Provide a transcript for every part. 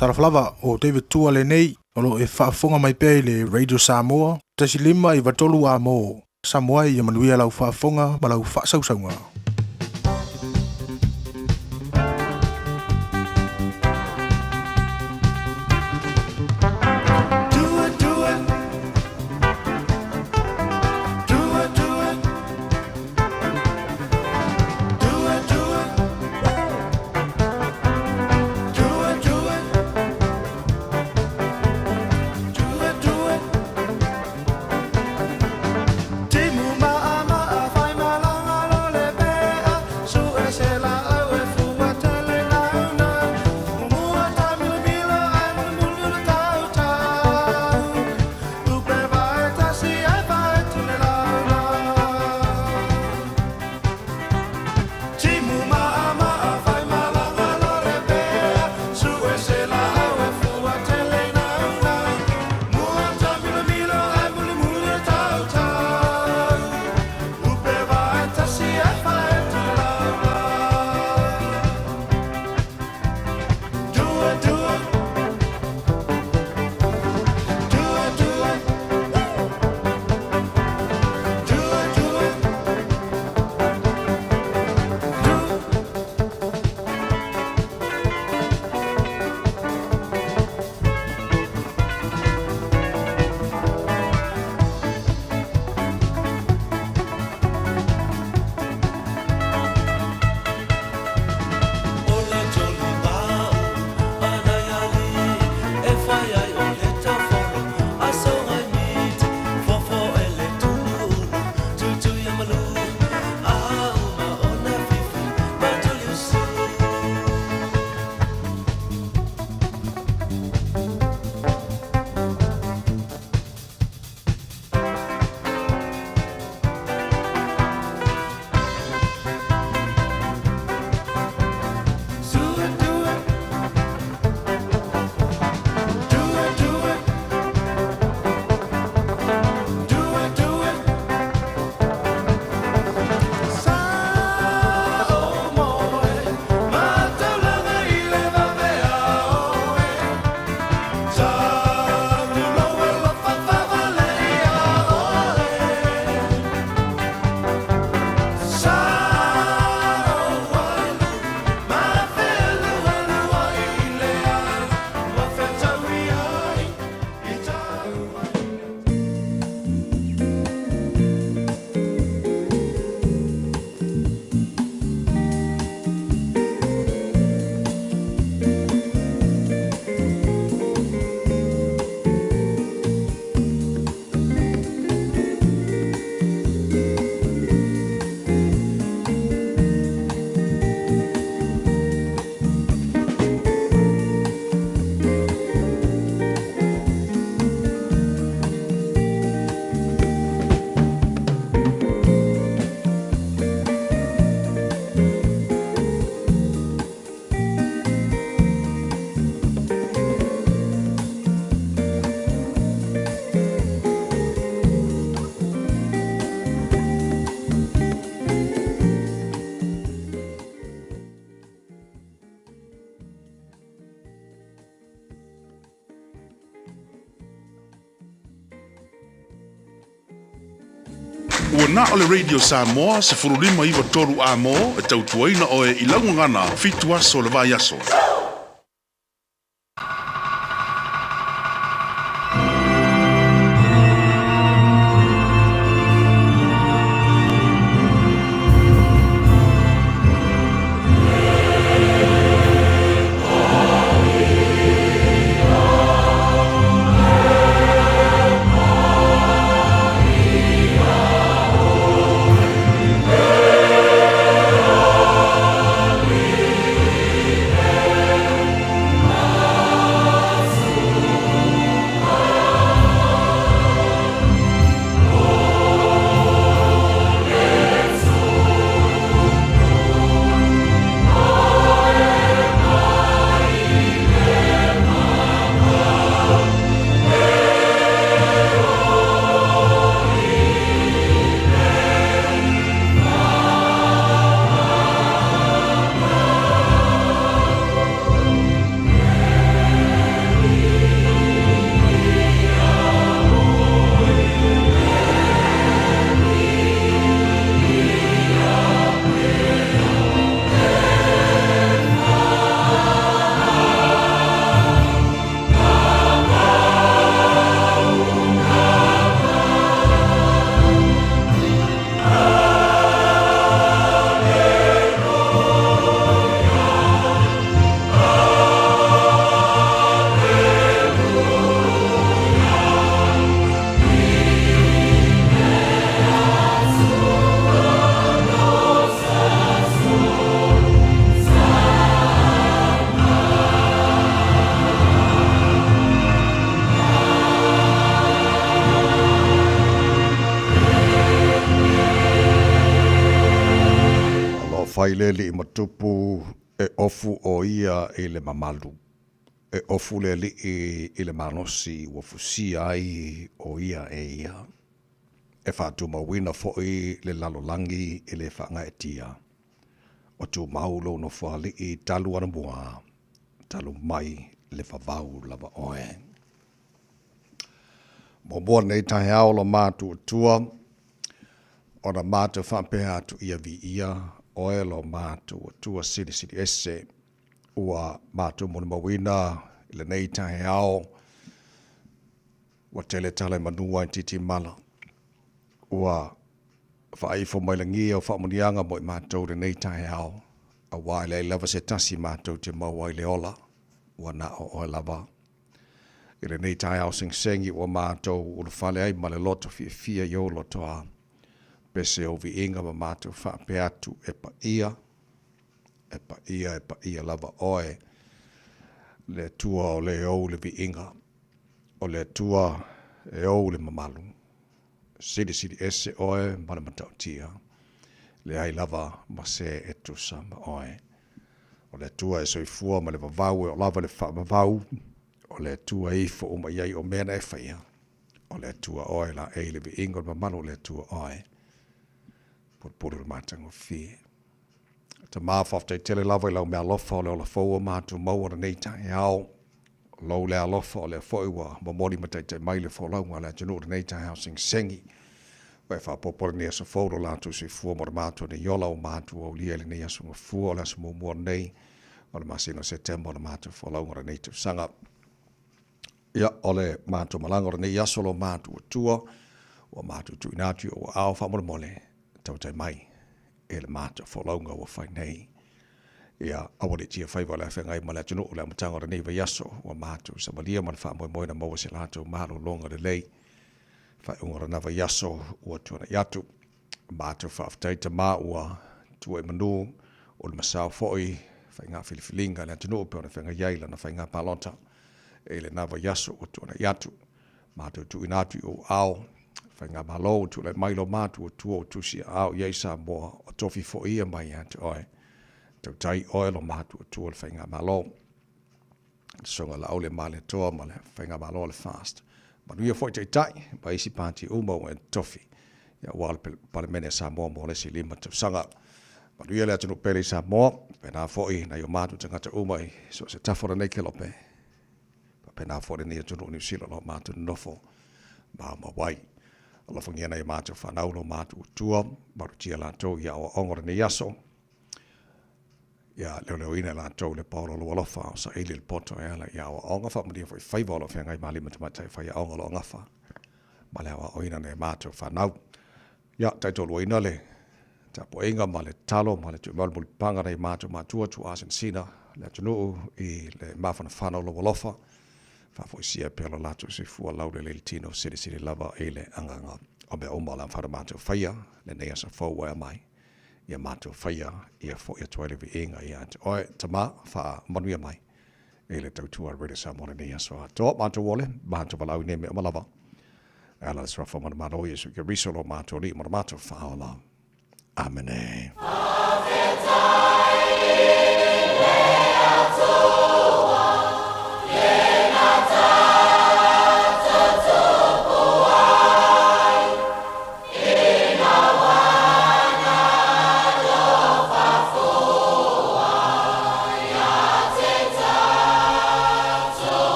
Talofa lava, o David Tua lenei, o lo o e faafofoga mai pea i le Radio Samoa, 1 5 93 A mo. Samoa ia manuia lau faafofoga ma lau faasausauga. Do it, do it. Do it, do it. Do it, do it. Do it, do it. Do it, do it. Timu ma'a ma'a fai malanga lo le pea Su e se la au e fua tele launa Mua ta mila mila ai mula mula tau tau Upe vai tasi ai vai tule launa Timu ma'a ma'a fai malanga lo le pea Su e se la au e fua tele nauna Mua ta mila mila ai mula mula tau tau Upe vai tasi ai vai tule launa Do it, do it. Do it, do it. Do it, do it. Do it. O le tolipa'u anaiali e fai ai o le tafolo asogai miti fofo e le tuluulu tutuiamalu auma ona fifi matuliusu. Do it, do it. Do it, do it. Do it, do it. Sa o moe, mataulanga i le vavea oe. Sa tulo e lofa favale ia oe. Sa o alu, ma fealualu ai le ala, ma fetaui ai i tau ai. Ua na o le Radio Samoa 15 93 A mo e tautuaina oe i laugagana 7 aso o le vaiaso. Taumafai le alii ma tupu e ofu o ia i le mamalu. E ofu le alii i le malosi ua fusia ai o ia e ia. E faatumauina foi le lalolagi e le faagaeetia. O tumau lou nofoalii talu anamua, talu mai le vavau lava oe. Muamua lenei taeao lo matuatua, ona matou faapea atu ia viia oe lo matuatua silisili ese. Ua matou molimauina i lenei taeao, ua tele tala i manu ae titimala. Ua faaifo mai lagi au faamanuiaga mo i matou i lenei taeao, aua e leai lava se tasi matou te maua ai le ola, ua na o oe lava. I lenei taeao segisegi ua matou ulufale ai ma le loto fiafia i ou lotoa, pese ou viiga ma matou faapea atu, e paia, e paia, e paia lava oe, le Atua o le ou le viiga, o le Atua e ou le mamalu. Silisili ese oe ma le matautia, leai lava ma se e tusa ma oe. O le Atua e soifua ma le vavau e oo lava i le faavavau, o le Atua e ifo uma i ai o mea na e faia, o le Atua oe laei le viiga o le mamalu o le Atua oe. Pulupulu le matagofie. Tama, faafetai tele lava i lau meaalofa o le ola fou ua matou maua lenei taeao. O lou le alofa o lea foi ua momoli ma taitai mai le folauga a le atunuu lenei taeao segisegi. Ua e faaopoopo lenei aso fou lo latou soifua mo le matou nei ola ua matou aulia i lenei aso gafua o le aso muamua lenei o le masina o Setema o le matou folauga o lenei tausaga. Ia, o le matou malaga o lenei aso lo matou Atua, ua matou tuuina atu i ou aao faamolemole, tautai mai e le matou folauga ua fai nei. Ia, aua ne i tia faiva o le afeagai ma le atunuu i le amataga o lenei vaiaso, ua matou savalia ma le faamoemoe na maua se latou malologa lelei. Faaiuga o lena vaiaso ua tuanai atu. Matou faafetai Tama ua tua i manu o le masao foi faiga filifiliga a le atunuu pei ona feagai ai lana faiga palota i lena vaiaso ua tuanai atu. Matou tuuina atu i ou aao Faigamalo ua tulai mai lo matou Atua ua tusi aao i ai Samoa o tofi foi ia mai ia te oe. Tautai oe lo matou Atua le Faigamalo. Le Susuga Laauli Malietoa ma le Faigamalo a le FAST. Manuia foi Taitai ma isi pati uma ua e tofi aua le Palemene a Samoa mo le isi 5 tausaga. Manuia le atunuu pele i Samoa, faapena foi nai o matou tagata uma i so o se tafa o lenei kelope. Faapena foi lenei atunuu o Niu Sila o lo o matou nonofo maumau ai. Alofagia nai o matou fanau lo matou Atua, malutia latou i aoaoga o lenei aso. Ia leoleoina e latou le paolo o lou alofa o saili le poto e ala i aoaoga, faamanuia foi faiva o lo o feagai ma alii ma tamaitai faiaoga o lo o gafa ma le aoaoina o nai a matou fanau. Ia taitoaluaina le tapuaiga ma le tatalo ma le tuuina mai o le mulipapaga nai matou matua tuaa sinasina le atunuu i le mafanafana o lou alofa, faafoisia pea lo latou soifua laulelei le tino silisili lava i le agaga o mea uma o le a mafai ona matou faia lenei aso fou ua e aumai ia matou faia ia foi atu ai le viiga ia te oe Tama faamanuia mai i le tautua a Radio Samoa lenei aso atoa matou ole matou valaau i nei mea uma lava e ala i le Suafa manumalo o Iesu Keriso lo matou Alii ma lo matou Faaola. Amene.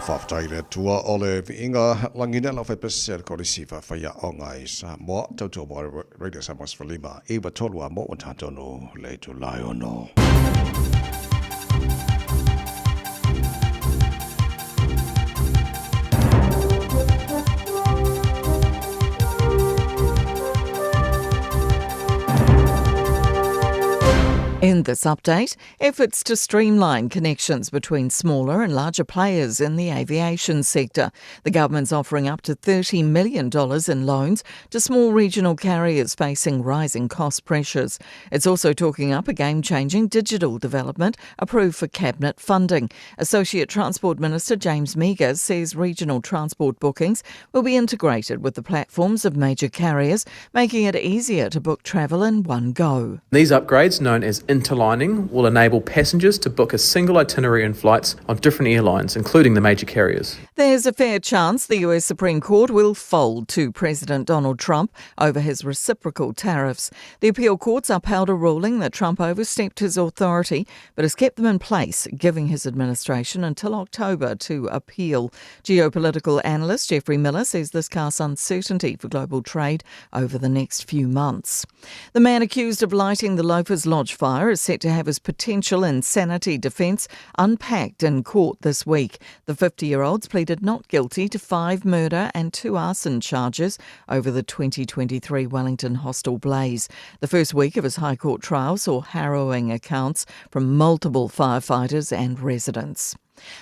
Faafetai i le Atua o le viiga lagi nei lau faipese le Kolisi Faafaiaoga i Samoa, tautua mo Radio Samoa 15 9 3 a mo ua tatonu le itulai ono. In this update, efforts to streamline connections between smaller and larger players in the aviation sector. The government's offering up to $30 million in loans to small regional carriers facing rising cost pressures. It's also talking up a game changing digital development approved for cabinet funding. Associate Transport Minister James Meager says regional transport bookings will be integrated with the platforms of major carriers, making it easier to book travel in one go. These upgrades, known as interlining, will enable passengers to book a single itinerary and flights on different airlines, including the major carriers. There's a fair chance the US Supreme Court will fold to President Donald Trump over his reciprocal tariffs. The appeal courts upheld a ruling that Trump overstepped his authority but has kept them in place, giving his administration until October to appeal. Geopolitical analyst Jeffrey Miller says this casts uncertainty for global trade over the next few months. The man accused of lighting the Loafers Lodge fire is set to have his potential insanity defence unpacked in court this week. The 50 year olds pleaded not guilty to five murder and two arson charges over the 2023 Wellington hostel blaze. The first week of his High Court trial saw harrowing accounts from multiple firefighters and residents.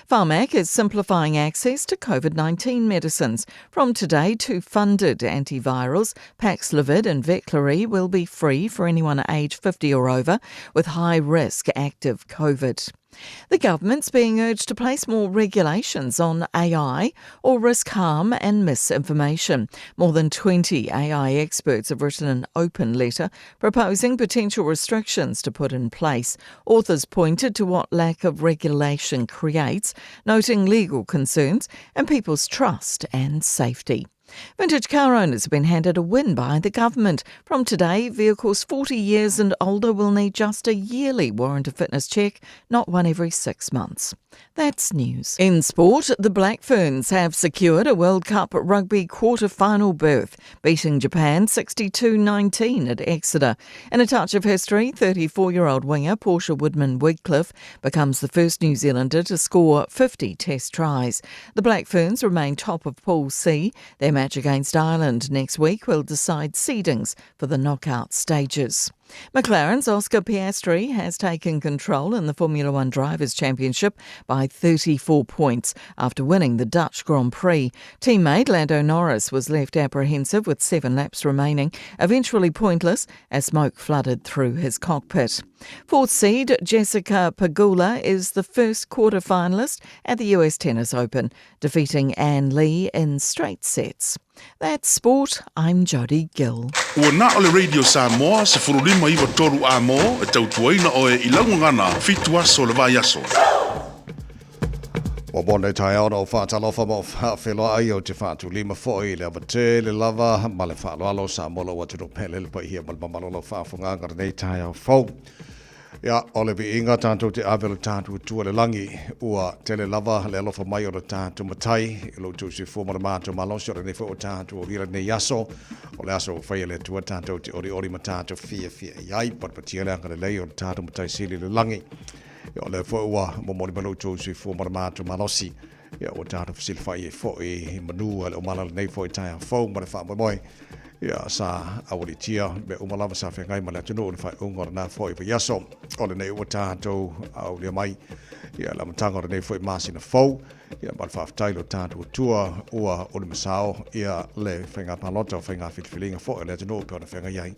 Pharmac is simplifying access to COVID 19 medicines. From today, two funded antivirals, Paxlovid and Veklury, will be free for anyone aged 50 or over with high risk active COVID. The government's being urged to place more regulations on AI or risk harm and misinformation. More than 20 AI experts have written an open letter proposing potential restrictions to put in place. Authors pointed to what lack of regulation creates, noting legal concerns and people's trust and safety. Vintage car owners have been handed a win by the government. From today, vehicles 40 years and older will need just a yearly warrant of fitness check, not one every six months. That's news. In sport, the Black Ferns have secured a World Cup rugby quarter-final berth, beating Japan 62-19 at Exeter. In a touch of history, 34-year-old winger Portia Woodman Wigcliffe becomes the first New Zealander to score 50 test tries. The Black Ferns remain top of Pool C. Their match against Ireland next week will decide seedings for the knockout stages. McLaren's Oscar Piastri has taken control in the Formula One Drivers' Championship by 34 points after winning the Dutch Grand Prix. Teammate Lando Norris was left apprehensive with seven laps remaining, eventually pointless as smoke flooded through his cockpit. Fourth seed Jessica Pegula is the first quarter-finalist at the US Tennis Open, defeating Ann Lee in straight sets. That's sport. I'm Jodie Gill. Ua na o le Radio Samoa 1593 a mo e tautuaina oe i laugagana fitu aso le vaiaso. Ua mo nei taeao na o whaatalofa ma o whaawheloa ai o te whaatulima foi le awatele lava ma le whaaloalo sa mo lo atunuu pele le paihia ma le mamalo lau faafogaga lenei taeao fou. Ia, o le viiga tatou te ave o le tatou Atua i le lagi, ua tele lava le alofa mai o le tatou Matai i lo outou soifua ma le matou malosi, o lenei foi ua tatou aulia lenei aso, o le aso ua faia e le Atua tatou te olioli ma tatou fiafia i ai, patipatia le agalelei o le tatou Matai Sili i le lagi. Ia, o lea foi ua momoli mai lo outou soifua ma le matou malosi, ia, ua tatou fesilafai ai foi i manu a le omala lenei foi taeao fou ma le faamoemoe. Ia, sa aualitia mea uma lava sa feagai ma le atunuu i le faaiuga o lena foi vaiaso. O lenei ua tatou aulia mai ia le amataga o lenei foi masina fou. Ia, ma le faafetai i lo tatou Atua ua ulimasao ia le faiga palota o faiga filifiliga foi a le atunuu e pei ona feagai ai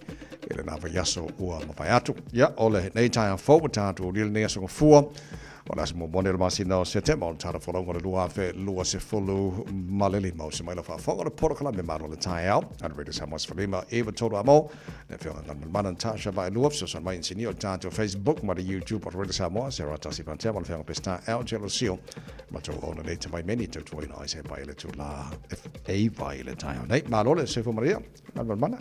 i lena vaiaso ua mavae atu. Ia, o lenei taeao fou ua tatou aulia lenei aso Gafua. O le aso muamua lenei o le masina o Setema o le tala folauga o le 2025. Uso mai lau faafofoga o le polokalame Malo o le Taeao a le Radio Samoa 15 9 3 a mo le afioga Galumalemana Natasha Vaelua fesoasoani mai inisinia o le tatou Facebook ma le YouTube o le Radio Samoa Sarah Tasi Pantea ma le afioga Peseta L Gelosio matou ona nei te vaimeni tautuaina ai se pai le tula FA vai le taeao nei. Malo le soifua manuia. Galumalemana.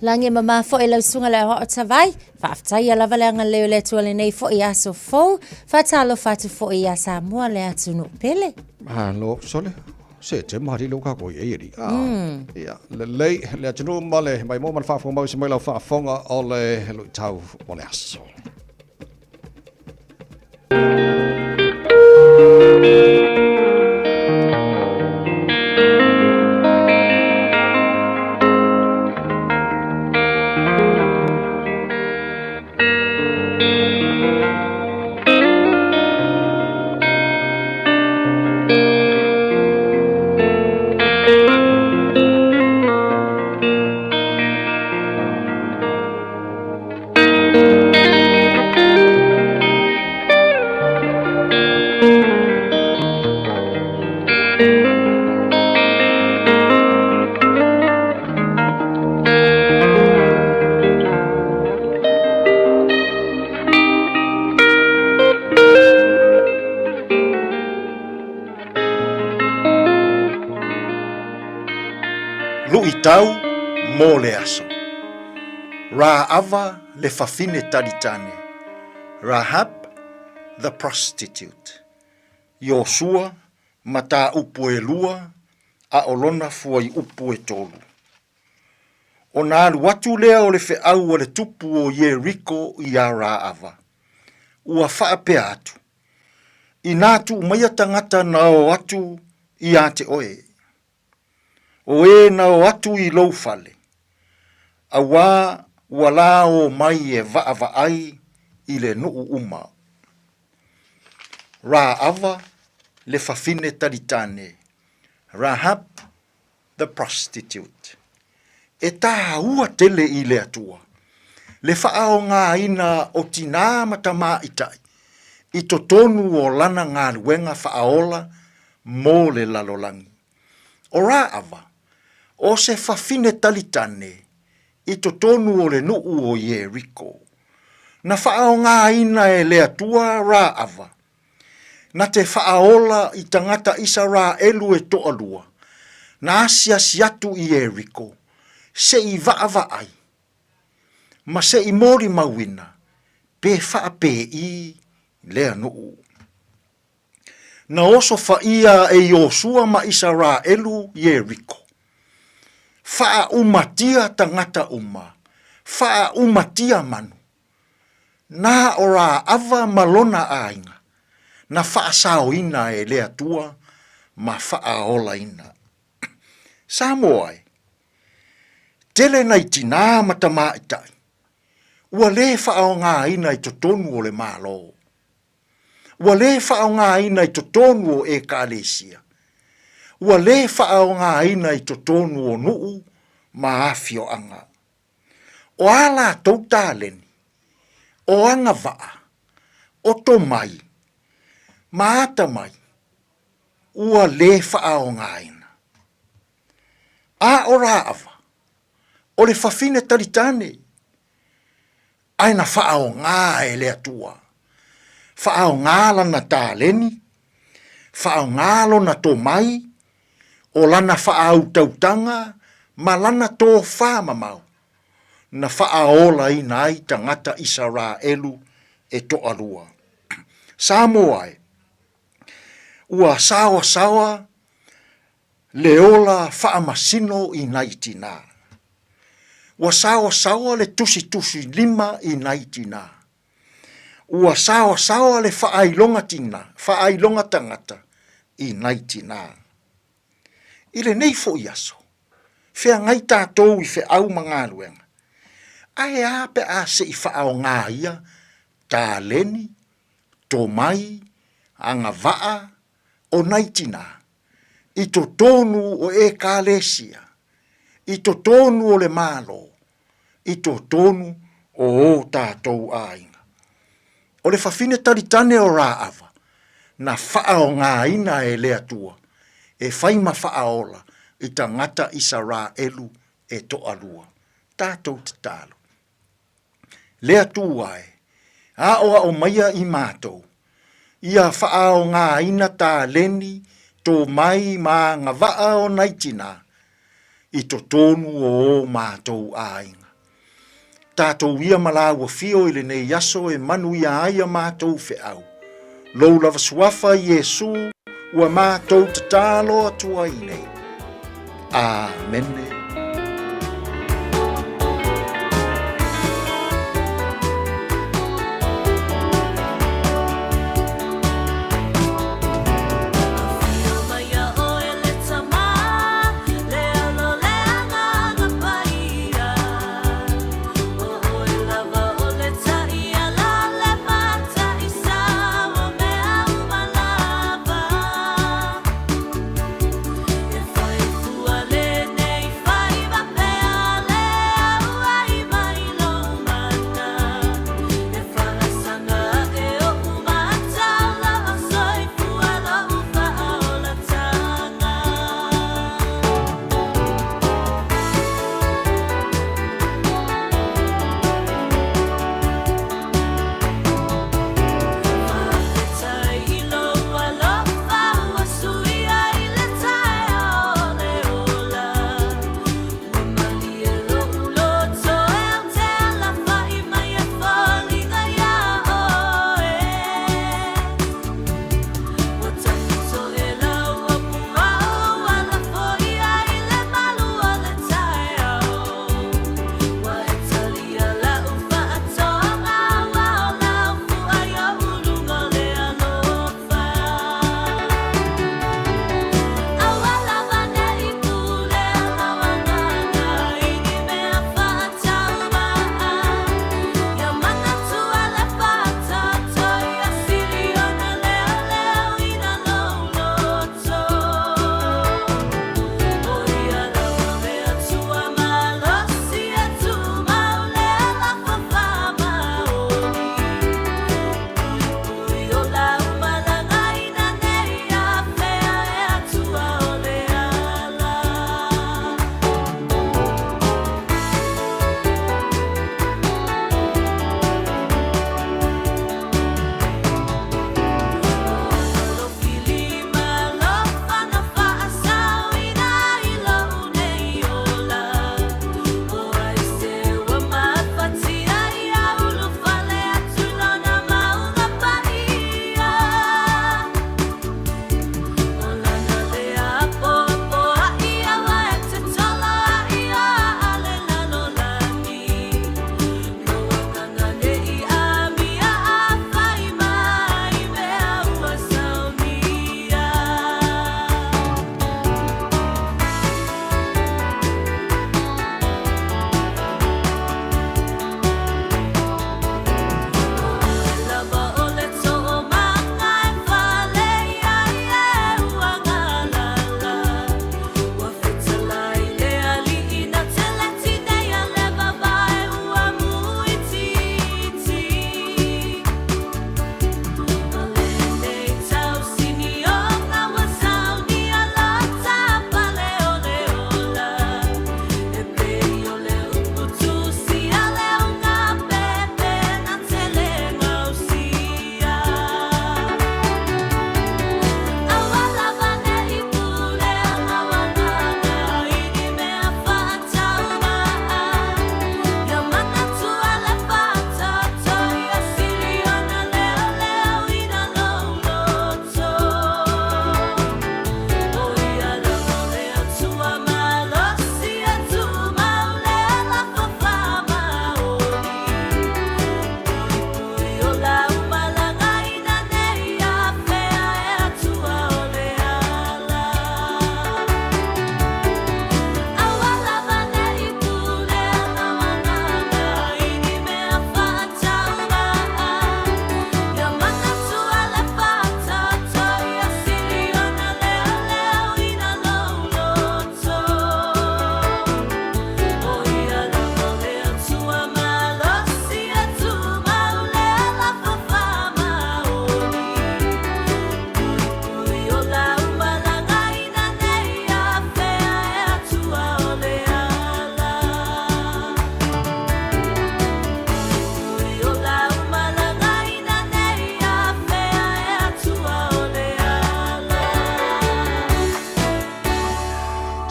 Lagi e mamā foi lau susuga le aoao tavai, faafetaia lava le agalelei o le Atua lenei foi aso fou, faatalofa atu foi ia Samoa le atunuu pele. Malo, sole. Se te mari lo ka koi e ri. Ah. Ia, lelei, le atunuu ma le maimoa ma le faafofoga mau se mai lau faafofoga o le luitau o le aso. Luitau mo le aso. Raava le fafine talitane. Rahab the prostitute. Iosua mataupu e lua a o lona fuaiupu e tolu. Ona alu atu lea o le feau a le tupu o Ieriko iā Raava, ua faapea atu, Inā tuu maia tagata na o atu iā te oe, o e na o atu i lou fale, auā ua la o mai e vaavaai i le nuu uma. Raava le fafine talitane, Rahab the prostitute. E tāua tele i le Atua le faaogaina o tinā ma tamāitai i totonu o lana galuega faaola mo le lalolagi. O Raava, o se fafine talitane i totonu o le nuu o Ieriko. Na faaogaina e le Atua Raava Na te faaola i tagata Isaraelu e toalua, na asiasi atu i Ieriko, se i vaavaai, ma se i molimauina, pe faapēi lea nuu. Na oso faia e Iosua ma Isaraelu Ieriko. Faaumatia tagata uma, faaumatia manu. Na o Raava ma lona aiga, na faasaoina e le Atua ma faaolaina. Samoa e, tele nai tinā ma tamaitai, ua lē faaaogaina i totonu o le Malo. Ua lē faaaogaina i totonu o Ekalesia. Ua lē faaaogaina i totonu o nuu ma afioaga. O a latou taleni, o agavaa, o tomai, ma atamai, ua lē faaaogaina. A o Raava, o le fafine talitane, ae na faaaoga e le Atua. Faaaoga lana taleni, faaaoga lona tomai, o lana faautautaga ma lana tofamamao, na faaolaina ai tagata Isaraelu e toalua. Samoa e, ua saoasaoa le ola faamasino i nai tinā. Ua saoasaoa le tusitusi lima i nai tinā. Ua saoasaoa le faailoga tina, faailoga tagata i nai tinā. I lenei foi aso, feagai tatou i feau ma galuega, ae a pe a se i faaaoga ia taleni, tomai, agavaa o nai tinā i totonu o Ekalesia, i totonu o le Malo, i totonu o ō tātou aiga. O le fafine talitane o Raava, na faaogaina e le Atua e fai ma faaola i tagata Isaraelu e toalua. Tatou tatalo. Le Atua e, aoao maia i matou, ia faaogaina taleni tomai ma agavaa o nai tinā i totonu o ō matou aiga. Tatou ia ma lāua fio i lenei aso e manuia ai a matou feau. Lou lava suafa Iesu ua matou tatalo atu ai nei. Amene.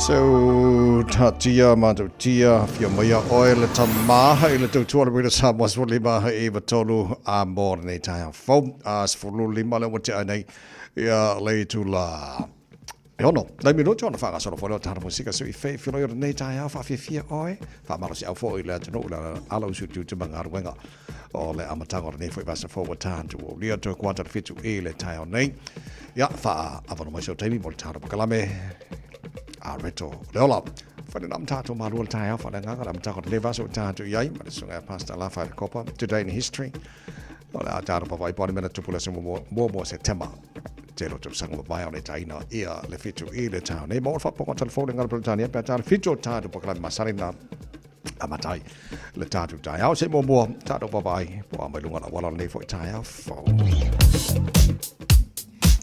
So, tatia mātou tia, whia mai a oe le tamaha i le tautua le wira Samoa sefulu lima ha iwa tolu a mō nei taeao fou, a sefulu lima le ua tea nei Ia le itula e ono, nai minuti ona faagasolo foi lea o tatou musika se i feifiloi o lenei taeao faafiafia oe, faamalosiau foi i le atunuu le ala usu tiute ma galuega o le amataga o lenei foi vasa fou ua tatou aulia toe kuata le 7 i le taeao nei. Ia, faaavanoa mai sau taimi mo le tatou pakalame a Reto Leola. Whare nā tātou malua le taeao whare nganga le amataga o lenei vasa ua tatou i ai, ma le susuga ia Pastor Lafa le Kopa, Today in History. O le a tātou papa i pō mena tupu le aso muamua o Setema. Te lo tausaga mavae o le taina ia le 7 i le taeao nei. Mo le faapopoga telefoni ngala Peretania pe a tā le 7 o tātou pakalame masani na amata ai le tātou taeao. Se muamua tātou vaavaai po a mai luga o le auala o lenei foi taeao fou.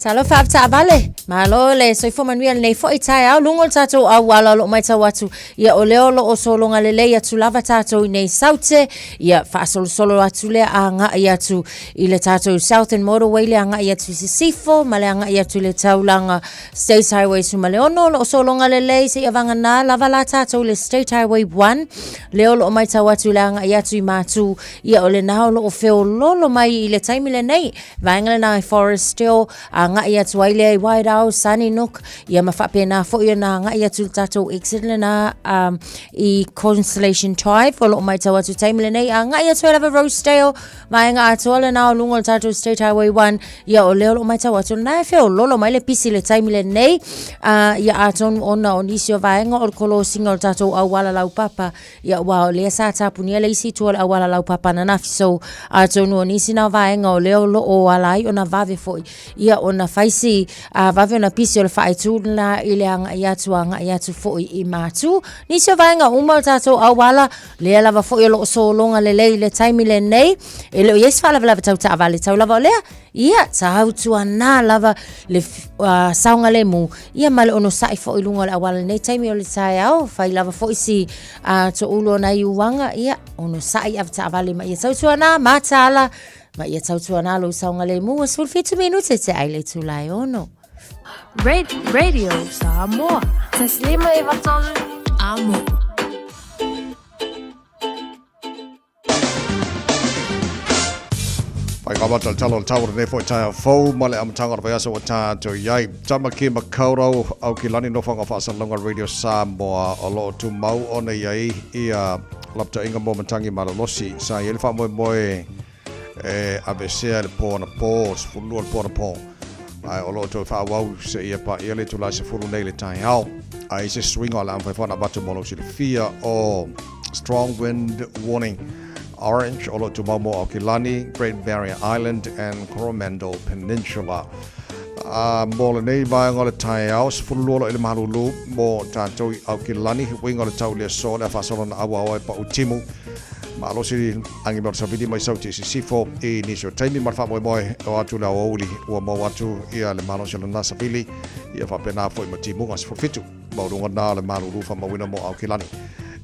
Talofa avetaavale, malo le soifua manuia lenei foi taeao, luga o le tatou auala o lo o matau atu, ia o lea o lo o sologa lelei atu lava tatou i nei Saute, ia faasolosolo atu lea agai atu i le tatou Southern Motorway le agai atu i Sisifo ma le agai atu i le taulaga State Highway 16 o lo o sologa lelei seia vagana lava la tatou i le State Highway 1 lea o lo o matau atu i le agai atu i Matu, ia o lena o lo o feololo mai i le taimi lenei. Vaega lena i Forest Hill, agai atu ai lea i Wairau, Sunnynook, ia ma faapena foi ona agai atu i le tatou exit lena um, i Constellation Drive, o lo o matau atu taimi lenei, agai atu ai lava Rosedale, vaega atoa lena o luga o le tatou State Highway 1, ia o lea o lo o matau atu lena e feololo mai le pisi i le taimi lenei, uh, ia atonu ona o nisi o vaega o le kolosinga o le tatou auala laupapa, Ia aua o lea sa tapunia le isi itu o le auala laupapa ananafi so atonu o nisi na o vaega o lea o lo o ala ai ona vave foi ia ona fai si a vave ona pisi o le faaitu lena i le agai atu agai atu foi i Matu. Nisi o vaega uma o le tatou auala lea lava foi o lo o sologa lelei i le taimi lenei e le o i ai se faalavelave tau taavale tau lava o lea Ia, tautuana lava le uh, saogalemu, ia ma le onosai foi i luga o le auala lenei taimi o le taeao, fai lava foi si uh, toulu o nai uaga, ia, onosai avetaavale ma ia tautuana, mataala, ma ia tautuana lou saogalemu, ua 17 minute te ai le itula e ono. Radio Samoa. Taslima e vatolu. Amo. Whai ka mata talo le tau o lenei foi taeao fou ma le amataga o le vaiaso ua tatou i ai. Tamaki Makaurau au ki lani nofoanga faasalalauga Radio Samoa o lo o tumau ona i ai ia laputainga mo matangi malolosi sa i ai le faamoemoe e aveesea i le po anapo, 12 le po anapo ae o lo o toe faaauau seia paia le itula 10 nei le taeao. Ae i se suiga o le a mafai foi ona avatu mo lou silafia o Strong Wind Warning Orange o lo o tumau mo Aokilani, Great Barrier Island and Coromandel Peninsula. A mo lenei vaega o le taeao, 12 lo i le malulu mo tatou i Aokilani, uiga o le tau i le aso le a faasolo na auaoa e pau timu. Malosi agi mai o le savili mai Sauti i Sisifo i nisi o taimi ma le faamoemoe o atu le aoauli ua maua atu ia le malosi o lena savili ia faapena foi ma timuga 17 maualuga na o le malulu faamauina mo Aukilani.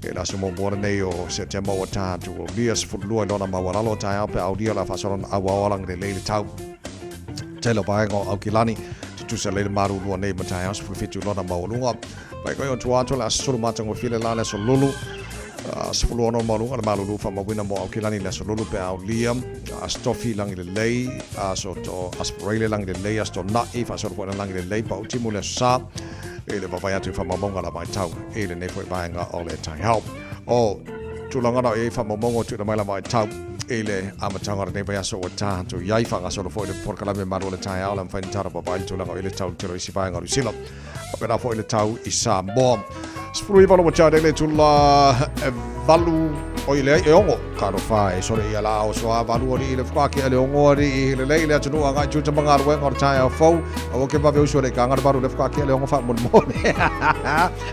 I le aso muamua lenei o Setema ua tatou aulia 12 i lona maualalo o taeao pe aulia o le a faasolo na auao alagi lelei le tau tele o vaega o Aukilani tutusa lelei le malulu nei ma taeao 17 i lona maualuga. Mai koe o tua atu le aso sulu matagofie le la le aso lulu. 16 maualuga le malulu faamauina mo Aukilani le aso lulu pe aulia. Aso tofi lagi lelei, aso to aso Pareile lagi lelei, aso tona'i faasolo foi lagi lelei, pau timu le aso sa i le vaavaai atu i faamaumauga la vaitau i lenei foi vaega o le taeao. O tulaga na o i ai faamaumauga o tuuina mai la vaitau i le amataga o lenei vaiaso ua tatou i ai faagasolo foi le polokalame malu o le taeao le mafai ona tatou vaavaai i le tulaga o i le tau tele o isi vaega o Niu Sila. Faapena foi le tau i Samoa. 19 ua tane le tula e valu o i leai e ongo. Ka rofa e sore ia la o soa valu o i le whakake a le ongo ari i le lei le atunu a ngai tūta mangaruenga o le taeao fou. Aua ke vave usu le kanga valu le whakake a le ongo wha moni moni.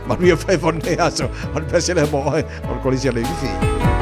Manuia whai fone aso. O le pese le mo oe. O le kolisi a le wifi.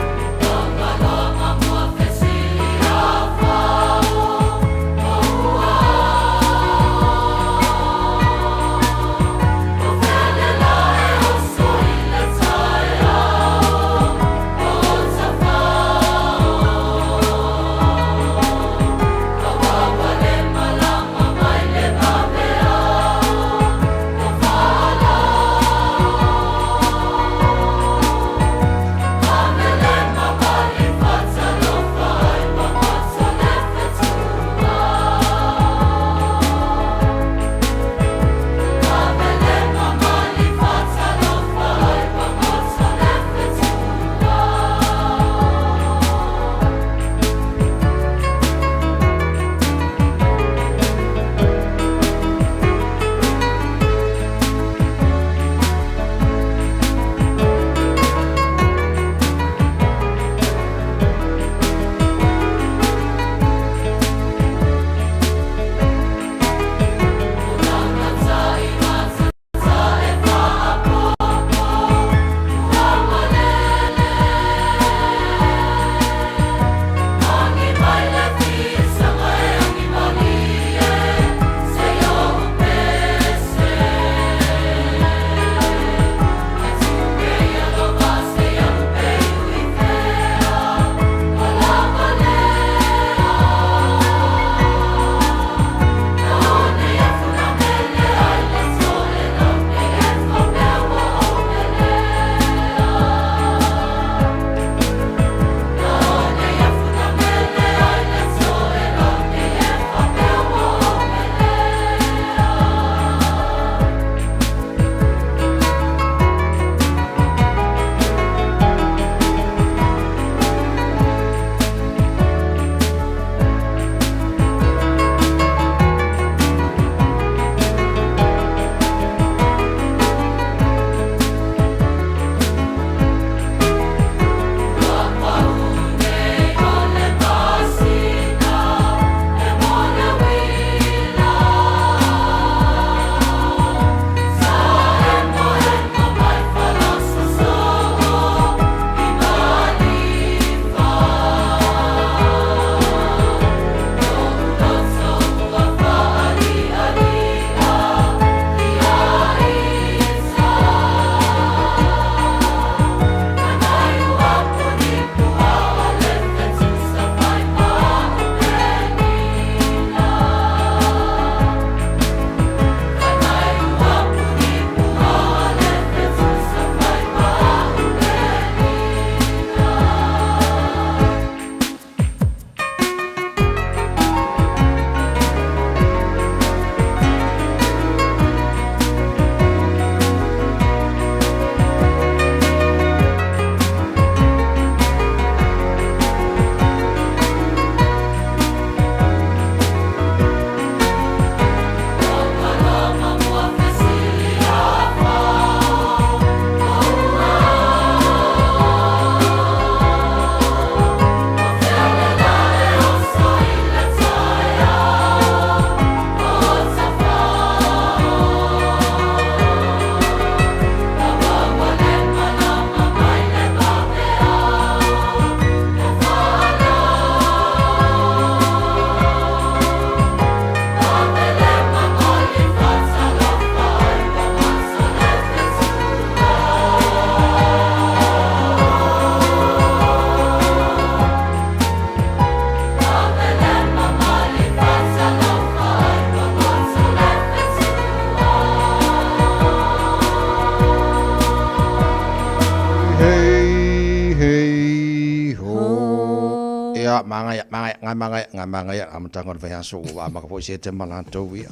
Magaia, magaia, ngai magaia, ngai magaia, amataga o le vaiaso ua amaka foi Setema latou ia.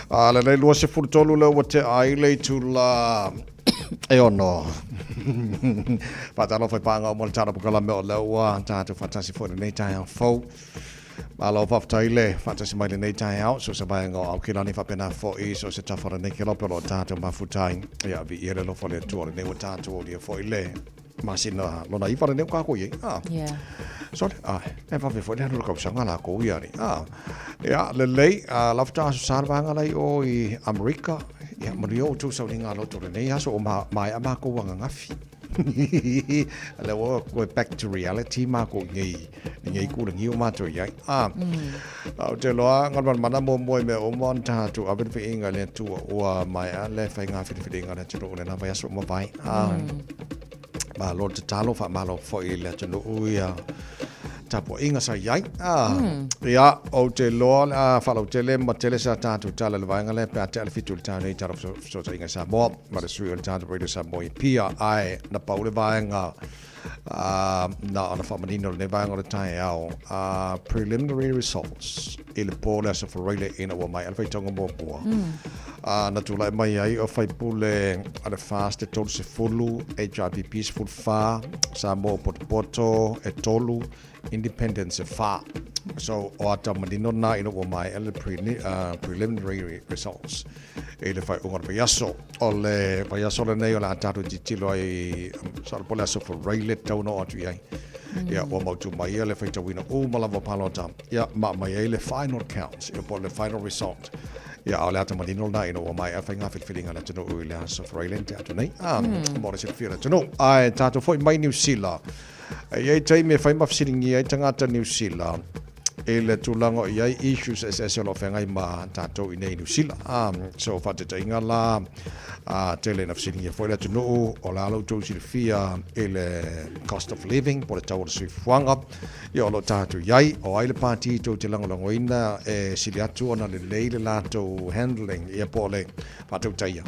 A lelei 23 lea ua tea ai le itula e ono. Faatalofa i paaga uma o le Tala Polokalame o lea ua tatou faatasi foi i lenei taeao fou. Malo faafetai le faatasi mai lenei taeao, so o se vaega o Aukilani faapena foi so o se tafa o lenei kelope o lo o tatou mafuta ai. Ia, viia le alofa o le Atua lenei ua tatou aulia foi le masina lona iva lenei ua kākou i ai. Ah. Yeah. Sorry, ah, e vave foi le alu o le kausaga lākou ia ni. Ah. Ia, lelei, ah, la faatoa aso sa le vaega la i o i Amerika. Ia, manuia outou sauniga loto lenei aso o ma, maea mākou ananafi. Lea ua go back to reality mākou i nei, i nei kūlagi o mātou i ai. Ah, ou te loa galumalemana muamua i mea uma ona tatou ave le viiga i le Atua ua maea le faiga filifiliga a le atunuu i lena vaiaso ua mavae. Ah, malo le tatalo, faamalo foi i le atunuu ia tapuaiga sa i ai. Ah, ia, ou te iloa o le a faalautele ma tele sa tatou tala i le vaega lea pe a tea le 7 i le taeao nei i Tala Fesootaiga i Samoa ma le sui o le tatou Radio Samoa i Apia, ae na pau le vaega na ona faamanino lenei vaega o le taeao, preliminary results i le po o le Aso Faraile ina ua maea le faitauga muamua. Na tulai mai ai o faipule a le FAST e 30, HRPP 14, Samoa Potopoto e 3, Independents e 4. So, o ata manino na ina ua maea le preliminary results i le faaiuga o le vaiaso. O le vaiaso lenei o le a tatou tilotilo ai, masalo po o le Aso Faraile tatau ona oo atu i ai. Ia, ua mautu mai ia le faitauina uma lava o palota, ia, ma aumai ai le final count, ia, po o le final result. Ia, a o le ata manino lena ina ua maea faiga filifiliga a le atunuu i le Aso Faraile na tea atu nei. Mo le silafia e le atunuu. Ae tatou foi mai Niu Sila. E i ai taimi e fai ma fesiligia ai tagata Niu Sila i le tulaga o i ai issues eseese o lo o feagai ma tatou i nei Niu Sila. So faataitaiga la, tele ina fesiligia foi le atunuu, o le a lo outou silafia i le cost of living, po o le tau o le soifuaga, ia o lo o tatou i ai, o ai le pāti tou te lagolagoina e sili atu ona lelei le latou handling, ia po o le faatautaia,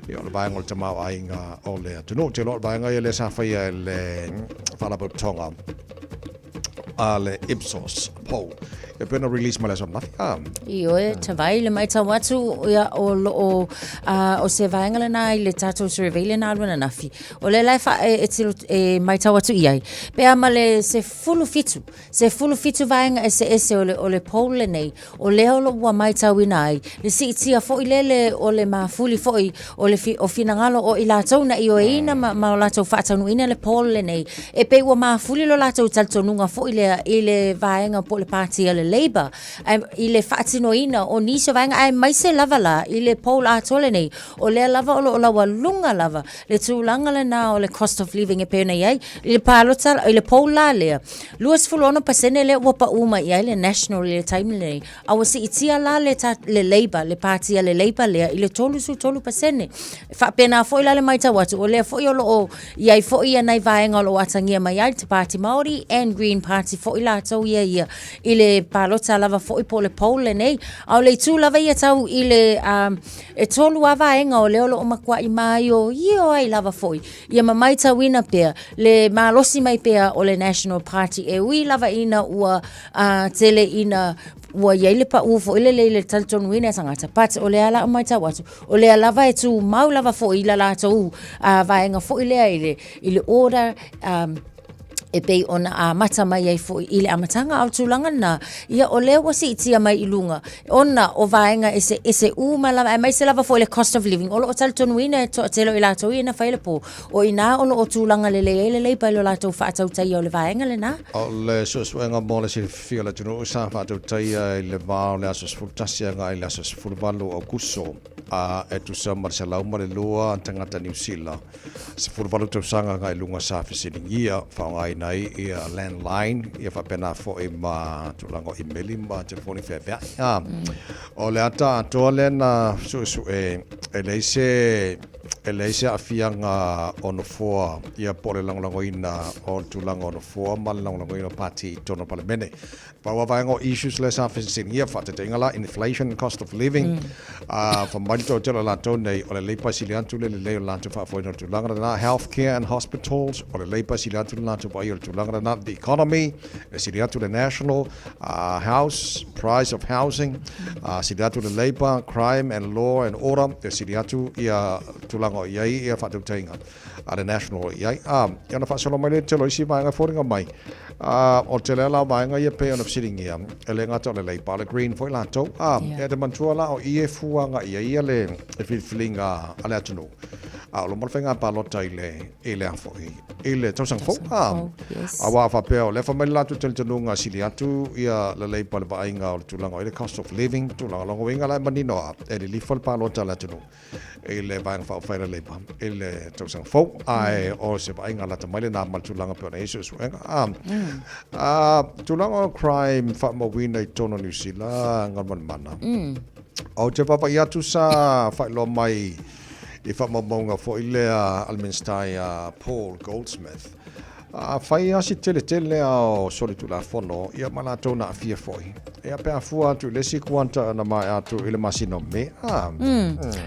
ia o le vaega o le tamaoaiga o le atunuu. Ou te iloa o le vaega ia lea sa faia e le Faalapotopotoga a le Ipsos poll. E pei ona release mai le aso ananafi. Ah. Ioe, tavai le matau atu ia o lo o o se vaega lena i le tatou survey lena alu ananafi. O lea la e, fa, e, e, tilo, e matau atu i ai. Pe a ma le 17, 17 vaega eseese o le, o le poll lenei, o lea o lo ua matauina ai, le siitia foi lele o le mafuli foi o le fi, o finagalo o i latou na ioeina ma, ma o latou faataunuuina le poll lenei, e pei ua mafuli lo latou talitonuga foi lea i le vaega po o le pāti a le Labour ae, i le faatinoina o nisi o vaega, aemaise lava la i le poll atoa lenei, o lea lava o lo o laualuga lava le tulaga lena o le cost of living e pei ona i ai i le palota, i le poll la lea, 26% lea ua pau mai i ai le National i le taimi lenei, a ua siitia la le, ta, le Labour, le pāti a le Labour lea i le 33%. E faapena foi la le matau atu, o lea foi o lo o i ai foi ia nai vaega o lo o atagia mai ai te Pāti Māori and Green Party foi latou ia ia i le palota lava foi po o le poll lenei. A o le itu lava ia tau i le um, e tolu a vaega o lea o lo o matuai maioio ai lava foi ia ma maitauina pea le malosi mai pea o le National Party e ui lava ina ua tele ina ua i ai le paʻu foi lele i le talitonuina e tagata, but o lea la o matau atu, o lea lava e tumau lava foi i la latou vaega foi lea i le, i le order e pei ona amata mai ai foi i le amataga. A o le tulaga lena, ia o lea ua siitia mai i luga ona o vaega eseese uma lava, aemaise lava foi le cost of living, o lo o talitonuina e toatele o i latou ia na fai le poll, o i ina o lo o tulaga lelei ai le Labour i lo latou faatautaia o le vaega lena. O le suesuega mo le silafia o le atunuu sa faatautaia i le va o le aso 11 agai i le aso 18 o Aokuso, a e tusa ma le 102 tagata Niu Sila 18 tausaga agai i luga sa fesiligia, faaaogaina ai ia landline ia faapena foi ma tulaga o imeli ma telefoni feaveai. O le ata atoa lea na suesue e leai se. E leai se aafiaga o nofoa ia po o le lagolagoina o le tulaga o nofoa ma le lagolagoina o Pati i totonu o le Palemene. Pau lava vaega o issues lea sa fesiligia, faataitaiga la, inflation and cost of living, fai mai le toatele o latou nei, o le Labour e sili atu le lelei o le latou faafoeina o le tulaga lena, health care and hospitals, o le Labour e sili atu le latou vaaia o le tulaga lena, the economy, e sili atu le National, house, price of housing, sili atu le Labour, crime and law and order, e sili atu ia tulaga o i ai ia faatautaiga a le National o i ai. Ia ona faasolo mai lea i le tele o isi vaega e foliga mai, o le tele lava la o vaega ia pei ona fesiligia, e le gata o le Labour, o le Green foi latou. Yeah. E te manatua la o i e fua agai i ai ia le filifiliga a le atunuu, a o loma le faiga palota i le, i le a foi, i le tausaga fou. Yes. Aua a faapea o lea fai mai le latou talitonuga sili atu ia le Labour i le vaaiga o le tulaga o i le cost of living, tulaga lona uiga la e manino lava, e lilifa le palota a le atunuu i le Vaega Faaupufai a le Labour i le tausaga fou, ae o se vaaiga lata mai lena ma le tulaga pei ona i ai suesuega. Tulaga o crime faamauina i totonu o Niu Sila, Galumalemana, ou te vaavaai atu sa faailoa mai i faamaumauga foi lea a le Minisita ia Paul Goldsmith, Afai lava se tele tele lava o solitulafono ia ma latou na aafia foi, ia pe a fua atu i le isi kuata na maea atu i le masina o Me, a.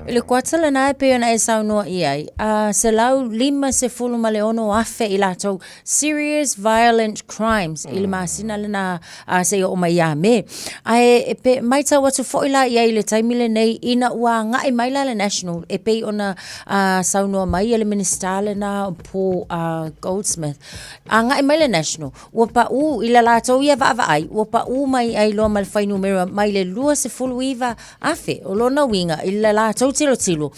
I le kuata lena e pei ona e saunoa i ai, a 156,000 i latou serious violent crimes i le masina lena a seia oo mai ia Me. Ae e pe matau atu foi la i ai i le taimi lenei ina ua agai mai la le National e pei ona saunoa mai le Minisita lena o Paul Goldsmith, agai mai le National, ua paū i la latou ia vaavaai, ua paū mai ai loa ma le fuainumera mai le 29,000. O lona uiga i la latou tilotilo,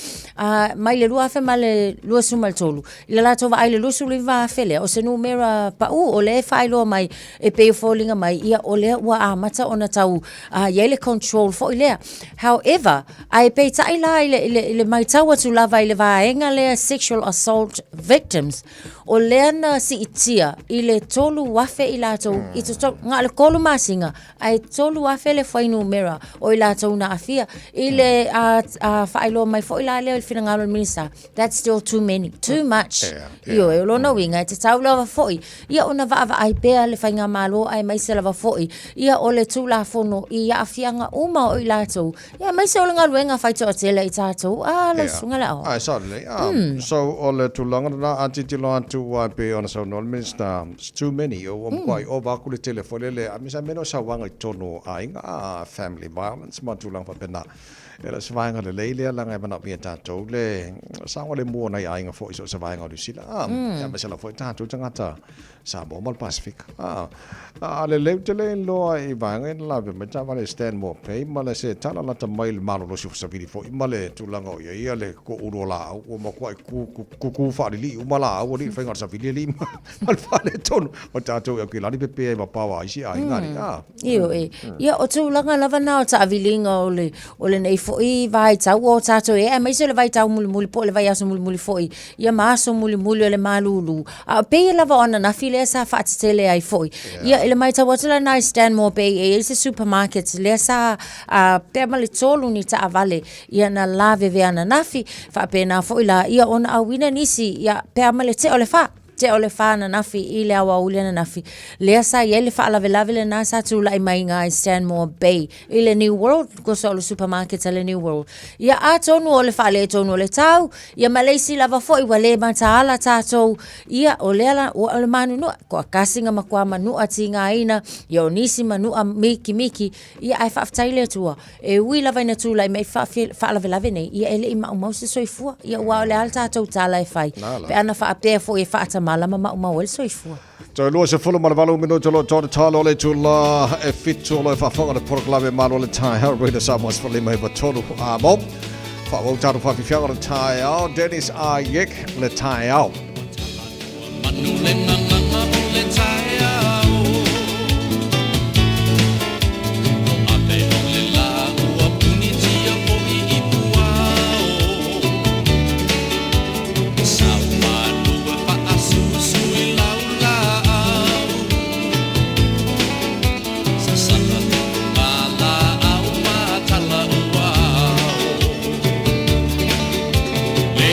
mai le 2023, i la latou vaai i le 29,000 lea, o se numera paū o lea e faailoa mai e pei e foliga mai, ia o lea ua amata ona tau i ai le control foi lea. However, ae peitai la i le, i le, i le matau atu lava i le vaega lea sexual assault victims, o lea na siitia i le 3,000 i latou i totonu, na o le 3 masina, ae 3,000 le fuainumera o i latou na aafia. I le faailoa mai foi la lea i le finagalo o le Minisita, that's still too many, too much. Ioe, o lona uiga, e tatau lava foi ia ona vaavaai pea le faigamalo aemaise lava foi ia o le Tulafono i aafiaga uma o i latou, ia aemaise o le galuega faitoatele i tatou, a lau susuga le Aoao. Ae sao lelei. So o le tulaga lena a tilotilo atu aua e pei ona saunoa le Minisita, it's too many, ua matuai ova atu le tele foi lele, aemaise lava mea nei o sauaga i totonu o aiga, family violence ma tulaga faapena. E le o se vaega lelei lea leaga e manaomia e tatou le saogalemu o nai aiga foi i so o se vaega o Niu Sila, aemaise lava foi tatou tagata Samoa ma le Pasefika. A lelei ou te le iloa i vaega ia na lave mai taavale e Stanmore Bay ma le se tala lata mai i le malolosi o savili foi ma le tulaga o i ai ia le toulu o laau ua matuai kuku faalilii uma laau alii le faiga o le savili alii ma le faaletonu o tatou i Aukilani pepe ai ma paoa a isi aiga alii. Ioe. Ia, o tulaga lava na o taaviliga o le, o lenei foi vaitau ua o tatou i ai, aemaise o le vaitau mulimuli po o le vaiaso mulimuli foi, ia ma aso mulimuli o le malūlū. A o pei lava o ananafi lea sa faatetele ai foi. Ia, i le matau atu la na i Stanmore Bay, e i ai se supermarket lea sa pea ma le tolu ni taavale, ia na lavevea ananafi, faapena foi la, ia ona auina nisi, ia, pea ma le tea o le fa. Tea o le fa ananafi i le aoauli ananafi, lea sa i ai le faalavelave lena sa tulai mai i Stanmore Bay i le New World, tusa o le supermarket a le New World. Ia atonu o le faaletonu o le tau, ia ma le isi lava foi ua le mataala tatou, ia o lea la, ua o le manunua, toatasi na matua manua tigaina, ia o nisi manua mikimiki, ia ae faafetai i le Atua, E ui lava ina tulai mai faalavelave nei, ia e le i maumau se soifua. Ia aua o le a le tatou tala e fai, pe ana faapea foi e faatamala ma maumau ai le soifua. Toe 28 minute o lo o tau talo le itula e 7 o lo o faafofoga le polokalame Malo le Taeao Radio Samoa 15 93 a mo. Faaauau tatou faafiafiaga o le taeao Dennis Ayek le taeao. Manu le gagana o le taeao O ape o le la ua punitia foi i puao Sau manu e faasusu i laulaau Sasala tupu laau ma tala uao Le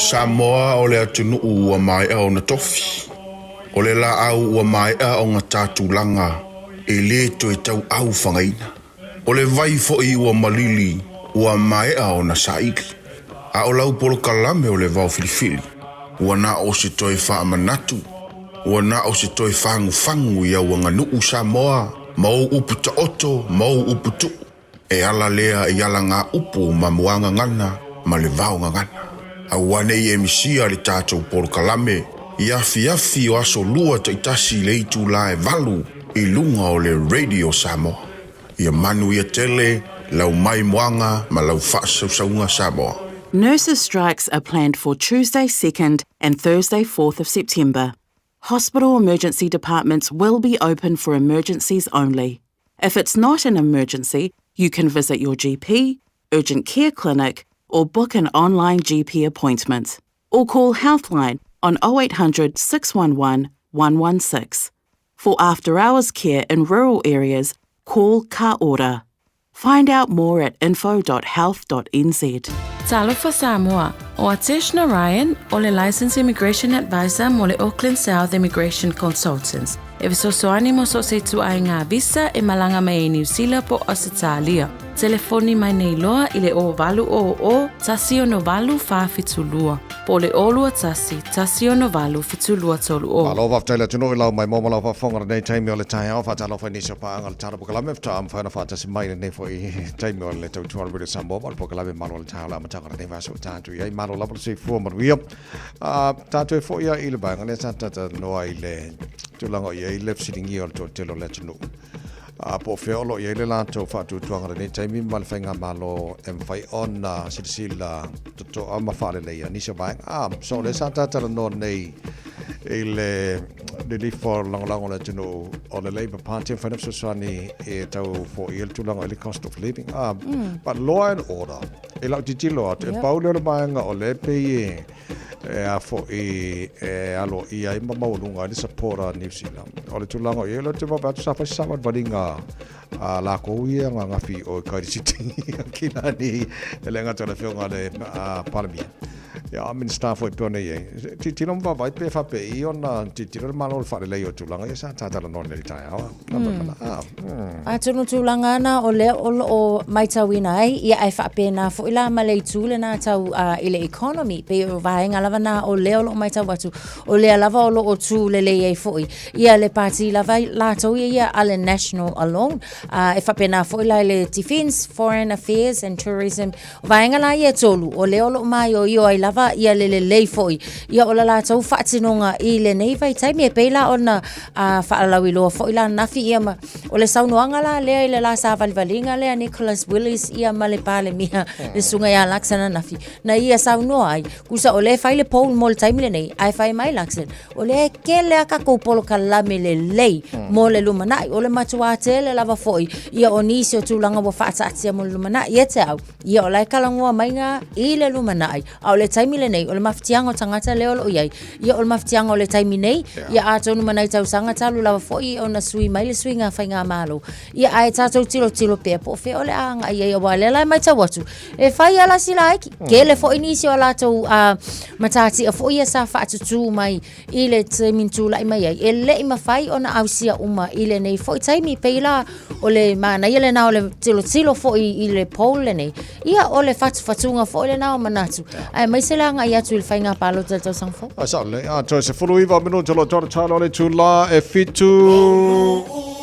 Samoa o le atunuu ua maea ona tofi. O le laau ua maea ona ta tulaga e lē toe tauau fagaina. O le vai foi ua malili ua maea ona saili. A o lau polokalame o le vao filifili, ua na o se toe faamanatu, ua na o se toe fagufagu i au aganuu Samoa ma ou upu taoto ma ou upu tuu. E ala lea i alagaupu ma muagagana ma le vaogagana. Aua ne i e misia le tatou polokalame i afiafi o aso lua taitasi i le itulā e 8 i luga o le Radio Samoa. Ia manuia tele lau maimoaga ma lau faasausauga Samoa. Nurses strikes are planned for Tuesday 2nd and Thursday 4th of September. Hospital emergency departments will be open for emergencies only. If it's not an emergency, you can visit your GP, urgent care clinic, or book an online GP appointment. Or call Healthline on 0800 611 116. For after hours care in rural areas, call Ka Ora. Find out more at info.health.nz. Talofa Samoa, o Atesh Narayan o le Licensed Immigration Advisor mo le Auckland South Immigration Consultants. E fesoasoani mo so o se ituaiga visa e malaga mai ai Niu Sila po o Ausetalia. Telefoni mai nei loa i le 0800 168 472 po o le 021 168 7230. Malo faafetai le atunuu i lau maimoa ma lau faafofoga i lenei taimi o le taeao. Faatalofa i nisi o paaga o le Tala Polokalame faatoa mafai ona faatasi mai i lenei foi taimi o le tautua o le Radio Samoa ma le Polokalame Malo o le Taeao le amataga o lenei vaiaso ua tatou i ai. Malo lava le soifua manuia. Tatou e foi lava i le vaega lea sa talanoa i le tulaga o i ai le fesiligia o le toatele o le atunuu. Po o fea o lo o i ai le latou faatuatuaga i lenei taimi ma le faigamalo e mafai ona silasila totoa ma faaleleia nisi o vaega. So o lea sa ta talanoa nei i le lilifa o le lagolago o le atunuu o le Labour Party e mafai ona fesoasoani e tau foia le tulaga i le cost of living. But law and order, i lau tilotilo atu, e pau lea o le vaega o lea e pei e e a foi e aloaia ai ma maualuga ai le support a New Zealand. O le tulaga o i ai, o lea ou te vaavaai atu sa fai se savalivaliga a lakou ia gagafi o i Kairi City Kilani e le gata o le afioga i le Palemia. Ia, a Minista foi pei ona i ai. Tilotilo ma vaavaai pe faapei ona tilotilo le Malo i le faaleleia o tulaga ia sa talanoa nei i le taeao. Atonu tulaga ana o lea o lo o maitauina ai, ia ae faapena foi la ma le itu lena tau i le economy, pei o vaega lava na o lea o lo o maitau atu, o lea lava o lo o tū lelei ai foi ia le pati lava latou ia ia a le National alone. E faapena foi la i le Defence, Foreign Affairs and Tourism, o vaega la ia e tolu, o lea o lo o maioio ai lava ia le lelei foi ia o le latou faatinoga i lenei vaitaimi, e pei la ona faalalauiloa foi la ananafi ia ma o le saunoaga la lea i le la savalivaliga lea Nicholas Willis ia ma le Palemia le susuga ia Luxon ananafi na ia saunoa ai kusa o lea e fai le poll mo le taimi lenei ae fai mai Luxon o lea e tele a tatou polokalame lelei mo le lumanai o le matuā tele lava foi ia o nisi o tulaga ua faataatia mo le lumanai ia te au ia o la e talanoa mai na i le lumanai a o le taimi lenei o le mafatiaga o tagata lea o lo o i ai ia o le mafatiaga o le taimi nei ia atonu ma nai tausaga talu lava foi ona sui mai le suiga faigamalo ia ae tatou tilotilo pea po o fea o le a agai ai aua o lea la e matau atu e fai lava la sila aiki tele foi nisi o latou matatia foi ia sa faatutū mai i le taimi na tulai mai ai, e le i mafai ona ausia uma i lenei foi taimi. Pei la o le manaia lena o le tilotilo foi i le poll lenei, ia o le fatufatuga foi lena o manatu, aemaise le agai atu i le faiga palota i le tausaga fou. Ai sao lelei. A toe 19 minute o lo o toa talo le itula e 7.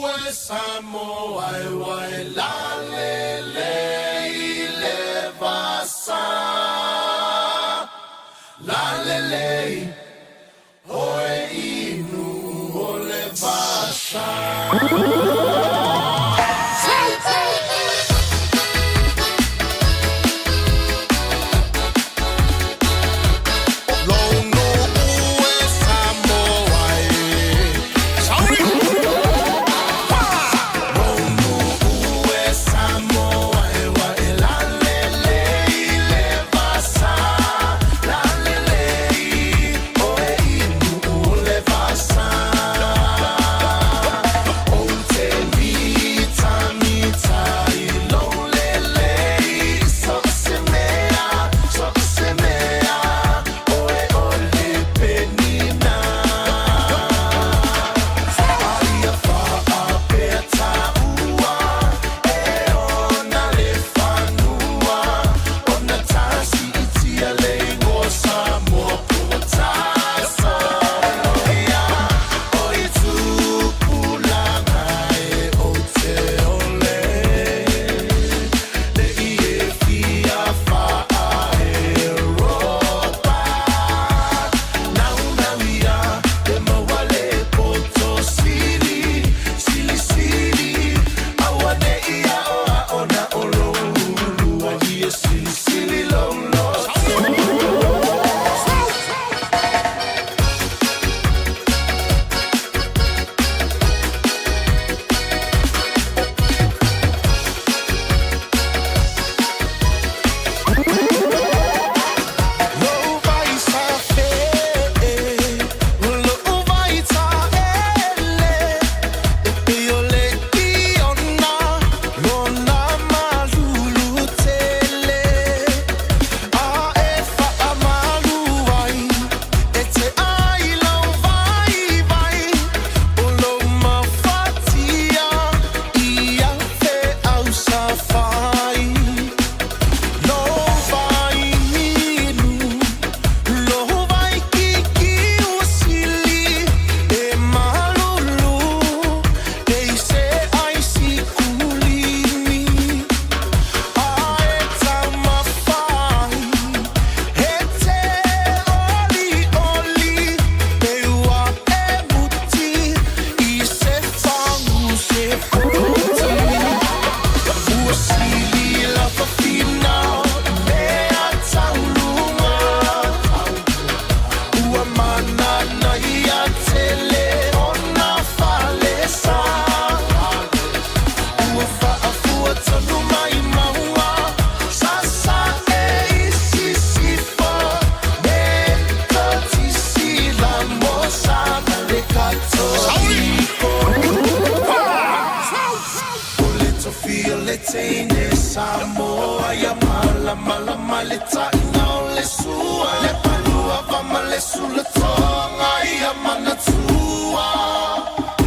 teine Samoa ia malamalama le taina o le sua le palua va ma le sulatoga ia manatua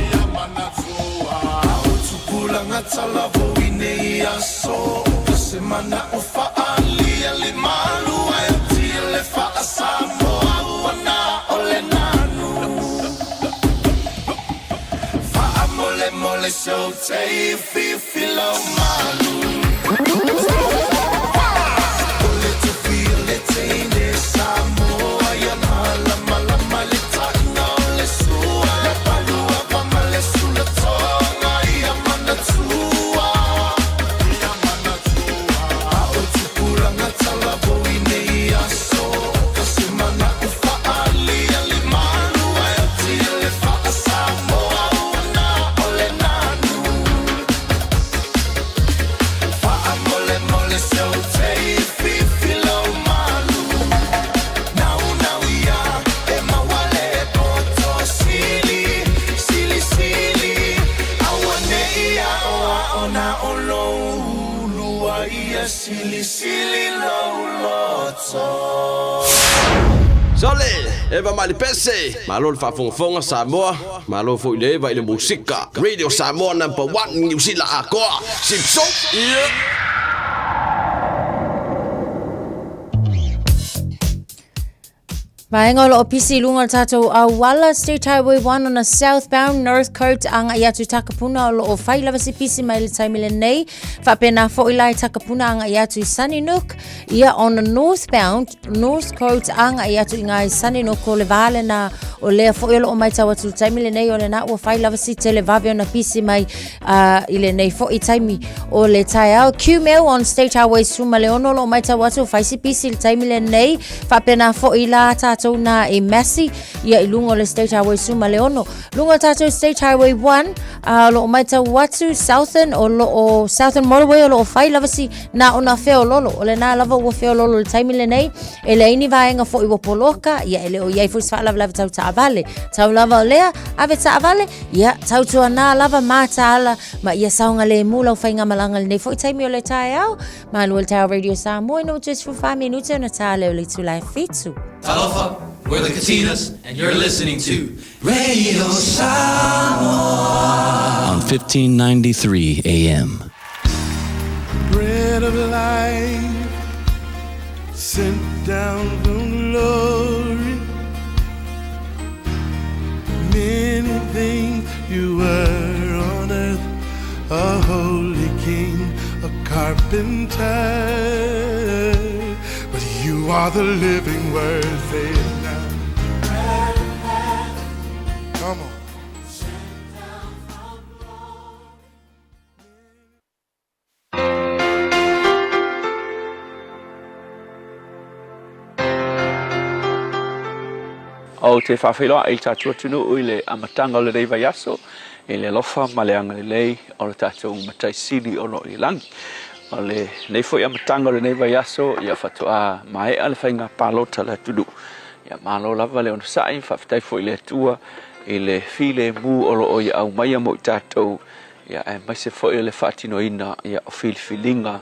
ia manatua o tupulaga talavou i nei aso o se mana o faalia le malu ae oti le faasamoa ua na o le nanu faamolemole so te fifi lau malu o le tufi o le teine Samoa ia malamalama le taina o le sua le palua va ma le sulatoga ia manatua ia manatua a o tupulaga talavou i nei aso o se mana o faalia le malu ae oti le faasamoa ua na o le nanu faamolemole so te fifi lau malu naunau ia e maua le poto sili silisili aua ne i aoao na o lou ulu a ia silisili lou loto. Sole, Eva Malipese, malo le faafogafoga Samoa, malo foi le Eva i le musika. Radio Samoa number one, Niu Sila atoa. Sipso, yeah. Vaega o loo pisi i luga o le tatou auala State Highway 1 on a southbound Northcote agai atu i Takapuna o loo fai lava se pisi mai le taimi lenei. Faapena foi la i Takapuna agai atu i Sunnynook. Ia on a northbound Northcote agai atu i ngā i Sunnynook o le vā lena o lea foi o loo maitau atu i le taimi lenei o lena ua fai lava si televave ona pisi mai i lenei foi taimi o le taeao. Qmail on State Highway 16 o loo maitau atu o fai si pisi i le taimi lenei. Faapena foi la tātou nā i Massey ia i luga o le State Highway 16. Luga o tātou State Highway 1 o loo maitau atu Southern o loo Southern Motorway o loo fai lava si nā ona feololo. O lena lava ua feololo i le taimi lenei. E leai ni vaega foi ua poloka, ia e le o i ai foi se faalavelave tau taavale. Tau lava o lea, ave taavale, ia tautuanā lava mataala ma ia saogalemu lau faigamalaga i lenei foi taimi o le taeao. Malu i le taeao Radio Samoa ina ua toe 14 minute ona ta lea o le itula e 7. Talofa, we're the Katinas, and you're listening to Radio Samoa on 1593 AM. Bread of life sent down from glory. Many things you were on earth, a holy king, a carpenter. But you are the living word, say it now. Come on. Ou te faafeiloai i le tatou atunuu i le amataga o lenei vaiaso i le alofa ma le agalelei o le tatou Matai Sili o lo o i le lagi. O lenei foi amataga o lenei vaiaso ia faatoa maea le faiga palota a le atunuu. Ia malo lava le onosai, faafetai foi i le Atua i le filemu o lo o ia aumaia mo i tatou ia aemaise foi o le faatinoina ia o filifiliga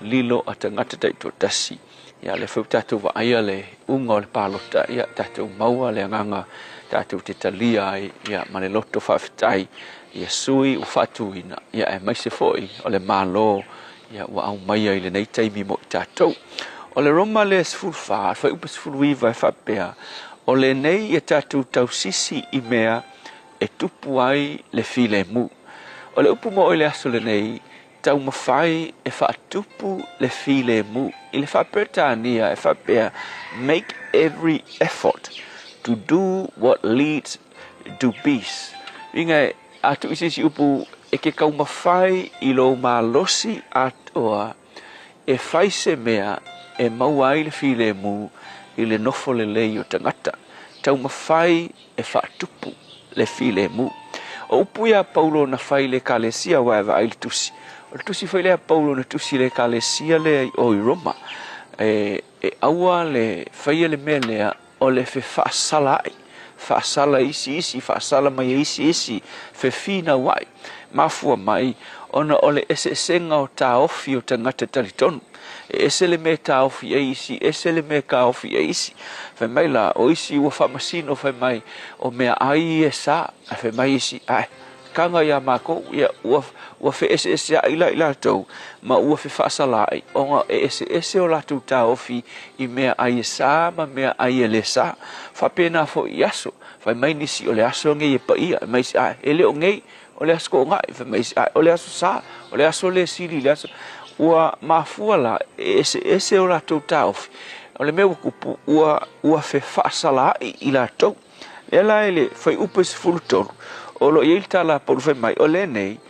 lilo a tagata taitoatasi. Ia lea foi ua tatou vaaia le uga o le palota, ia tatou maua le agaga tatou te talia ai ia ma le loto faafetai ia sui ua faatuina, ia aemaise foi o le Malo ia ua aumaia i lenei taimi mo i tatou. O le Roma lea 14, fuaiupu 19 e faapea, O lenei ia tatou tausisi i mea e tupu ai le filemu. O le upu moʻo i le aso lenei, taumafai e faatupu le filemu. I le faa-Peretania e faapea, Make every effort to do what leads to peace. Uiga, a tuu i se isi upu, e ke taumafai i lou malosi atoa e fai se mea e maua ai le filemu i le nofo lelei o tagata. Taumafai e faatupu le filemu. O upu ia a Paulo na fai i le Ekalesia aua e vaai i le tusi. O le tusi foi lea a Paulo na tusi i le Ekalesia lea i o i Roma, e, e aua le faia le mea lea o le fefaasala ai, faasala e isi isi, faasala mai e isi isi, fefinauai. Mafua mai ona o le eseesega o taofi o tagata talitonu. E ese le mea e taofi ai isi, ese le mea e taofi ai isi. Fai mai la, o isi ua faamasino fai mai, o meaai ia e sa. Ae fai mai isi, ae, taga iā makou, ia, ua, ua feeseeseaʻi la i latou, ma ua fefaasalaʻi, ona e eseese o latou taofi i meaai e sa ma meaai e lē sa. Faapena foi i aso. Fai mai nisi, o le aso nei e paia. Fai mai isi, ae, e le o nei, o le Aso Toonai. Fai mai isi, ae, o le Aso Sa, o le aso lē sili i le aso. Ua mafua la e eseese o latou taofi, o le mea ua tupu, ua, ua fefaasalaʻi i latou. Lea la i le fuaiupu e 13, o lo o i ai le tala a Paulo fai mai, o lenei,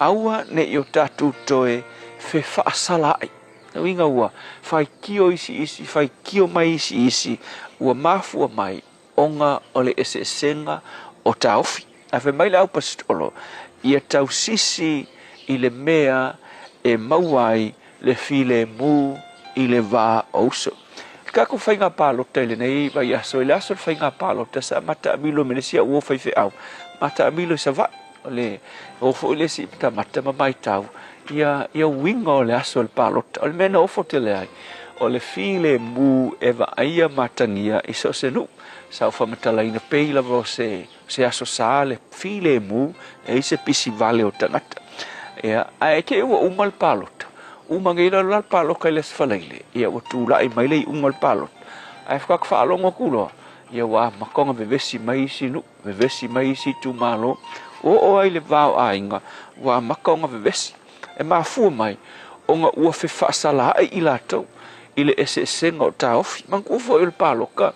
aua ne i o tatou toe fefaasalaai. O uiga ua faitio isi isi, faitio mai isi isi, ua mafua mai ona o le eseesega o taofi. Ae fai mai le aupasitolo, ia tausisi i le mea e maua ai le filemu i le va o uso. I le tatou faiga palota i lenei vaiaso, i le aso o le faiga palota sa mataamilo ma le isi au uo faifeau, mataamilo i Savaii. O le o foi le isi matamata ma matau ia ia uiga o le aso o le palota. O le mea na ofo tele ai, o le filemu e vaaia matagia i so o se nuu. Sa ou faamatalaina pei lava o se se aso sa le filemu, e leai se pisi vale o tagata. Ia, ae te i ua uma le palota, uma nei la le palota i le Aso Faraile, ia ua tulai mai le iuga o le palota. Ae faatoa faalogo atu loa, ia ua amata ona vevesi mai isi nuu, vevesi mai isi itumalo, ua oo ai i le va o aiga, ua amata ona vevesi. E mafua mai ona ua fefaasalaai i latou i le eseesega o taofi. Manatua foi o le palota,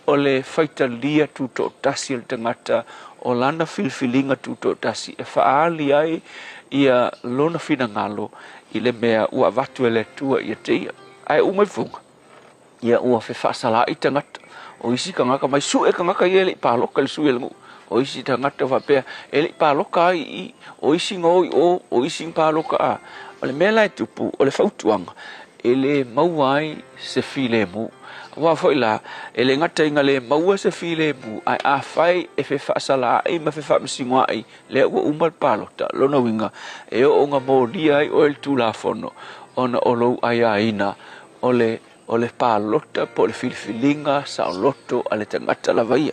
o le faitalia tutoatasi a le tagata o lana filifiliga tutoatasi e faaali ai ia lona finagalo i le mea ua avatu e le Atua ia te ia. Ae uma ifoga, ia ua fefaasalaai tagata. O isi tagata mai sue tagata ia e le i paloka i le sui o le nuu. O isi tagata faapea e le i paloka ai i i, o isi na o i o, o isi na paloka a. O le mea la e tupu, o le fautuaga, e le maua ai se filemu. Aua foi la, e le gata ina le maua se filemu, ae afai e fefaasalaai ma fefaamasinoai, lea ua uma le palota, lona uiga, e oo ina molia ai oe i le Tulafono ona o lou aiaina o le o le palota po o le filifiliga saoloto a le tagata lava ia.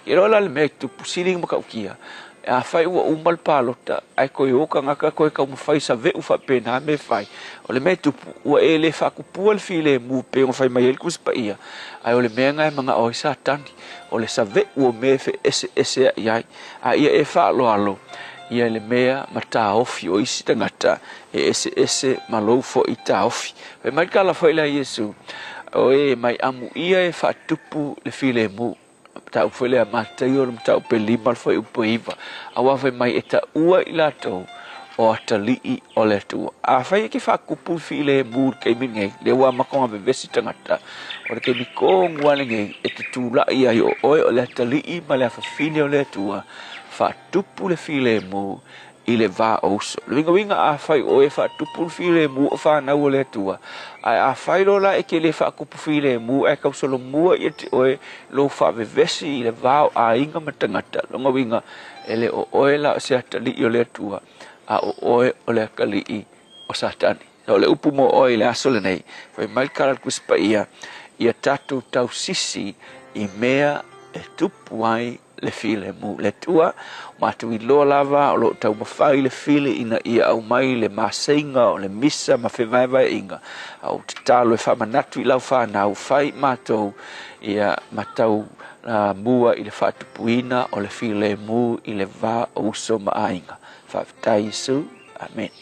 Iloa la le mea e tupu, sili ona matautia, afai ua uma le palota ae toe o tagata toe taumafai save'u faapena mea e fai, o le mea e tupu, ua e le faatupua le filemu e pei ona fai mai ai le Tusi Paia, ae o le mea lena e manao ai Satani, o le save'u o mea e feeseesea'i ai. A ia e faaaloalo ia le mea ma taofi o isi tagata e eseese ma lou foi taofi. Fai mai le tala foi lea a Iesu, O e mai amuia e faatupu le filemu. Mataupu foi lea Mataio le mataupu e 5 le fuaiupu e 9. Aua fai mai e taua i latou o atalii o le Atua. Afai e te faatupu le filemu i le taimi lenei, lea ua amata ona vevesi tagata, o le taimi tonu lava lenei e te tulai ai o oe o le atalii ma le afafine o le Atua, faatupu le filemu i le va o uso. O le uiga uiga afai o oe e faatupu le filemu o fanau o le Atua, ae afai loa la e te le faatupu filemu ae tausolomua ia te oe lou faavevesi i le va o aiga ma tagata, lona uiga e le o oe la o se atalii o le Atua, a o oe o le atalii o Satani. O le upu mo oe i le aso lenei, fai mai le tala a le Tusi Paia, ia tatou tausisi i mea e tupu ai le filemu. Le Atua, matou iloa lava o lo o taumafai le fili ina ia aumai le maseiga o le misa ma fevaevaeaiga, a ou tatalo e faamanatu i lau fanau, fai matou ia ma tau mua i le faatupuina o le filemu i le va o uso ma aiga. Faafetai Iesu. Amene.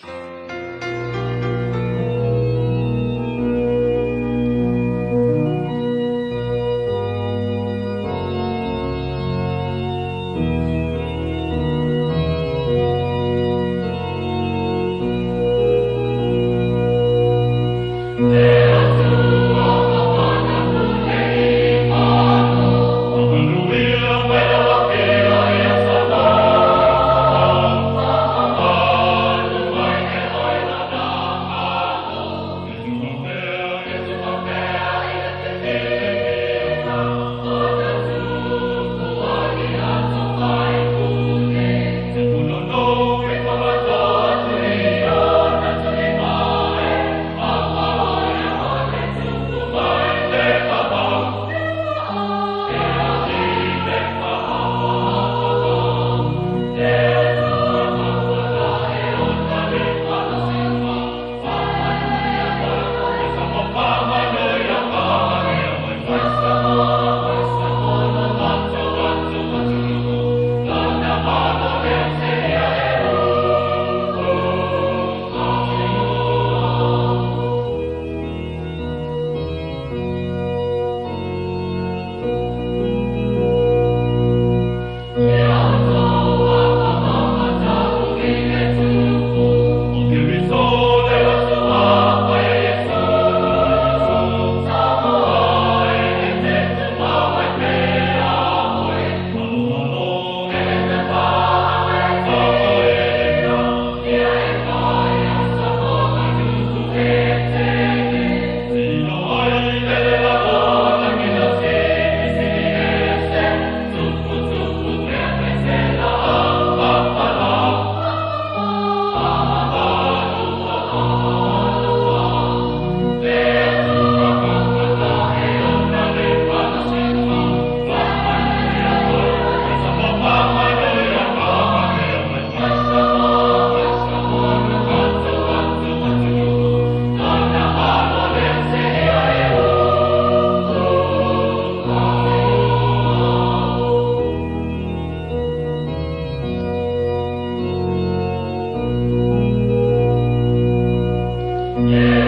Le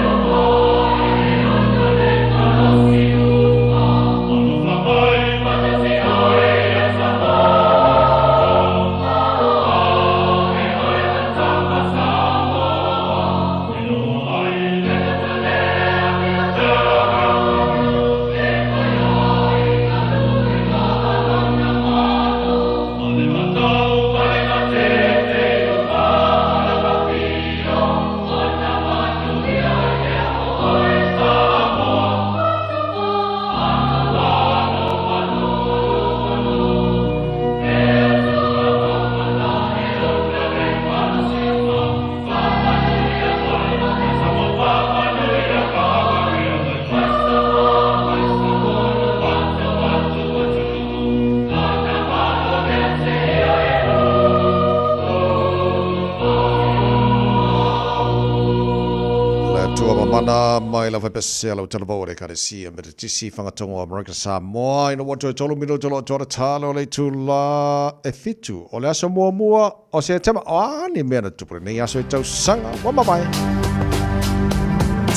Atua mamana mai lava pese lau talavou o le Ekalesia Metotisi Fagatogo o Amerika Samoa ina ua toe tolu minuto lo toa talo le itula e fitu o le aso muamua o Setema. O a ni mea na tupu lenei aso i tausaga ua mavae?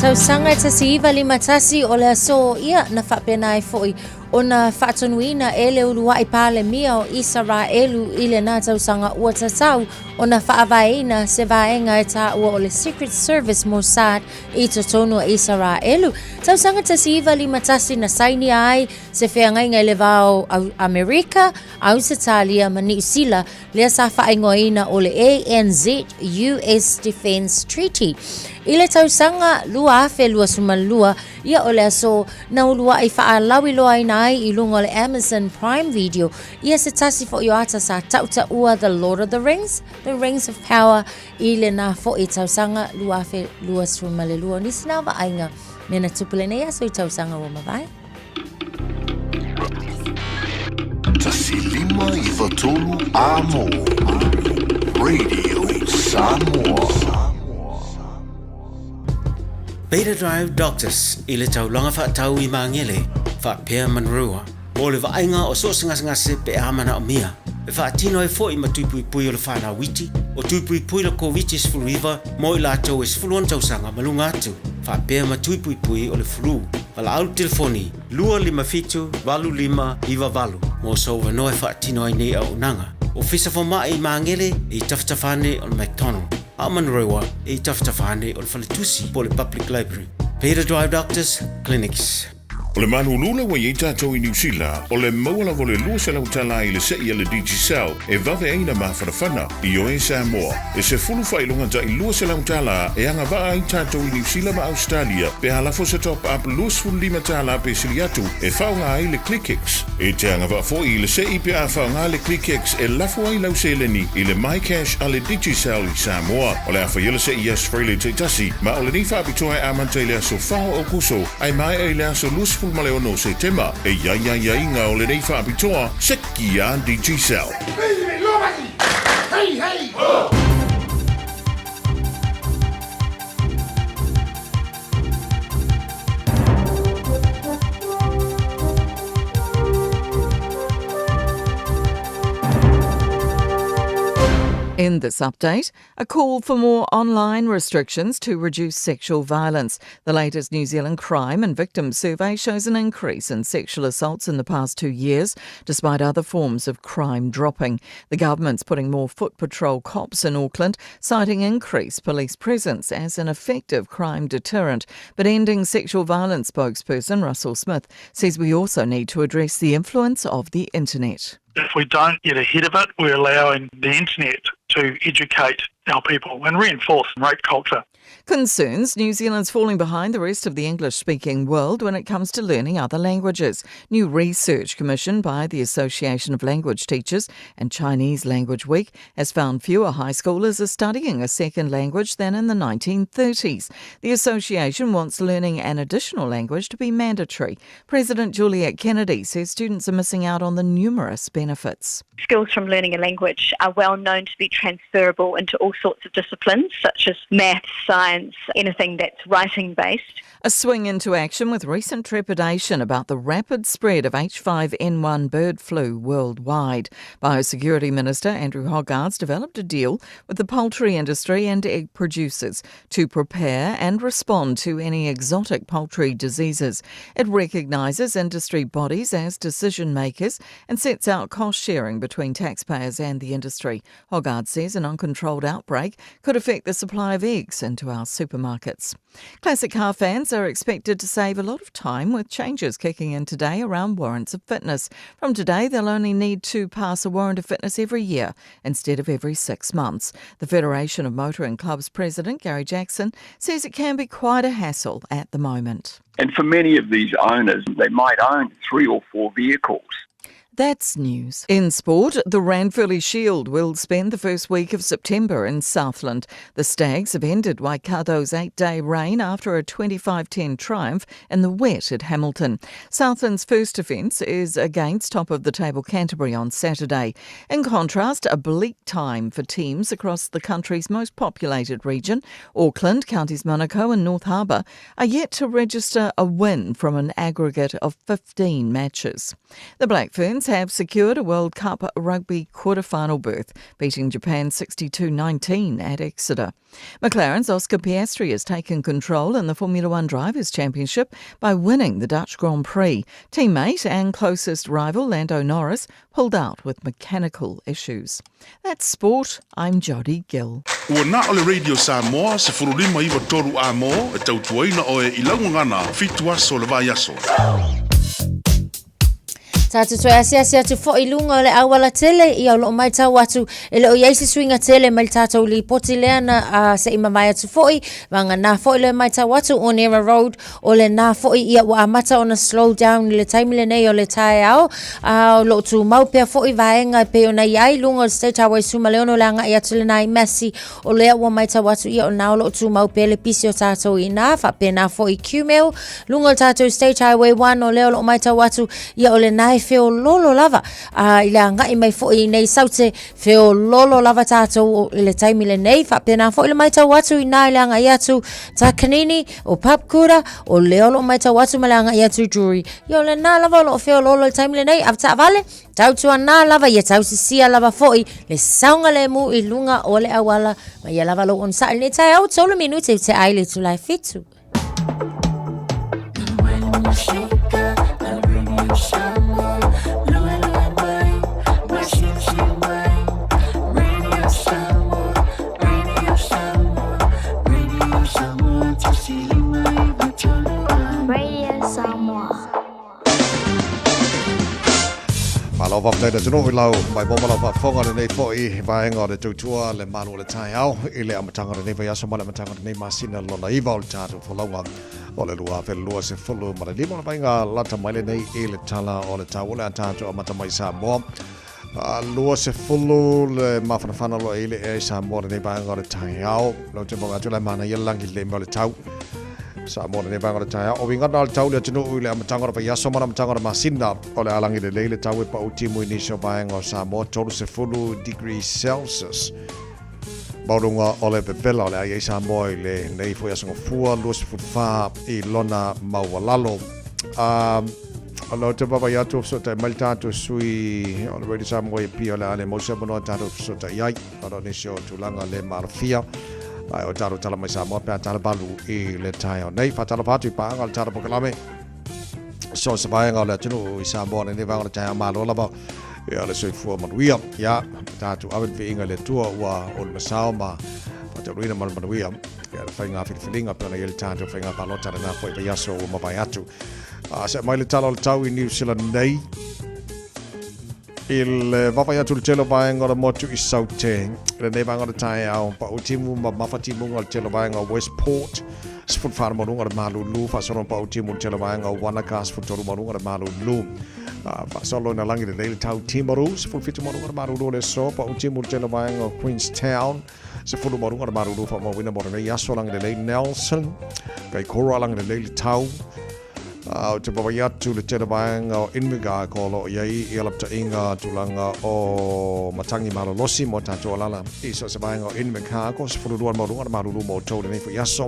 Tausaga e 1951 o le aso ia na faapena ai foi ona faatonuina e le uluai Palemia o Isaraelu i lena tausaga ua tatau ona faavaeina se vaega e taua o le Secret Service Mossad i totonu o Isaraelu. Tausaga 1951 na sainia ai se feagaiga i le va o Amerika, Ausetalia ma Niu Sila lea sa faaigoaina o le ANZ-US Defence Treaty. I le tausaga 2022, ia o le aso na uluai faalauiloaina ai i luga o le Amazon Prime Video ia se tasi foi o ata sa tautaua The Lord of the Rings, The Rings of Power i lena foi tausaga 2022. O nisi na vaaiga mea na tupu lenei aso i tausaga ua mavae. 1 5 9 3 Amo Radio Samoa. Beta Drive Doctors i le taulaga faatau i Magele, faapea Manurewa, mo le vaaiga o so o se gasegase pe a manaomia. E faatino ai foi ma tui puipui o le fanau iti, o tui puipui le Koviti-19 mo i latou e 16 tausaga ma luga atu, faapea ma tui puipui o le flu. Valaau le telefoni 257 8598 mo sou avanoa e faatino ai nei auaunaga. Ofisa Fomai i Magele e i tafatafa ane o le McDonald, a o Manurewa e i tafatafa ane o le Faletusi po o le Public Library. Beta Drive Doctors Clinics. O le malulu ua i ai tatou i Niu Sila, o le maua lava o le $200 i le se'i a le Digicel e vave ai na mafanafana. Ioe Samoa, e sefulu faailoga ta'i $200 e agava'a ai tatou i Niu Sila ma Ausetalia pe a lafo se top up $25 pe sili atu e faaaoga ai le ClickX. E te agava'a fo'i i le se'i pe a faaaoga le ClickX e lafo ai lau seleni i le MyCash a le Digicel i Samoa. O le a faia le se'i i aso Faraile taitasi, ma o lenei faapitoa e amata i le aso 4 o Aokuso ae maea i le aso 26 o Setema. E i ai aiaiga o lenei faapitoa, seki a Digicel. Hey, hey! Ho! In this update, a call for more online restrictions to reduce sexual violence. The latest New Zealand crime and victim survey shows an increase in sexual assaults in the past 2 years, despite other forms of crime dropping. The government's putting more foot patrol cops in Auckland, citing increased police presence as an effective crime deterrent. But ending sexual violence spokesperson Russell Smith says we also need to address the influence of the internet. If we don't get ahead of it, we're allowing the internet to educate our people and reinforce rape culture. Concerns New Zealand's falling behind the rest of the English-speaking world when it comes to learning other languages. New research commissioned by the Association of Language Teachers and Chinese Language Week has found fewer high schoolers are studying a second language than in the 1930s. The association wants learning an additional language to be mandatory. President Juliet Kennedy says students are missing out on the numerous benefits. Skills from learning a language are well known to be transferable into all sorts of disciplines, such as maths, science, anything that's writing based. A swing into action with recent trepidation about the rapid spread of H5N1 bird flu worldwide. Biosecurity Minister Andrew Hoggard's developed a deal with the poultry industry and egg producers to prepare and respond to any exotic poultry diseases. It recognises industry bodies as decision makers and sets out cost sharing between taxpayers and the industry. Hoggard says an uncontrolled outbreak could affect the supply of eggs into our supermarkets. Classic car fans are expected to save a lot of time with changes kicking in today around warrants of fitness. From today, they'll only need to pass a warrant of fitness every year instead of every six months. The Federation of Motoring Clubs president, Gary Jackson, says it can be quite a hassle at the moment. And for many of these owners, they might own three or four vehicles. That's news. In sport, the Ranfurly Shield will spend the first week of September in Southland. The Stags have ended Waikato's eight day reign after a 25 10 triumph in the wet at Hamilton. Southland's first defence is against top of the table Canterbury on Saturday. In contrast, a bleak time for teams across the country's most populated region, Auckland, Counties Manukau, and North Harbour, are yet to register a win from an aggregate of 15 matches. The Black Ferns have secured a World Cup rugby quarter-final berth, beating Japan 62-19 at Exeter. McLaren's Oscar Piastri has taken control in the Formula One Drivers' Championship by winning the Dutch Grand Prix. Teammate and closest rival Lando Norris pulled out with mechanical issues. That's sport. I'm Jodie Gill. Ua na o le Radio Samoa, 1593 a mo, e tautuaina oe i lau gagana, fitu aso o le vaiaso. Tātou toe asiasi atu foi i luga o le auala tele, ia o loo maitau atu e le o iai se suiga tele mai le tātou lipoti lea na uh, se i mamae atu foi, vanga nā foi le maitau atu Onera Road o le nā foi ia ua amata ona slow down i le taimi lenei o le taeao, a o loo tumau pea foi vaega e pei ona iai luga o le State Highway 16 le agai atu lenā i Massey O lea ua maitau atu ia o nā o loo tumau pea le pisi o tātou i nā, faapena foi Qmail, luga o le tātou State Highway 1 o lea o loo maitau atu ia o lenā e feololo lava a i le agai mai foi i nei Saute, feololo lava tātou i le taimi lenei, faapena foi le maitau atu i nā i le agai atu Takanini, o Papkura, o lea o loo maitau atu ma le agai atu Drury. Ia o lenā lava o loo feololo i le taimi lenei, avetaavale, Tautuanā lava ia tausisia lava foi le saogalemu i luga o le auala ma ia lava lou onosai i lenei taeao tolu minute i te ai le itula e fitu. Radio Samoa. Malo faafetai le atunuu i lau maimoa ma lau faafofoga i lenei foi vaega o le tautua le malu o le taeao i le amataga o lenei vaiaso ma le amataga o lenei masina lona iva o le tatou folauga o le 2025. O le vaiga lata mai lenei i le tala o le tau o le a tatou amata mai Samoa. 20 le mafanafana o lo o i le ea i Samoa lenei vaega o le taeao. Lau te maua atu la manaia le lagi lelei mea o le tau. Samoa lenei vaega o le taeao. O uiga na o le tau le atunuu i le amataga o le vaiaso ma le amataga o le masina. O le a lagi lelei le tau e pau timu i nisi o vaega o Samoa 30 degrees Celsius. Maualuga o le vevela o le a i ai Samoa i lenei foi aso Gafua 24 i lona maualalo. O lea ou te vaavaai atu o fesootai mai le tatou sui o le Radio Samoa i Apia o le a le maua se avanoa tatou fesootai ai ona o nisi o tulaga le maalofia ae o tatou tala mai Samoa pe a tala valu i le taeao nei. Faatalofa atu i paaga o le tala polokalame so se vaega o le atunuu i Samoa lenei vaega o le taeao malo lava ia le soifua manuia. Ia, tatou ave le viiga i le Atua ua ulumasao ma faataunuuina ma le manuia ia le faiga filifiliga pe ona i ai le tatou faiga palota lena foi vaiaso ua mavae atu. A se mai le tala o le tau i New Zealand nei, i le vaavaai atu i le tele o vaega o le motu i Saute, i lenei vaega o le taeao, pau timu ma mafa timuga o le tele o vaega o Westport, 14 maualuga o le malulu, faasolo pau timu i le tele o vaega o Wanaka, 13 maualuga o le malulu. Faasolo ina lagi lelei le tau Timaru, 17 maualuga o le malulu o le aso, pau timu i le tele o vaega o Queenstown, 10 maualuga o le malulu faamauina mo lenei aso, lagi lelei Nelson, Kaikoura lagi lelei le tau, Ou te vaavaai atu i le tele vaega o Invercargill o lo o i ai ia lapataiga tulaga o matagi malolosi mo tatou alala i so o se vaega o Invercargill, 12 le maualuga o le malulu mo outou i lenei foi aso.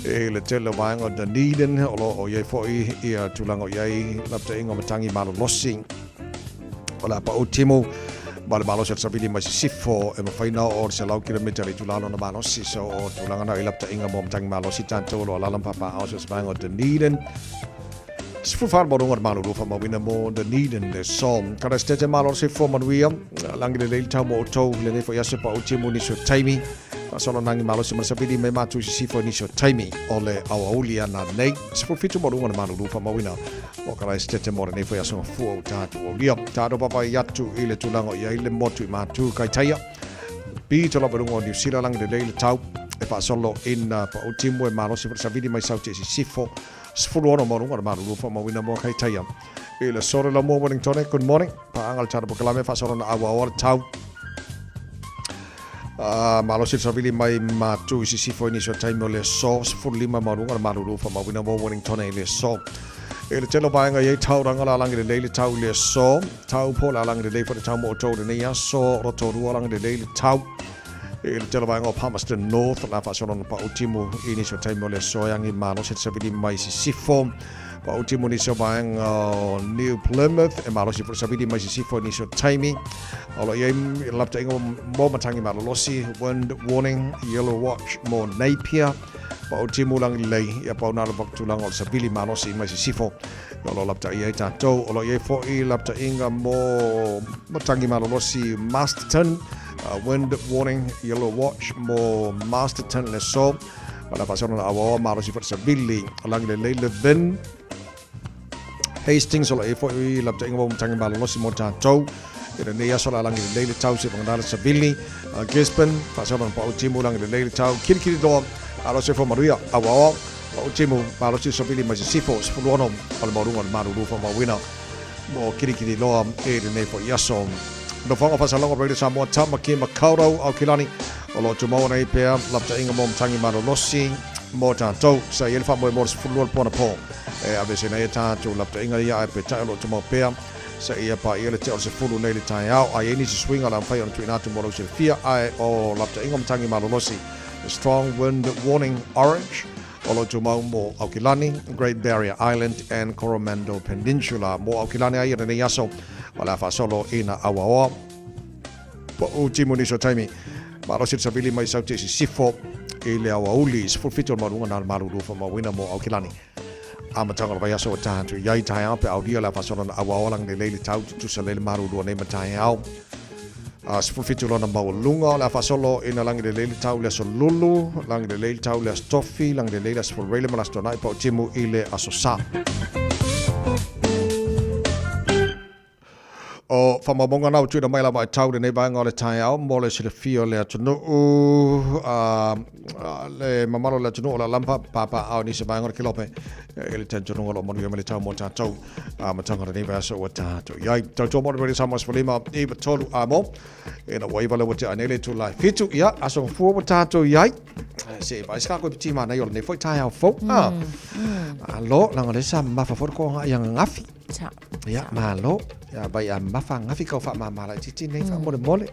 I le tele o vaega o Dunedin o lo o i ai foi ia tulaga o i ai lapataiga o matagi malolosi. O le a pau timu ma le malosi o le savili mai sisifo e mafai na oo le 100 kilomita le itula lona malosi. So o tulaga na i lapataiga mo matagi malosi tatou o lo o alala ma papaao so se vaega o Dunedin. 14 le maualuga o le malulu faamauina mo Dunedin le so. Kana se tete malo se fua manuia langi lelei le tau mo outou lenei foi aso pau timu nisi o taimi. Faasolo nangi malosi ma le savili mai matu i sisifo i nisi o taimi o le aoauli ana nei. 17 maualuga o le malulu faamauina O ka Karaisitete mo lenei foi aso fua o tatou aulia. Tatou vaavaai atu i le tulaga o i ai le motu i Matu Kaitaia. Pito lava i luga o Niu Sila lagi lelei le tau e faasolo ina pau timu e malosi foi le savili mai Saute i Sisifo. 16 maualuga o le malulu faamauina mo Kaitaia. I le sore la mua Wellingtone, good morning. Paaga le tatou polokalame faasolo na auaoa le tau. Malosi le savili mai Matu i Sisifo i nisi o taimi o le aso, 15 maualuga le malulu faamauina mo Wellingtone i le aso. I le tele o vaega i ai tauranga lalagi lelei le tau i le aso, tau po lalagi lelei foi le tau mo outou i lenei aso, Rotorua lagi lelei le tau. I le tele o vaega o Palmerston North, la faasolo na pau timu i nisi o taimi o le aso e agi malosi le savili mai Sisifo. Pau timu nisi o vaega o New Plymouth, e malosi foi le savili mai Sisifo i nisi o taimi. O lo o i ai lapataiga mo matagi malolosi, wind warning, yellow watch mo Napier. Pau timu lagi lelei, ia pau nā le tulaga o le savili malosi mai Sisifo. O lo o lapatai ai tatou. O lo o i ai foi lapataiga mo matagi malolosi Masterton, wind warning, yellow watch mo Masterton le aso. Ma le faasolo na aoaoa malosi foi le savili lagi lelei Levin. Hastings o lo o i ai foi lapataiga mo matagi malolosi mo tatou. I lenei aso la lagi lelei le tau se vagana le savili. Gisborne, faasolo na pau timu lagi lelei le tau. Kirikiriroa, alo se fo manuia, aoaoa. Pau timu malosi savili mai sisifo, 16 o le maualuga o le malulu faamauina mo Kirikiriroa i lenei foi aso. Nofoaga Faasalaga Radio Samoa, Tamaki Makaurau, Aukilani, o lo o tumau nei pea lapataiga mo matagi malolosi mo tatou. Sa i ai le faamoemoe o le 12 le po anapo e aveese nei e tatou lapataiga ia ae peitai o lo o tumau pea seia paia le tea o le 10 nei le taeao. A i ai nisi suiga o le a mafai ona tuuina atu mo lou silafia ae o lapataiga o matagi malolosi Strong Wind Warning Orange o lo o tumau mo Aukilani, Great Barrier Island and Coromandel Peninsula. Mo Aukilani ai i lenei aso o le a faasolo i na auaoa. Pau timu nisi o taimi. Malosi le savili mai Saute i Sisifo i le aoauli 17 o le maualuga na le malulu faamauina mo Aukilani. Amataga o le vaiaso ua taha atu i ai taeao pe aulia le a faasolo na auaoa lagi lelei le tau tutusa lelei le malulu nei ma taeao. 17 lona maualuga o le a faasolo ina lagi lelei le tau i le aso Lulu, lagi lelei le tau i le aso Tofi, lagi lelei le aso Fureile ma le aso Toanai pau timu i le aso Sa. O faamaumauga na ua tuuina mai lava e tau lenei vaega o le taeao mo le silafia o le atunuu, le mamalu o le atunuu o le lampa papaao i nisi vaega o le kelope i le talitonuga o lo o manuia mai le tau mo tatou amataga o lenei vaiaso ua tatou i ai. Tautua mo le Radio Samoa 15 9 3 a mo ina ua iva le ua tea nei le itula e 7 ia aso mafua ua tatou i ai. Se i vaai se kako i piti manai o lenei foi taeao fou. Alo, langa le sa mafa foi le koanga i angafi. Sa. Ia, malo. Ia, vai a mafa angafi kau whaamamala i titi nei whaamolemole.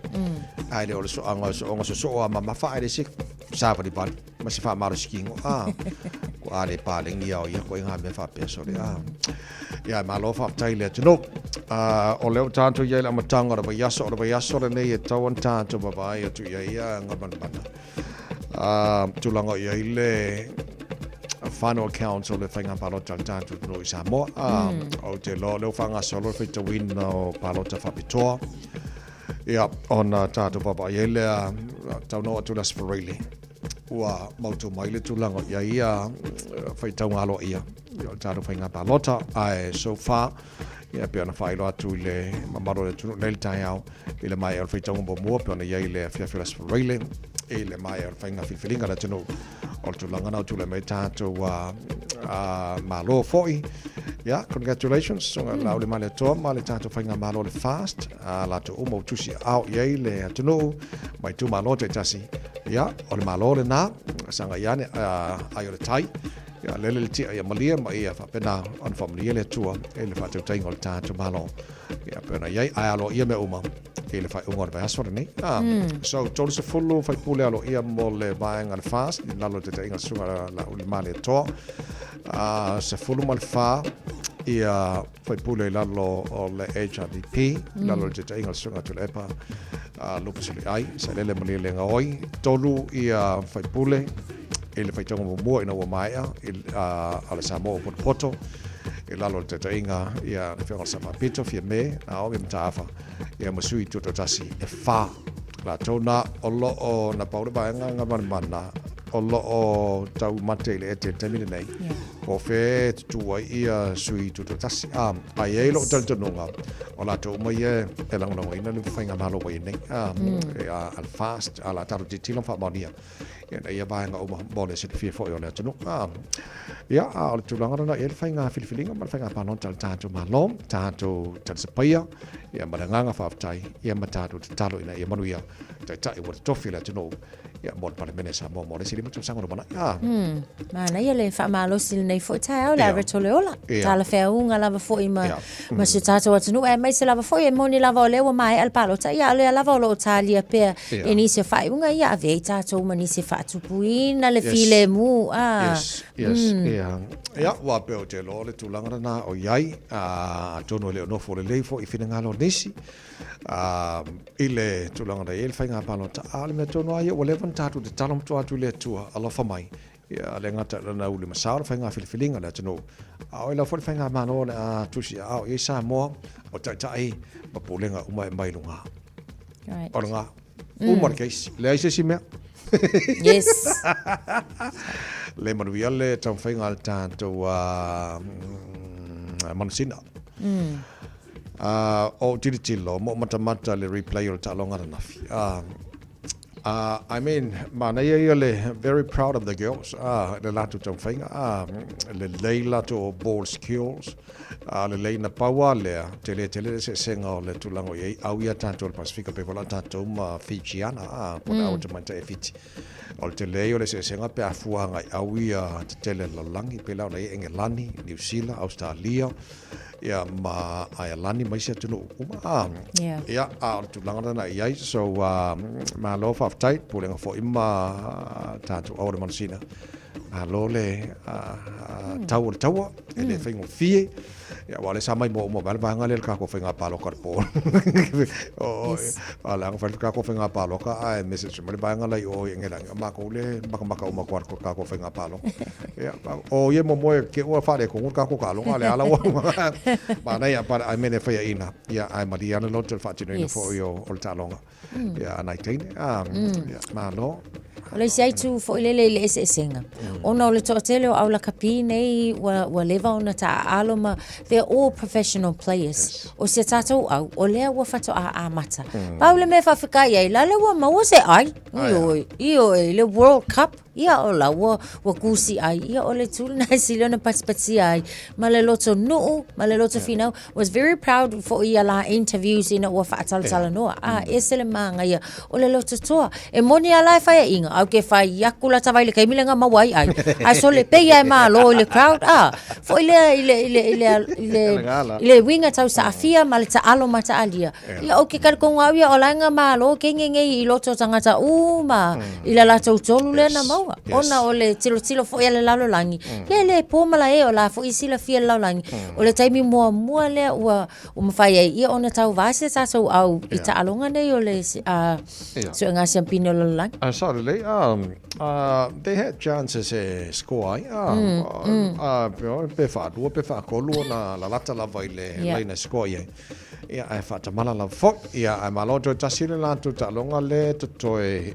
Ai le o le soanga o soonga so soo a mamafa ai le se sāvalivali ma se faamalosi kigo a ko a le palegi ia o ia ko i ngā mea faapea sole a ia malo faafetai le atunuu o lea ua tatou i ai le amataga o le vaiaso o le vaiaso lenei e tatau ona tatou vaavaai atu i ai ia gamanemana tulaga o i ai le final accounts o le faiga palota a le tatou atunuu i Samoa. Ou te iloa o lea ua faagasolo le faitauina o palota faapitoa. Ia, ona tatou vaavaai ai lea, tau na oo atu le Aso Faraile, ua mautu mai le tulaga o i ai ia faitauga aloaia o le tatou faiga palota, ae so far, ia pei ona faailoa atu i le mamalu o le atunuu nei le taeao, i le maea o le faitauga muamua pei ona i ai le afiafi o le Aso Faraile, i le maea o le faiga filifiliga a le atunuu. O le tulaga na o tulai mai tatou Malo foi. Yeah, congratulations. Susuga Laauliamaleatoa ma le tatou faigamalo le FAST, a latou uma ua tusi aao i ai le atunuu ma itumalo taitasi. Ia, o le Malo lena, sagai ane ai o le tai. Ia, lele le tia ia malie ma ia faapena ona faamanuia le Atua i le faatautaiga o le tatou Malo. Ia, pei ona i ai, ae aloaia mea uma i le faaiuga o le vaiaso lenei. Ah, So, 30 faipule aloaia mo le vaega le FAST i lalo o le taitaiga a le Susuga Laauliamaleatoa. 14 ia faipule i lalo o le HRDP, i lalo o le taitaiga a le Susuga Tuilaepa Lupesoliai, Sailele Malielegaoi. Tolu ia faipule i le faitauga muamua ina ua maea a le Samoa ua potopoto i lalo o le taitaiga ia le Afioga i le Sao Faapito, Fiame, Naomi Mataafa, ia ma sui tutoatasi e whā. Latou na o lo o na pau le vaega Gavanemana o lo o taumate i le ete i le taimi lenei. Yeah. Po o fea e tutū ai ia sui tutoatasi. A, a i ai lou talitonuga, o latou uma ia e lagolagoina le faigamalo ua i ai nei. A, mm. a, a le FAST, a la tatou tilotilo ma faamaonia ina ia vaega uma mo le silafia foi o le atunuu. A, ia, a o le tulaga lena i ai le faiga filifiliga ma le faiga palota a le tatou Malo, tatou talisapaia, ia ma le agaga faafetai, ia ma tatou tatalo ina ia manuia taitai ua totofi le atunuu ia mo le Palemene Samoa mo le isi 5 tausaga lumanai. Ah. Manaia le faamalosi lenei foi taeao le ave tole ola. Yeah. Talafeauga lava foi ma, yeah. ma si o tatou atunuu. Aemaise lava foi e moni lava o lea ua maea le palota. Ia, o lea lava o lo o talia pea yeah. i nisi o faaiuga ia ave ai tatou ma nisi e faatupuina le yes. filemu. Ah. Yes, yes, yeah. Ia, ua pei ou te iloa o le tulaga lena o i ai, atonu e le o nofo lelei foi i finagalo o nisi, i le tulaga na i ai le faiga palota. A o le mea tonu lava ia, ua leva ona tatou tatalo matua atu i le Atua, alofa mai, ia le gata i lana uli masao le faiga filifiliga a le atunuu, a o i lau foi le faigamalo o le a tusi aao i ai Samoa, o taitai ma pulega uma e mai luga. Right. O luga. Uma le case. Leai se isi mea. Yes. Le manuia le taumafaiga a le tatou manusina. O tilotilo, mo matamata le replay o le taaloga ananafi. I mean, manaia ia le very proud of the girls, le latou taumafaiga, lelei latou ball skills, lelei na pau lava lea, tele tele le eseesega o le tulaga o i ai au ia tatou i le Pasefika pei foi la tatou ma Fijiana, po o le au tamaitai e Fiti. O le tele ia o le eseesega pe a fua agai au ia tetele le lalolagi, pei la ona i ai Engelani, Niu Sila, Ausetalia, ia ma Aialani ma isi atunuu uma. A, yeah. Ia, a o le tulaga lena i ai. So, malo faafetai, pulega foi ma tatou au o le manusina. Malo le tau o le taua, e le faigofie. Ia, aua o lea sa maimoa uma mai le vaega lea i le tatou faiga palota i le po. Yes. O le aga fai le tatou faiga palota ae message mai le vaega la i o i Engelani, o matou le makamaka uma atu i le tatou faiga palota. Ia, o ia momoe ke ua faaletonu le tatou taaloga, o lea la ua manaia, but I mean e faiaina, ia, ae malie lava le loto i le faatinoina foi o le taaloga. Ia, a nai teine, ia, malo. O le isi aitu foi lele i le eseesega, ona o le toatele o au lakapi nei ua, ua leva ona taaalo ma they're all professional players. Yes. O si a tatou au, o lea ua faatoa amata. Pau le mea faafetai ai, la lea ua maua se ai, ioe, ioe, le World Cup, ia o la ua, ua kusi ai, ia o le tū lena e sili ona patipatia ai, ma le loto nuu, ma le loto finau, was very proud foi ia la interviews ina ua faatalatalanoa. A, ese le māngaia o le loto toa. E moni a la e whaiainga, au ke whai aku la tawai le keimi le ngā maua ai ai. Ai so le peia e mālo i le crowd, a, foi lea i le, i le, i le, i le, i le winga tau saafia ma le taalo ma taalia. Ia o ke kalikonga au ia o la ngā mālo ke ngengei i loto tangata uma i la latou tolu lea na maua. Ona o le tilotilo foi a le lalolagi, le le po ma la e o la foi silafia le lalolagi. O le taimi muamua lea ua ua mafai ai ia ona tauvā se tatou au i taaloga nei o le suega siampini o le lalolagi. Sao lelei, they had chances e score ai, pe faalua pe faatolu ona lalata lava i le laina e score i ai. Ia, ae faatamala lava foi. Ia, ae malo toe tasi le latou taaloga le totoe,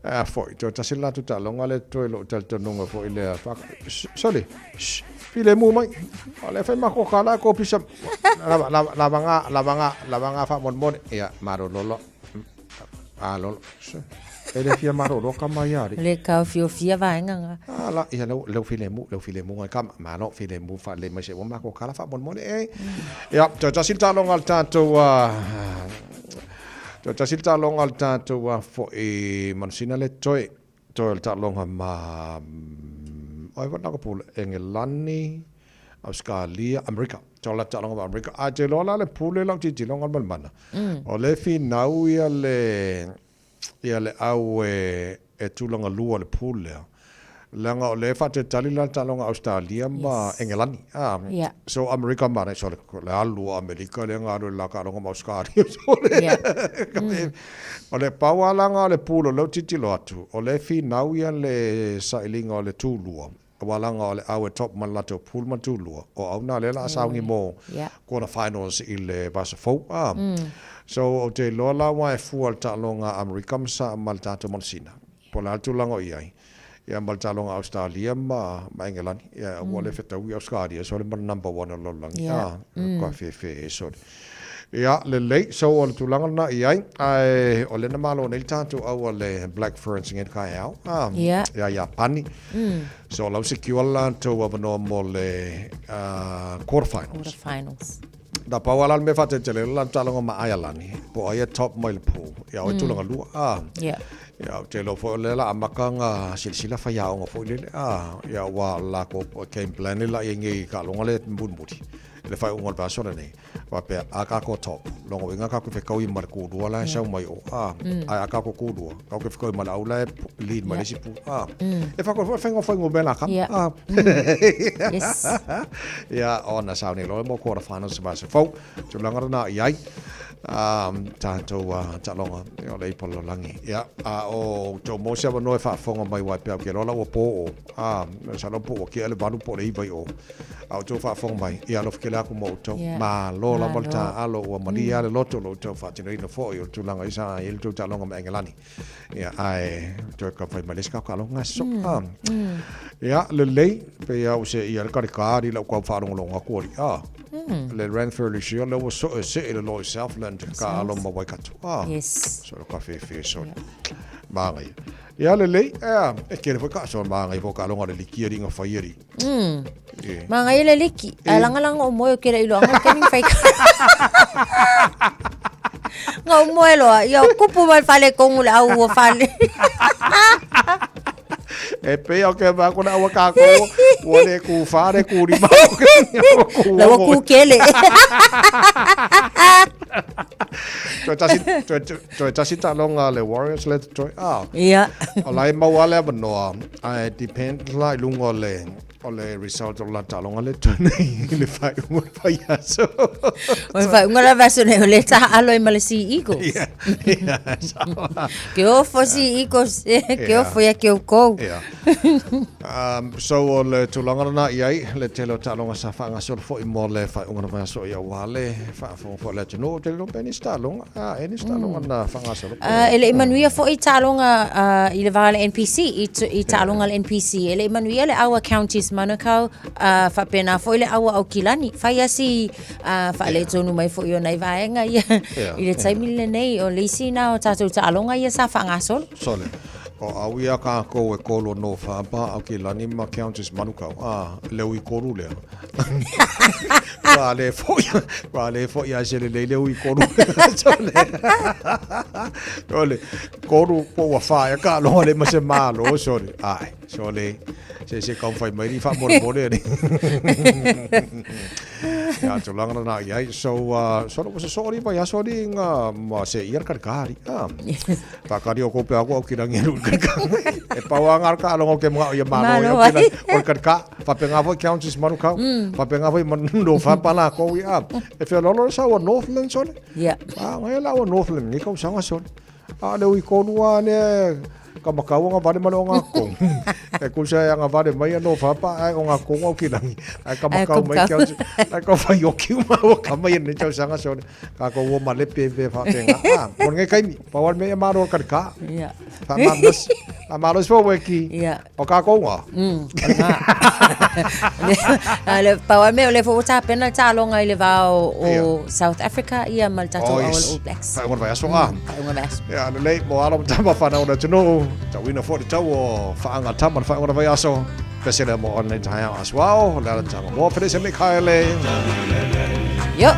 a foi, toe tasi le latou taaloga le totoe i lou talitonuga foi lea. Sole, shh, filemu mai. O lea fai matou tala ae kopisa, lava, lava, lava nga, lava nga, lava nga faamolemole. Ia, malolo loa. Malolo. E le fia malolo ka mai ali. Le taofiofia vaega na. A la, ia leu, leu filemu, leu filemu ngai kama. Malo filemu faalelei mai se ua makou kala faamolemole e. Ia, toe tasi le taaloga a le tatou, toe tasi le taaloga a le tatou a foi manusina le toe, toe o le taaloga ma, ai wa naka pule, Engelani, Ausekalia, Amerika. Toe la taaloga ma Amerika. Ae te iloa la le pule lau tilotilo ma le mana. O le finau ia le, ia le au e, e tulaga lua le pool lea. Leaga o lea e faatetali la le taaloga Ausetalia ma yes. Engelani. Ah, yeah. So Amerika ma so le, le alu o Amerika lea ga alu i la taaloga ma Ausetalia. So le, yeah. O le pau lava laga o le pool o lea ou tilotilo atu, o lea e finau ia le sailiga o le tulua. Aua laga o le au e top ma le latou pool ma tulua, o au na lea la a sauni mo quarter finals i le vaiaso fou. Ah. So ou te iloa la aua e fua le taaloga a Amerika ma sa ma le tatou Manusina. Po o le a le tulaga o i ai. Ia ma le taaloga a Australia ma ma Engelani. Ia ua le fetaui Australia so le ma le number one o le lalolagi. Ah, ka fefe e sole. Ia, lelei, so o le tulaga lena i ai, ae o lea na malo nei le tatou au a le Black Ferns i ngai taeao, a, Ia. ia Iapani. So o la ua secure le latou avanoa mo le quarter finals. Quarter finals. Na pau lava la le mea faatele la le taaloga ma Aialani, po o ai e top mai le pool. Ia o e tulaga lua, a. Ia. Ia, ou te iloa foi o lea la amata ona silasila faiaoga foi lele, a. Ia aua o le latou game plan le la i ai nei i taaloga lea mulimuli. Le faaiuga o le vaiaso lenei, faapea, a kākou top, lona uiga kākou fetaui ma le kūlua la e sau mai o, a, ae a kākou kūlua, kākou fetaui ma le au la e lead mai le isi pū, a. E whakau foi whenga whaingo me la kama. A. Yes. Ia, ona sau nei loa mo quarter finals se vaiaso fou. Tulaga lena i ai. Tātou taaloga o le ipu o le lalolagi. Ia, a o tou maua se avanoa e faafofoga mai uae pea, ou te iloa la ua po o, a, masalo po ua tea le 8 po o le 9 i o. A outou faafofoga mai, ia alofa tele aku ma outou. Yeah. Malo lava le Malo. taaalo ua malie lava le loto lo outou faatinoina foi o le tulaga i sa i ai le tou taaloga ma Engelani. Ia, ae toe ka fai mai le isi ka taaloga aso. Ah. Ia, lelei, pei lava ua seia le kalikā ali lau tau faalogologo atu ali. Ah. Le Ranfurly Shield, lea ua soe see le loa i Southland ka alo ma Waikato. Ah. Yes. So le kawhewhe so. Māngaia. Ia lelei, ea, e kere foi ka so māngaia foi ka alonga le liki ali nga whai ali. E. Māngaia le liki. A langa langa o moe o kere ilo anga kemi whai ka. Nga o moe loa, ia o kupu mai whale kongu le au o whale. E pei o ke mea kona aua kākou, ua le kū whā, le kū rima. La ua kū kele. Toe tasi, toe, toe tasi taaloga a le Warriors le toe, ah. Ia. O la e maua le avanoa, ae depend la i luga o le, o le result o la taaloga le toe nei i le faaiuga o le vaiaso. O le faaiuga o le vaiaso nei, o lea e taaalo ai ma le Sea Eagles. Ia, ia, sao. Ke ofo Sea Eagles, ke ofo ia ke oukou. Ia. So o le tulaga lena i ai, le tele o taaloga sa faagasolo foi mo le faaiuga o le vaiaso ia aua le faafofoga foi a le atunuu. Ou te iloa pe nisi taaloga, a, e nisi taaloga na faagasolo. E le i manuia foi taaloga i le va o le NPC, i taaloga a le NPC. E le i manuia le au a Counties Manukau, faapena foi le au a Aukilani. Fai lava si faaletonu mai foi o nai vaega ia i le taimi lenei. O le isi lena o tatou taaloga ia sa faagasolo. Sole. O au ia kākou e kolu o North Harbour, Aukilani ma Counties Manukau. A, le ui kolu lea. Ua le foi, ua le foi a se lelei le ui kolu. Sole. Sole, kolu po ua wha e ka loa le ma se malo, sole. Ai, sole, se se kaumawhai mai ri whamolemole ani. Ia, tulaga lena i ai. So, sole, ua sosoo li vaiaso ali nga ma se ia le karikari. Ah. Whakari o kope ako au ki rangi alu karika. E pau a ngā ka alonga o ke mga o ia malo i au ki rangi. O le karika, whapenga foi Countess Manukau, whapenga foi no whapala ko i a. E whia lolo le saua Northland sole. Yeah. A ngai la ua Northland ngi kau sanga sole. A le ui konu a le ka makau nga vale ma le o ngā kong. E kusa e anga vale mai a no whapa ai o ngā kong au ki rangi. Ai ka makau mai Countess. Ai ka whai o ki uma o ka mai e ne tau sanga sole. Ka ko ua malepe pe whapenga. Ah, mo ngai kaimi. Pa wal me e maro ka ka. Yeah. Fa malos. A malos fo weki. Yeah. O ka ko nga. O nga. Le pau lava le mea o lea foi ua tapena le taaloga i le va o South Africa ia ma le tatou All Blacks. Faaiuga o le vaiaso a. Faaiuga o le vaiaso. Ia, lelei, mo alo ma tama whanau o le atunuu, tauina foi le tau o whaanga tama le faaiuga o le vaiaso. Pese lea mo one nei taeao asuao, le ala tanga mo Felicia Mikaele. Yo.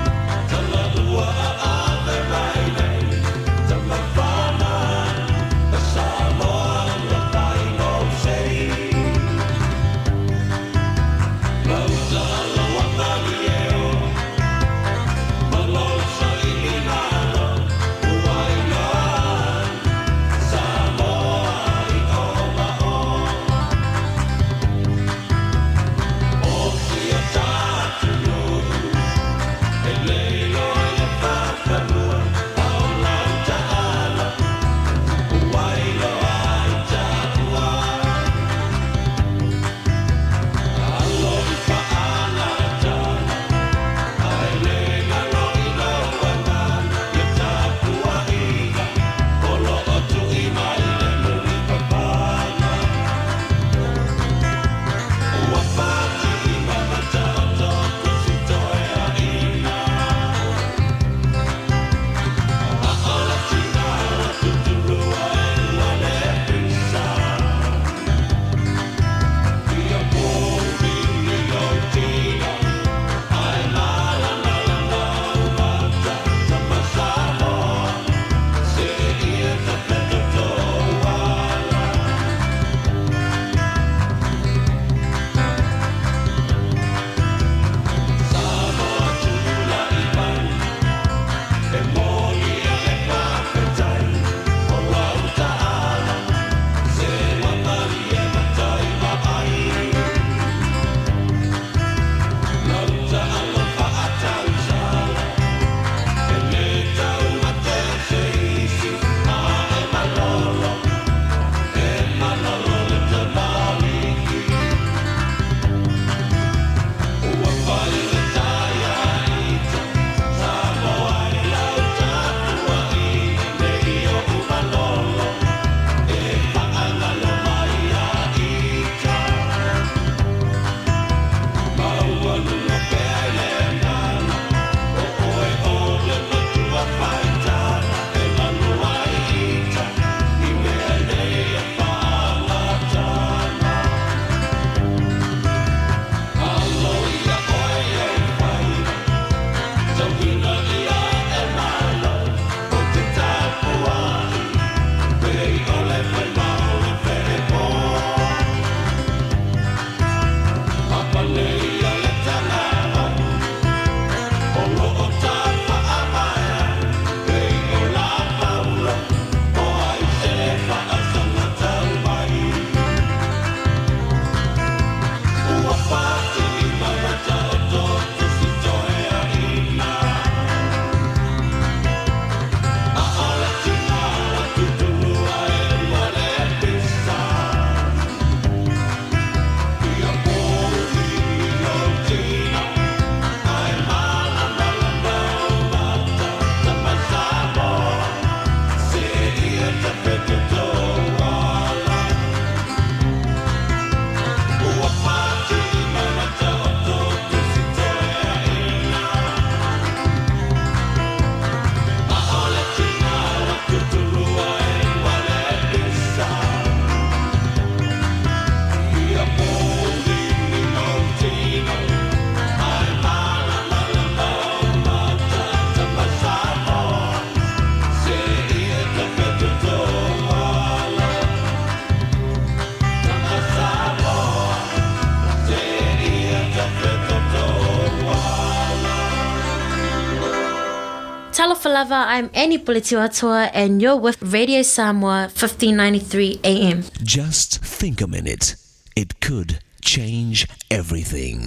Talofa lava, I'm Annie Puletiuatoa and you're with Radio Samoa 1593 AM. Just think a minute. It could change everything.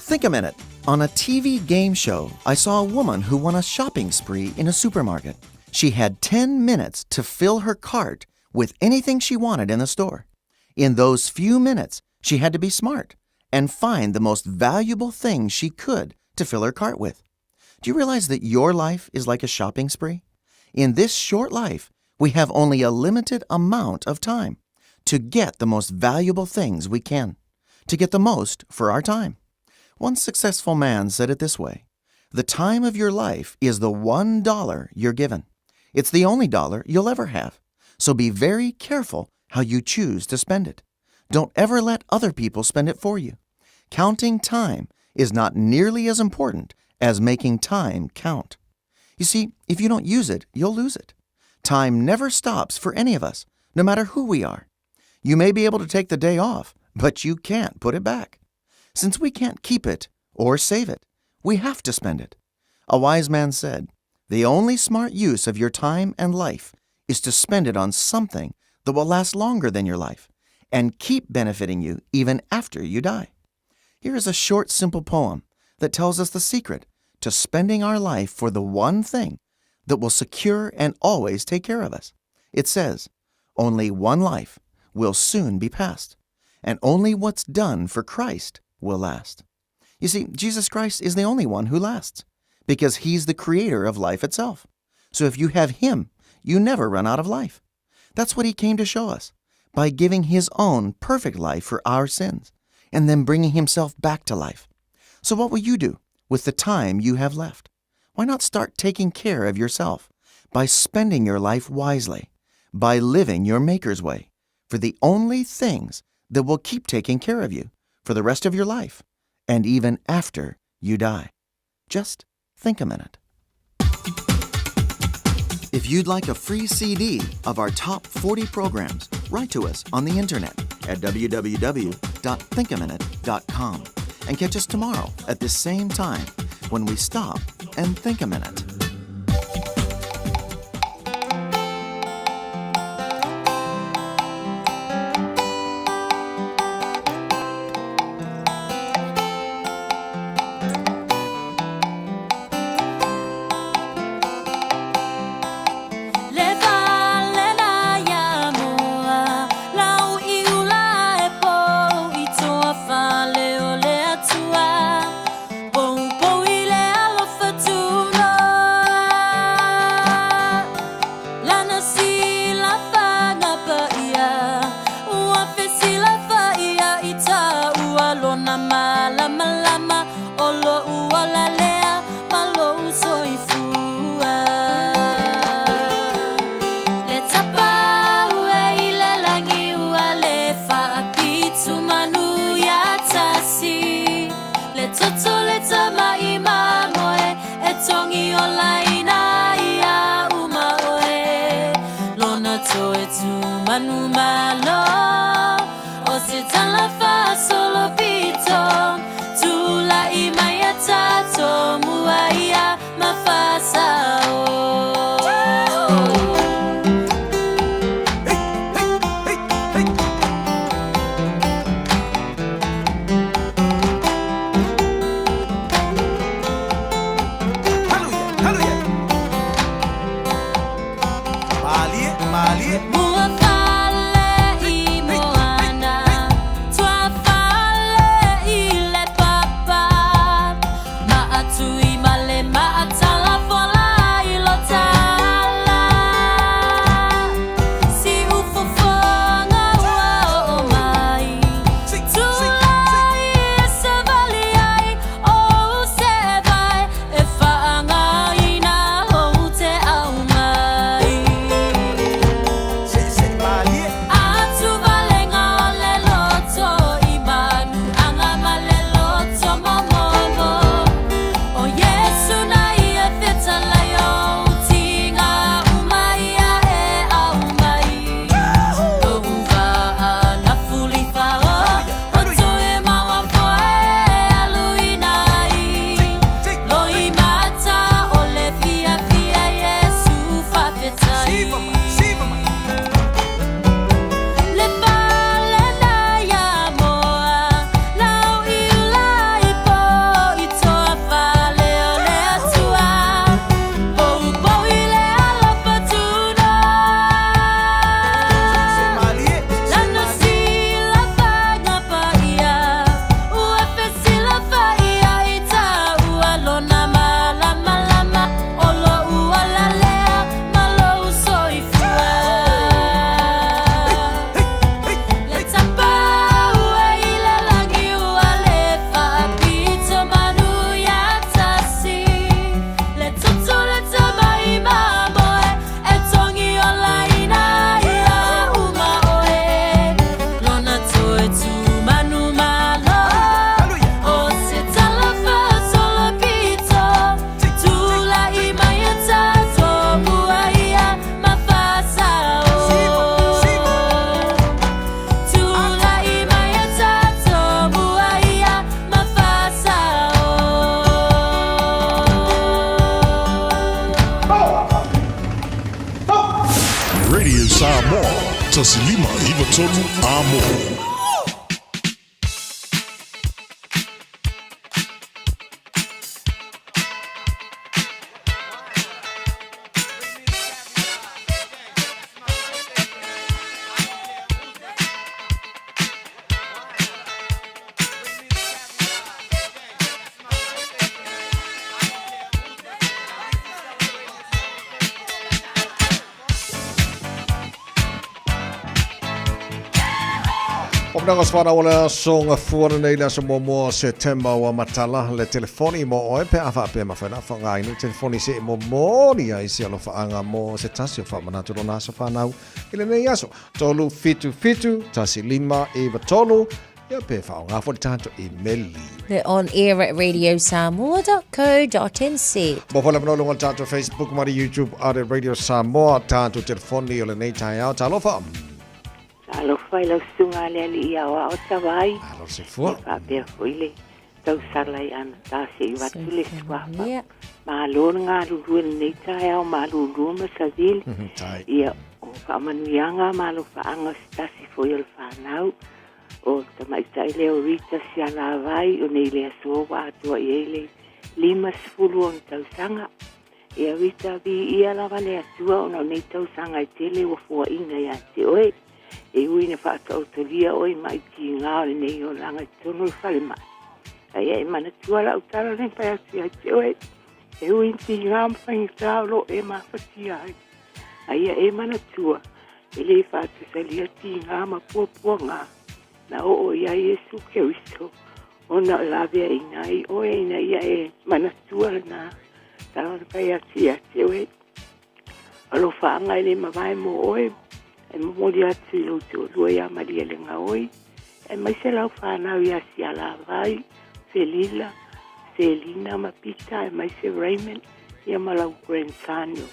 Think a minute. On a TV game show, I saw a woman who won a shopping spree in a supermarket. She had 10 minutes to fill her cart with anything she wanted in the store. In those few minutes, she had to be smart and find the most valuable thing she could to fill her cart with. Do you realize that your life is like a shopping spree? In this short life, we have only a limited amount of time to get the most valuable things we can, to get the most for our time. One successful man said it this way The time of your life is the $1 you're given. It's the only dollar you'll ever have. So be very careful how you choose to spend it. Don't ever let other people spend it for you. Counting time is not nearly as important as making time count. You see, if you don't use it, you'll lose it. Time never stops for any of us, no matter who we are. You may be able to take the day off, but you can't put it back. Since we can't keep it or save it, we have to spend it. A wise man said, The only smart use of your time and life is to spend it on something that will last longer than your life and keep benefiting you even after you die. Here is a short, simple poem that tells us the secret to spending our life for the one thing that will secure and always take care of us. It says, Only one life will soon be passed, and only what's done for Christ will last. You see, Jesus Christ is the only one who lasts because he's the creator of life itself. So if you have him, you never run out of life. That's what he came to show us by giving his own perfect life for our sins and then bringing himself back to life. So what will you do with the time you have left? Why not start taking care of yourself by spending your life wisely, by living your Maker's way for the only things that will keep taking care of you for the rest of your life and even after you die? Just think a minute. If you'd like a free CD of our top 40 programs, write to us on the internet at www.thinkaminute.com and catch us tomorrow at this same time when we stop and think a minute. Le fale na ia moa, lau i ula e pou i toa fale o le atua, pou pou i le alofa tunoa. Lana sila fana pa ia, ua fesila fa ia i ta ua lona malama lama, o lo ua lalea ma lo soifua. Le tapa ue i le langi ua le whaapitu manu ia tasi. Le toto le tama i mamoe e tongi o laina ia uma oe. Lona toe tu manu malo o se tala fa solo pito. Tula i mai a tato mua ia mafasa o. Malie, malie. Mua fale i moana, tua fale i le papa. Maatui male maatala fola i lo tala. Si ufofonga ua o mai, tulai e savali ai o se vai e whaanga ina o te au mai. Radio Samoa, 1593 Amo. O managa se whanau o le aso gafua lenei le aso muamua o Setema ua matala le telefoni mo oe pe a faapea mafai ona faaaogaina le telefoni se i momoli ai se alofaaga mo se tasi o faamanatu lona aso fanau i lenei aso 377 15 93 ia pe faaaoga foi le tatou imeli. Le on air at radiosamoa.co.nz. Mo foi le avanoa i luga o le tatou Facebook ma le YouTube a le Radio Samoa tatou telefoni o lenei taeao. Talofa! Talofa i lau susuga a le Alii Aoao Tavai. Alo Sefua. Ia faapea foi le tausala i Anata se i avatu le suafa. Malo le galulue i lenei taeao malulu ma savili. Ia o faamanuiaga ma alofaaga o se tasi foi o le fanau. O le tamaitai lea o Rita Sialavai o nei le aso ua atoa i ai le 56 tausaga. Ia Rita, viia lava le Atua ona o nei tausaga e tele ua fuaina ia te oe. E ui ina faataotolia oe i maʻi tiga o lenei olaga i totonu o le falemai. A ia e manatua lau tala nei fai atu ia te oe, e ui ina tiga ma faigata o lo o e mafatia ai. A ia e manatua, e le faatusalia tiga ma puapuaga na oo i ai Iesu Keriso ona o laveaiina ai oe ina ia e manatua lena tala na fai atu ia te oe. Alofaaga e le mavae mo oe, e momoli atu i lou toalua ia Malia Legaoi, aemaise lau fanau ia Sialavai, Felila, Selina ma Pita, aemaise Raymond, ia ma lau grandson o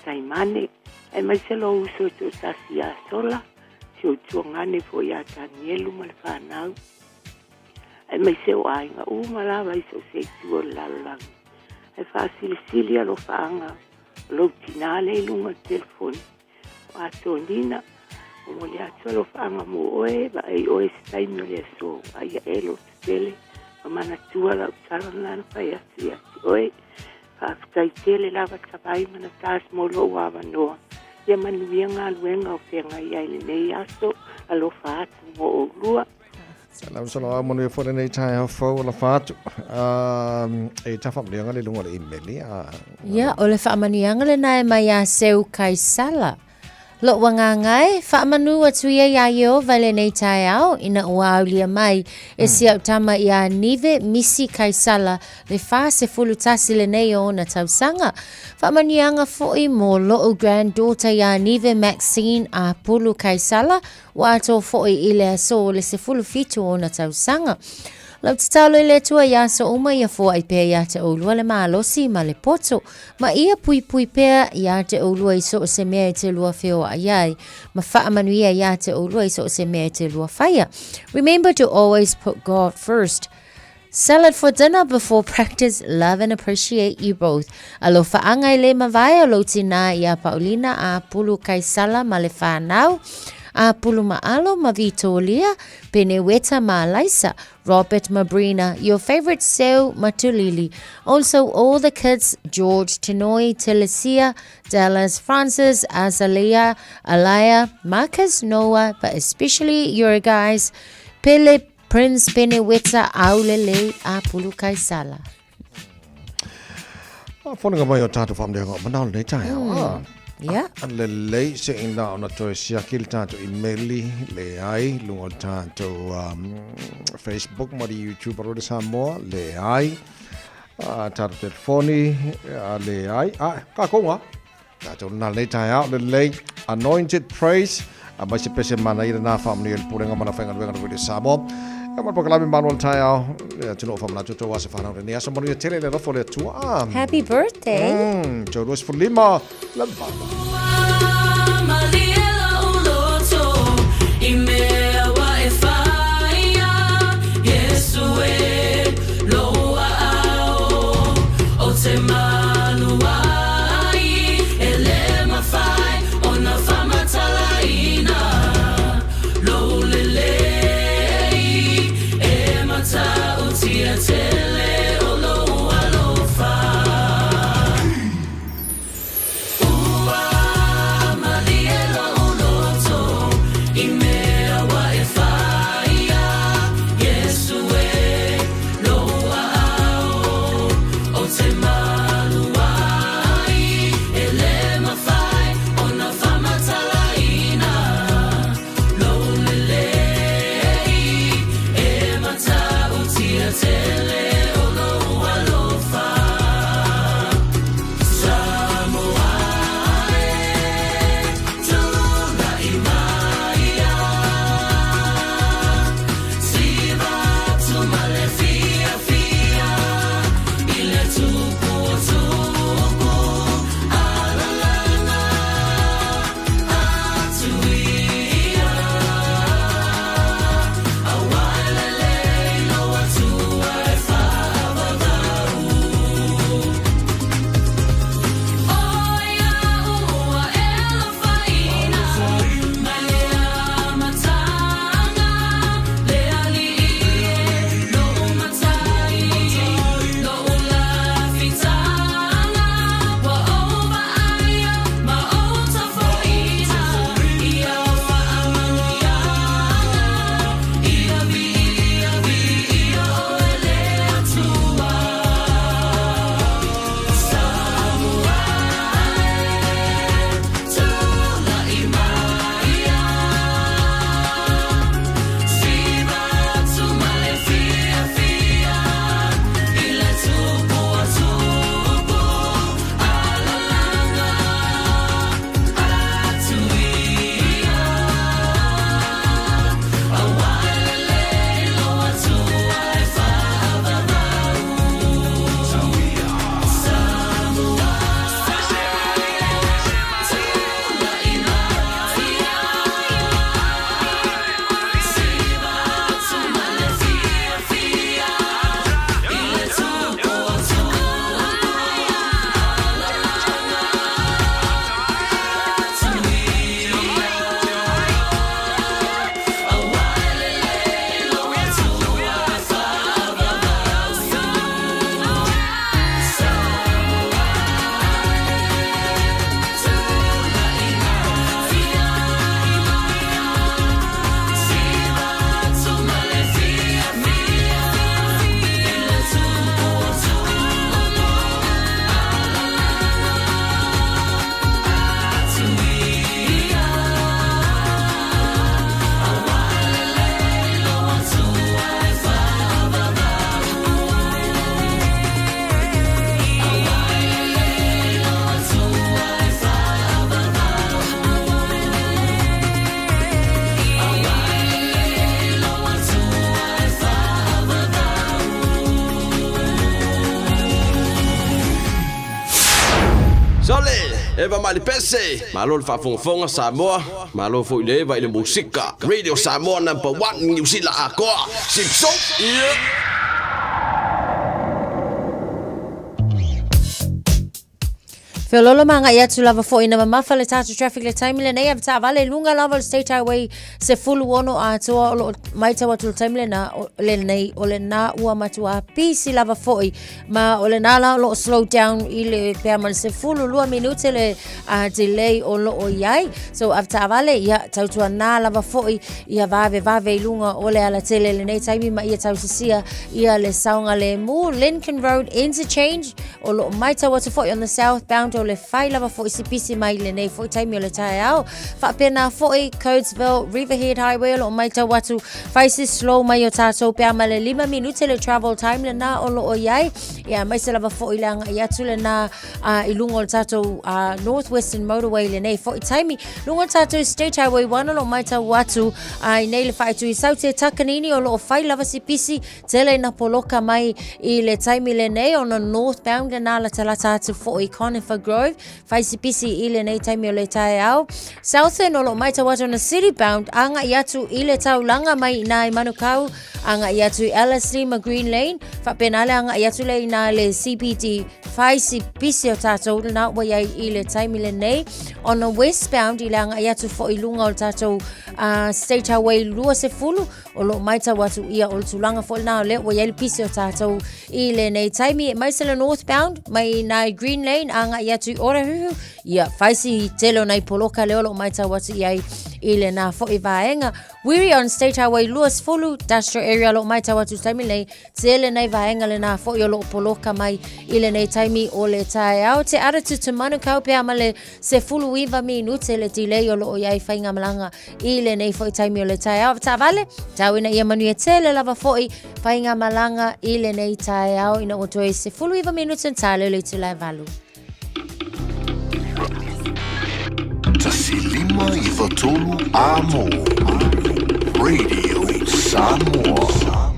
Saimane, aemaise lou uso e toatasi ia Sola, si ou tuagane foi ia Tanielu ma le fanau, aemaise o aiga uma lava i so o se itu o le lalolagi. Ae faasilisili alofaaga o lou tinā lea i luga o le telefoni. O Atonina, momoli atu alofaaga mo oe, vaai oe i se taimi o le aso, a ia e lototele ma manatua lau tala lena na fai atu ia te oe. Faafetai tele lava Tavai ma Natas mo lou avanoa. Ia manuia galuega o feagai ai lenei aso, alofa atu mo oulua. Lau solo au manuia foi lenei taeao fou o lafa atu. E ta faamanuiaga le luga o le imeli. Ia, o le faamanuiaga lena e mai iā Seu Kaisala. Lou agaga e, faamanu atu ia iā Ieova i lenei taeao, ina ua aulia mai e si au tama iā Nive Misi Kaisala le 41 lenei o ona tausaga. Faamanuiaga foi mo lou granddaughter iā Nive Maxine Apulu Kaisala, Ua atoa foi i le aso o le 17 o ona tausaga. Lau tatalo i le Atua i aso uma ia foai pea iā te oulua le malosi ma le poto, ma ia puipui pea iā te oulua i so o se mea e te lua feoai ai, ma faamanuia iā te oulua i so o se mea e te lua whaia. Remember to always put God first. Salad for dinner before practice, love and appreciate you both. Alofaaga e le mavae o lou tinā iā Paulina a Pulu Kaisala ma le whanau, a Pulu Maalo ma Vitolia, Peneweta ma Laisa, Robert Mabrina, your favorite Seu Matulili. Also all the kids, George Tenoi, Telesia, Dallas, Francis, Azalea, Alaya, Marcus, Noah, but especially your guys, Pele Prince Peneweta Aulelei a Pulu Kaisala. A whananga mai o tātou whamdeanga o manao lenei taeao. Yeah. A lelei se ina ona toe siaki le tātou imeli le ai lunga o le tātou Facebook ma le YouTube a Rode Samoa le ai a tātou telefoni a le ai a ka konga tātou nā lenei taeao lelei Anointed Praise a mai se pese mana i lena whaamanu i le pulenga mana whaingaluenga no Radio Samoa. E mai pokalame manu o le taeao, le atunuu o whamanatu tau asa whanau lenei aso manuia tele le alofa o le Atua. Happy birthday. Tau 25, le vava. Eva mai le pese, malo le faafogafoga Samoa, malo foi le Eva i le musika. Radio Samoa number 1 Niu Sila atoa. Sipso. Yeah. Feololo ma agai atu lava foi ina mamafa le tatou traffic le taimi lenei ave taavale i luga lava o le State Highway 16 atoa o loo maitau atu le taimi lena lenei o lena ua matua pisi lava foi ma o lena la o loo slow down i le pea ma le 12 minute le delay o loo iai so ave taavale ia tautuana lava foi ia vave vave i luga o le alatele lenei taimi ma ia tausisia ia le saogalemu Lincoln Road interchange O lo o maitau atu foi on the southbound o le fai lava foi si pisi mai lenei foi taimi o le taeao. Faapena foi Coatesville Riverhead Highway o lo o maitau atu fai si slow mai o tātou pea ma le 5 minute le travel time lena o lo o iai. Ia aemaise lava foi le agai atu lena i luga o le tātou North Western Motorway lenei foi taimi. Luga o le tātou State Highway 1 o lo o maitau atu i nei le whaitui Saute Takanini o lo o fai lava si pisi Tele ina poloka mai i le taimi lenei ona northbound lena latalata atu foi i Conifer Grove, fai si pisi i lenei taimi o le taeao. Southern o lo o maitau atu ona city bound agai atu i le taulaga mai ina i Manukau, agai atu i Ellerslie ma Green Lane, faapena le agai atu lea ina le CBD, fai si pisi o tatou lena ua iai i le taimi lenei. Ona westbound i le agai atu foi i luga o le tatou State Highway 20, O lo o maitau atu ia o le tulaga foi lena o lea ua i ai le pisi o tātou i lenei taimi aemaise le northbound mai nai Green Lane agai atu i Otahuhu ia fai si tele o nai poloka lea o lo o maitau atu i ai i lena foi vaega. Wiri on State Highway 20 Industrial Area o lo o maitau atu i le taimi lenei tele nai vaega lena foi o lo o poloka mai i lenei taimi o le taeao. Te Aratu to Manukau pea ma le 19 minute le delay o lo o i ai faigamalaga I lenei foi taimi o le taeao taavale, tau ina ia manuia tele lava foi faigamalaga i lenei taeao ina ua toe 19 minute na tā leo le itula e valu. 1 5 93 Amo Radio Samoa.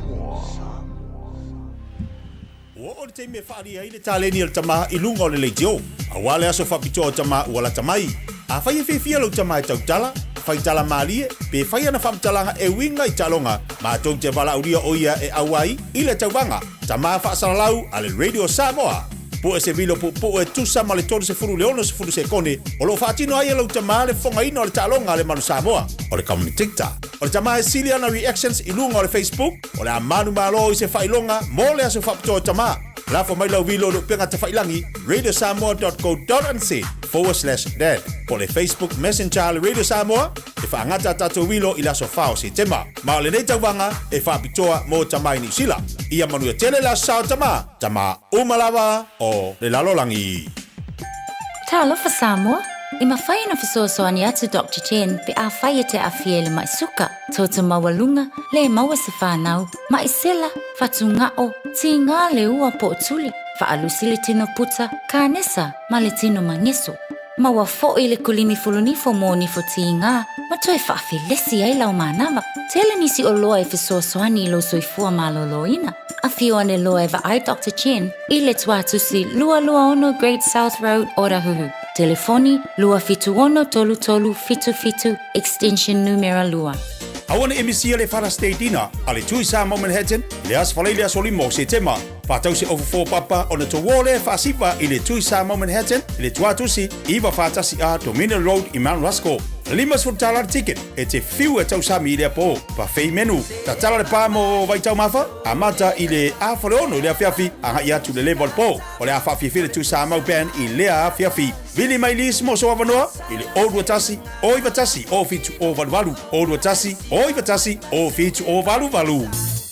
Ua oo le taimi e faaalia ai le taleni a le tama i luga o le leitio. Aua le aso faapitoa o tama ua lata mai. Afai e fiafia lou tama e tautala, fai tala malie, pe fai ana faamatalaga e uiga i taaloga, matou te valaaulia o ia e auai i le tauvaga Tama Faasalalau a le Radio Samoa. Pue se vilo puupuu e tusa ma le 30 i le 60 sekone o lo o faatino ai e lou tama le fofogaina o le taaloga a le Manu Samoa. O le commentator o le tama e sili ana reactions i luga o le Facebook, O le a manumalo i se faailoga mo le aso faapitoa o tama. Lafo mai lau vilo i le upega tafailangi radiosamoa.co.nz/dad po o le Facebook Messenger a le Radio Samoa e faagata a tatou vilo i le aso 4 o Setema. Ma o lenei tauvaga e faapitoa mo tama i Niu Sila. Ia manuia tele le aso sa o tama, tama uma lava o le lalolagi. Talofa Samoa! E mafai ona fesoasoani atu Doctor Chen pe afai e te aafia i le mai suka, toto maualuga, le maua se fanau, mai sela, fatugao, tiga le ua po o tuli, faalusi le tino puta, kanesa ma le tino mageso. Maua foi le kulimi fulunifo mo nifo tiga ma toe faafelesi ai lau manava. Tele nisi oloa e fesoasoani i lou soifua maloloina. Afio ane loa e vaai Doctor Chen i le Tuatusi 226 Great South Road, Otahuhu. Telefoni, 276 3377, extension numera 2. Aua ne i misia le Father's Day Dinner a le Tui Samoa Manhattan i le Aso Faraile aso 5 o Setema. Faatau se ofu fōpapa ona touō lea e faasiva i le Tui Samoa Manhattan i le Tuatusi 941A Dominion Road i Mount Roskill. $50 le ticket e te whiu e tausami i lea pō. Buffet menu. Tatala le pā mo Vaitaumafa, amata i le afa o le ono i le awhiawhi, agai atu i le leva o le pō. O le a faafiafia le Tui Samoa Band i lea awhiawhi. Vili mai lisi mo sou avanoa i le 021 091 0788 021 091 0788.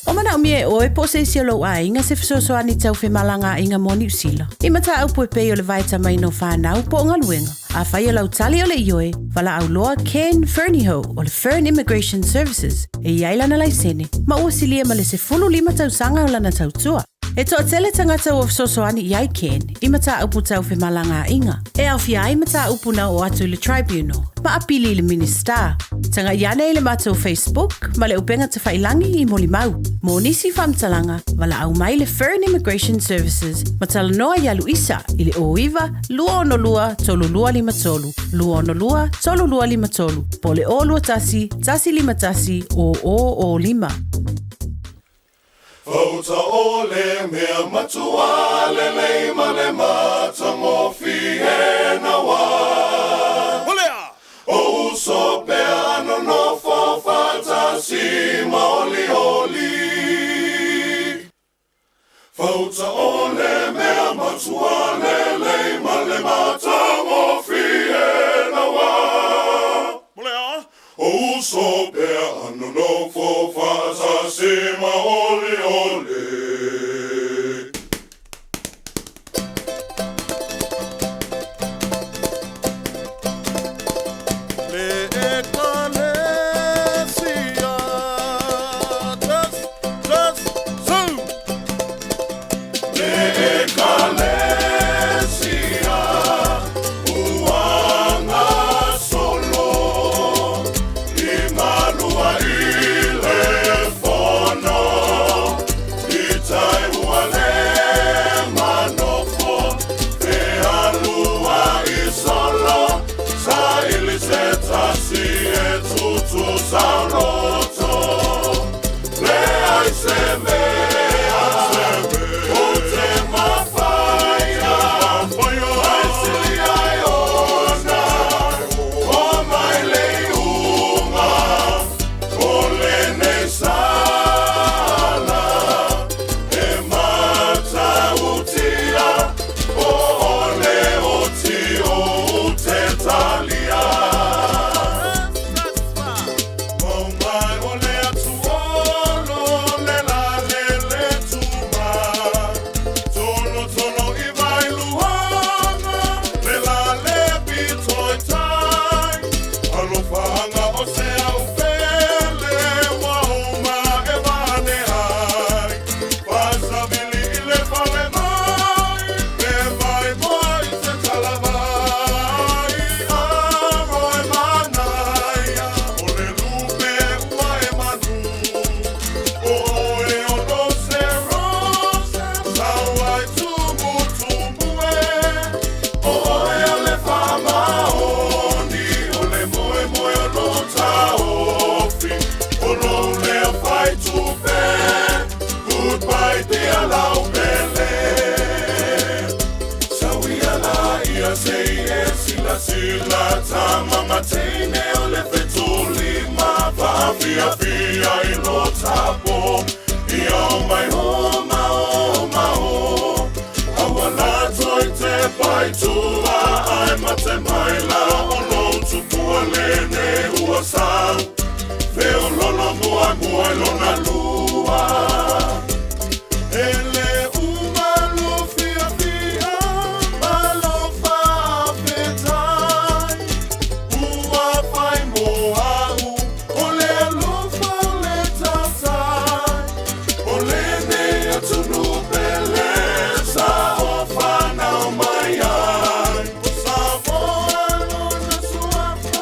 O manaomia e oe po o se isi o lou aiga se fesoasoani tau femalagaaiga mo Niu Sila. I mataupu e pei o le vaetamaina o fanau po o galuega. Afai o lau tali o le ioe, valaau loa Ken Fernihough o le Fern Immigration Services e i ai lana laisene ma ua silia ma le 15 tausaga o lana tautua. E toatele tagata ua fesoasoani i ICAN i mataupu tau femalagaaiga, e aofia ai mataupu na oo atu i le Tribunal ma apili i le Minisita. Tagai ane i le matou Facebook ma le upega tafailangi i molimau. Mo nisi faamatalaga, valaau mai le Fern Immigration Services ma talanoa ia Luisa i le 09 262 3253, 262 3253 po o le 021 151 0005. Fauta o le mea matua lelei ma le matagofie naua. O uso pea nonofo faatasi ma olioli. Fauta o le mea matua lelei ma le matagofie naua. O uso pea nonofo faatasi ma olioli. Le Ekalesia, tes, tes, su. Le Ekalesia, ua gasolo, i malua i le fono, i tai ua le manofo, fealua i solo, saili se tasi e tutusa loto. Leai se mea, o te mafaia, ai sili ai ona, o mai le iuga, o lenei sala, e matautia, o le oti o te talia. Mau mai o le atuolo, le la le le tuma. Tolo tolo i vai luanga, le la le pitoi tai. Alofahanga o se au pele, wa oma e vane ai. Fasavili i le fale mai, pe vai moa i te talavai. Aro e manaia, o le lupe ua e manu. O oe o lo se rose, sau ai tumu tumu e. O oe o le whamaoni, o le moe moe o lo taofi. O lo lea whai tupe, goodbye dear lau pele. Sauia la ia se e sila sila tama mateine o le fetuli ma faafiafia i lo tapo. Ia o mai o ma o ma o. Aua la toi te pai tua ai mate mai la o lo tupua lene ua sau. Feo lolo mua mua i lona lua. Ele uma lo fia fia, ma lo faafetai. Ua fai mo au, o le alofa o le tautai. O lenei atunuu pele, sa o fanau mai ai. O Samoa lona suafa,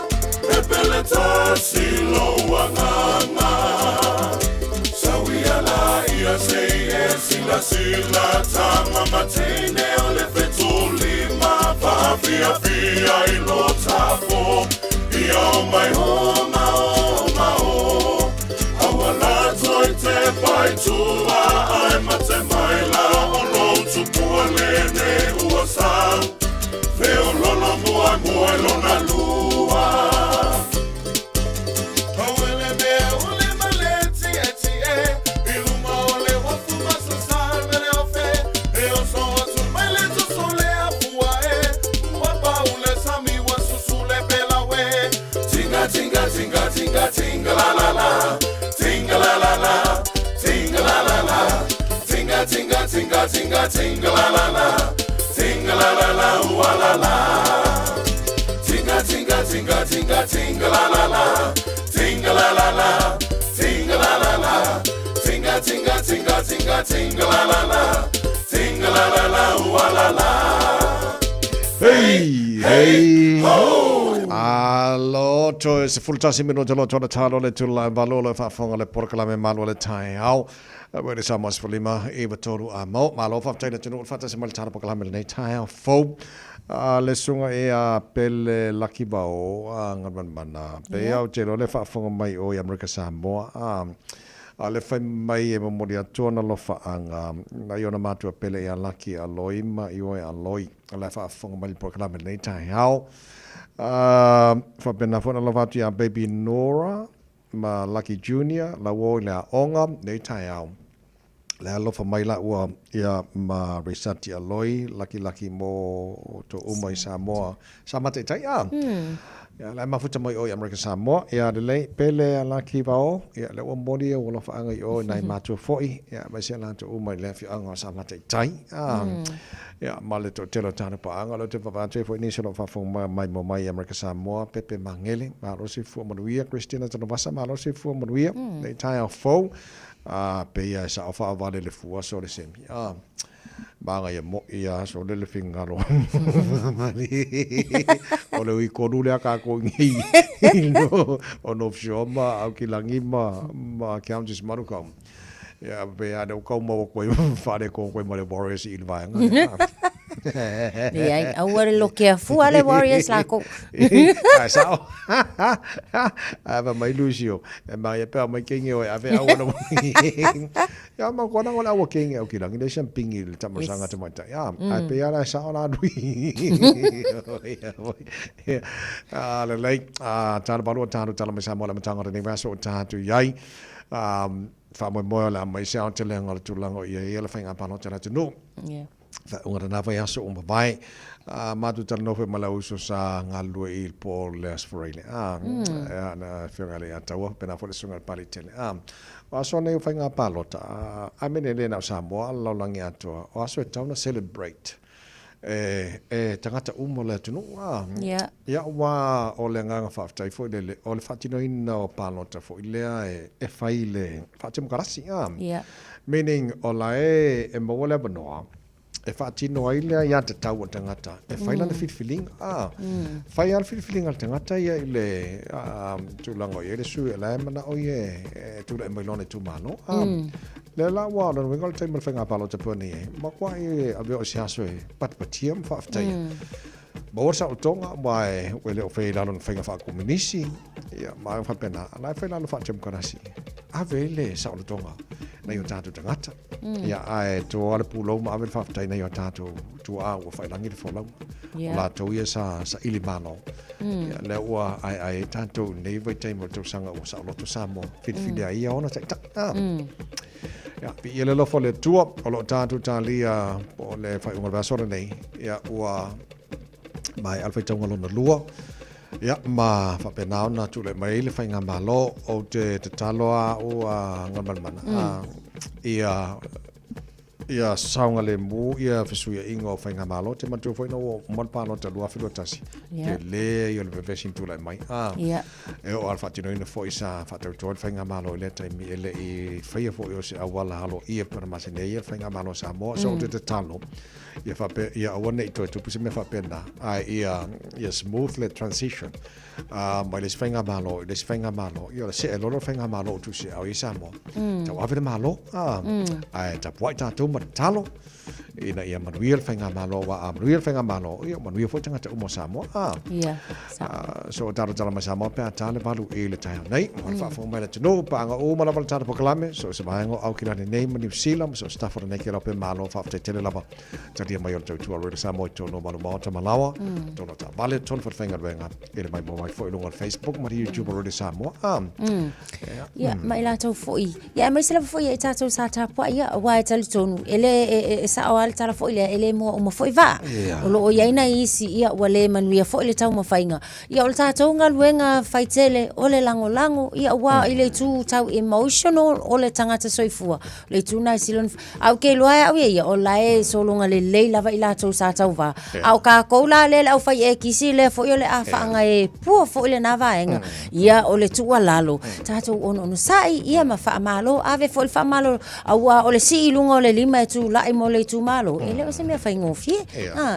e pele tasi lou agaga. Sauia la ia se e sila sila tama mateine o le fetuli ma faafiafia i lo tapo. Ia o mai o ma o ma o. Aua la toi te pai tua ai mate mai la o lo tupua lene ua sau. Feo lolo mua mua i lona lua. Auele mea o le maleti e ti e, i luma o le wafu masasai me le ofe, e oso atu mai le toso le afua e, ua paule sami wa susu le pela we. Tinga, tinga, tinga, tinga, tinga la la la, tinga la la la, tinga la la la, tinga, tinga, tinga, tinga, tinga la la la, tinga la la la, ua la la. Tinga, tinga, tinga, tinga, tinga la la la, tinga la la la, tinga la la la, tinga, tinga tinga tinga tinga la la la Tinga la la la ua la la Hey, hey, ho! Alo, toe 11 minute loa tona talo le tula e valo le faafofoga le polokalame malu o le taeao. Ua le Samoa 15 i tolu a mau. Malo faafetai le atunuu le faatasi mai le tala polokalame lenei taeao fou. A le susuga e a Pele Laki Vao a Galumalemana. Pe au te iloa le faafofoga mai o i Amerika Samoa. A a le fai mai e momoli atu ona alofaaga nai ona matua pele ia Laki Aloi ma Ioe Aloi. O la e faafofoga mai le polokalame lenei taeao. A faapena foi ona alofa atu ia Baby Nora ma Lucky Junior lauo i le aoga nei taeao. Le alofa mai laua ia ma Resati Aloi, Lucky Lucky mo to uma i Samoa. Sa mataitai a. Ia la e mafuta mai o i Amerika Samoa. Ia lelei pele a Lucky vao. Ia le ua moli e ua alofaanga i o i nai matua foi. Ia aemaise latou uma i le afioaga o Samataitai. A. Ia, ma le toatele o tāna paaga, o lea ou te vaavaai atu ai foi i nisi o lo o faafofoga mai mo mai i Amerika Samoa, Pepe Magele, malo le soifua manuia, Christina Tanuvasa, malo le soifua manuia, nei taeao fou, a, pei lava e sao faavale le fua so le semi, a, magaia moi lava so le le finagalo o le ui kolu lea kākou i nei o North Shore ma Aukilagi ma Counties Manukau. Ia, pe a lea ua kau mau atu ai faaletonu atu ai ma le Warriors i le vaega lea. Leai, aua le lokea fua le Warriors lākou. Ae sao. Ae fai mai Lucio, e mai e pea mai kenge oe ave au ona. Ia ma kona ngole aua kenge au kilangi le siam pingi le tamasanga te mai tai. Ah, ae pe ala sao la nui. Ah, lelei. Ah, tala balua tala tala mai Samoa le matanga o lenei vaiaso o tātou i ai. Faamoemoe o le a mai se aotelega o le tulaga o i ai le faiga palota a le atunuu. Yeah. Faaiuga lena vaiaso ua mavae. Matou talanoa foi ma le auuso sa galulue i le po o le Aso Faraile. Ia, na afioga ia Taua, faapena foi le susuga i le Paletele. O aso nei o faiga palota, a mea nei le na o Samoa a o le lalolagi atoa, o aso e tatau ona celebrate. e tagata uma o le atunuu a. Yeah. Ia aua o le agaga faafetai foi lele o le faatinoina o palota foi lea e fai i le faatemokarasi a. Yeah. Meaning o la e e maua le avanoa e faatino ai le aiatatau a le tagata e fai lana filifiliga a. Fai lava le filifiliga a le tagata ia i le tulaga o i ai le sui o la e manao ia e tulai mai lona itumalo a. Lea la ua lona uiga o le taimi o le faiga palota pea nei e makuai e avea o se aso e patipatia ma faafetaia. Maua le saolotoga aua e ua le o fai i lalo o ni faiga faakomunisi, ia ma aga faapena, a la e fai i lalo faatemokarasi. Ave ai le saolotoga nai o tatou tagata. Ia ae toa le pulou ma ave le faafetai nai o tatou tuaa ua faiilagi le folauga. Yeah. O latou ia sa saili malo. Ia lea ua aeae ai tatou i lenei vaitaimi o le tausaga ua saoloto Samoa, filifili ai ia ona taitai. Ia, viia le alofa o le Atua, o lo o tatou talia po o le faaiuga o le vaiaso lenei, ia ua maea le faitauga lona lua, ia ma faapena ona tulai mai ai le faigamalo. Ou te tatalo lava au a Galumalemana, ia Ia saogalemu ia fesuiaiga o faigamalo, te manatua foi ina ua uma le palota 2021, Yeah. tele ia o le vevesi na tulai mai. A, Yeah. e oo lava i le faatinoina foi sa faatautoa ai le faigamalo i lea taimi e le i faia foi o se auala aloaia pei ona masani ai le faigamalo a Samoa. So ou te tatalo, ia faapea, ia aua ne i toe tupu se mea faapena, ae ia, ia smooth le transition mai le isi faigamalo i le isi faigamalo, ia o le see loa lea o le faigamalo o tuuseao i Samoa. Tauave le Malo, ae tapuai tatou ma tatalo ina ia manuia le faigamalo, aua a manuia le faigamalo, ia ua manuia foi tagata uma o Samoa. Ia, So talotalo mai Samoa pe a ta le valu i le taeao nei. Mo le faafofoga mai le atunuu, paaga uma lava le tatou polokalame, so o se vaega o Aukilani nei ma Niu Sila, ma so o se tafa o lenei kelau pe malo, faafetai tele lava. Talia mai o le tautua Radio Samoa i totonu o Malumaota ma Laoa, totonu o taavale, totonu foi o le faigaluega i le maimoa mai foi i luga o le Facebook ma le YouTube o Radio Samoa. Ia, Ia, ma i latou foi. Ia, aemaise lava foi ia i tatou sa tapuai, ia, aua e talitonu, e le, e, e, e sao lava le tala foi lea, e le moa uma foi vaa. O lo o i ai nai isi, ia, ua le manuia foi le taumafaiga. Ia, o le tatou galuega faitele, o le lagolago, ia, aua i le itu tau emotional o le tagata soifua, o le itu lena e sili ona, ae ou te iloa e au ia ia, o la e sologa lelei lava i latou sa tauva. A o tatou la lea le aufai ekisi, lea foi o le a faagaepua foi lena vaega. Ia, o le tuualalo, tatou onoonosiai, ia ma faamalo, ave foi le faamalo, aua o le sii i luga o le lima e tulai mo le itumalo, e le o se mea faigofie.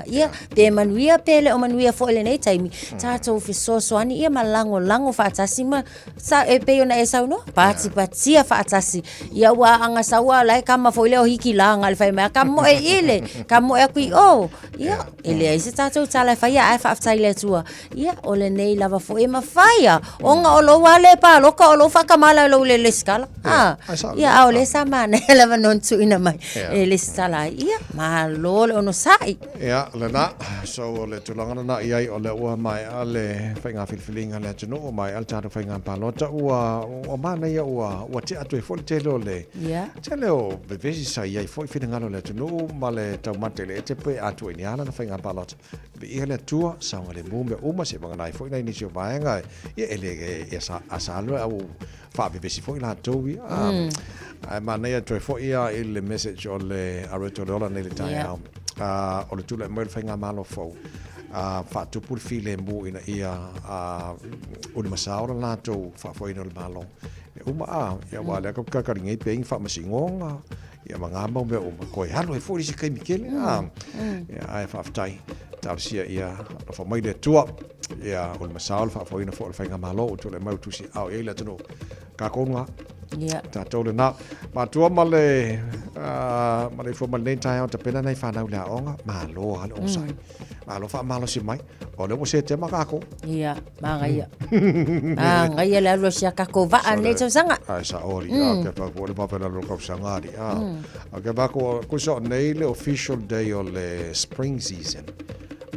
Ia, pe manuia pe le o manuia foi i lenei taimi, tatou fesoasoani ia ma lagolago faatasi ma sa, e pei ona e saunoa, patipatia faatasi. Ia ua aga sau a la e kama foi lea o Hikila na le fai mai, a kamoe i le, kamoe aku i o. Ia, e leai se tatou tala e faia ae faafetai i le Atua. Ia, o lenei lava foi e mafai a, ona o lou lava le paloka o lou faatamala i lou le lesitala. A, ia, a o lea sa manaia lava nona tuuina mai e lesitala ai. Ia, malo le onosai. Ia, lena. So, o le tulaga lena i ai, o lea ua maea le faiga filifiliga a le atunuu, ua maea le tatou faiga palota, ua, ua manaia ua, ua tea atu ai foi le tele o le, tele o vevesi sa i ai foi finagalo o le atunuu ma le taumate i le ete pe atua i ni a lana faiga palota. Viia le Atua, saogalemu mea uma, se vagana ai foi nai nisi o vaega, ia e le, e, sa, a sa alu au faavevesi foi latou ia. Ae manaia toe foi ia i le message o le Areto le Ola nei le taeao. O le tulai mai o le faigamalo fou, faatupu le filemu ina ia ulimasao le latou faafoeina o le Malo. E uma a, ia aua lea ka nei pe ingi faamasinoga, ia ma ngā mau mea uma, koe alu ai foi le isi taimi tele, a. Ia, ae faafetai, talosia ia alofa mai le Atua, ia ulimasao le faafoeina foi o le faigamalo ua tulai mai ua tusiaao i ai le atunuu. Kākou lena. Tatou lena. Matua ma le, ma le ifo ma lenei taeao tapena nai fanau i le aoga, malo lava le onosai. Malo faamalosi mai. O lea ua Setema kākou. Ia, manaia. Manaia le alu a si a kākou vaa i lenei tausaga. Ai sa ori, a ke pa ko le pa pela lo tausaga ali. A. A ke pa ko ko so nei le official day o le spring season.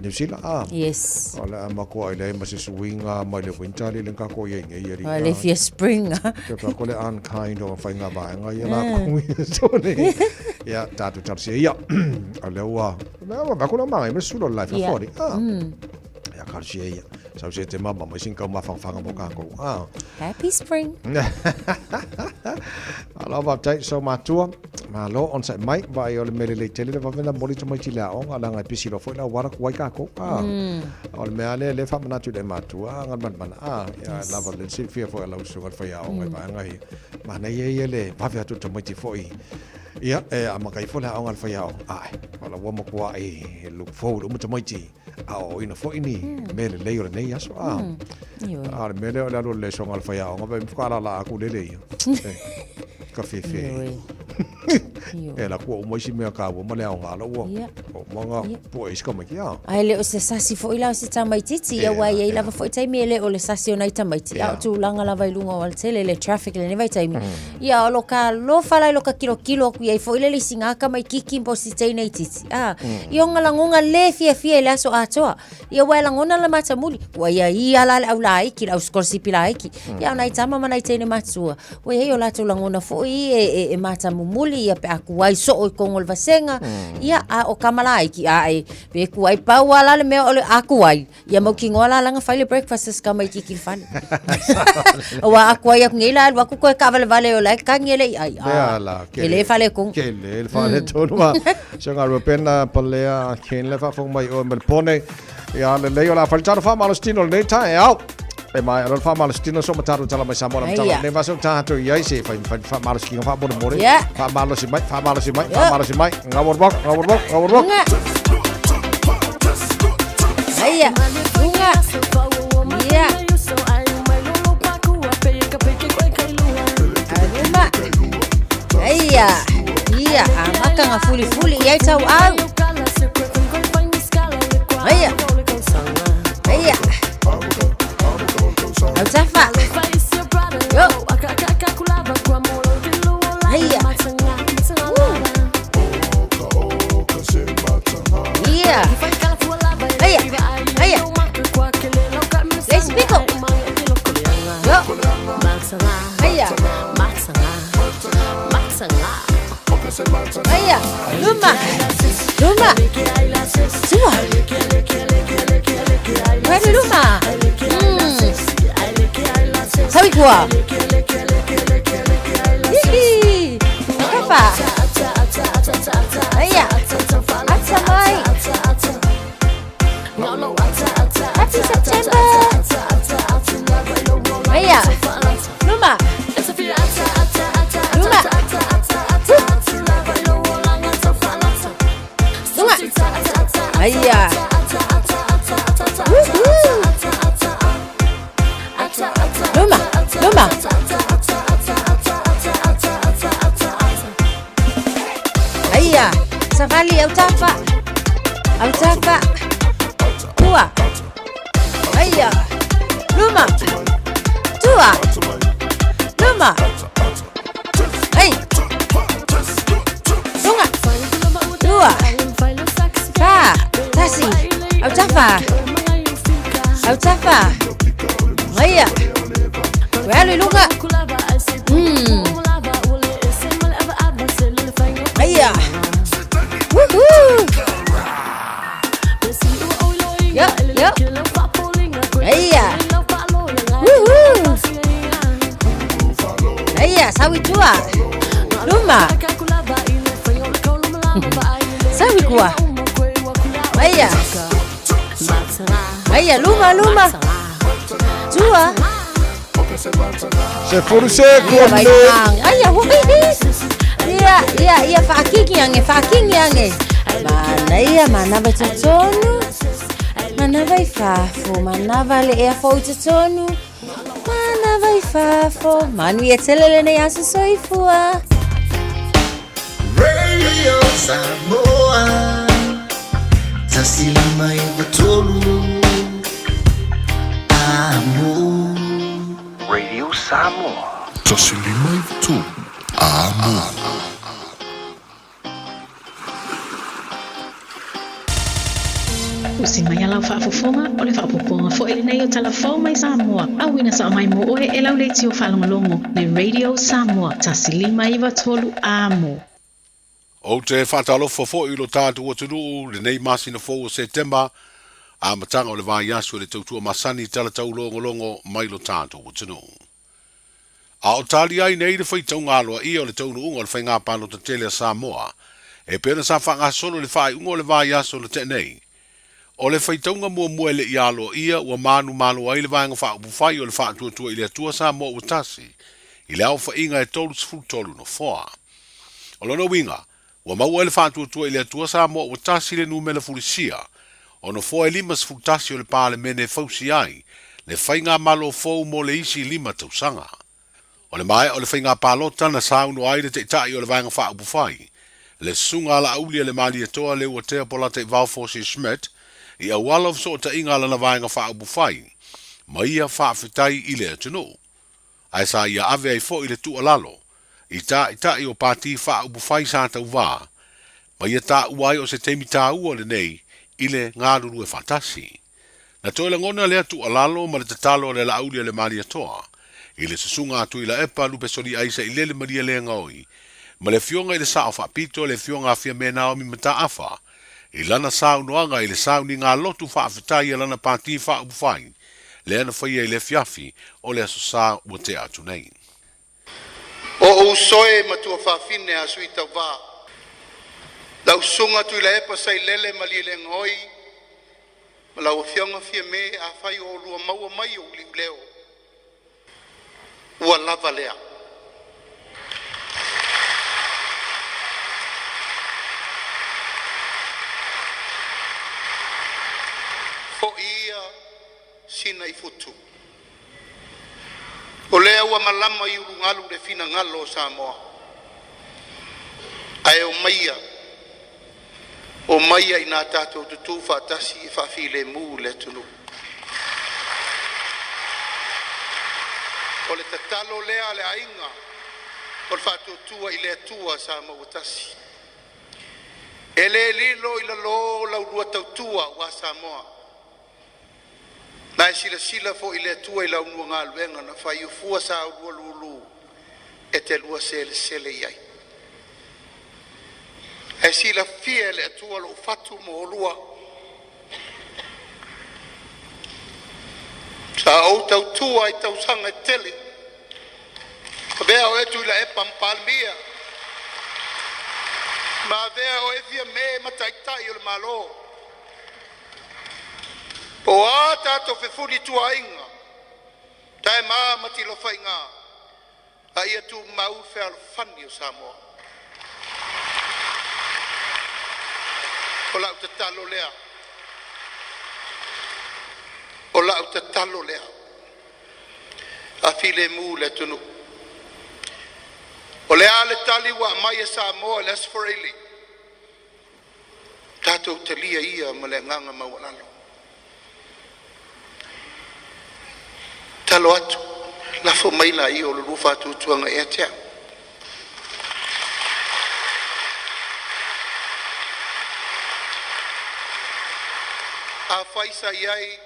New Zealand, a. Yes. O le a makoa i le ma se suiga mai le winter ali le kākou i ai nei ali. O le fia spring. Ke pa ko le unkind o whainga vaenga ia la ko ia tone. Ia, tātou talosia ia. O lea ua, mea ua ko la mangai me sulo life a fori. Ah. Ia talosia ia. Sau se te mama mai sin kau mawhangawhanga mo kākou. Ah. Happy spring. Alo faafetai so matua. Malo onosai mai vaai o le mea lelei tele le vave na moli tamaiti i le aoga leaga e pisi loa foi le auala kuai kākou. Ah. O le mea lea lea e faamanatu i le matua a galumalemana. Ah, ia lava le silafia foi a lau susuga le faiaoga i vaega ia. Manaia ia le vave atu o tamaiti foi. Ia, e amata ifo le aoga a le faiaoga. Ae, o la ua matuai look forward uma tamaiti. Aoaoina foi ni mea lelei o lenei aso. A, a o le mea lea o le alu o le lesoga a le faiaoga, pe mafai alala aku lele ia. Ka fefe. E la kua uma isi mea kāua ma le aoga ala ua. O manga pua isi ka maiki a. Ae le o se sasi foi la o se tamaitiiti, ia aua e i ai lava foi taimi e le o le sasi o nai tamaiti, a o tulaga lava i luga o alatele, le traffic i lenei vaitaimi. Ia o lo ka alofa la i lo ka kilokilo aku i ai foi le le isi ngā tamaikiki po si teine itiiti. A, i ona lagona le fiafia i le aso atoa. Ia ua e lagona le matamuli. Ua ia ia la le au laiki, le au sikolasipi laiki. Ia o nai tama ma nai teine matua. Ua i ai o latou lagona foi e, e, e matamumuli ia pe a kuai soo i totonu o le vasega. Ia, a o tama laiki, a e, pe kuai pau a la le mea o le a kuai. Ia mautinoa la lana fai le breakfast a si tamaitiiti i le fale. Aua a kuai aku nei la alu aku koe kaavalevale o la e kagi e le i ai. Lea la, Ke le fale tonu. Ke le fale tonu a. Se ngā rua pena palea ken le whaafonga mai oe me le pone. Ia lelei o la fai le talo whaamalositino lenei taeao. E mai alo le whaamalositino so mataro tala mai Samoa la mataro. Aia. Nei vaso tātou i ai se whai whai whaamalosikinga whaamonemore. Yeah. Whaamalosi mai, whaamalosi mai, whaamalosi mai. Ngā wor wok, ngā wor wok, ngā wor wok. Lunga. Aia. Lunga. Ia. Aluma. Aia. Ia. Amata ngā fulifuli i ai tau au. Aia. Aia. Autafa. Yo. Aia. Ia. Aia. Aia. Let's pick up. Yo. Aia. Aia, luma, luma, tua. Ready luma. Sawi kua. Hihi. Kafa. Aia. Ata mai. Happy September. Aia. Luma. Luma. Luma. Aia. Woohoo. Luma. Luma. Aia. Savali autafa. Autafa. Tua. Aia. Luma. Tua. Luma. Ai. Lunga. Tua. Fa. Tasi. Autafa. Autafa. Aia. Alu i luga. Aia. Woohoo. Yo, yo. Aia. Woohoo. Aia, sawi tua. Luma. Sawi kua. Aia. Aia, luma, luma. Tua. Se furu se Ia vai kone. ang. Aia, hui. Ia, ia, ia whaakingi ange, whaakingi ange. Mana ia, mana vai totonu. Mana vai fafo, mana vai le ea fo i totonu. Mana vai fafo. Manu ia tele le nei aso soifua. Radio Samoa 159 Amo. Radio Samoa. 153 Amo. Usi mai a lau faafofoga o le faaopoopoga foi lenei o Tala Fou mai Samoa. Auina sao mai mo oe e lau leitio faalogologo le Radio Samoa 159 Amo. Ou te faatalofa foi i lo tatou atunuu lenei masina fou o Setema, amataga o le vaiaso i le tautua masani tala taulogologo mai lo tatou atunuu. A o tali ai nei le faitauga aloaia o le taunuuga o le faiga palota tele a Samoa, e pei ona sa faagasolo i le faaiuga o le vaiaso na tea nei. O le faitauga muamua e le i aloaia ua manumalo ai le Vaega Faaupufai o le Faatuatua i le Atua Samoa Ua Tasi i le aofaiga e 33 nofoa. O lona uiga, ua maua e le Faatuatua i le Atua Samoa Ua Tasi le numera fulisia o nofoa e 51 o le Palemene e fausia ai le faigamalo fou mo le isi lima tausaga. O le maea o le faiga palota na saunoa ai le Taitai o le Vaega Faaupufai, le Susuga a Laauli a le Malietoa Leuatea Polataivao Fosi Schmidt, i auala o fesootaiga a lana Vaega Faaupufai ma ia faafetai i le atunuu. Ae sa ia ave ai foi le tuualalo i taitai o pati faaupufai sa tauvā ma ia taua ai o se taimi taua lenei i le galulue faatasi. Na toe lagona lea tuualalo ma le tatalo a le Laauli a le Malietoa i le Susuga a Tuilaepa Lupesoliai Sailele Malielegaoi ma le Afioga i le Sao Faapito le Afioga a Fiame Naomi Mataafa i lana saunoaga i le sauniga lotu faafetai a lana pati faaupufai lea na faia i le afiafi o le Aso Sa ua tea atu nei. O ou uso e ma tuafafine a sui tauvā, lau Susuga Tuilaepa Sailele Malielegaoi ma lau Afioga Fiame, afai o oulua maua mai ou liuleo, ua lava lea. Foi ia sina i futu. O lea ua malama i ulugalu le finagalo o Samoa. Ae omaia, omaia inā tatou tutū faatasi e faafilemu le atunuu. O le tatalo lea a le aiga o le Faatuatua i le Atua Samoa ua tasi. E le lilo i lalo la ulua tautua aua Samoa. Na e silasila foi le Atua i la ulua galuega na faiofua sa ulua lulu e te lua selesele i ai. Ae silafia e le Atua lou fatu mo oulua. Sa ou tautua i tausaga e tele, avea oe Tuilaepa ma Palemia, ma avea oe Fiame ma Taitai o le Malo. Po o a tatou fefulituaaiga, taema ma tilofaiga, a ia tumau le fealofani o Samoa. O lau tatalo lea, o lau tatalo lea, a filemu le atunuu. O le a le tali ua aumai e Samoa i le Aso Faraile, tatou talia ia ma le agaga maualalo. Tatalo atu, lafo mai laia o lo oulua faatuatuaga ia te au. Afai sa i ai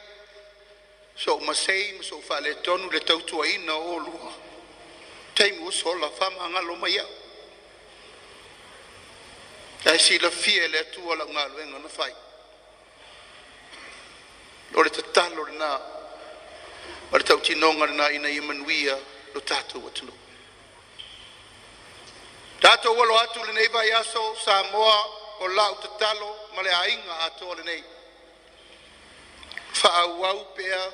sou masei ma sou faaletonu i le tautuaina o oulua, taimi ua sola, faamagalo mai au. Ae silafia e le Atua lau galuega na fai. O le tatalo lena ma le tautinoga lena ina ia manuia lo tatou atunuu. Tatou alo atu i lenei vaiaso Samoa, o lau tatalo ma le aiga atoa lenei, faaauau pea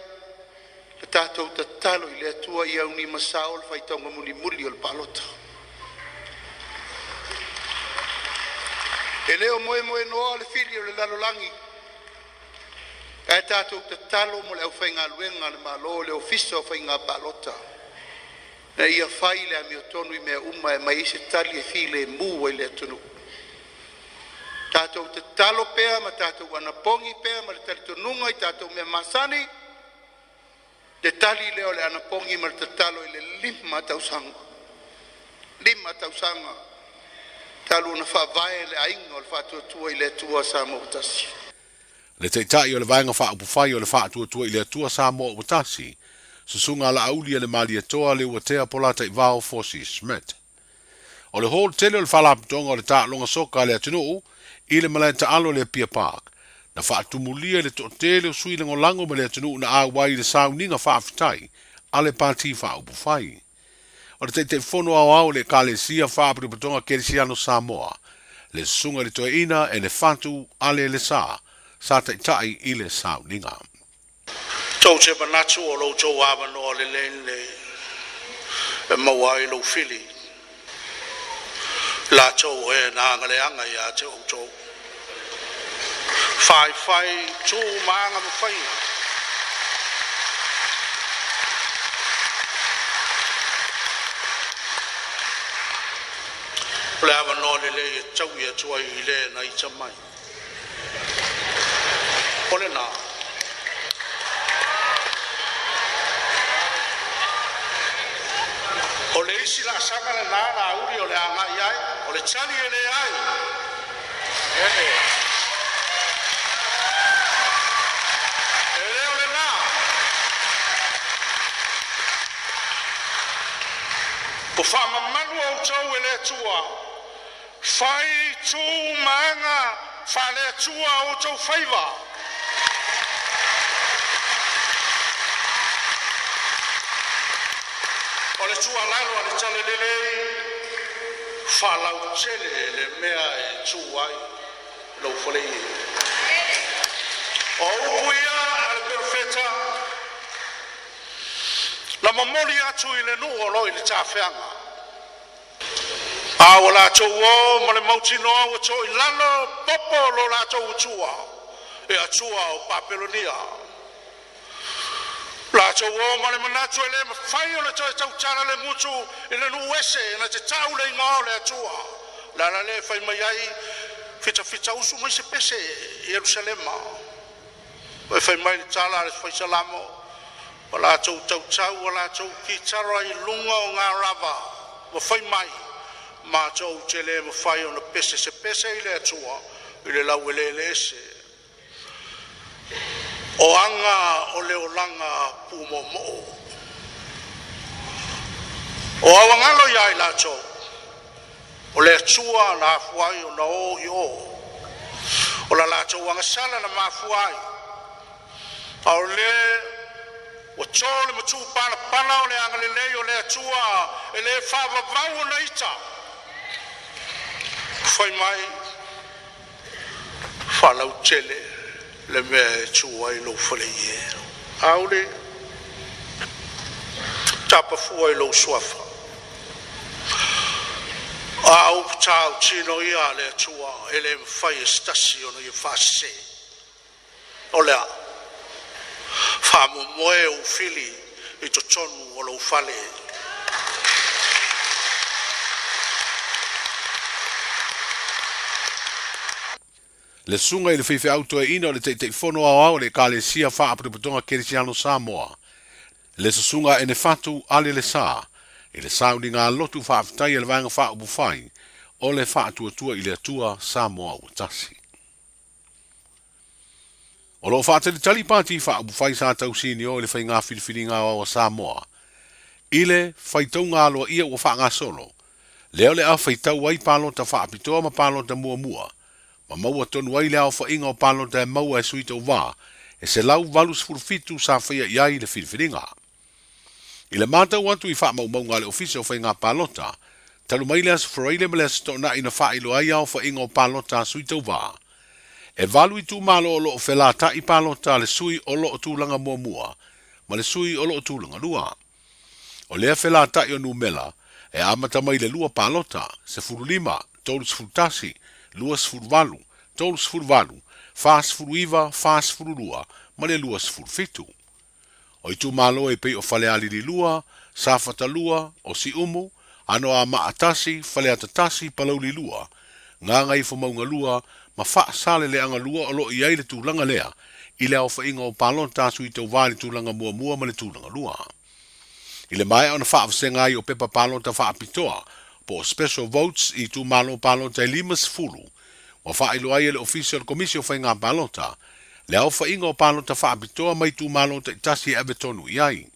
le tatou tatalo i le Atua ia aunimasao le faitauga mulimuli o le palota. E le o moemoenoa le fili o le lalolagi, ae tatou tatalo mo le aufaigaluega a le Malo, le Ofisa o Faiga Palota, ina ia fai le amiotonu i mea uma e aumai ai se tali e filemu ai le atunuu. Tatou tatalo pea ma tatou anapogi pea ma le talitonuga i tatou mea masani, le tali lea o le anapogi ma le tatalo i le 5 tausaga. 5 tausaga talu ona faavae le aiga o le Faatuatua i le Atua Samoa ua Tasi. Le Taitai o le Vaega Faaupufai o le Faatuatua i le Atua Samoa ua Tasi, Susuga Laauli-a-le-Malietoa Leuatea Polataivao Fosi Schmidt. O le hall tele o le Faalapotopotoga o le Taaloga Soka a le atunuu i le malae taalo i le Apia Park, na faatumulia i le toatele o sui lagolago ma le atunuu na auai i le sauniga faafetai a le Pati Faaupufai. O le Taitaifono Aoao o le Ekalesia Faapotopotoga Kerisiano Samoa, le Susuga i le Toeaina Elefatu Ale Lesa, sa taitai i le sauniga. Tou te manatu o lo outou avanoa lelei lenei e maua ai lou fili, latou o e na agaleaga ia te outou. Faifai tu ma aga ma faiga. O le avanoa lelei e taui atu ai i le na ita mai. O lena. O le isi laasaga lenā Laauli o le a agai ai, o le tali e leai. E le o lenā. Ua faamamalu outou e le Atua. Fai tu ma aga faale-Atua a outou faiva. O le tuualalo a le Talalelei, faalautele le mea e tu ai lou faleie. O upu ia a le perofeta na momoli atu i le nuu o lo o i le tafeaga. A ua latou o ma le mautinoa ua to i lalo popo lo latou atua, e atua o Papelonia. Latou o ma le manatu e le mafai ona toe tautala le gutu i le nuu ese na te tau le igoa o le Atua. O le ala lea e fai mai ai, Fitafita usu mai se pese i Ierusalema. E fai mai le tala a le Fai Salamo, ua latou tautau ua latou kitara i luga o ngā rava, ua fai mai, matou te le mafai ona pese se pese i le Atua i le laueleele ese. O aga o le olaga pūmoomoo. O auagalo ia i latou. O le Atua na afua ai ona o i o. O la latou agasala na mafua ai. A o le ua to le matupalapala o le agalelei o le Atua e le faavavau ona ita. Fai mai faalautele le mea e tu ai lou faleie. Aule tapafua i lou suafa. A upu tautino ia a le Atua e le mafai e se tasi ona ia faasese. O le a faamoemoe ou fili i totonu o lou fale. Le susuga i le faifeau toeaina o le Taitaifono Aoao o le Ekalesia Faapotopotoga Kerisiano Samoa, le Susuga Enefatu Ale Lesa, i le sauniga lotu faafetai a le Vaega Faaupufai o le Faatuatua i le Atua Samoa ua Tasi. O lo o faatalitali Pati Faaupufai sa tausinio i le faiga filifiliga aoao a Samoa i le faitauga aloaia ua faagasolo, lea o le a faitau ai palota faapitoa ma palota muamua ma maua tonu ai le aofaiga o palota e maua e sui tauva e 187 sa faia i ai le filifiliga. I le matau atu i faamaumauga a le Ofisa o Faiga Palota, talu mai le Aso Faraile ma le Aso Toonai na faailoa ai aofaiga o palota a sui tauva, e valu itumalo o lo o felata'i palota a le sui o lo o tulaga muamua ma le sui o lo o tulaga lua. O lea felata'i o numela e amata mai le lua palota, 15, 31, 28, 38, 49, 42 ma le 27. O itumalo e pei o Falealili 2, Safata 2, o Siumu, Anoamaa 1, Faleata 1, Palauli 2, Gagaifomauga 2 ma Faasaleleaga 2 o lo o i ai le tulaga lea i le aofaiga o palota a sui tauva i le tulaga muamua ma le tulaga lua. I le maea ona faavasega ai o pepa palota faapitoa po o special votes i itumalo palota e 50, ua faailoa ai e le Ofisa o le Komisi o Faiga Palota le aofaiga o palota faapitoa mai itumalo taitasi e ave tonu i ai.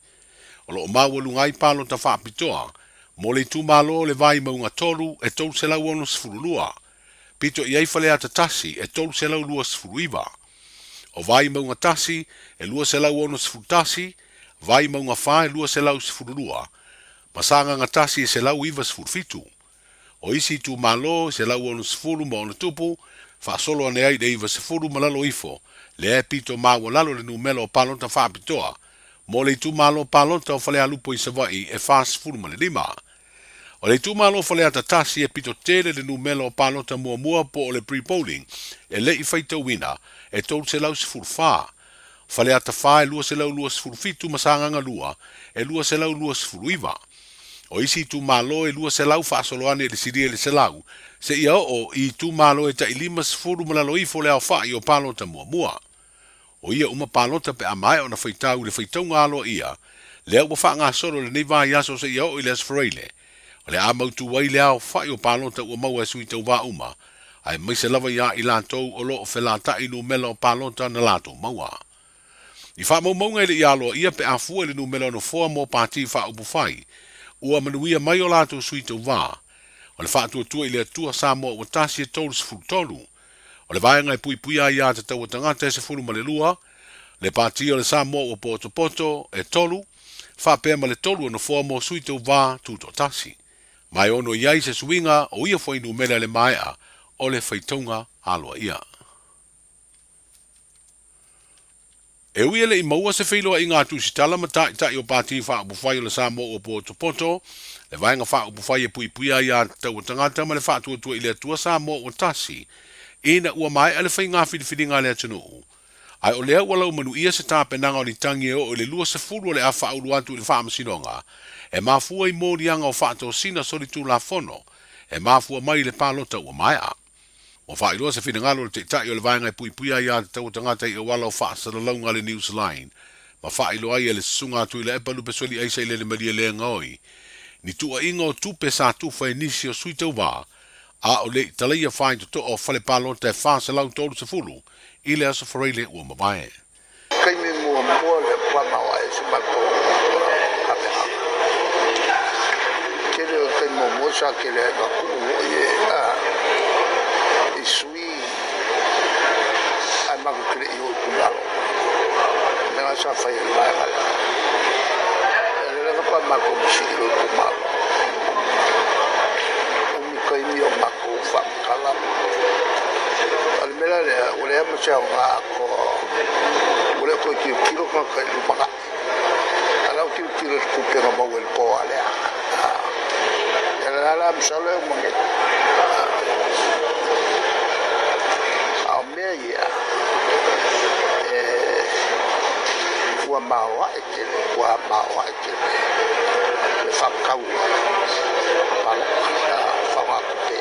O lo o maualuga ai palota faapitoa mo le itumalo o le Vaimauga 3 e 362, pito i ai Faleata 1 e 329, o Vaimauga 1 e 261, Vaimauga 4 e 212, ma Sagaga 1 e 197. O isi itumalo e 160 ma ona tupu, faasolo ane ai i le 90 ma lalo ifo, lea e pito maualalo le numera o palota faapitoa mo le itumalo palota o Falealupo i Savaii e 45. O le itumalo o Faleata 1 e pito tele le numera o palota muamua po o le pre-polling e le i faitauina e 314, Faleata 4 e 227 ma Sagaga 2 e 229. O isi itumalo e 200 faasolo ane i le silia i le 100 seia oo i itumalo e tai 50 ma lalo ifo le aofai o palota muamua. O ia uma palota pe a maea ona faitau i le faitauga aloaia lea ua faagasolo i lenei vaiaso seia oo i le Aso Faraile, o le a mautu ai le aofai o palota ua maua e sui tauva uma, aemaise lava iā i latou o lo o felata'i numela o palota na latou maua. I faamaumauga e le i aloaia pe a fua i le numela o nofoa mo pati faaupufai ua manuia mai o latou sui tauva, o le Faatuatua i le Atua Samoa ua tasi e 33, o le Vaega e Puipuia Aiā Tatau a Tagata e 12, le Pati o le Samoa ua Potopoto e tolu, faapea ma le tolu o nofoa mo sui tauva tutoatasi. Ma e ono i ai se suiga o ia fuainumera i le maea o le faitauga aloaia. E ui e le i maua se feiloaiga a Tusitala ma Taitai o Pati Faaupufai o le Samoa ua potopoto, le Vaega Faaupufai e Puipuia Aiā Tatau a Tagata ma le Faatuatua i le Atua Samoa ua tasi, ina ua maea le faiga filifiliga a le atunuu. Ae o lea ua laumanuia se tapenaga o litagi e oo i le 20 o le a faaulu atu i le Faamasinoga e mafua i moliaga o faatosina solitulafono e mafua mai i le palota ua maea. Ua faailoa se finagalo o le Taitai o le Vaega e Puipuia Aiā Tatau a Tagata i auala o faasalalauga a le Newsline ma faailoa ai e le Susuga a Tuilaepa Lupesoli Aisa i Lele Malie Legaoi ni tuuaiga o tupe sa tufa e nisi o sui tauva a o le i talaia faitotoa o fale palota e 430 i le Aso Faraile ua mavae. Taimi muamua le whanau ai si matou kamehameha. Tele o taimi muamua sa tele ai na tuu foi e a i sui ae matou te le i o i itumalo. O mea na sa fai e le vaega lea. Ia lea la faatoa matou masii i lo itumalo. Umi taimi o matou faamatala. A o le mea la lea, ua leai ma se aoga atoa, ua le o toe tilotilo tagata i le lumanai. A o la ua tilotilo i le tupe na maua i le po a lea. Ia la la masalo e uma nei. A o mea ia, e ua maoae tele, ua maoae tele le faatatau palota faaaoga tupe.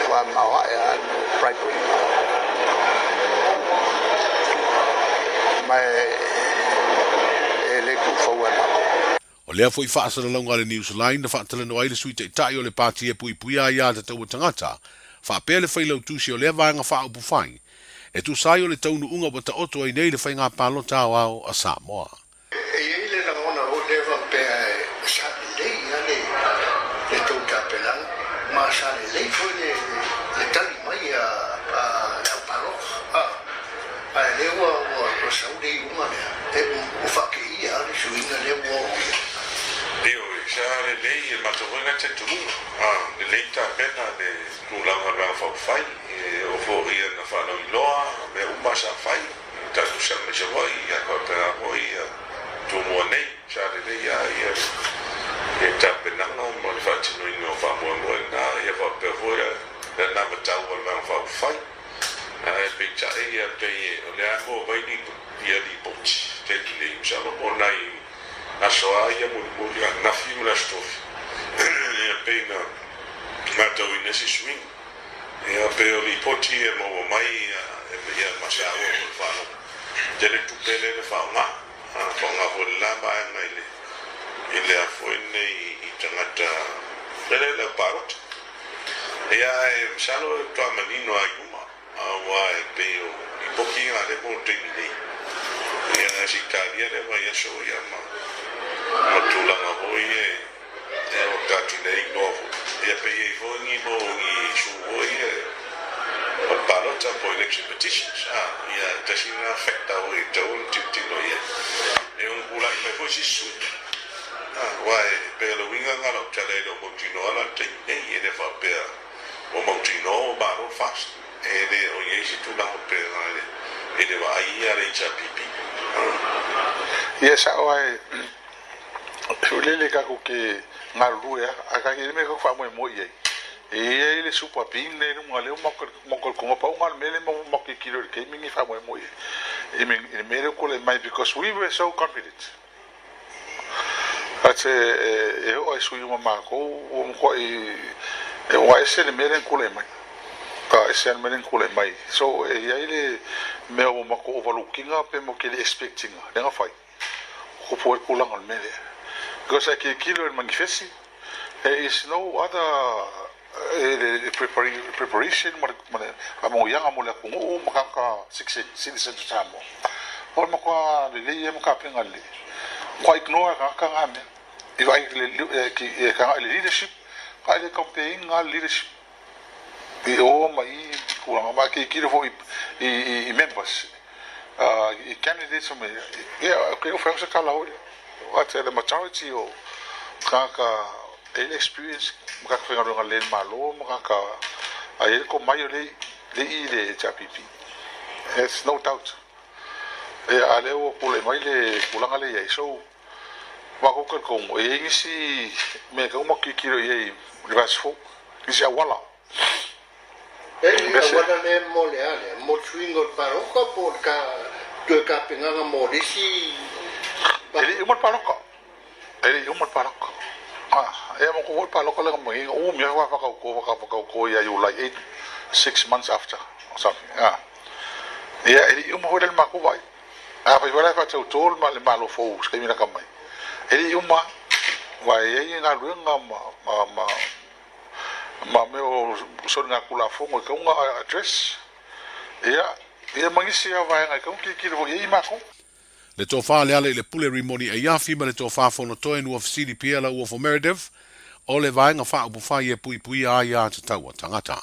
Ua maoae lava le bribery. Ma e le tuufaua e matou. O lea foi faasalalauga a le Newsline na faatalanoa ai le Sui Taitai o le Pati e Puipuia Aia Tatau a Tagata, faapea le Failautusi o lea Vaega Faaupufai, e tusa ai o le taunuuga ua taoto ai nei le faiga palota aoao a Samoa. E i ai le lagona foi lea faapea sa lelei lava le tou tapenaga ma sa lelei foi le tali mai a le au palota. Ae lea ua sau le iuga lea, ua faateia lava le suiga lea ua oo i ai. Ioe, sa lelei e matou foi lena talitonuga. Lelei tapena le tulaga o le Vaega Faaupufai, e oo foi ia na faalauiloa mea uma sa fai. Tatou saga mai Savaii ia faapena foi ia Tumua nei. Sa lelei lava ia le tapenaga ma le faatinoina o faamoemoe lena ia faapea foi le anavatau a le Vaega Faaupufai. Ae peitai ia pei o lea lava e maua mai ia lipoti taimi nei masalo po o nai aso lava ia mulimuli ananafi ma le aso tofi ia pei na matauina se suiga. Ia pei o lipoti e maua mai ia ma saua mo le faalogo. Tele tupe lea na faaaoga. Faaaoga foi le la vaega i le i le a foi nei i tagata lele le au palota. Ia ae masalo e faatoa manino lava i luma aua e pei o lipoti ia lea mo le taimi nei. Ia se i talia lea vaiaso ia ma ma tulaga foi e E oka atu nei igoa foi. Ia pe i ai foi ni mo ni issue foi ia o le palota po o election petitions a, ia e tasi lena factor foi e tatau ona tilotilo i ai. E ono pulai mai foi sisi sui a, aua e pei o le uiga lena o lau tala e le o mautinoa la le taimi nei, e le faapea ua mautinoa ua malo le FAST. E le o i ai se tulaga faapena i le vaai ia a le HRPP. Ia e sao lava e Ulele kakou ke galulue a, a ka i le mea kakou faamoemoe i ai. E i ai le super bean lea i luga lea o matou le konga pau na o le mea lea matou te kilo i le taimi lenei faamoemoe i ai i le mea lea ua tulai mai because we were so confident but e oo lava i sui uma matou ua matuai ua ese le mea lea na tulai mai. Ka ese lava le mea lea na tulai mai. So e i ai le mea ua matou overlook ina pe matou te le expect ina lea na fai. Kupu ai tulaga o le mea lea. Because a tilotilo i le manifesi, there is no other preparation ma le faamanuiaga mo le atunuu ma tagata citizens o Samoa. O le matua lelei ia ma tapena lelei. Matua ignore e tagata na mea. I vaai e tagai i le leadership, tagai i le campaign a le leadership i o ma i tulaga. Ma tilotilo foi i members i candidates ma ia okay o fai se tala hoi what the majority o tagata e i le experience ma tagata faigaluega lelei le Malo ma tagata a i ai le tomai o lea i le HRPP there's no doubt ia a lea ua tulai mai le tulaga lea i ai so matou talitonu e i ai nisi mea e tatau ona matou tilotilo i ai i le vaiaso fou nisi auala. E le auala lea mo le a lea? Mo le suiga o le palota po o le toe tapenaga mo le isi E le i uma le palota. E le i uma le palota. Ia ma foi le palota lea na manino umi ai faatauto ia Iulai 8, 6 months after or something. Ia e le i uma foi la le matou vaai. Afai foi la e faatauto le Malo fou i se taimi lata mai, e le i uma aua e i ai galuega ma ma mea o soligatulafono e tatau ona address, ia, ia ma nisi lava vaega e tatau ona tilotilo foi i ai matou. Le Tofa Lealailepule Rimoni Aiafi ma le Tofa Fonotoe Nuafesili Pierre Lauofo Meredith, o le Vaega Faaupufai e Puipuia Aia Tatau a Tagata.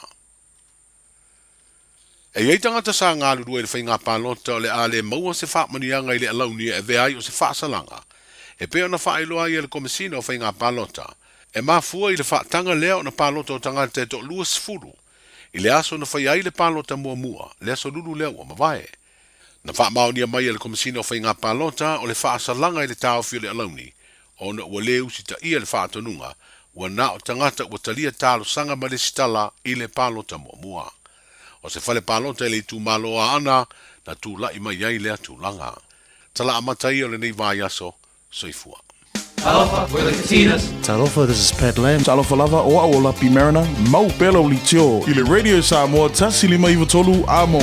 E i ai tagata sa galulue i le faiga palota o le a le maua se faamanuiaga i le alauni e avea ai o se faasalaga, e pei ona faailoa ai e le Komesina o Faiga Palota, e mafua i le faataga lea ona palota o tagata e toalua sefulu i le aso na faia ai le palota muamua, le aso Lulu lea ua mavae. Na faamaonia mai e le Komesina o Faiga Palota o le faasalaga i le taofi o le alauni ona ua le usitaia le faatonuga ua na o tagata ua talia talosaga ma lesitala i le palota muamua. O se fale palota i le itumalo o Aana na tulai mai ai lea tulaga. Tala amata ia o lenei vaiaso. Soifua. Talofa, we're the Katinas. Talofa, this is Pat Lam. Talofa lava, o au o Lapi Mariner, mau pea lau leitio i le Radio Samoa 1593 Amo.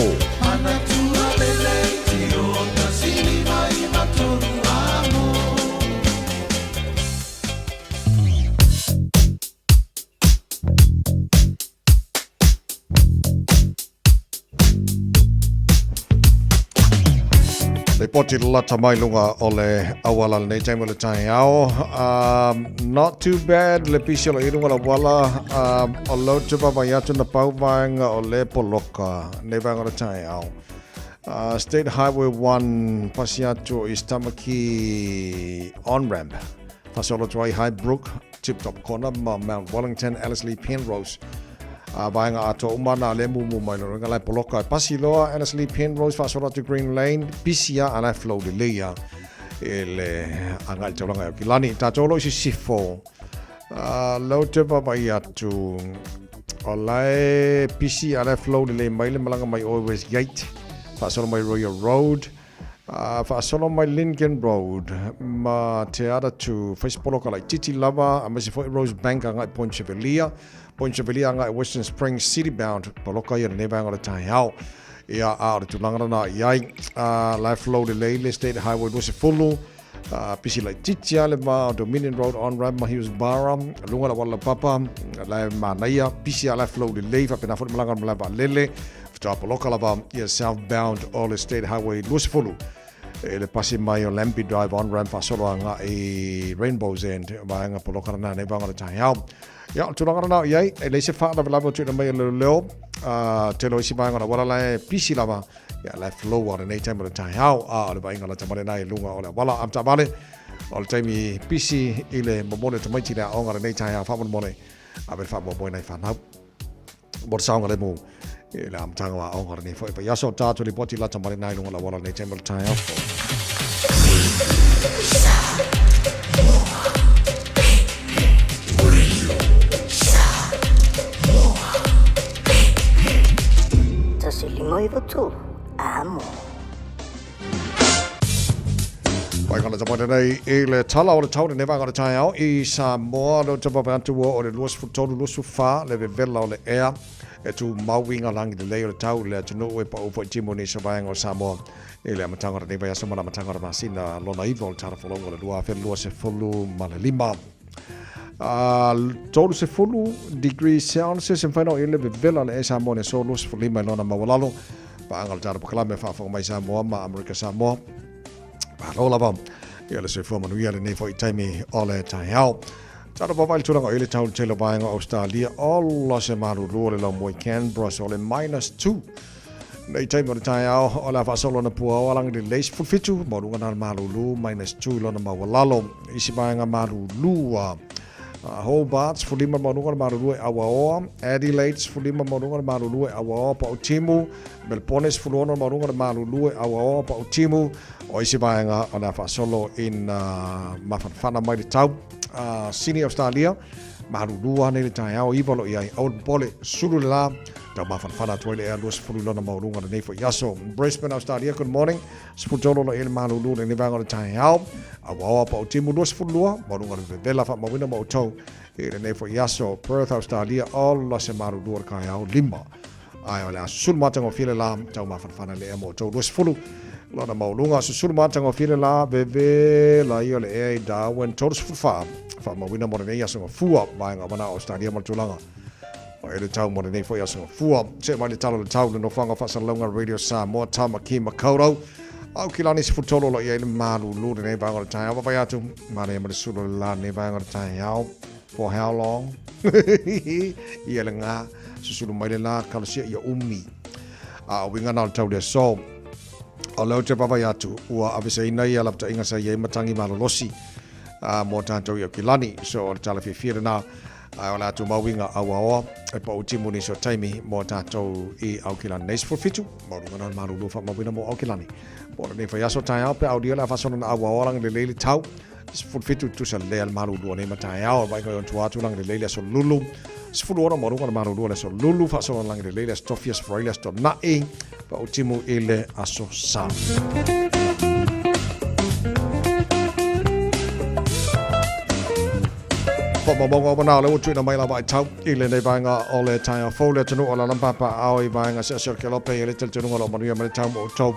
Lipoti lalata mai lunga o le auala lenei taimi o le taeao. Um, not too bad le pisi o le irunga la wala. Um, o lau te vavai atu na pau vaenga o le poloka nei vaenga o le taeao. Uh, State Highway 1 pasi atu o East Tamaki on-ramp. Fasolo atu ai Highbrook Tip Top Corner ma Mount Wellington, Ellerslie, Penrose. A vaenga atoa uma na le mumu mai lona lai poloka. E pasi loa Ellerslie, Penrose, faasolo atu Green Lane, pisi a ala flow lelei a e le agai taulaga e Aukilani. Tātou lo i sisifo. Uh, lau te vaavai atu o lae pisi a lae flow lelei mai le malaga mai o Westgate faasolo mai Royal Road A faasolo mai Lincoln Road ma Te Aratū, Whaisipoloka laitiiti lava, aemaise foi Rosebank agai Point Chevalier, Point Chevalier agai Western Springs City Bound, poloka ia lenei vaega o le taeao. Ia, a o le tulaga lena i ai, a la e flow lelei le State Highway 20, a pisi laitiiti lava le va o Dominion Road on ramp ma Hillsborough, luga le auala laupapa, la e manaia, pisi a la e flow lelei, faapena foi le malaga o le malae vaalele, Faatoa poloka lava ia southbound o le State Highway 20 e le pasi mai o Lambie Drive on ramp faasolo agai Rainbow's End vaega poloka lena nei vaega o le taeao. Ia, o le tulaga lena o i ai, e leai se faalavelave o tuuina mai e leoleo, uh, tele o isi vaega o le auala la e pisi lava, ia la e flow a lenei taimi o le taeao, a o le vaaiga lata mai lena i luga o le auala. Am taavale, o le taimi pisi i le momoli o tamaiti i le aoga lenei taeao, faamolemole, ave le faamoemoe nai fanau. Mo le saogalemu i le amataga o aoga lenei foi vaiaso, tātou lipoti lata mai lenā i luga o le auala lenei taimi o le taeao fou. 1593, amo. Pai kana tapa nei i le tala o le tau lenei vaega o le taeao i Samoa leo te wawe atu o le 23 24 le vevela o le ea e tū mau i ngā langi lelei o le tau le atunuu e pau foi timu ni sa vaega o Samoa i le amataga o lenei vaiaso ma le amataga o le masina lona iva o le tala folauga o le 2025. 30 degrees Celsius e mafai ona oo i ai le vevela o le ea i Samoa i le aso 25 i lona maualalo. Paaga o le tatou polokalame faafofoga mai Samoa ma Amerika Samoa. Malo lava. Ia le soifua manuia lenei foi taimi o le taeao. Tatou vaavaai i le tulaga o i ai le tau i le tele o vaega o Australia. Ola se malulu o le laumua i Canberra, so o le minus 2. Nei taimi o le taeao, o le a faasolo ona puaoa lagi lelei 17, maualuga na le malulu, minus 2 i lona maualalo. Isi vaega malulu a Hobart, 15 maualuga le malulu e Auaoa, Adelaide, 15 maualuga le malulu e Auaoa Pautimu, Melbourne, 16 maualuga le malulu e Auaoa Pautimu. O isi vaega o le a faasolo ina mafanafana mai le tau. Sydney, Australia, malulu lava nei le taeao, 9 o lo o i ai. Aua le popole, sulu le la, tau mafanafana atu ai le ea 20 i lona maualuga lenei foi aso. Brisbane, Australia, good morning. 13 o lo o i ai le malulu lenei vaega o le taeao. Auaoa Pautimu 22, maualuga le vevela faamauina ma outou i lenei foi aso. Perth, Australia, ola se malulu o le kaeao 5. Ae o le a susulu matagofie le la, tau mafanafana le ea mo outou 20. Lona maualuga, susulu matagofie le la, vevela ia o le ea i Darwin 34. Faamauina mo lenei aso gafua, vaega o manao Australia ma le tulaga. O e le tau mo lenei foi aso gafua. See mai le tala o le tau, le nofoaga faasalalauga Radio Samoa, Tamaki Makaurau. Aukilani 13 o lo o i ai le malulu lenei vaega o le taeao. Vaavaai atu, manaia ma le sulu o le la lenei vaega o le taeao. For how long? Ia le ngā, susulu mai le lā, kalosia ia umi. A o winga na o le tau le aso. O leo te vavai atu, ua aveseina ia lapataʻiga sa i ai matangi malolosi a mo tātou i Aukilani. So o le tala fiafia lena, ae o le a tumau uiga auaoa e pau timu nisi o taimi mo tātou i Aukilani. Nei 17, maualuga na o le malulu faamauina mo Aukilani. Mo lenei vaiaso taeao pe aulia le a faasolo na auaoa lagi lelei le tau. 17 tusa lelei a le malulu o nei ma taeao. Vaaiga i ona tua atu lagi lelei le aso Lulu. 16 maualuga le malulu o le aso Lulu. Faasolo lagi lelei le aso Tofi, aso Faraile, aso Tonaʻi. Pau timu i le aso Sa. Faamaumauga o manao le ua tuuina mai lava i tau i lenei vaega o le taeao fou le atunuu o Lalampapa ao i vaega seasea o le Kelope i le talitonuga o lo o manuia mai le tau mo outou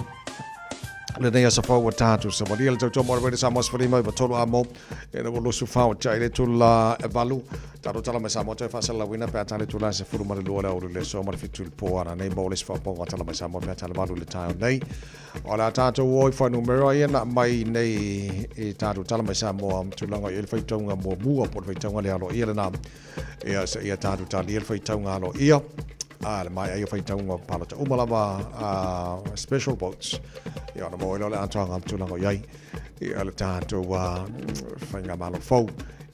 lenei aso fou ua tatou savalia le tautua mo le Radio Samoa 15 93 amo ina ua 24 o tai le tula e valu tatou tala mai Samoa toe faasalalauina pe a tale tula se fulu ma le lua le aoauli le aso ma le fitu i le po ana nei mo le isi faaopooga tala mai Samoa pe a tale valu i le taeao nei. O le a tatou o i fuainumera ia na aumai nei i tatou tala mai Samoa tulaga i le faitauga muamua po o le faitauga le aloaia lena. Ia seia tatou talia le faitauga aloaia a le maea ia faitauga palota uma lava a special votes. Ia ona maua ai lea o le atoaga o le tulaga o i ai ia le tatou faigamalo fou.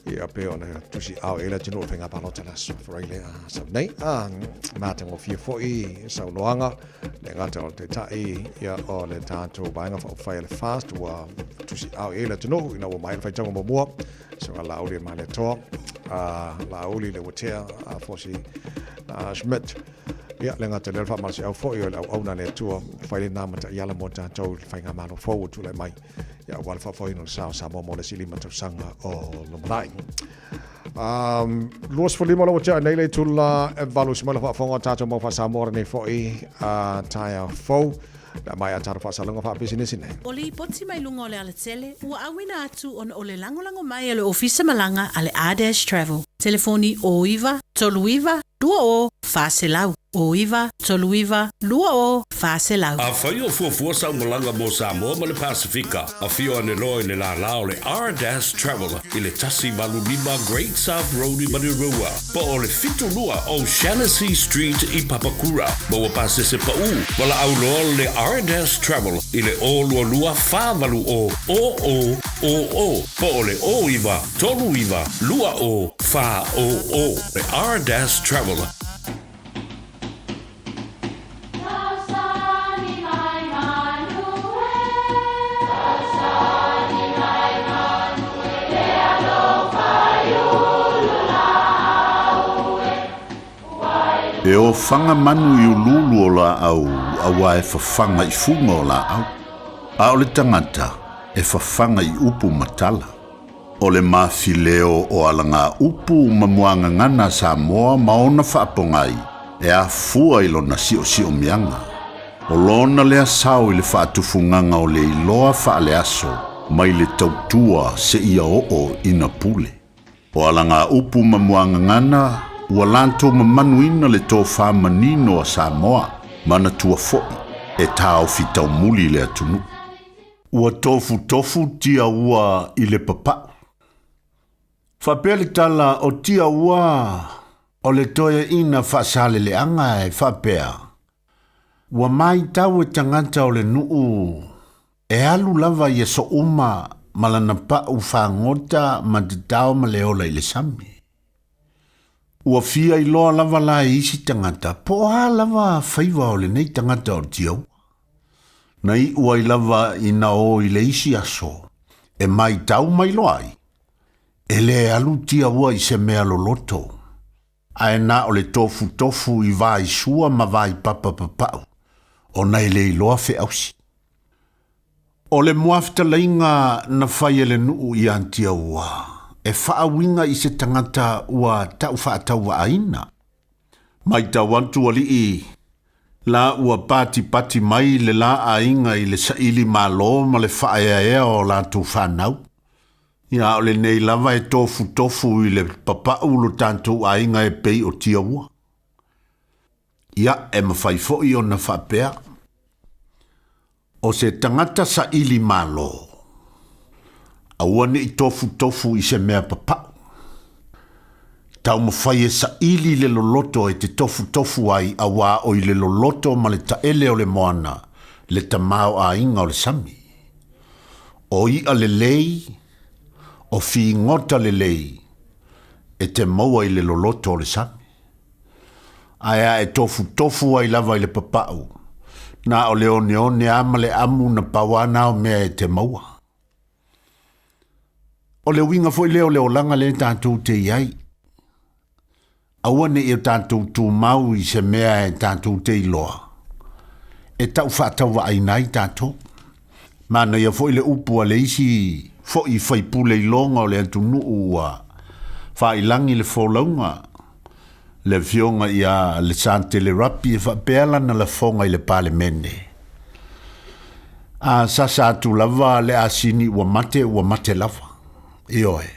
Ia pei ona tusi ao i le atunuu o le faiga palota le aso Faraile a sau nei. A matagofie foi saunoaga le gata o le Taitai ia o le tatou vaega faaupufai a le FAST ua tusi ao i ai le atunuu ina ua maea le faitauga muamua. So a Laauli e Malietoa, a Laauli le Uatea, a Fosi a Schmidt. Ia, le gata lea o le faamalosiau foi o le auauna a le Atua, fai lena ma taiala mo tatou i le faigamalo fou ua tulai mai, ia aua le faafoeina o le sa o Samoa mo le isi 5 tausaga o lumanai. 25 la ua tea nei le itula e valu se mai le faafofoga o tatou mau faa-Samoa lenei foi a taeao fou. Le a maea tatou faasalaga faapisinisi nei. O lipoti mai luga o le alatele ua auina atu ona o le lagolago mai a le Ofisa Malaga a le R-Dash Travel. Telefoni 09 39 20 400, 09 39 20 400. Afai o fuafua sau malaga mo Samoa ma le Pasefika, afio ane loa i le lālā o le R-Dash Travel i le 185 Great South Road i Manurewa, po o le 72 O'Shannessy Street i Papakura. Maua pasese paʻu, valaau loa le R-Dash Travel i le 022 480 0000 po o le 09 39 20 400. Le R-Dash Travel. E ofaga manu i uluulu o laau auā e fafaga i fuga o laau, a o le tagata e fafaga i upu ma tala. O le mafileo o alagaupu ma muagagana a Samoa ma ona faapogai e afua i lona siosiomiaga. O lona lea sao i le faatufugaga o le iloa faaleaso mai le tautua seia oo ina pule. O alagaupu ma muagagana ua latou mamanuina le tofa manino a Samoa, manatua foi e taofi taumuli le atunuu. Ua tofutofu tia ua i le papau. Faapea le tala o tia ua o le toeaina faasaleleaga e faapea, Ua maitau e tagata o le nuu e alu lava i aso uma ma lana pau fagota ma tatao ma le ola i le sami. Ua fia iloa lava la e isi tagata po o a lava faiva o lenei tagata o Tiaua. Na iu ai lava ina o i le isi aso e maitau mai loa ai, e le alu Tiaua i se mea loloto, ae na o le tofutofu i vaisua ma vaipapa papau ona e le iloa feausi. O le muafetalaiga na fai e le nuu ia Tiaua e faauiga i se tagata ua tau faatauvaaina. Maitau atu alii la ua patipati mai le la aiga i le saili malo ma le faaeaea o latou fanau. Ia a o lenei lava e tofutofu i le papau lo tatou aiga e pei o Tiaua. Ia, e mafai foi ona faapea, o se tagata saili malo, aua ne i tofutofu i se mea papau. Taumafai e saili le loloto e te tofutofu ai auā o i le loloto ma le taele o le moana le tamaoaiga o le sami. O i'a lelei, o figota lelei e te maua i le loloto o le sami. Ae a e tofutofu ai lava i le papa'u, na o le oneone a ma le amu na pau a na o mea e te maua. O le uiga foi lea o le olaga lea tatou te i ai. Aua ne i o tatou tumau i se mea e tatou te iloa, e tau faatauvaaina ai tatou. Manaia foi le upu a le isi foi faipule iloga o le atunuu ua faailagi le folauga, le afioga ia Lesatele Rapi e faapea lana lafoga i le Palemene. A sasa atu lava le asini ua mate, ua mate lava. Ioe.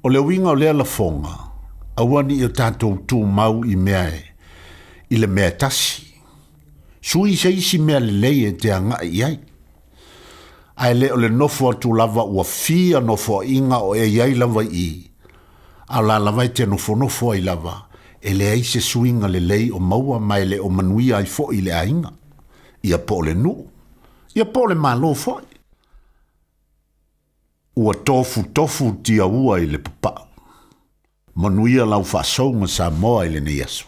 O le uiga o lea lafoga, aua ne i o tatou tumau i mea e, i le mea e tasi. Sui se isi mea lelei e te agai i ai. Ae le o le nofo atu lava ua fia nofoaiga o e i ai lava i i, a o la lava e te nofonofo ai lava, e leai se suiga lelei o maua ma e le o manuia ai foi le aiga, ia po o le nuu, ia po o le Malo foi. Ua tofutofu tiaua i le papau. Manuia lau faasouga Samoa i lenei aso.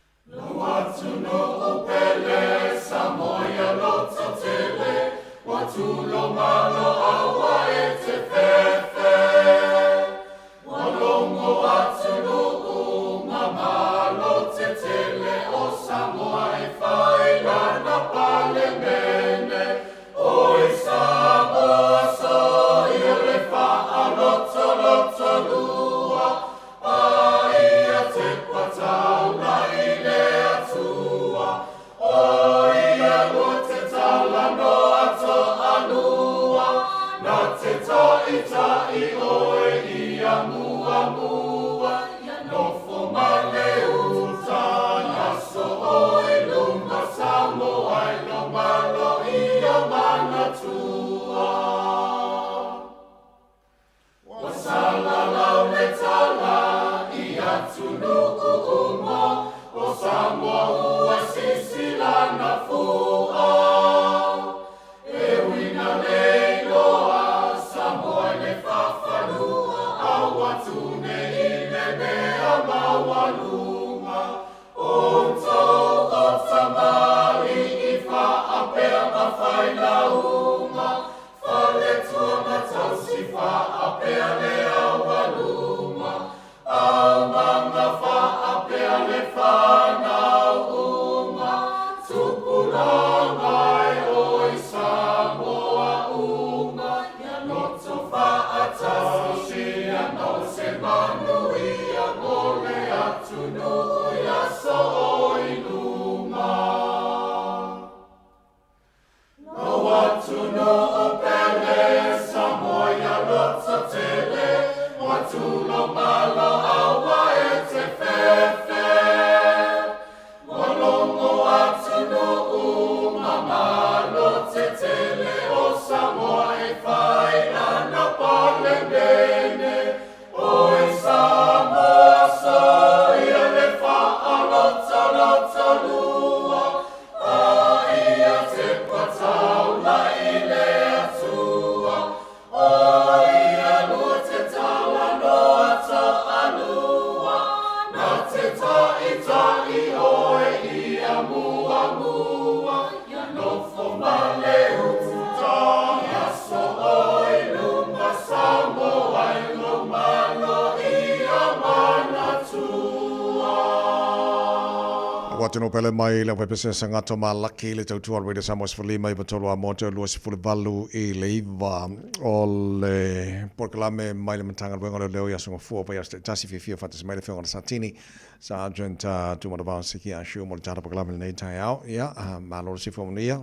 Ua tino pele mai le pepese sa ma laki le tautua le Samoa 15 i tolu a moto 28 i le iva o le polokalame mai le Matagaluega o Leoleo i aso gafua pai aso taitasi fiafia faatasi mai le Afioga i le Satini Sergeant Tumanavao Siki Ashu mo le tatou polokalame lenei taeao. Ia, malo le soifua manuia,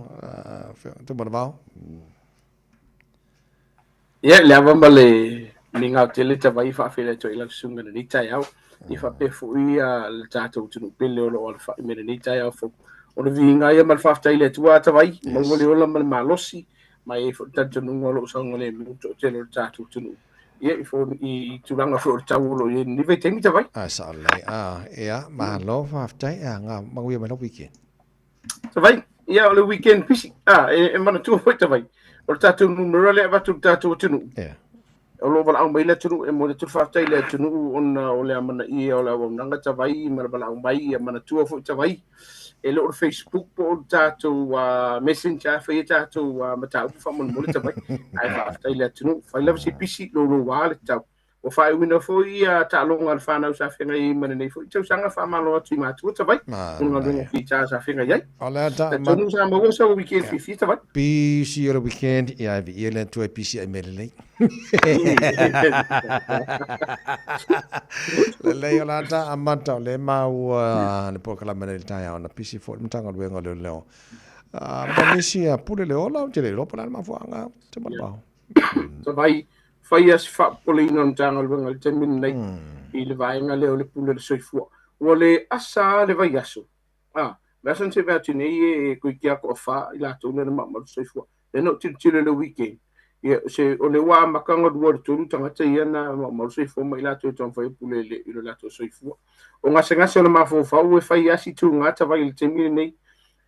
Tumanavao. Ia, le ava ma le migao tele tavai faafeiloai atu ai i lau susuga i lenei taeao. Ia faapea foi le tatou atunuu pele o lo o alafai mai lenei taeao fou. O le viiga ia ma le faafetai i le Atua a tavai, maua le ola ma le malosi, ma e i ai foi le talitonuga o lo o saogalemu le toatele o le tatou atunuu. Ia, i fo i tulaga foi o le tau o lo o i ai i lenei vaitaimi Tavai. Ae sao lelei. A, ia, malo faafetai, a, nga manuia mai lau weekend. Tavai, ia o le weekend pisi. A, e, e manatua foi Tavai. O le tatou numera lea e avatu i le tatou atunuu. Ia. O lo o valaau mai le atunuu, e momoli atu le faafetai i le atunuu ona o le amanaia o le auaunaga Tavai ma le valaau mai, ia manatua foi Tavai. E le o le Facebook po o le tatou Messenger e fai ai tatou mataupu faamolemole Tavai. Ae faafetai i le atunuu. Fai lava si pisi, louloua le tau. Ua faaiuina foi ia taaloga a le fanau sa feagai ai ma lenei foi tausaga. Faamalo atu i matua Tavai mo le galuega fita sa feagai ai. O le a ta Talitonu sa maua sau weekend fiafia Tavai. Pisi o le weekend, ia e viia le Atua e pisi ai mea lelei. Lelei o le a ta amata o lea e maua le polokalame nei i le taeao na pisi foi le Matagaluega o Leoleo. Ma nisi a pule le ola, ou te le iloa po o le a le mafuaaga, te manavao. Tavai, fai si faapopoleina o le Matagaluega i le taimi lenei i le vaega lea o le pule o le soifua. Ua le asa lava le vaiaso, a, vaiaso na seʻi atu nei e toeitiiti lava toafa i latou lea na maumau le soifua. Lea na ou tilotilo i le weekend, ia, se, o lea ua amata ona lua i le tolu tagata ia na maumau le soifua ma i latou e taumafai e pule i lo latou soifua. O gasegase o le mafaufau e fai lava si tuga Tavai i le taimi lenei.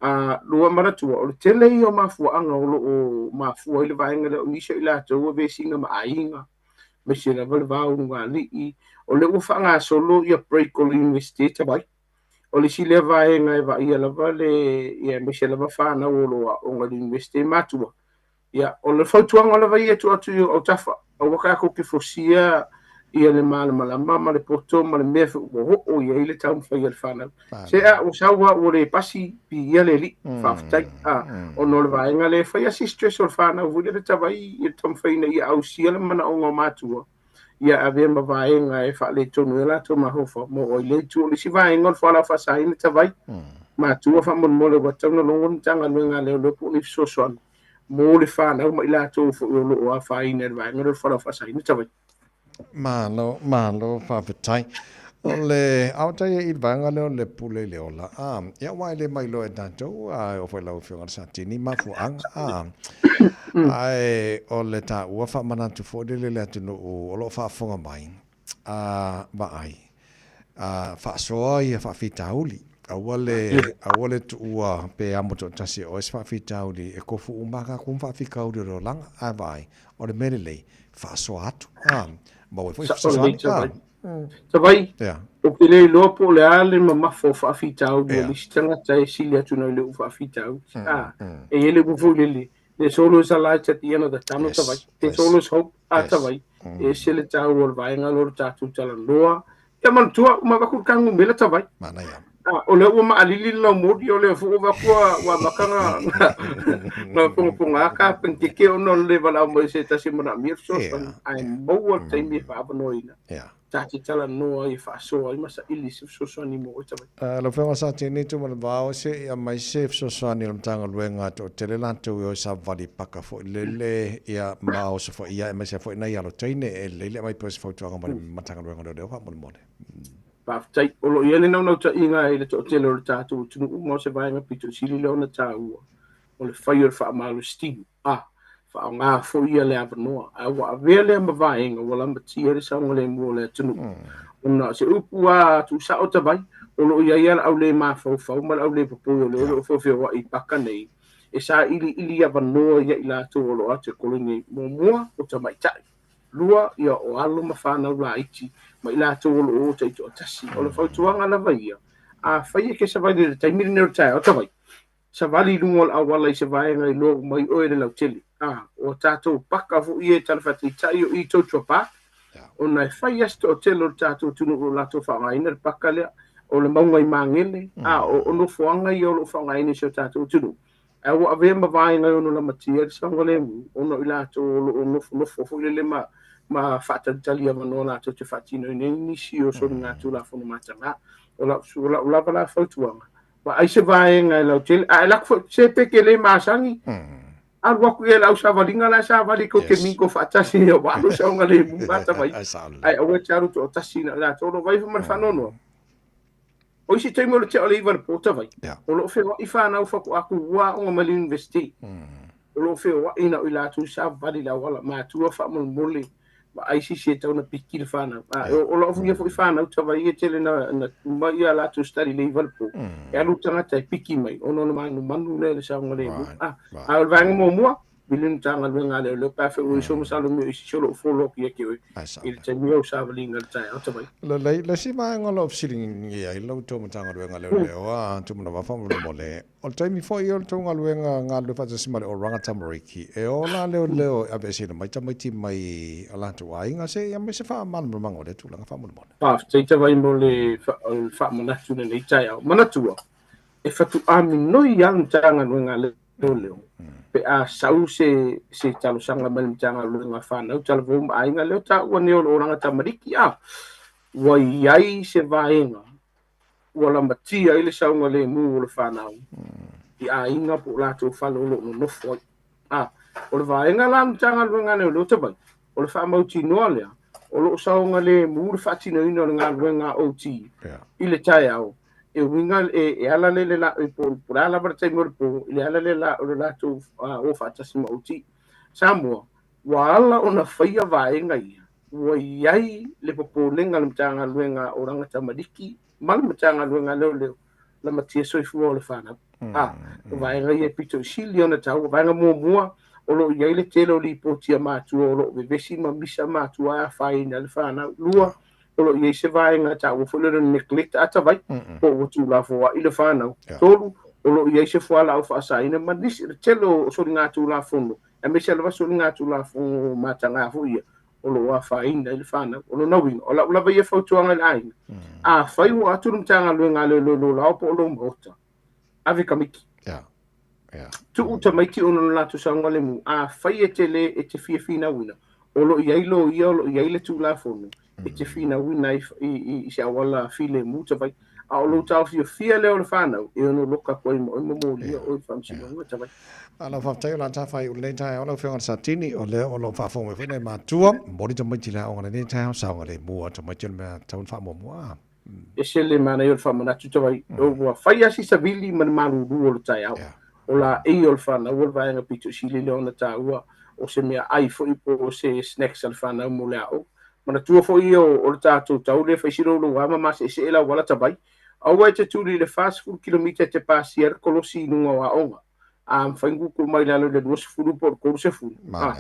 A lua manatua, o le tele ia o mafuaaga o lo o mafua ai le vaega lea, o nisi o i latou ua vesiga ma aiga, aemaise lava le va o ulugalii. O lea ua faagasolo ia break o le Iunivesite Tavai. O le isi lea vaega e vaaia lava le, ia aemaise lava fanau o lo o aooga i le Iunivesite matua. Ia, o le fautuaga lava ia e tuu atu i ou autafa, aua tatou te fosia ia le malamalama ma le poto ma le mea foi ua oo i ai le taumafai a le fanau. Se a ua sau lava ua le pasi, viia le Alii, faafetai. A, ona o le vaega lea e fai lava si stress o le fanau foi lele tavai i le taumafai ina ia ausia le manaoga o matua, ia avea ma vaega e faaletonu ai latou mafaufau. Ma oo ai lea itu. O le isi vaega o le fualaau faasaina tavai, matua faamolemole ua tatau ona logo le Matagaluega a Leoleo po o ni fesoasoani mo le fanau ma i latou foi o lo o afaina i le vaega lea o le fualaau faasaina tavai. Malo, malo, faafetai. O le aotai i le vaega lea o le pule i le ola, a, ia aua e le mailoa e tatou, a e oo foi i lau Afioga i le Satini, mafuaaga, a, ae o le taua faamanatu foi lele i le atunuu o lo o faafofoga mai, a, vaai, a, faasoa ia faafitauli. Aua le, aua le tuua pe amo toatasi e oe se faafitauli e kofu uma lava tatou ma faafitauli o le olaga. Ae vaai, o le mea lelei, faasoa atu, a, maua ai foi fesoasoani. A. Tavai, ou te le iloa po o le a le mamafa o faafitauli o le isi tagata e sili atu nai lo ou faafitauli. A, e i ai le upu foi lele, there's always a light at the end of the tunnel, Tavai. There's always hope, a, Tavai. E ese le taua o le vaega lea o le tatou talanoa. Ia manatua, uma avatu le tagumela, Tavai. Manaia. A, o lea ua maʻalili le laumoli, o lea foi ua avatu ua amata na pongaponga ka panikeke ona o le le valaau mai o se tasi e manaomia le fesoasoani, ae maua le taimi e faaavanoaina ta te talanoa ai e faasoa ai ma saili se fesoasoani mo oe Tavai. Lau Afioga Satini Tumalevao, se i aumai se fesoasoani a le Matagaluega toatele latou e o i savali paka foi lele ia ma osofaia aemaise ai foi nai alo teine e lelei le aumai pea o se fautuaga mai le Matagaluega o Leoleo faamolemole. Faafetai. O lo o i ai le naunautaiga i le toatele o le tatou atunuu ma o se vaega pito sili lea ona taua, o le fai o le faamalositino, a faaaoga foi ia le avanoa, ae ua avea lea ma vaega ua lamatia ai le saogalemu o le atunuu. Ona o se upu lava tuusao tavai, o lo o i ai lava le au le mafaufau ma le au le popoi o lea o lo o feofeoai i paka nei, e sailiili avanoa ia i latou o lo o atu e koleni ai. Muamua, o tamaitai. Lua, ia o alo ma fanau laiti ma i latou o lo o o taitoatasi. O le fautuaga lava ia, afai e te savali i le taimi lenei o le taeao, tavai, savali i luga o le auala i se vaega i loa uma ai oe le lautele. A, o a tatou paka foi ia e talafaataitai o i Tautua Park, ona e fai lava si toatele o le tatou atunuu o lo o latou faaaogaina le paka lea, o le mauga i Magele, a, o nofoaga ia o lo o faaaogaina e si o tatou atunuu. Ae ua avea ma vaega e ono lamatia ai le saogalemu, ona o i latou o lo o nofonofo foi lele ma ma faatalitali avanoa latou te faatinoina ai nisi o soligatulafono mataga. O lau, o lau lava la fautuaga, vaai se vaega e lautele, a e lako foi se pe te le masani, alu atu i le au savaliga la e savali tou te mingo faatasi ia ua alu saogalemu mata mai. Ae aua e te alu toatasi na o latou o lo o vaai foi ma le faanoanoa. O isi taimi o le tea o le 9 i le po tavai, o lo o feoai fanau faatoa tuua aoga mai le university. O lo o feoai na o i latou savavali i le auala, matua faamolemole. Vaai se isi e tatau ona piki le fanau. A, o lau ia foi fanau tavai e tele na, na uma ia latou study le 9 le po. E alu le tagata e piki mai, ona o le manumanu lea i le saogalemu. A, a o le vaega muamua, vili le Matagaluega a Leoleo pe a fai ua iso masalo mea o isi solo o follow up ia te oe i le taimi o savaliga i le taeao tavai. Lelei, le isi vaega o lo o fesiligia ai la outou Matagaluega a Leoleo, a Tumanava faamolemole, O le taimi foi o le tou galuega galulue faatasi ma le Oranga Tamariki, e o la leoleo e aveeseina mai tamaiti mai o latou aiga, se i aumai se faamalamalamaga o lea tulaga faamolemole. Faafetai tavai mo le faamanatu i lenei taeao. Manatua, e faatoa minoi lava le Matagaluega a Leoleo pe a sau se se talosaga mai le Matagaluega a Fanau, Talavou ma Aiga, lea o taua nei o le Oranga Tamariki, a ua i ai se vaega ua lamatia ai le saogalemu o le fanau i aiga po o latou fale o lo o nonofo ai. A, o le vaega la a le Matagaluega a Leoleo Tavai, o le faamautinoa lea o lo o saogalemu le faatinoina o le galuega a OT i le taeao, e uiga e ala lea i le la, po o le a lava le taimi o le po, i le ala lea la o le latou o faatasi ma OT. Samoa, Ua ala ona faia vaega ia, ua i ai le popolega a le Matagaluega o Oranga Tamariki ma le Matagaluega a Leoleo lamatia soifua o le fanau. A, o vaega ia e pito i sili ona taua. Vaega muamua, o lo o i ai le tele o lipoti a matua o lo o vevesi ma misa matua e afaina ai le fanau. Lua, o lo o i ai se vaega e taua foi lea o le neglect atavai, po o ua tuulafoai le fanau. Tolu, o lo o i ai se fualaau faasaina ma nisi, le tele o soligatulafono aemaise lava soligatulafono mataga foi ia o lo o afaina ai le fanau. O lona uiga, o lau lava ia fautuaga i le aiga, afai ua atu le Matagaluega a Leoleo i lou lao po o lou maota, ave tamaiti. Tuu tamaiti ona o le latou saogalemu. Afai e te le, e te fia finauina, o lo o i ai loia, o lo o i ai le Tulafono e te finauina ai i se auala filemu tavai. A o lou taofiofia lea o le fanau, e ono loka atu ai ma oe ma molia oe i le faamasinoga tavai. Malo faafetai o le a tafa i lenei taeao lau Afioga i le Satini, o lea o lo o faafofoga mai foi nai matua, momoli tamaiti i le aoga i lenei taeao, saogalemu lava tamaiti o le mea tatau ona faamuamua. Ese le manaia o le faamanatu tavai, ua fai lava si savili ma le malulu o le taeao. O laei o le fanau o le vaega pito sili lea ona taua o se mea ai foi po o se snacks a le fanau mo le aoga. Manatua foi ia o le tatou tau lea fai silouloua ma maseesee le auala tavai. Aua e te tuli i le 40 kilomita e te pasia ai le kolosi i luga o aoga. A mafai ona tuutuu mai i lalo i le 20 po o le 30. A,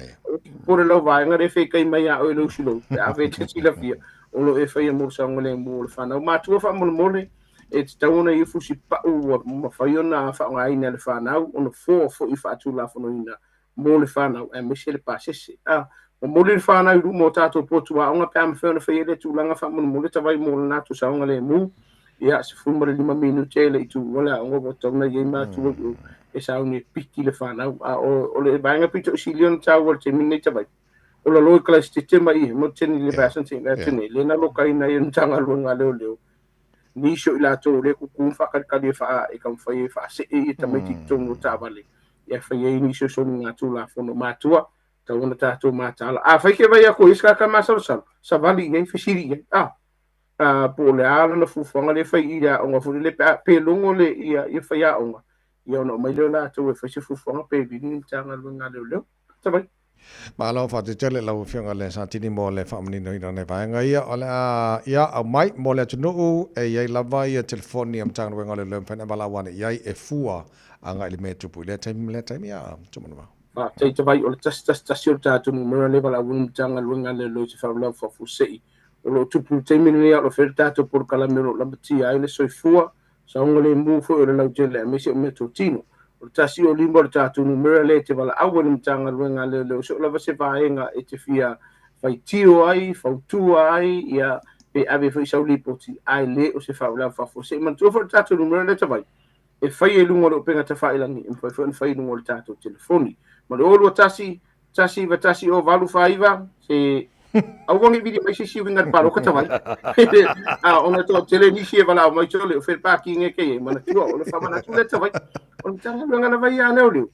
po o le lau vaega lea e fekai mai ia oe i lou silou, pe a fai e te silafia, o lo o e faia mo le saogalemu o le fanau. Matua faamolemole, e tatau ona i ai fusi pau ua mafai ona faaaogaina e le fanau, ona foa foi faatulafonoina mo le fanau aemaise le pasese. A momoli le fanau i luma o tatou potu aoga pe a mafai ona faia lea tulaga faamolemole tavai mo le latou saogalemu, ia, 15 minute e le i tuua le aoga ua tatau ona i ai matua i o e sauni e piki le fanau. A o le vaega pito i sili ona taua i le taimi lenei tavai, o lalo i Kalaisitete ma i mo teni le vasan te la tene le na lokaina i Matagaluega a Leoleo nisi o i latou o lea e kuku ma faakalikali e faa e taumafai e faasee ia tamaiti i totonu o taavale ia fai ai nisi o soligatulafono matua tatau ona tatou mataala. Afai ke vaai atu i se tagata masalosalo, savali i ai, fesili i ai, a a po o le a lana fuafuaga lea e fai i le aoga foi lele pe a pe logo le ia ia faiaoga ia ona aumai lea o latou e fai se fuafuaga pe vili ni Matagaluega a Leoleo. Tavai. Malo faafetai tele lau Afioga i le Satini mo le faamaninoina o nai vaega ia. O le a, ia, aumai mo le atunuu e i ai lava ia telefoni a Matagaluega o Leoleo e mafai ona valaau ane i ai e fua agai i le mea e tupu i lea taimi ma lea taimi. Ia, Tumanuvao. Faafetai Tavai, o le 111 o le tatou numera lea e valaau ai le Matagaluega a Leoleo i se faalavelave faafuasei o lo o tupu i le taimi lenei a o lo o fai le tatou polokalame o lo o lamatia ai le soifua saogalemu foi o le lautele aemaise o meatotino. O le 105 o le tatou numera lea e te valaau ai i le Matagaluega a Leoleo so o lava se vaega e te fia faitio ai, fautua ai, ia, pe ave foi sau lipoti, ae le o se faalavelave faafuasei. Manatua foi le tatou numera lea Tavai, e fai i luga o le upega tafailagi, e mafai foi ona fai i luga o le tatou telefoni. Ma le 021 191 0849, se aua ne i vili mai se isi uiga i le paloka tavai. A ona toatele nisi e valaau mai tole, o fea le parking e kei ai, manatua, o le faamanatu lea tavai. O le Matagaluega lava ia a Leoleo.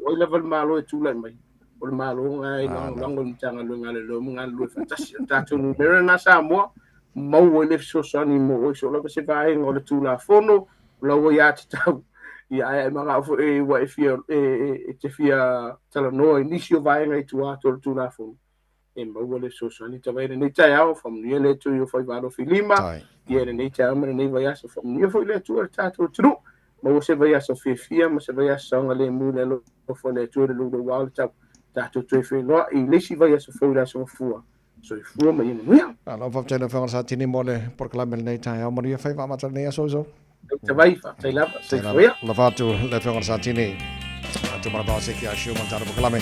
O ai lava le Malo e tulai mai, o le Malo lena e lagolago i le Matagaluega a Leoleo ma galulue faatasi. O le tatou numera lena Samoa, maua ai le fesoasoani mo oe so o lava se vaega o le Tulafono, o lau aiatatau, ia ae manao foi ua e fia e te fia talanoa i nisi o vaega i tua atu o le Tulafono. e maua le fesoasoani tavai i lenei taeao, faamanuia le Atua i o faiva alofi lima, ia i lenei taeao ma lenei vaiaso, faamanuia foi le Atua i le tatou atunuu, maua se vaiaso fiafia ma se vaiaso saogalemu i le alofa o le Atua i le louloua o le tau, tatou toe feiloai i le isi vaiaso fou i le Aso Gafua. Soifua ma ia manuia. Malo faafetai lau Afioga i le Satini mo le polokalame i lenei taeao. Manuia faiva amata lenei aso uso. Tavai, faafetai lava. Soifua ia. Alofa atu le Afioga i le Satini. Atu mana bao se ki a shiu ma le tatou polokalame.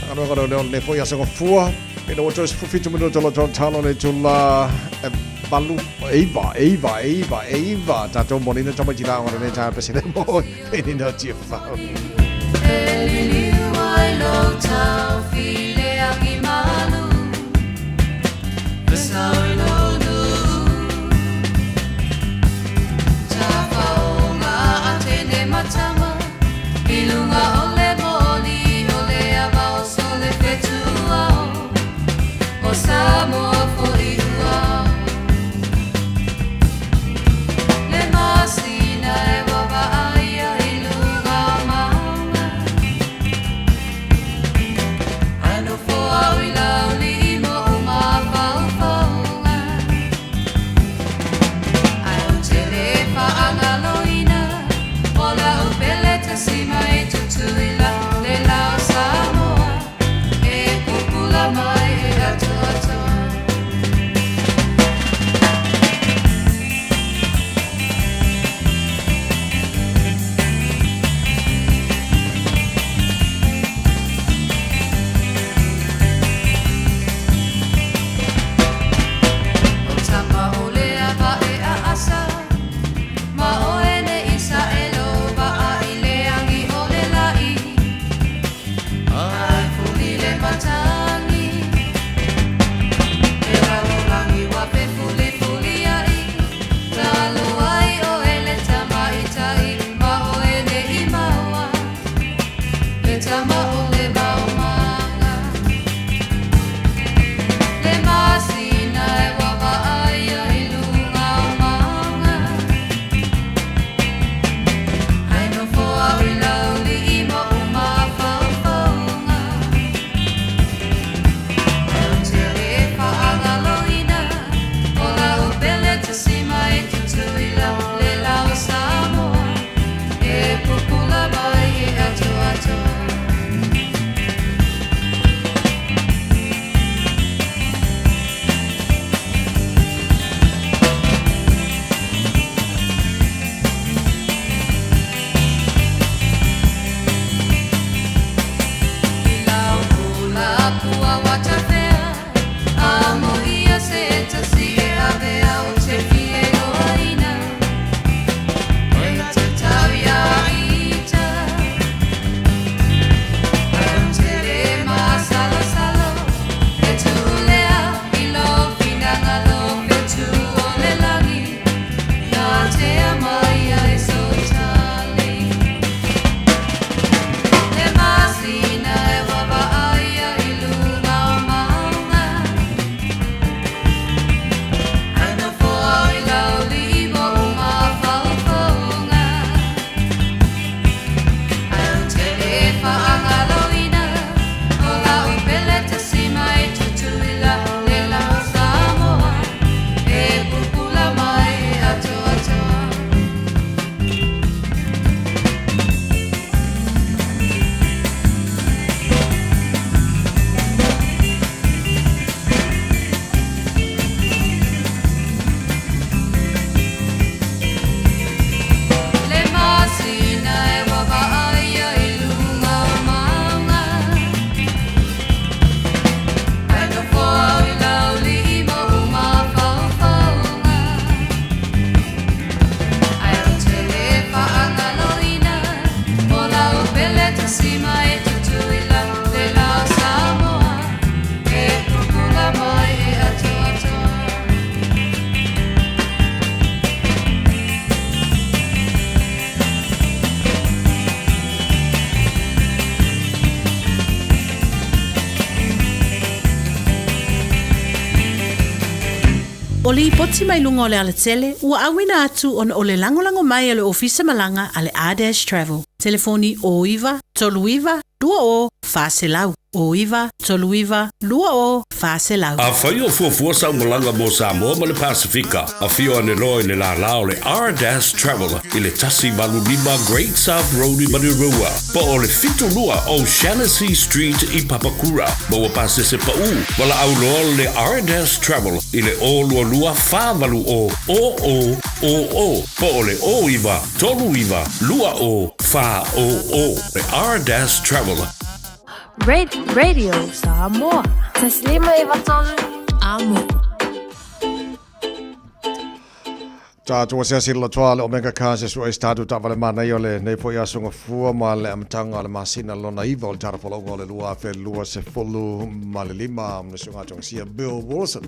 Galuega leo leo lenei foi aso gafua. Ina ua toe 17 minuta lo talo le itula e valu, eiva, eiva, eiva, eiva. Tatou molina tamaiti la o lenei taeao pese le mo. Penina Tiafau. E liliu ai lou taufi le agi malu, E sao i lou nuu. Tafaoga a tene matama, I luga o le moli o le ava o sole fetuao, O Samoa foi ua. Le masina e vaavaaia i luga o mauga, Ae nofo au i laulii ma ou mafaufauga. Ae ou te le faagaloina o lau pele tasima e Tutuila, le la o Samoa e pupula mai e atoatoa. O tama o le ava e aasa, Ma oe ne i saelo vaa i le agi o le laʻi, Ae fuli le matagi, E lalolagi ua fefulifuliaʻi, Talu ai oe le tamaitai, Ma oe ne i maua, Le tama o le maumaga. Le masina e vaavaaia i luga o mauga, Ae nofo au i laulii ma ou mafaufauga. Ae ou te le faagaloina o lau pele tasima e Tutuila, le la o Samoa e pupula mai e atoatoa. I lau ula pua ua tafea, Amo ia se tasi e avea o te fie loaina, E tatau ia ita, Ae ou te le masalosalo, E tuulea i lou finagalo fetu o le lagi, Na tea mai ai sou tali. Le masina e vaavaaia i luga o mauga, Ae nofo au i laulii ma ou mafaufauga. Ae ou te le faagaloina o lau pele tasima e Tutuila, le la o Samoa e pupula mai e atoatoa. Le masina e vaavaaia i luga o mauga, Ae nofo au i laulii ma ou mafaufauga. Ae ou te le faagaloina o lau pele tasima e Tutuila, le la o Samoa e pupula mai e atoatoa. O lipoti mai luga o le alatele ua auina atu ona o le lagolago mai a le Ofisa Malaga a le R-Travel. Telefoni 09 39 20 400. 09 39 20 400. Afai o fuafua sau malaga mo Samoa ma le Pasefika, afio ane loa i le lālā o le R-Dash Travel i le 185 Great South Road i Manurewa, po o le 72 O'Shannessy Street i Papakura. Maua pasese paū, valaau loa le R-Dash Travel i le 022 480 0000 po o le 09 39 20 400. Le R-Dash Travel. Radio Samoa. 153 Amo. Tatou asiasi le lotoa le Omega Cars e sue ai se tatou taavale manaia o lenei foi aso gafua ma le amataga o le masina lona iva o le tala folauga o le 2025 le susuga togisia Bill Wilson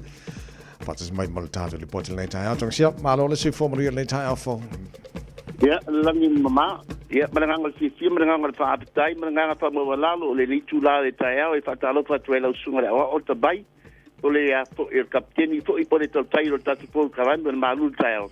faatasi mai ma le tatou lipoti lenei taeao. Togisia, malo le soifua manuia lenei taeao fou. Ia, lagi mama, ia, ma le agaga o le fiafia ma le agaga o le faafetai ma le agaga faamaualalo o lenei itula o le taeao e faatalofa atu ai lau susuga i le aoao o le Tabai, o le a foi o le Kapiteni foi po o le tautai o le tatou polokalame o le malu i le taeao.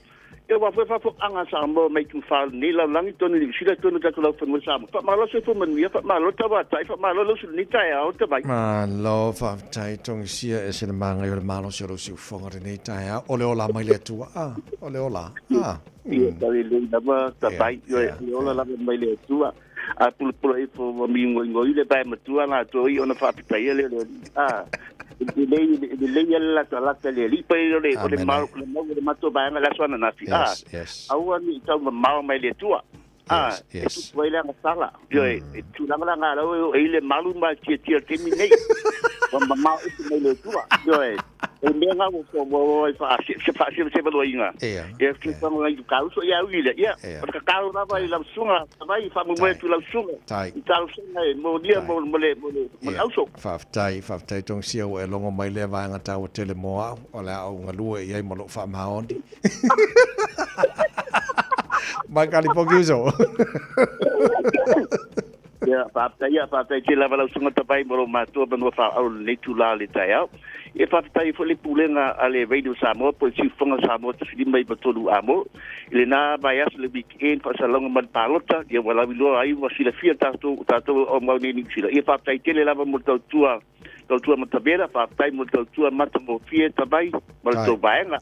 Ia, aua foi faafofogaaga a Samoa mai Tufa o lenei lalolagi totonu i Niu Sila totonu o tatou laufanua i Samoa. Faamalo soifua manuia, faamalo le tauatai, faamalo le usu i lenei taeao Tabai. Malo faafetai Togisia ese le manaia o le malosi o lou siufofoga i lenei taeao. O le ola mai le Atua a, o le ola a. Ia tau e lei lava Tabai, ioe, o le ola lava mai le Atua. A pulapula ifo ua migoigoi le vae matua latou ia ona faafetaia lea o le Alii. A, e lelei, e lelei lava le latalata i le Alii. Pei o le, o le mau, le mau o le matou vaega i le aso ananafi, a, aua ne i tau mamao mai le Atua. A, e tupu ai le agasala. Ioe, e tulaga la nga lau e oo ai le malu ma le tiatia i le taimi lenei. Ua mamao ese mai le Atua. Ioe, o le mea nga ua ua ua e faasevasevaloaiga. Ia, tulaga i kauso ia au i le, ia, o le tatalo lava i lau susuga, Tavai, faamoemoe atu i lau susuga, i talosaga e molia mo le, mo le, mo le auso. Faafetai, faafetai Togisia ua e logo mai lea vaega taua tele mo au, o le a ou galue i ai ma lou faamaoni. Mai Kalipoki uso. Ia, faafetai, ia, faafetai tele lava lau Susuga Tavai mo lou matua manua faaauau i lenei itula o le taeao. Ia, faafetai ai foi le Pulega a le Radio Samoa po o le Siufofoga Samoa 1593 Amo i lena vaiaso le weekend faasalalauga ma le palota, ia ua lauiloa ai ua silafia tatou, o tatou e aumau nei i Niu Sila. Ia, faafetai tele lava mo le tautua, tautua matavela, faafetai mo le tautua matagofie Tavai ma le tou vaega.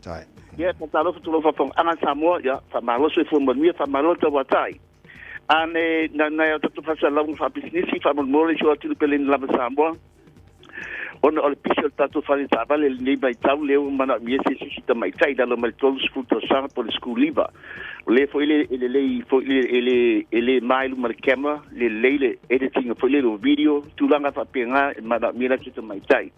Ia, faatalofa atu i lau faafofogaaga Samoa, ia, faamalo le soifua manuia, faamalo le tauatai. A ne na na o tatou faasalalauga faapisinisi faamolemole si o atu peleni lava Samoa ona o le pisi o le tatou fale taavale i lenei vaitau lea ua manaomia se sisi tamaitai i lalo mai le 30 tausaga po o le school leaver. O le foi le e lelei foi le e le e le ma i luma le camera, lelei le editing foi le video, tulaga faapena e manaomia la se tamaitai.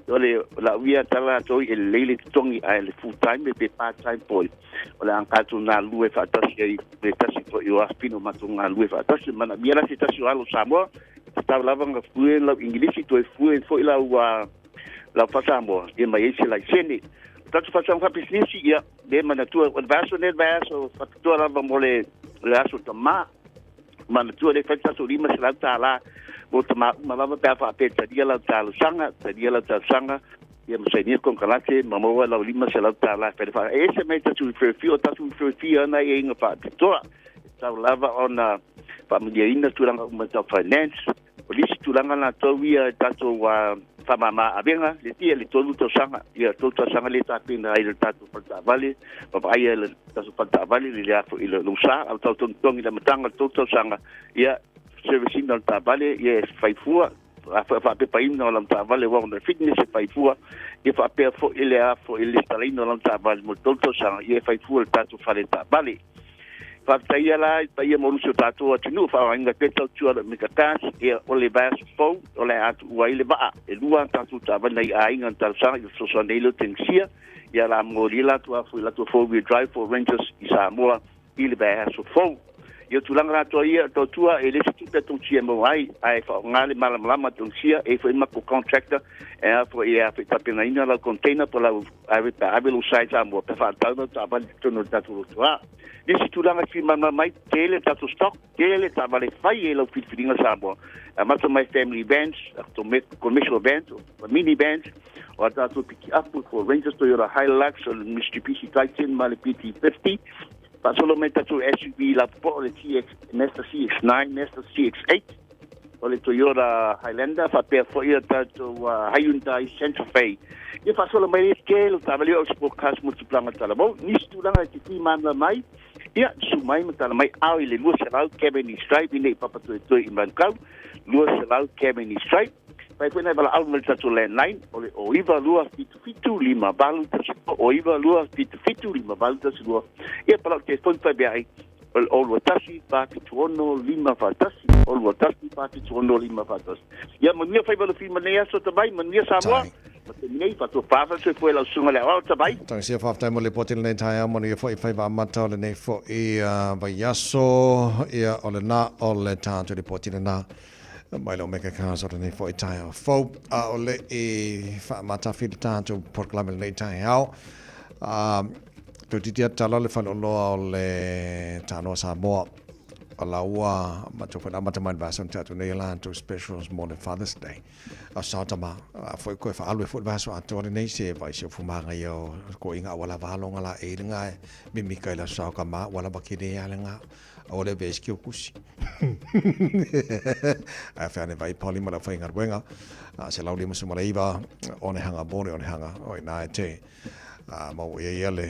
O le lau ia tala atu e lelei le totogi ae le full time pe part time foi o le a tatou galulue faatasi ai le tasi foi o afafine o matou galulue faatasi. Manaomia la se tasi o alo o Samoa, e tatau lava ona fluent lau Igilisi, toe fluent foi lau lau faa-Samoa, ia ma i ai se laisene. O tatou faasaoga faapisinisi, ia, le manatua, o le vaiaso lenei o le vaiaso faapitoa lava mo le le aso tama. Manatua le fai tatou $500 mo tama uma lava pe a faapea e talia lau talosaga, talia lau talosaga, ia ma sainia konekarate ma maua lau $500 e fai le faa. E ese mai tatou referral fee, o tatou referral fee ana ia iga faapitoa. E tatau lava ona faamanuiaina tulaga uma tau finance. O le isi tulaga latou ia e tatou faamama avega, le tia le 3 tausaga, ia 3 tausaga lea e tapena ai le tatou fale taavale, ma vaaia le tatou fale taavale le lea foi le sa, au tau togitogi i le amataga o le 3 tausaga, ia service ina o le taavale, ia e fai fua, faapepaina o lau taavale aua ona fitness e fai fua, ia faapea foi le a foi le lesitalaina o lau taavale mo le 3 tausaga, ia e fai fua le tatou fale taavale. Faafetai ia la i paia maualuga o tatou atunuu, faaaogaina pea tautua a le Omega Cars, ia o le vaiaso fou o le a tuua ai le vaa. E lua a tatou taavale nai aiga na talosaga i le fesoasoani ai leo Tenisia, ia la molia latou a foi latou four wheel drive Ford Rangers i Samoa i le vaiaso fou. Ia o tulaga latou ia o tautua e le se tupe a Tongisia e maua ai, ae faaaoga le malamalama a Tongisia e foi matou contractor e a foi e a foi tapenaina lau container po lau ave pe ave lou sa i Samoa pe faatau lau taavale i totonu o le tatou lotoa. Nisi tulaga e fia malamalama ai, tele tatou stock, tele taavale e fai ai lau filifiliga Samoa. E amata mai family vans, commercial vans, mini vans, o a tatou pikiapu, Ford Rangers, Toyota Hilux, o le Mitsubishi Titan ma le PT50. Faasolo mai tatou SUV lapopoa o le TX, Mazda CX-9, Mazda CX-8. O le Toyota Highlander faapea foi a tatou Hyundai Santa Fe. Ia faasola mai le tele o taavale o sport cars mo tupulaga talavou. Nisi tulaga e te fia malamalama ai, ia susu mai ma tala mai ao i le 200 Cavendish Drive i nei Papatoetoe i Manukau, 200 Cavendish Drive. Fai foi nai valaau mai le tatou landline o le 092 77 58 12, 092 77 58 12. Ia palau telefoni fai ai o le 021 476 541, 021 476 541. Ia manuia faiva lufi ma lenei aso tamai, manuia Samoa. Ma taimi nei, faatoa soifua i lau susuga le aoao tamai. Tagisia faafetai mo le lipoti i lenei taeao, manuia foi faiva amata o lenei foi vaiaso. Ia, o lena o le tatou lipoti lena mai le Omega Cars o lenei foi taeao fou. A o le i faamatafi le tatou polokalame lenei taeao, Toeitiiti tala le faleoloa o le Tanoa Samoa. O la ua matou foi amata mai le vaiaso na tea atu nei latou specials mo le Father's Day. A sao tama, a foi koe whaalu e foi le vaiaso atoa lenei se vai se ofu maga ia o ko inga ua lava alonga la e lenga e mimika i la sao ka ma ua lava kene ia lenga. A o le vesi ki o kusi. A whea ne vai pali ma la whai ngaruenga. A se lau lima sumala iwa, o ne hanga bore o ne hanga o i nā e te. Ma ua ia ia le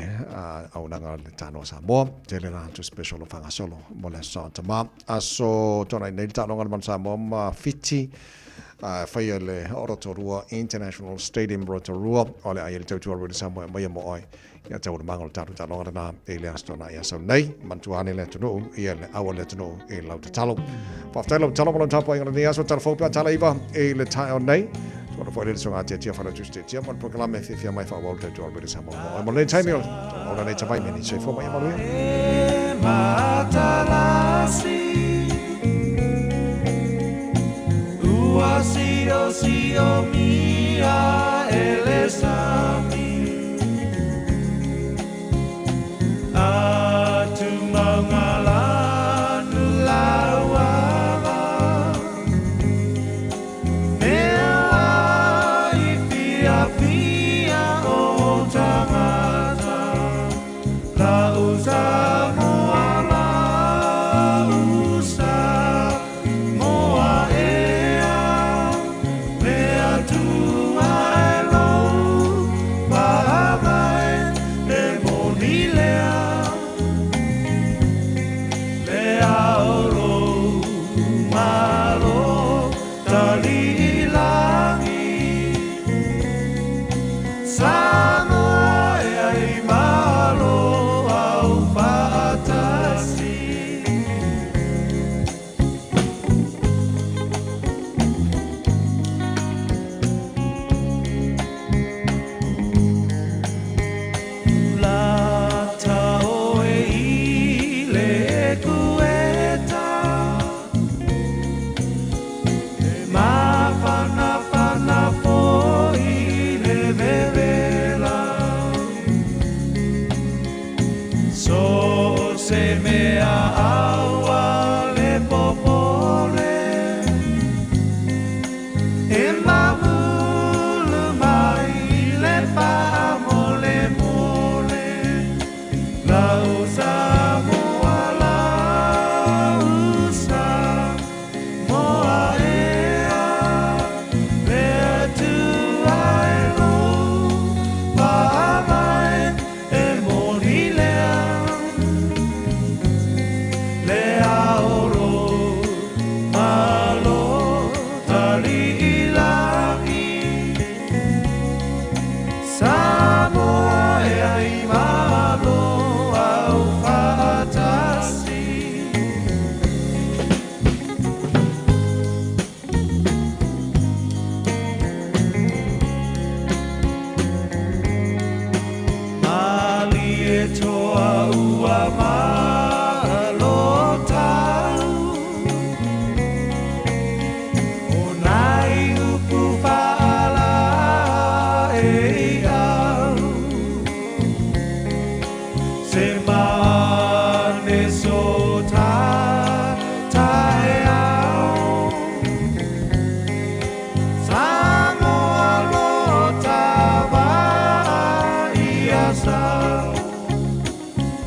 auaunaga le Tanoa Samoa. Tele la atu special o faagasolo mo le Aso Tama. Aso Toanai nei le taaloga le Manu Samoa ma Fiti faia le Rotorua International Stadium Rotorua o le ai le tautua Rui Samoa e maia mo oe ia taualumaga o le tatou taaloga lena i le Aso Toanai aso nei. Manatua ane le atunuu ia le aua le atunuu i lau tatalo. Faafetai lau tatalo ma lau tapuaiga lenei aso tala fou pe a tala iva i le taeao nei. Tuana foi le songa tia tia whanau tusi tia mo le polokalame fiafia mai whaawau le tautua Rui Samoa mo oe. Mo lenei taimi o ona nei tawai me ni soifua mai e manuia. Matalasi Ua sio sio mia ele sami Atu maungalanu lauava Mea i fia fia o tangata La usa moa la usa moa ea Mea tua e lou paavae e moni lea Le aolo malo tali lagi Samoa e ai malo au faatasi. Lata oe i le ekueta E mafanafana foi le vevela So se mea aua le popole E mamulu mai le faamolemole Lau Samoa lau Samoa ea Le Atua e lou paavae e moni lea Le aolo malo tali i lagi Samoa e ai malo au faatasi. Malie toa ua malo tau O nai upu faala e au Se mane so ta tae au Samoa lo tava ia sau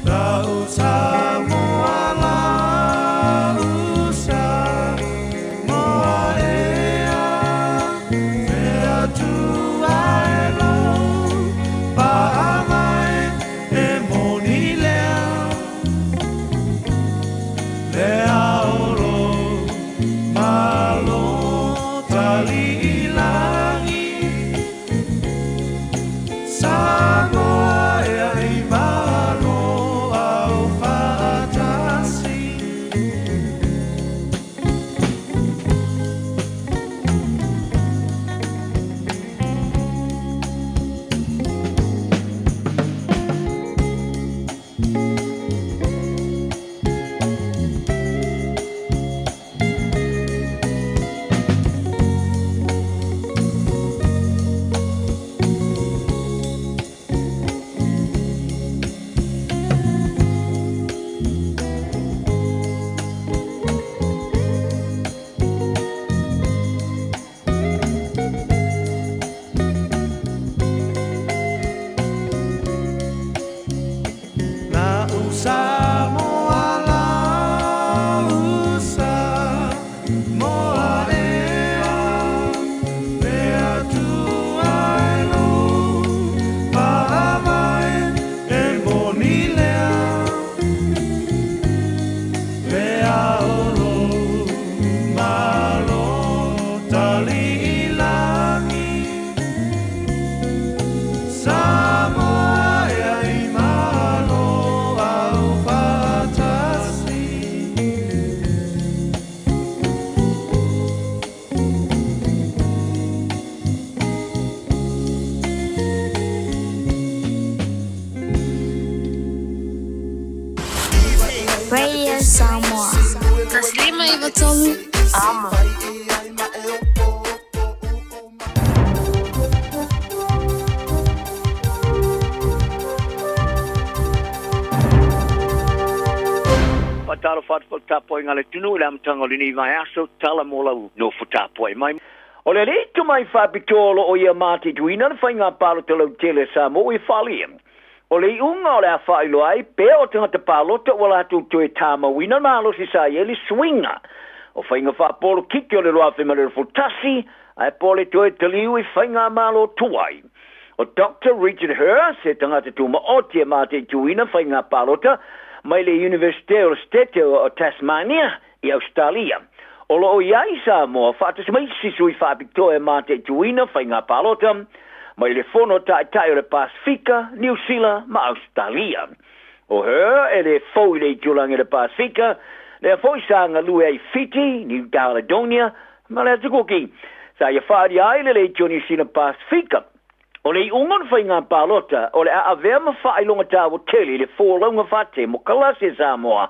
Lau Samoa lau Samoa. Radio Samoa. 153 Amo. Faatalofa atu foi i le tapuaiga a le atunuu i le amataga o lenei vaiaso, tala mo lau nofo tapuai mai. O le alii tomai faapitoa o lo o ia mataituina le faiga palota lautele a Samoa ua faaalia. O le iuga o le a faailoa ai pea o tagata palota ua latou toe tamauina le malosi sa i ai le suiga o faiga faapolokiki o le 2021 ae po o le toe taliu i faigamalo tuai. O Doctor Richard Herr se tagata tumaoti e mataituina faiga palota mai le Iunivesite o le Setete o Tasmania i Ausetalia. O lo o i ai Samoa faatasi ma isi sui faapitoa e mataituina faiga palota mai le Fono Taitai o le Pasefika, Niu Sila ma Ausetalia. O Her e le fou i le itulagi o le Pasefika, lea foi sa galue ai i Fiti, New Caledonia ma le Atukuki. Sa ia faaalia ai le leitio Niu Sila Pasefika. O le iuga o le faiga palota o le a avea ma faailoga taua tele i le folauga faatemokalasi a Samoa,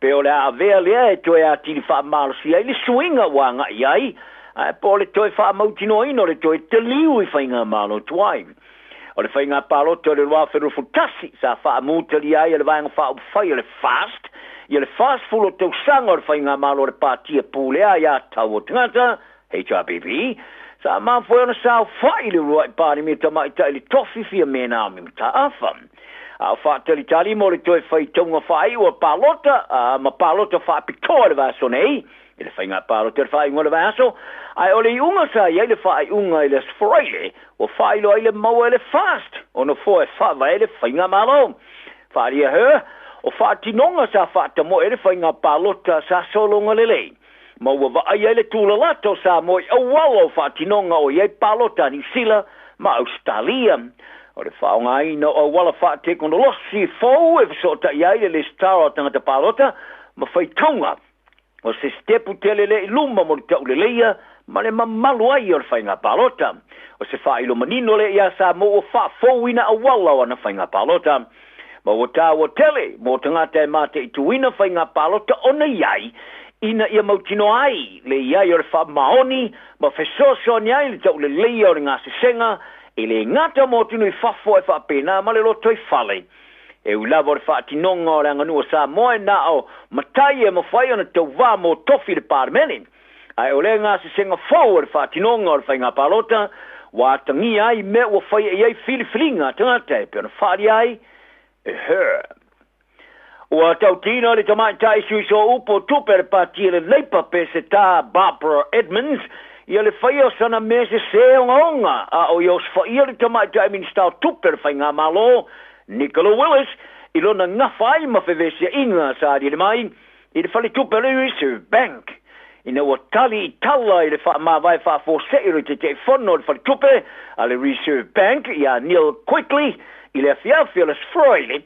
pe o le a avea lea e toe atili faamalosia ai le suiga ua agai ai, ae po o le toe faamautinoaina o le toe taliu i faigamalo tuai. O le faiga palota o le 2021 sa faamutalia ai e le Vaega Faaupufai o le FAST ia le 40 o tausaga o le faigamalo a le Pati e Pulea ia Tau o Tagata, HRPP, sa mafua ai ona saofai le uluai Palemia Tamaitai i le tofi Fiame Naomi Mataafa. A o faatalitali mo le toe faitauga faaiu o palota ma palota faapitoa i le vaiaso nei, i le faiga palota i le faaiuga o le vaiaso, ae o le iuga sa i ai le faaiuga i le Aso Faraile, ua faailoa ai le maua e le FAST o nofoa e faavae ai le faigamalo. Faaalia Her, o faatinoga sa faatamoe ai le faiga palota sa sologa lelei. Ma ua vaai ai le tulalata o Samoa i auala o faatinoga o i ai palota a Niu Sila ma Ausetalia. O le faaaogaina o auala faatekonolosi fou e fesootai ai le lesitala o tagata palota ma faitauga o se sitepu tele lea i luma mo le tauleleia ma le mamalu ai o le faiga palota. O se faailo manino lea iā Samoa ua faafouina auala o ana faiga palota. Ma ua taua tele mo tagata e mataituina faiga palota ona i ai ina ia mautinoa ai le i ai o le faamaoni ma fesoasoani ai i le tauleleia o le gasesega e le gata mo atunuu i fafo ae faapena ma le lotoifale. E ui lava o le faatinoga o le aganuu a Samoa e na o matai e mafai ona tauvā mo tofi i le Palemene, ae o lea gasesega fou o le faatinoga o le faiga palota ua atagia ai mea ua faia i ai filifiliga a tagata e pei ona faaalia ai e Her. Ua tautino le tamaitai sui sooupu o tupe a le Pati a le Leipa Peseta Barbara Edmonds ia le faia o sana mea sesē ogaoga a o ia osofaia le tamaitai Minisita o Tupe o le Faigamalo Nicola Willis i lona gafa ai ma fevesiaʻiga sa aliali mai i le faletupe o le Reserve Bank ina ua tali i tala i le faamavae faafuasei o le Taitaifono o le Faletupe a le Reserve Bank iā Neil Quigley i le afiafi o le Aso Faraile.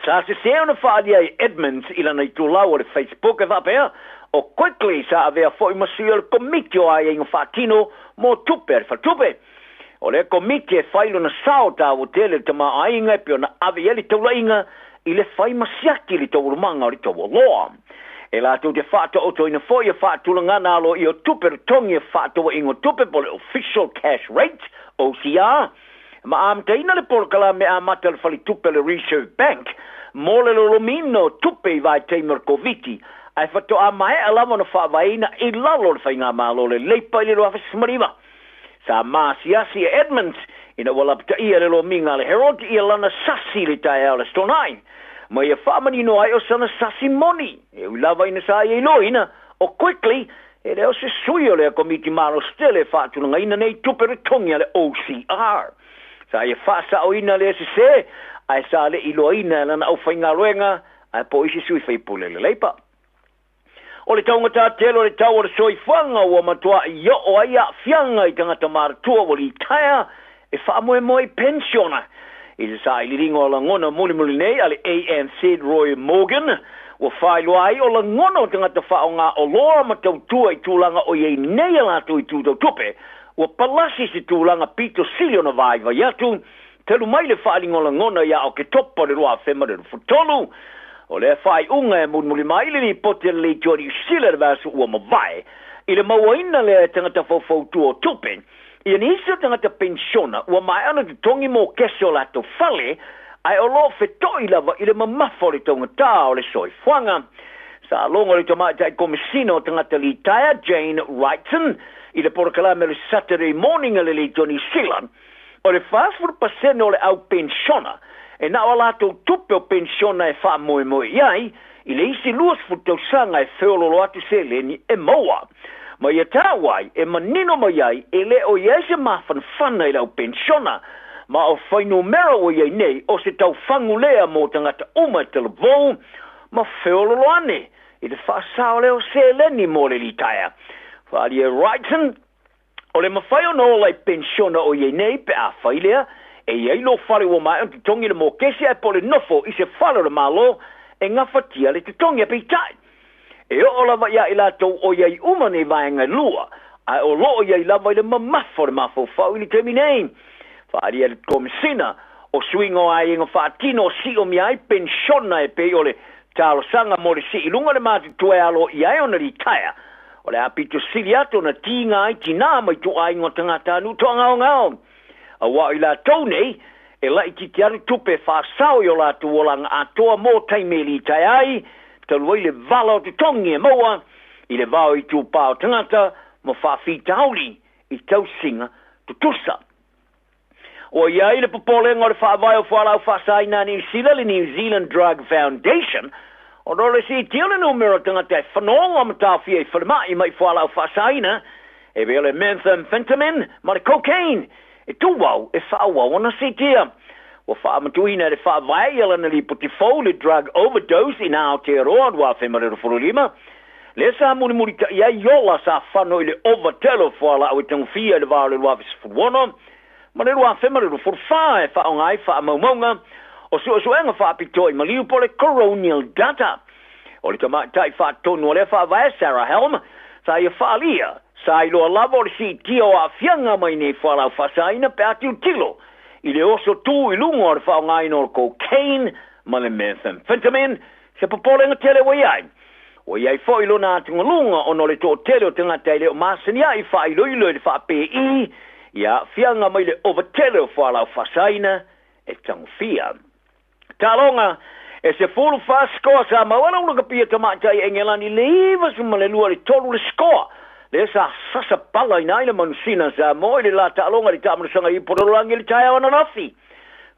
Sa sesē ona faaalia e Edmonds i lana itulau o le Facebook e faapea, o Quigley sa avea foi ma sui o le Komiti o Aiaiga Faatino mo Tupe a le Faletupe. O lea Komiti e fai lona sao taua tele i le tamaoaiga e pei ona ave i ai le taulaiga i le fai ma siaki i le taualumaga o le taualoa. E latou te faataotoina foi a faatulagana aloaia o tupe totogi a fefaatauaiga o tupe po o le Official Cash Rate, OCR, ma amataina le polokalame amata a le faletupe a le Reserve Bank mo le lolomiina o tupe i vaitaimi o le Koviti, ae faatoa maea lava ona faavaeina i lalo o le Faigamalo le Leipa i le 2019. Sa maasiasi e Edmonds ina ua lapataia le lomiga a le Herald ia lana sasi i le taeao o le Aso Toonai, ma ia faamanino ai o sana sasi moni, e ui lava ina sa ia iloaina o Quigley e le o se sui o lea Komiti Malosi Tele e faatulagaina nei tupe totogi a le OCR. Sa ia faasaoina lea sesē, ae sa le iloaina e lana aufaigaluega ae po o isi sui faipule le Leipa. O le taugata tele o le tau o le soifuaga ua matuai oo ai aafiaga i tagata matutua ua litaea e faamoemoe i pensiona. I le sailiiliga o lagona mulimuli nei a le ANZ Roy Morgan, ua faailoa ai o lagona o tagata faaaoga oloa ma tautua i tulaga o i ai nei a latou itu tau tupe, ua palasi se tulaga pito sili ona vaivai atu talu mai le faaaliga o lagona ia Oketopa o le 2023. O lea faaiuga e mulimuli mai le lipoti a le Leitio a Niu Sila i le vaiaso ua mavae, i le mauaina lea e tagata faufautua o tupe ia nisi o tagata penisiona ua maea ona totogi mokese o latou fale ae o lo o feto'i lava i le mamafa o le taugata o le soifuaga. Sa logo le tamaitai Komesina o Tagata Litaea Jane Wrightson i le polokalame o le Saturday Morning a le Leitio a Niu Sila, o le 40% o le au penisiona e na o a latou tupe o penisiona e faamoemoe i ai i le isi 20 tausaga e feololo atu seleni e maua. Ma ia taua ai, e manino mai ai e le o i ai se mafanafana i le au penisiona, ma o fuainumera ua i ai nei o se taufagu lea mo tagata uma e talavou ma feololo ane i le faasao lea o seleni mo le litaea. Faaalia e Wrightson, O le mafai ona ola i penisiona o i ai nei pe a fai lea, e i ai lou fale ua maea ona totogi le mokesi ae po o le nofo i se fale o le Malo e gafatia le totogi. Peitai, e oo lava ia i latou o i ai uma nei vaega e lua, ae o lo o i ai lava i le mamafa o le mafaufau i le taimi nei. Faaalia e le Komesina o Suiga o Aiaiga Faatino o siomia ai penisiona e pei o le talosaga mo le sii i luga o le matutua e alo i ai ona litaea, O le a pito sili atu ona tiga ai tinā ma ituaiga o tagatanuu toagaogao. Aua o i latou nei, e laitiiti atu tupe e faasao i o latou olaga atoa mo taimi e litaea ai, talu ai le vala o totogi e maua i le vao itupā o tagata ma faafitauli i tausiga tutusa. Ua i ai le popolega o le faavae o fualaau faasaina a Niu Sila, le New Zealand Drug Foundation, ona o le siitia o le numera o tagata e fanoga ma taofia i falemai mai fualaau faasaina, e pei o le methamphetamine ma le cocaine, e tumau e faaauau ona siitia. Ua faamatuina e le faavae ia lana lipoti fou le Drug Overdose in Aotearoa 2025, lea sa mulimulita'i ai ola sa fano i le ova tele o fualaau e tagofia i le va o le 2016 ma le 2024 e faaaoga ai faamaumauga o suesuega faapitoa i maliu po o le coronial data. O le tamaitai faatonu o lea faavae, Sarah Helm, sa ia faaalia, sa iloa lava o le siitia o aafiaga mai nei fualaau faasaina pe a tilotilo i le oso tu i luga o le faaaogaina o le cocaine ma le methamphetamine, se popolega tele ua i ai. Ua i ai foi lona atugaluga ona o le toatele o tagata e le o masani ai faailoilo i le faa-PE i aafiaga mai le ova tele o fualaau faasaina e tagofia. Taaloga, E 14 sikoa sa maua le ulakapia tamaitai Engelani i le 92 i le 3 le sikoa lea sa sasa palaina ai le manusina Samoa i le la taaloga i le taamanosaga i Pororolangi i le taeao ananafi.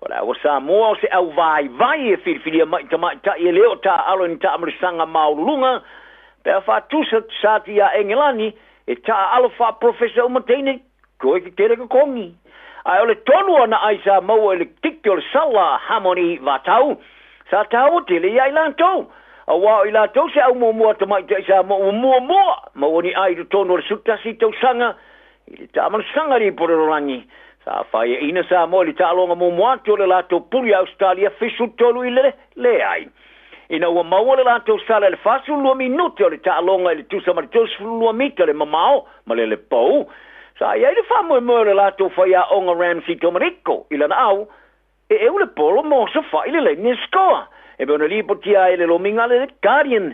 O le au a Samoa o se au vaivai e filifilia mai tamaitai e le o taaalo i ni taamanosaga maululuga pe a faatusa atu ia Engelani e taaalo faaprofesa uma teine koe ke tele totogi. Ae o le tonu o ana ai sa maua i le kiki o le sala Harmony Vatau, sa taua tele ia i latou. Aua o i latou se au muamua a tamaitai Samoa ua muamua maua ni ai i totonu o le 11 tausaga i le taamanosaga i le Ipororolangi. Sa faiaina Samoa i le taaloga muamua atu o le latou puli a Ausetalia 73 i le leai. Ina ua maua le latou sala i le 42 minute o le taaloga i le tusa ma le 32 mita le mamao ma le lepou, sa i ai le faamoemoe o le latou faiaoga Ramsey Tomariko i lana au e eu le polo ma osofa'i le laini e sikoa, e pei ona lipotia ai e le lomiga a le Guardian.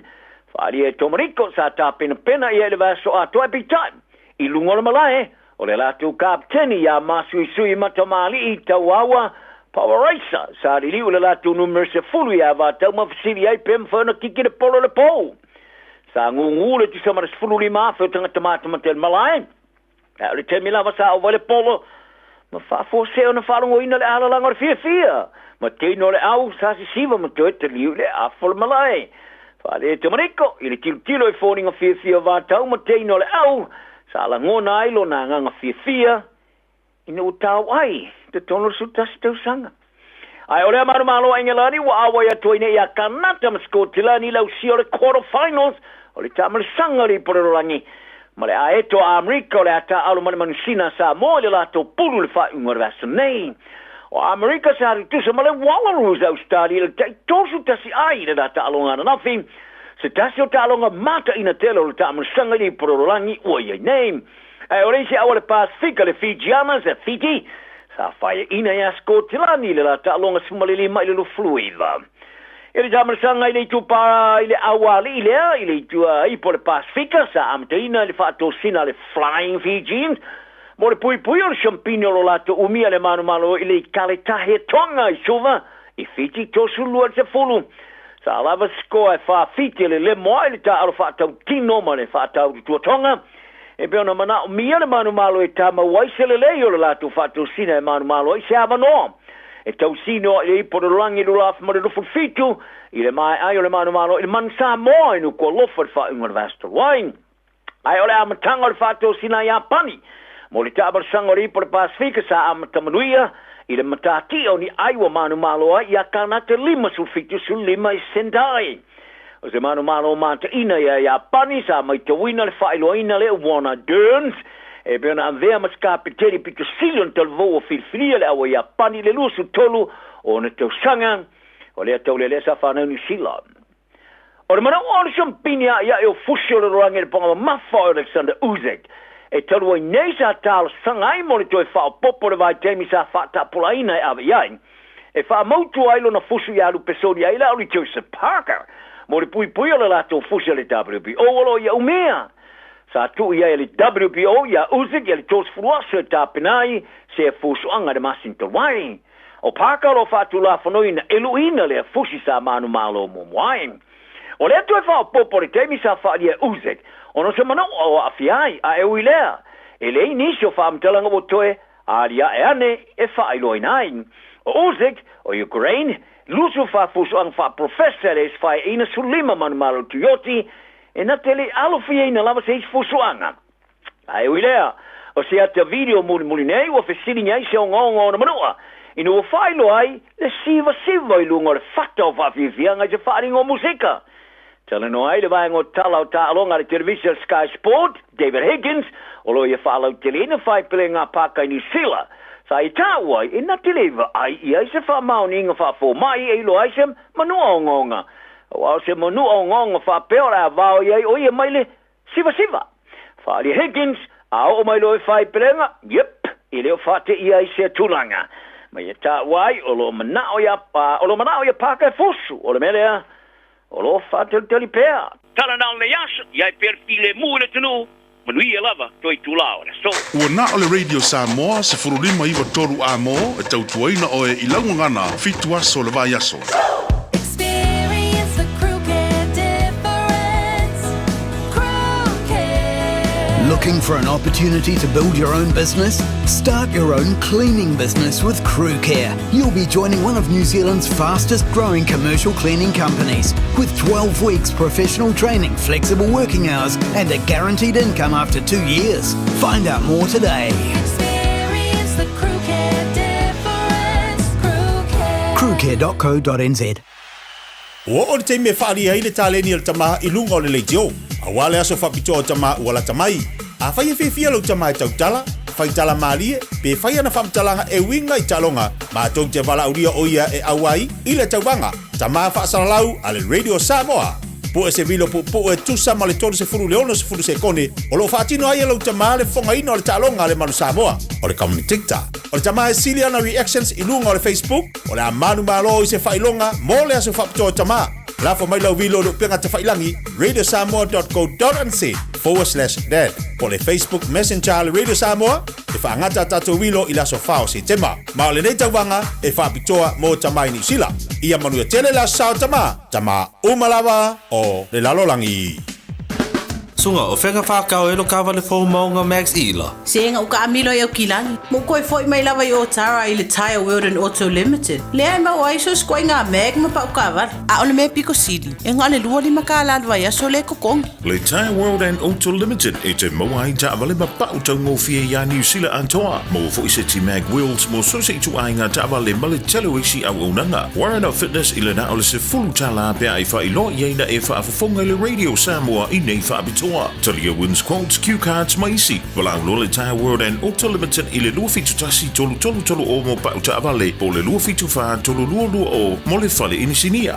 Faaalia e Tomariko sa tapenapena ia i le vaiaso atoa ae peitai, i luga o le malae, o le latou kapeteni ia Masuisui Matamali'i Tauaua Pauaraisa sa liliu i le latou numera 10 ia Vatau ma fesili ai pe mafai ona kiki le polo i le pou. Sa gūgū le tusa ma le 15,000 o tagata matamata i le malae, ae o le taimi lava sa ova ai le polo ma faafuasea ona faalogoina le alalaga o le fiafia ma teina o le au sa sisiva ma toe taliu i le afa o le malae. Faale Tamariko i le tilotilo i foliga fiafia o Vatau ma teina o le au sa lagona ai lona agaga fiafia ina ua tao ai totonu o le 11 tausaga. Ae o lea manumalo a Engelani ua auai atu ai nei ia Kanata ma Sikotilani i lausia o le quarter finals o le taamanosaga o le Ipororolangi ma le aeto a Amerika o le a taaalo ma le manusina a Samoa i le latou pulu i le faaiuga o le vaiaso nei. O Amerika sa tutusa ma le Wallaroos a Ausetalia i le tai 31 ai i le la taaloga ananafi, se tasi o taaloga mataina tele o le taamanosaga i le Ipororolangi ua i ai nei. Ae o le isi au a le Pasefika, le Fijianas a Fiti, sa faiaina ia Sikotilani i le la taaloga 15 i le 29. I le taamalasaga i le itupa i le aualii lea i le itu ipo o le Pasefika sa amataina i le faatosina a le Flying Fijians mo le puipui o le siampini o lo latou umia le manumalo i le Ikaletahe Tonga i Suva i Fiti 32 i le 10. Sa lava sikoa e 4-7 le lemo ai le taaalo faatautino ma le faataututua Tonga e pei ona manaomia le manumalo e tamau ai se lelei o le latou faatosina e manumalo ai se avanoa e tausino ai le ipo o le lalolagi 2027 i le maea ai o le manumalo i le Manu Samoa i Nukualofa i le faaiuga o le vaiaso talu ai. Ae o le amataga o le faatosina a Iapani mo le taavalesaga o le ipo o le Pasefika sa amata manuia i le matatia o ni ai ua manumalo ai iā Kanata 57 15 i Sendai. O se manumalo mataina ia Iapani sa maitauina le faailoaina lea Warner Dearns e pei ona avea ma se kapeteni pito sili ona talavou ua filifilia le aua Iapani i le 23 o ona tausaga o lea taulealea sa fanau Niu Sila. O le manaʻo o le siampini aʻiaʻi o fusi o le lalolagi i le poga mamafa o Alexander Usyk e talu ai nei sa talosaga ai mo le toe faaopoopo o le vaitaimi sa faatapulaina e ave i ai e faamautu ai lona fusu iā Lupesoni ai le auli Joseph Parker mo le puipui o le latou fusi a le WBO o lo o ia umia. Sa tuu i ai e le WBO iā Usyk ia le 30 aso e tapena ai se fusuaga i le masina talu ai. O Parker o lo o faatulafonoina e luʻiina lea fusi sa manumalo muamua ai. O lea toe faaopoopo le taimi sa faaalia e Usyk ona o se manaʻo o aafia ai, a e ui lea, e leai nisi o faamatalaga ua toe aliae ane e faailoaina ai. O Usyk, o Ukraine, 24 fusuaga faaprofesa e le SFAEina 15 manumalo Tuioti, e na te le i alofiaina lava se isi fusuaga. Ae ui lea, o se ata video mulimuli nei ua fesiligia ai se ogaoga o ona manua, ina ua faailoa ai le sivasiva i luga o le fata o faafiafiaga i se faaaliga o musika. Talanoa ai le vaega o tala o taaloga a le televisa Sky Sport, David Higgins, o lo o ia faalauteleina faepelega pāka i Niu Sila. Sa i taua ai e na te le vaai i ai se faamaoniga faafomai e iloa ai se manua ogaoga. Aua o se manua ogaoga faapea o le a vao i ai o ia mai le sivasiva. Faaali Higgins, a oo mai loa i faepelega, yep, e le o faateia ai sea tulaga. Ma ia taua ai o lo o manao ia, o lo o manao ia Parker e fusu, o le mea lea, O lo o faatalitali pea. Tala na o lenei aso, i ai pea le filemu i le atunuu, manuia lava toe itula o le aso. Ua na o le Radio Samoa 15 9 3 A-mo e tautuaina oe i lau gagana fitu aso o le vaiaso. Experience the crew care difference. Crew care. Looking for an opportunity to build your own business? Start your own cleaning business with Crew Care. You'll be joining one of New Zealand's fastest growing commercial cleaning companies with 12 weeks professional training, flexible working hours, and a guaranteed income after 2 years. Find out more today. Experience the crew care difference. Crew care. Crewcare.co.nz. Ua oo le taimi e faaalia ai le taleni a le tama i luga o le leitio, aua le aso faapitoa o tama ua lata mai. Afai e fiafia lou tama e tautala, fai tala malie, pe fai ana faamatalaga e uiga i taaloga, matou te valaaulia o ia e auai i le tauvaga Tama Faasalalau a le Radio Samoa. Pue se vilo puupuu e tusa ma le 30 i le 60 sekone o lo o faatino ai e lou tama le fofogaina o le taaloga a le Manu Samoa. O le commentator o le tama e sili ana reactions i luga o le Facebook, o le a manumalo i se faailoga mo le aso faapitoa o tama. Lafo mai lau vilo i le upega tafailangi radiosamoa.co.nz/dad po o le Facebook Messenger a le Radio Samoa e faagata a tatou vilo i le aso 4 o Setema. Ma o lenei tauvaga e faapitoa mo tama i Niu Sila. Ia manuia tele le aso sa o tama, tama uma lava o le lalolagi. Suga, o fea whakao e lo kawale fou maunga Max Ila? Se nga uka amilo i Aukilani. Mo koe foi mai lava i Otara i le Tyre World and Auto Limited. Lea e mau ai so skoe ngā mag ma pau kawale. A o le mea piko sili, e ngā le 25 kāla le vaiaso le kokongi. Le Tyre World and Auto Limited e te maua ai taavale ma pau taugofie iā Niu Sila atoa. Maua foi se ti mag wheels mo so se ituaiga taavale ma le tele o isi auaunaga. Warren Fitness i le na o le 10 tālā pe a e faailoa i ai na e faafofoga i le Radio Samoa i nei faapitoa. Talia wins quotes, cue cards ma isi. Valaau loa le Tyre World and Auto Limited i le 271 333 o mo pau taavale po o le 274 322 mo le fale inisinia.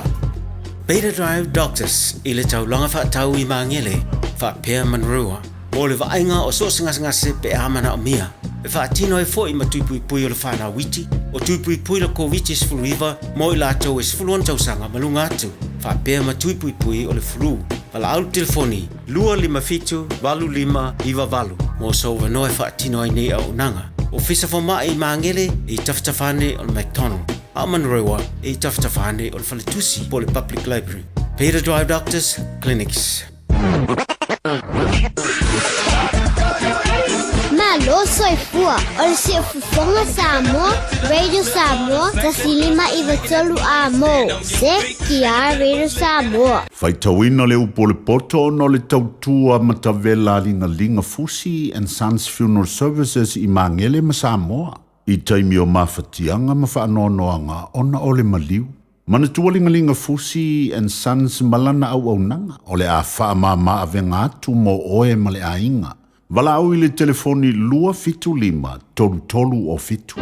Beta Drive Doctors i le taulaga faatau i Magele, faapea Manurewa, mo le vaaiga o so o se gasegase pe a manaomia. E faatino ai foi ma tui puipui o le fanau iti, o tui puipui le Koviti-19 mo i latou e 16 tausaga ma luga atu, faapea ma tui puipui o le flu. Valaau le telefoni 257 8598 mo sou avanoa e faatino ai nei auaunaga. Ofisa Fomai i Magele e i tafatafa ane o le McDonald, a o Manurewa e i tafatafa ane o le Faletusi po o le Public Library. Peter Drive Doctors Clinics. Malo soifua o le Siufofoga Samoa, Radio Samoa, 1593 Amo, CTR Radio Samoa. Faitauina le upu o le poto ona o le tautua matavela a Ligaliga Fusi and Sons Funeral Services i Magele ma Samoa i taimi o mafatiaga ma faanoanoaga ona o le maliu. Manatua Ligaliga Fusi and Sons ma lana auaunaga o le a faamama avega atu mo oe ma le aiga. Valaau i le telefoni 275 3307.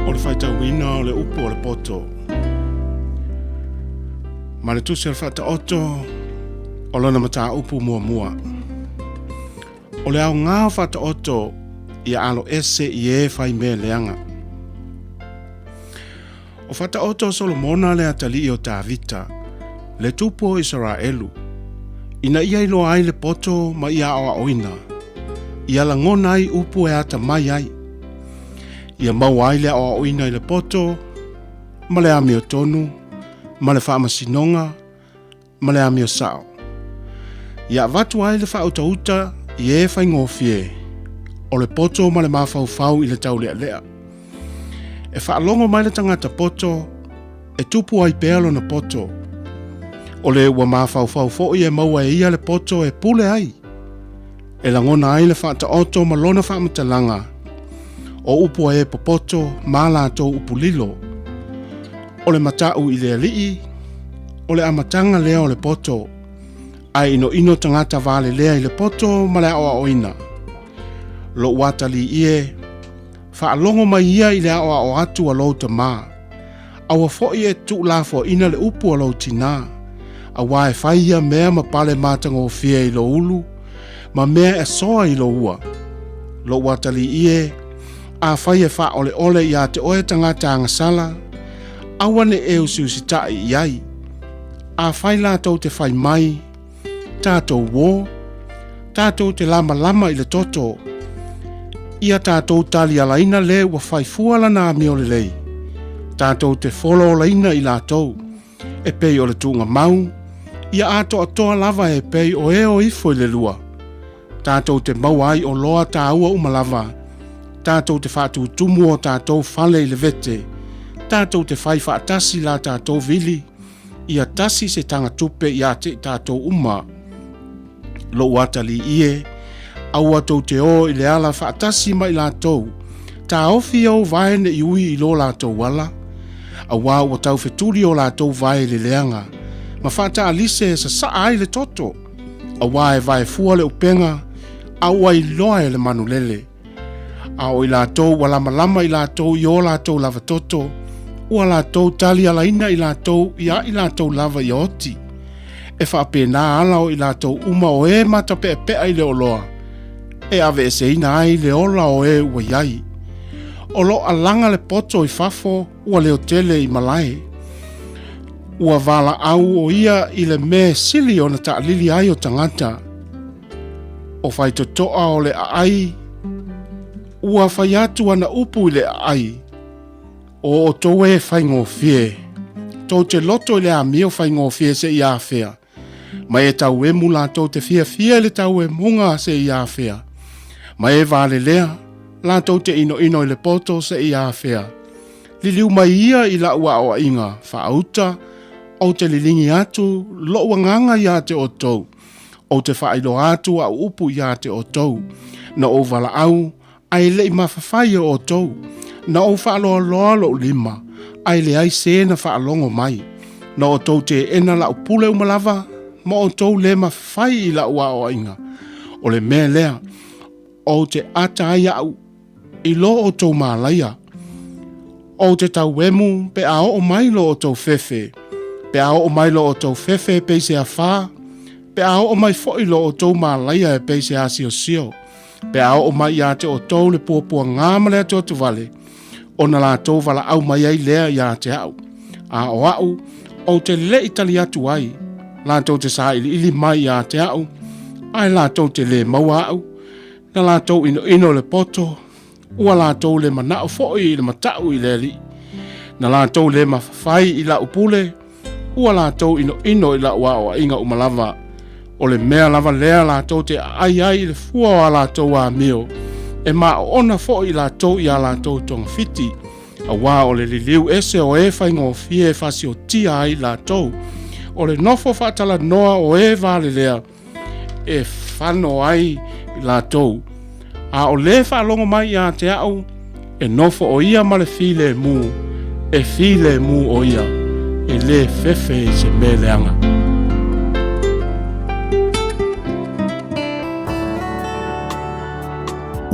O le faitauina o le upu o le poto. Ma le tusi o le faataoto o lona mataupu muamua. O le aoga o faataoto ia alo ese i e fai mea leaga. O faataoto o Solomona le atalii o Tavita, le tupu o Isaraelu, ina ia iloa ai le poto ma ia aoaoina, ia lagona ai upu e atamai ai. Ia maua ai le aoaoina i le poto, ma le amiotonu, ma le faamasinoga, ma le amio sao. Ia avatu ai le faautauta i e faigofie, o le poto ma le mafaufau i le taulealea. E faalogo mai le tagata poto, e tupu ai pea lona poto. O le ua mafaufau foi e maua e ia le poto e pule ai. E lagona ai le faataoto ma lona faamatalaga, o upu a e popoto ma latou upu lilo. O le matau i le alii, o le amataga lea o le poto, ae inoino tagata valelea i le poto ma le aoaoina. Lou atalii e, faalogo mai ia i le aoao atu a lou tamā. Aua foi e tuulafoaina le upu a lou tinā, auā e fai ia mea ma pale matagofie i lou ulu, ma mea e soa i lou ua. Lou atalii e, afai e faaoleole iā te oe tagata agasala, aua ne i e usiusitaʻi i ai. Afai latou te fai mai, Tatou uō, tatou te lamalama i le toto, ia tatou talialaina le ua fai fua lana amio lelei, tatou te folaolaina i latou, e pei o le tuugamau, ia atoatoa lava e pei o e o ifo i le lua. Tatou te maua ai oloa tāua uma lava, tatou te faatutumu o tatou fale i le vete, tatou te fai faatasi la tatou vili, ia tasi se tagatupe iā te i tatou uma. Lou atalii e, aua tou te o i le ala faatasi ma i latou, taofi ou vae ne i ui i lo latou ala, auā ua taufetuli o latou vae i le leaga, ma faataalise e sasaa ai le toto, auā e vaefua le upega, a ua iloa e le manulele. A o i latou ua lamalama i latou i o latou lava toto, ua latou talialaina i latou iā i latou lava ia oti. E faapena ala o i latou uma o e matapeapea i le oloa, e aveeseina ai le ola o e ua i ai. O lo o alaga le poto i fafo ua leotele i malae. Ua valaau ʻo ia i le mea e sili ona taʻalili ai o tagata. ʻO Faitotoa o le ʻaʻai, ua fai atu ana upu i le ʻaʻai, O ʻoutou e faigofie, tou te loto i le amio faigofie seia afea, ma e tauemu latou te fiafia i le tauemuga seia afea, ma e valelea latou te inoino i le poto seia afea. Liliu mai ia i la'u aoaiga faauta, ou te liligi atu lo'u agaga iā te outou, ou te faailoa atu a'u upu iā te outou, na ou valaau ae le i mafafai e outou, na ou faaloaloa lo'u lima, ae leai se na faalogo mai. Na outou teena la'u pule uma lava, ma outou le mafafai i la'u aoaiga. O le mea lea, ou te ata ai a'u i lo outou malaia. Ou te tauemu pe a oo mai lo outou fefe, pe a oo mai lo outou fefe e pei se afā, pe a oo mai foʻi lo outou malaia e pei se asiosio. Pe a oo mai iā te outou le puapuagā ma le atuatuvale, ona latou valaau mai ai lea iā te a'u. A o a'u, ou te le i tali atu ai, latou te sailiili mai iā te a'u, ae latou te lē maua a'u, na latou inoino le poto, ua latou le manaʻo foʻi i le mataʻu i le Alii. Na latou lē mafafai i la'u pule, ua latou inoino i la'u aoaiga uma lava. O le mea lava lea latou te aai ai i le fua o a latou amio, e maoona foʻi i latou i a latou togafiti, auā o le liliu ese o e faigofie e fasiotia ai i latou, o le nofo faatalanoa o e valelea, e fano ai i latou. A o lē faalogo mai iā te a'u, e nofo ʻo ia ma le filemu, e filemu ʻo ia, e lē fefe i se mea leaga.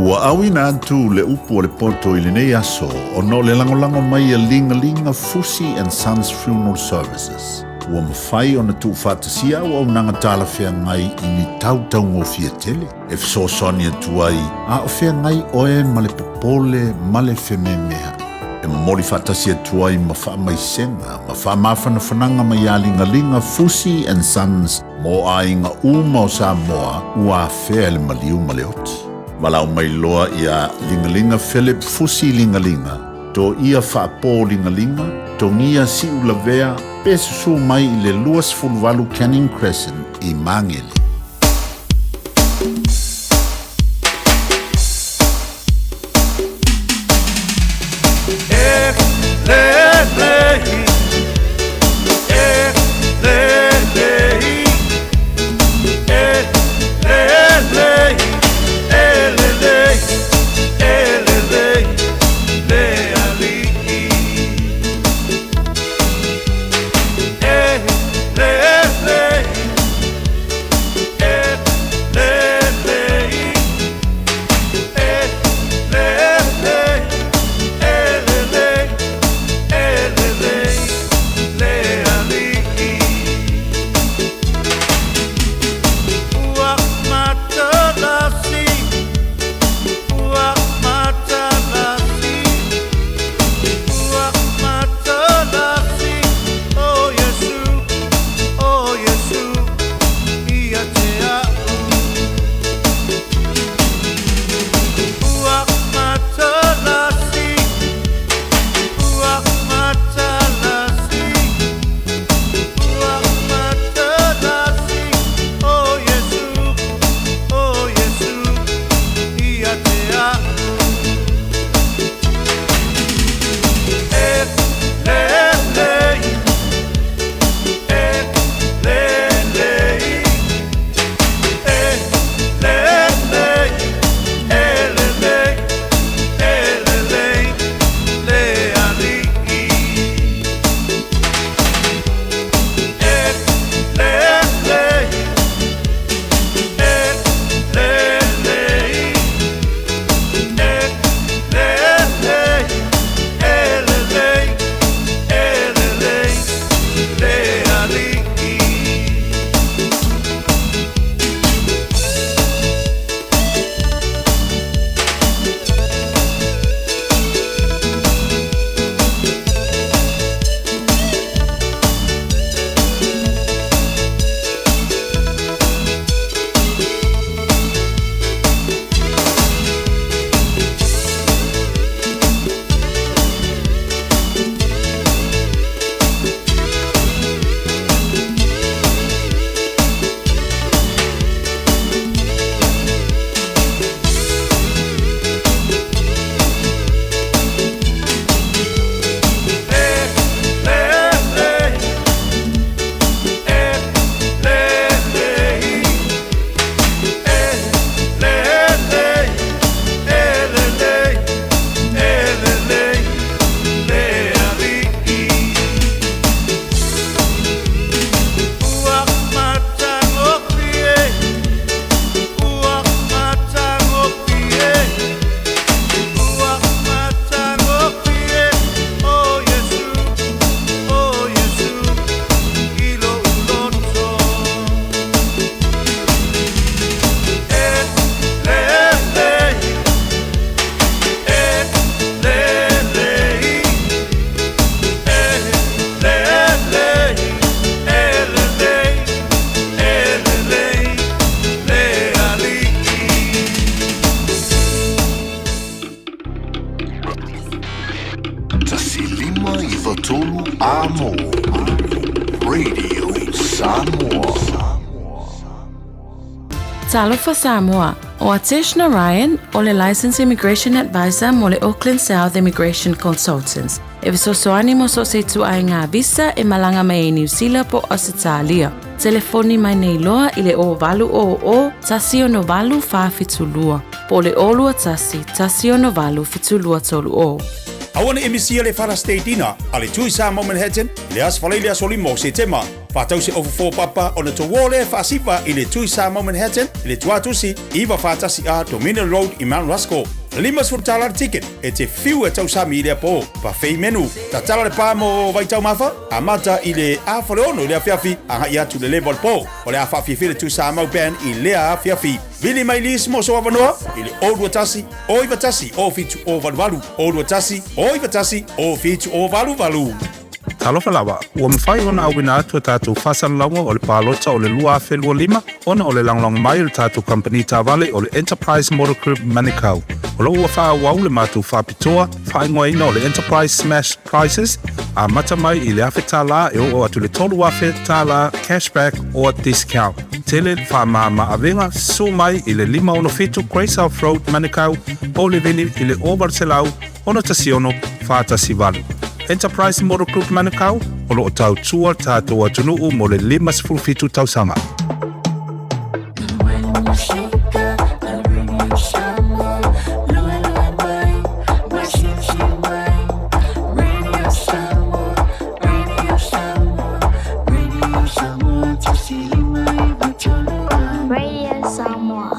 Ua auina atu le upu o le poto i lenei aso ona o le lagolago mai a Ligalinga Fusi and Sons Funeral Services. Ua mafai ona tuufaatasia auaunaga talafeagai i ni tau taugofie tele e fesoasoani atu ai a o feagai oe ma le popole ma le fememeaʻi. E momoli faatasi atu ai ma faamaisega ma faamafanafanaga mai iā Ligaliga Fusi and Sons mo aiga uma o Samoa ua afea e le maliu ma le oti. Valaau mai loa iā Ligaliga Philip Fusi Ligaliga, Toia Faapō Ligaliga, Togia Siulavea pe susū mai i le 28 Canning Crescent i Māngere. 93 Amo. Radio Samoa. Talofa Samoa, ʻO Atesh Narayan, o le Licensed Immigration Advisor mo le Auckland South Immigration Consultants, e fesoasoani mo so o se ituaiga visa e malaga mai ai Niu Sila po o Ausetalia. Telefoni mai nei loa i le 0800 168 472 po o le 021 168 7230. Aua ne i misia le Father's Day Dinner a le Tui Samoa Manhattan i le Aso Faraile aso 5 o Setema. Faatau se ofu fo papa ona touō lea faasiva i le Tui Samoa Manhattan i le Tuatusi 941A Dominion Road i Mount Roskill. $50 le ticket e te whiu e tausami i lea pō. Buffet menu. Tatala le pā mo Vaitaumafa, amata i le 5:30 i le afiafi agai atu i le 11 o le pō. O le a faafiafia le Tui Samoa Band i lea afiafi. Vili mai lisi mo sou avanoa i le 021 091 0788 021 091 0788. Talofa lava, ua mafai ona auina atu a tatou faasalalauga o le palota o le 2025 ona o le lagolago mai o le tatou kamupani taavale o le Enterprise Motor Group Manukau. O lo o ua faaauau le matou faapitoa faaigoaina o le Enterprise Smash Prices, amata mai i le $1,000 e oo atu i le $3,000 cashback or discount. Tele le faamama-avega, susu mai i le 567 Great South Road, Manukau, po o le vili i le 0800 616 418. Enterprise Motor Group Manukau, o lo o tautua le tatou atunuu mo le 57 tausaga. Radio Samoa.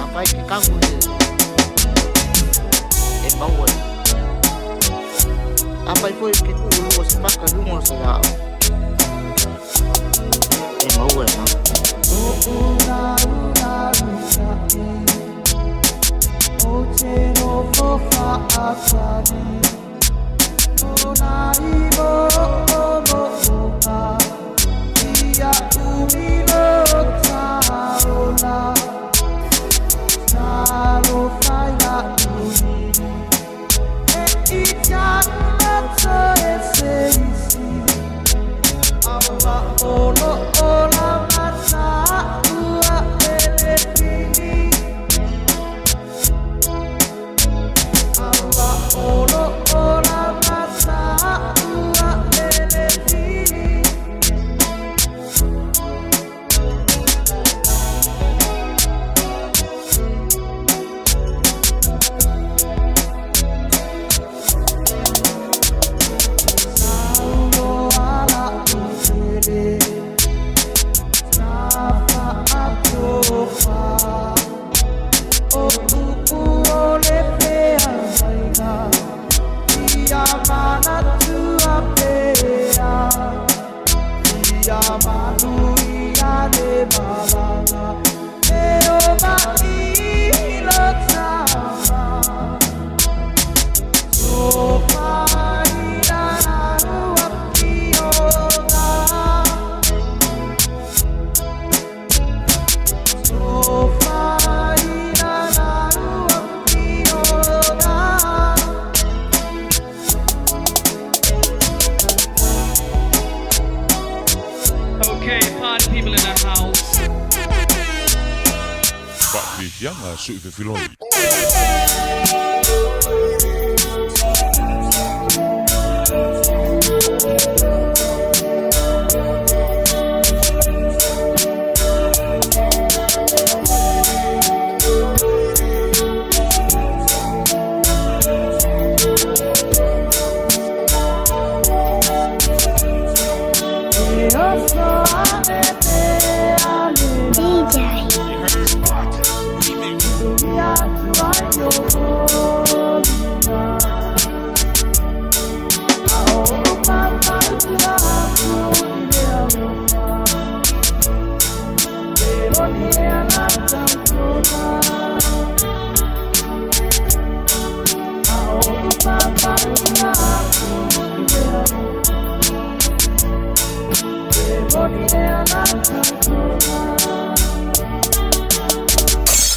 Afai ke kahu e maua ai. Afai foi ke kuu lua se paka luga o se la'au e maua e na. Okay, party people in the house. Faafiafiaga sui fefiloi.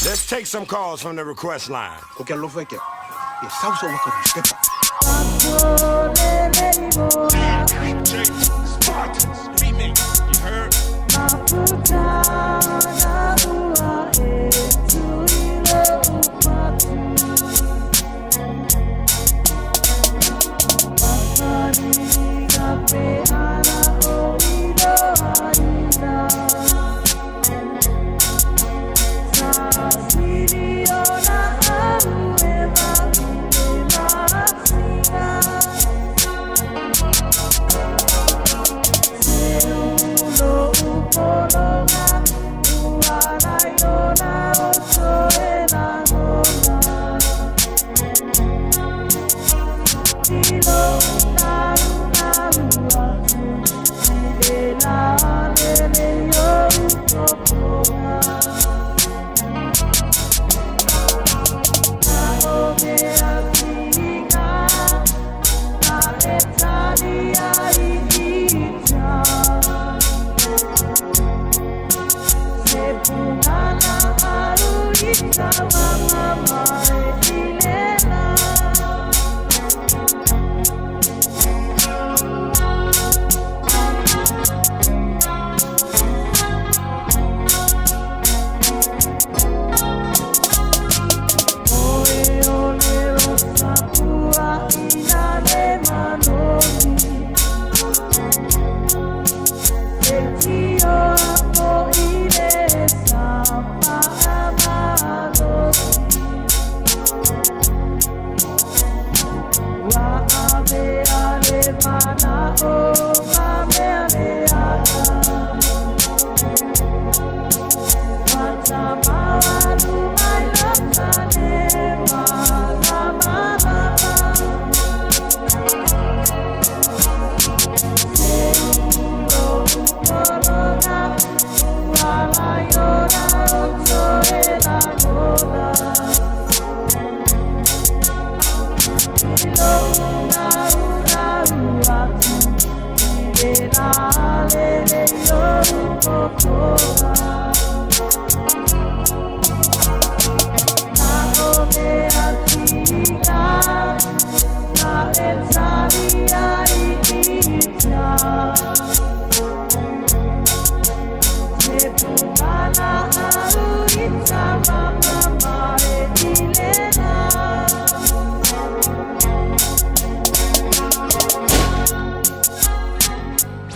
Let's take some calls from the request line. O ke alofa ke. Ia sausa waka stepa. Spartans remix. You heard?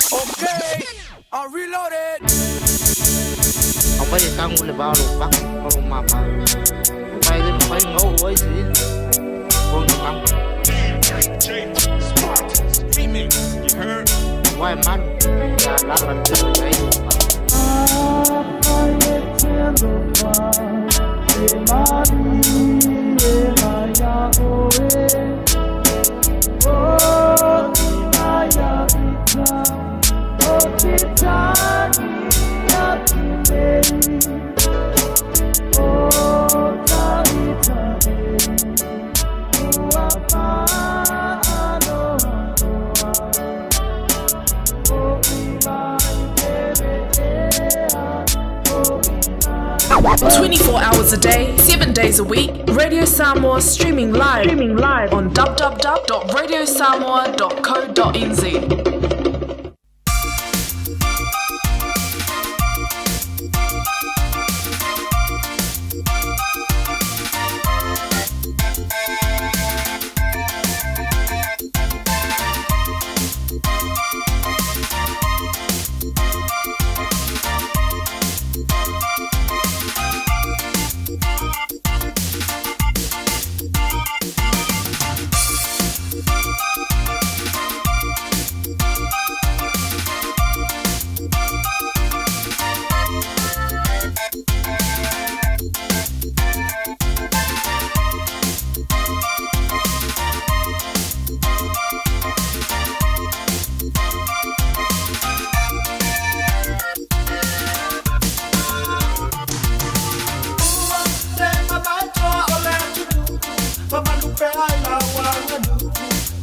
Okay, I'm reloaded. Afai e tago le vao lou paka ma lou māmā. Afai e le mafai ona oo ai se inu o ona maga. Spartans remix. You heard? Uae malu ia alala le pelo iai lou paka. Twenty-four hours a day, 7 days a week. Radio Samoa streaming live, on www.radiosamoa.co.nz. feagai lau aganuu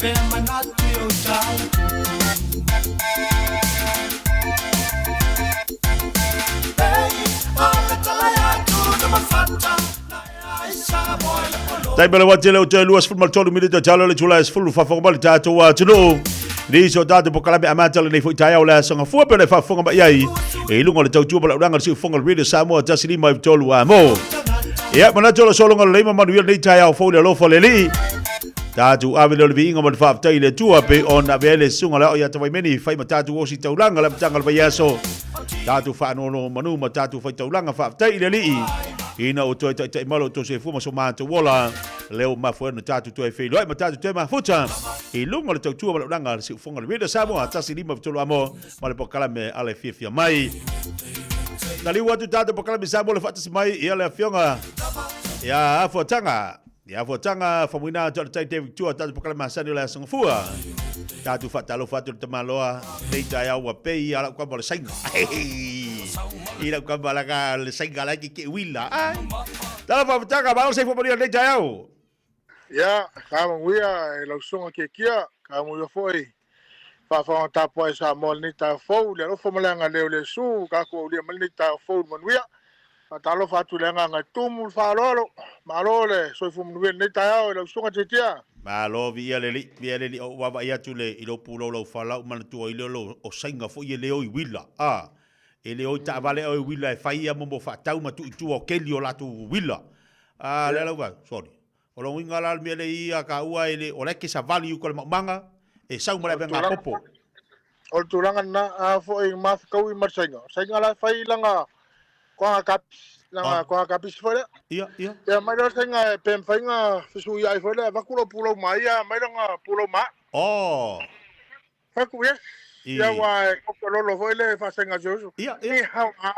pe manatu i ou talapupu. Taimi o le wati le o te 23 minute talo le tula e sefulu faafofoga mai le tatou atunuu. Nisi o tatou polokalame amata lenei foi taeao le aso gafua pe le faafofoga mai ai i luga o le tautua ma le auaunaga a le siufofoga o le Radio Samoa 153 a mo. Ia, manatu o le sologa lelei ma manuia lenei taeao fou i le alofa o le Alii. Tatou ave lea o le viiga ma le faafetai i le Atua pei ona ave ai le susuga le ao ia Tafaimeni fai ma tatou ositaulaga le amataga o le vaiaso. Tatou faanonomanu ma tatou faitaulaga faafetai i le Alii ina ua toe taitai mai lo outou soifua ma so matou ola lea ua mafua ai ona tatou toe feiloai ma tatou toe mafuta i luga o le tautua ma le auaunaga a le Siufofoga o le Radio Samoa 153 amo ma le polokalame a le fiafia mai. Taliu atu tatou polokalame Samoa le faatasi mai ia le afioga ia Afuataga. Ia fuataga famuina atu a le tai David Tua tatou polokalame masani o le aso gafua. Tatou faatalofa atu i le tamaloa nei taeao ua pei a lau kama o le sainga. I lau kama la ka le sainga la ke ke uila. Ai. Tala faafetaga malo se fua manuia lenei taeao. Ia, ka manuia e lau susuga Kiekia, ka manuia foi faafofoga tapuai a Samoa i lenei taeao fou, le alofa ma le agalelei o le Iesu, tatou aulia mai lenei taeao fou i le manuia. Faatalofa atu i le agaga e tumu le faaaloalo, malo le soifua manuia i lenei taeao i lau susuga Tiatia. Malo viia le Alii, viia le Alii, o ou vaavaai atu le i lou pulou lau fala ou manatua ai lea o lou o sainga foi e le o i uila, a, e le o i taavale oe uila e fai ia mo mo faatau ma tuu i tua o keli o latou uila. A, lea lau vaai, sorry. O lona uiga la o le mea lea ia taua e le, o la e te savali i uka o le maumaga, e sau ma le avega popo. O le tulaga lena, a foi mafekaui ma le saiga. O saiga la e fai lana koaga kapisi, lana koaga kapisi foi lea. Ia, ia. Ia mai loa le saiga pe mafai ona fesuiai foi lea, avatu lou pulou ma ia, aumai lana pulou ma. Oh. Fai atu, yes. Ia aua e koke lolo foi le faasaiga a si uso. Ia, ia. Ni hao a.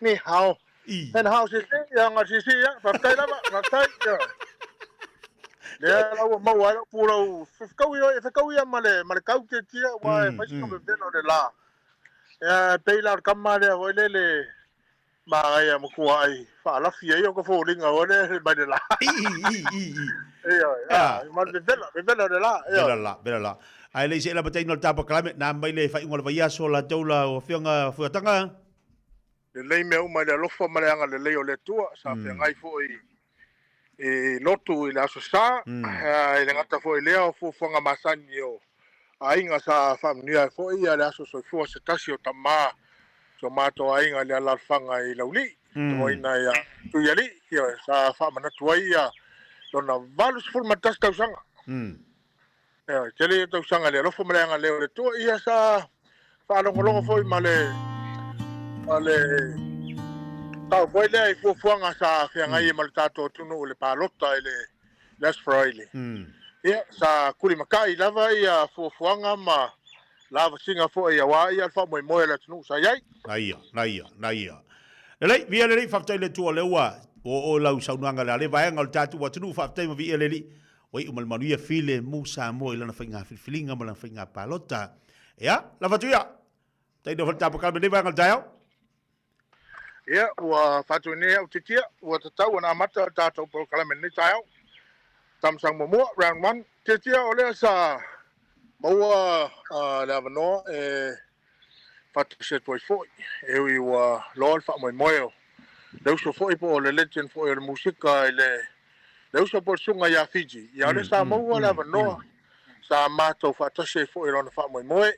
Ni hao. En hao si si, ia nga si si, ia. Faafetai lava, faafetai. Ia. Lea la ua maua ai lau pulou, fekaui oi, fekaui ia ma le, ma le kau tiatia, aua e fai sina vevela o le la. Ia, pei la o le kama lea foi lele, manaia matua ai faalafi ai o ka foliga foi lea mai le la. I, i, i, i. Ia, ia, ma le vevela, vevela o le la. Ia. Vela la, vela la. Ae le i seʻe lava taina o le tapakalaime, na mai le faaiuga o le vaiaso latou la o afioga Fuataga. Lelei mea uma i le alofa ma le agalelei o le Atua, sa feagai foi i lotu i le Aso Sa, e le gata foi i lea o fuafuaga masani o aiga sa faamanuia ai foi le aso soifua se tasi o tama si o matou aiga i le alaalafaga i Laulii, toaina ia Tuialii, ioe, sa faamanatu ai ia lona 81 tausaga. Ioe, tele ia tausaga i le alofa ma le agalelei o le Atua, ia sa faalogologo foi ma le ma le tau foi lea i fuafuaga sa feagai ai ma le tatou atunuu i le palota i le le Aso Faraile. Ia, sa tulimatai lava ia fuafuaga ma lavasiga foi aua ia le faamoemoe o le atunuu sa i ai. Na ia, na ia, na ia. Lelei, viia le Alii, faafetai i le Atua o lea ua oo lau saunoaga i le vaega o le tatou atunuu, faafetai ma viia le Alii. Ua iu ma le manuia filemu Samoa i lana faiga filifiliga ma lana faiga palota. Ia, lava atu ia. Taina foi le tapakala me nei vaega o le taeao. Ia, ua faatu nei au titia, ua tatau ona amata le tatou polokalame i lenei taeao. Tamasaga muamua, round one. Tiatia, o lea sa maua le avanoa e faatasi atu ai foi, e ui ua loa le faamoemoe o le uso foi po o le legend foi o le musika i le le uso po o le susuga ia Fiji. Ia, o lea sa maua le avanoa sa matou faatasi ai foi i lona faamoemoe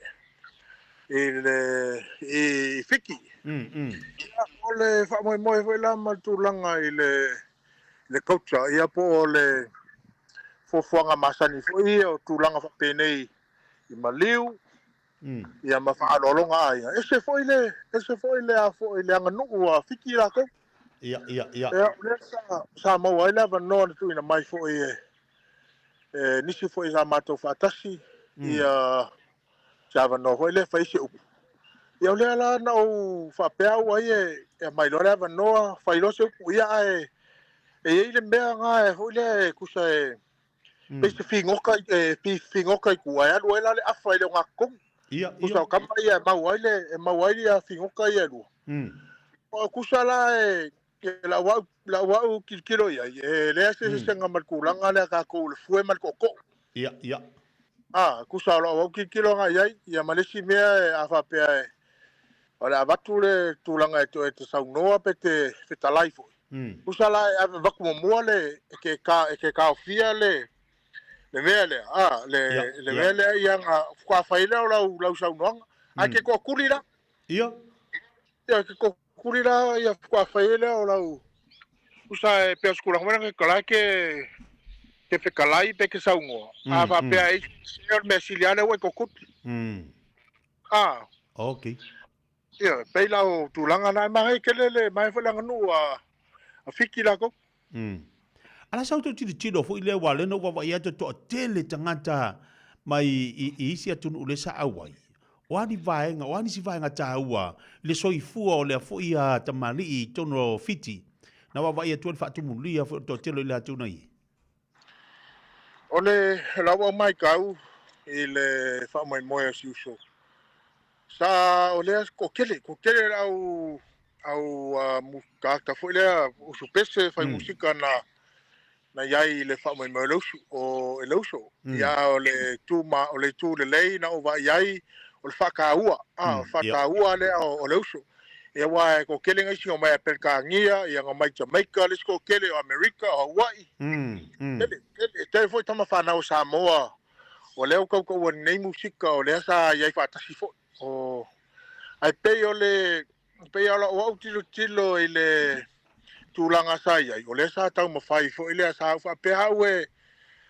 i le i Fiti. Ia, o le faamoemoe foi la ma le tulaga i le le culture, ia po o le fuafuaga masani foi ia o tulaga faapenei i maliu, ia ma faaaloaloga aiga. Ese foi le, ese foi le a foi le aganuu a Fiti latou. Ia, ia, ia. Ia, o lea sa, sa maua ai le avanoa na tuuina mai foi e, e nisi foi sa matou faatasi, ia se avanoa foi lea fai se upu. Ia o lea la na ou faapea au ai e, e aumai loa le avanoa, fai loa se upu, ia ae e i ai le mea na e foi lea e tusa e, pei se figoka e figoka i tua e alu ai la le afa i le ogatotonu. Ia, ia. Tusa o kama ia e mau ai le e mau ai ia figoka ia e lua. O tusa la e Lau au tilotilo i ai, e leai se eseesega ma le tulaga lea a tatou le fue ma le tootoo. Ia, ia. A, tusa o lau au tilotilo agai i ai, ia ma le isi mea a faapea e o le a avatu le tulaga e toe te saunoa pe te fetalai foi. Tusa la e avatu muamua le e te ta e te taofia le le mea lea, a, le le mea lea ia na faatoa fai lea o lau lau saunoaga. Ae te toatuli la. Ia. Ia te toatuli la ia faatoa fai lea o lau tusa e pei o se tulaga foi lea la e te te fetalai pe te saunoa. A faapea e isi o le mea sili lava lea ua e toatuli. A. Okay. Ia, e pei la o tulaga na, e manaia tele le manaia foi le aganuu a Fiti latou. A la sa outou tilotilo foi lea aua o lea na ou vaavaai atu e toatele tagata mai i isi atunuu lea sa auai. O a ni vaega, o a nisi vaega taua i le soifua o lea foi tamalii i totonu o Fiti na vaavaai atu ai le faatumulia foi o le toatele o i latou na i ai? O le lau au matau i le faamoemoe o si uso, sa o lea toatele, toatele le au au tagata foi lea usu pese fai musika na na i ai i le faamoemoe o le usu o e le uso. Ia o le itu ma o le itu lelei na ou vaai ai o le faataua, a o le faataua lea o le uso. Ia aua e toatele nisi na omai a Peretania, ia na omai Jamaica, le isi toatele o Amerika, o Hawaii. Tele, tele, tele foi tama fanau o Samoa o lea ua tautaua nei musika o lea sa i ai faatasi foi. O, ae pei o le, pei o lau au tilotilo i le tulaga sa i ai, o lea sa taumafai foi lea, sa ou faapea au e,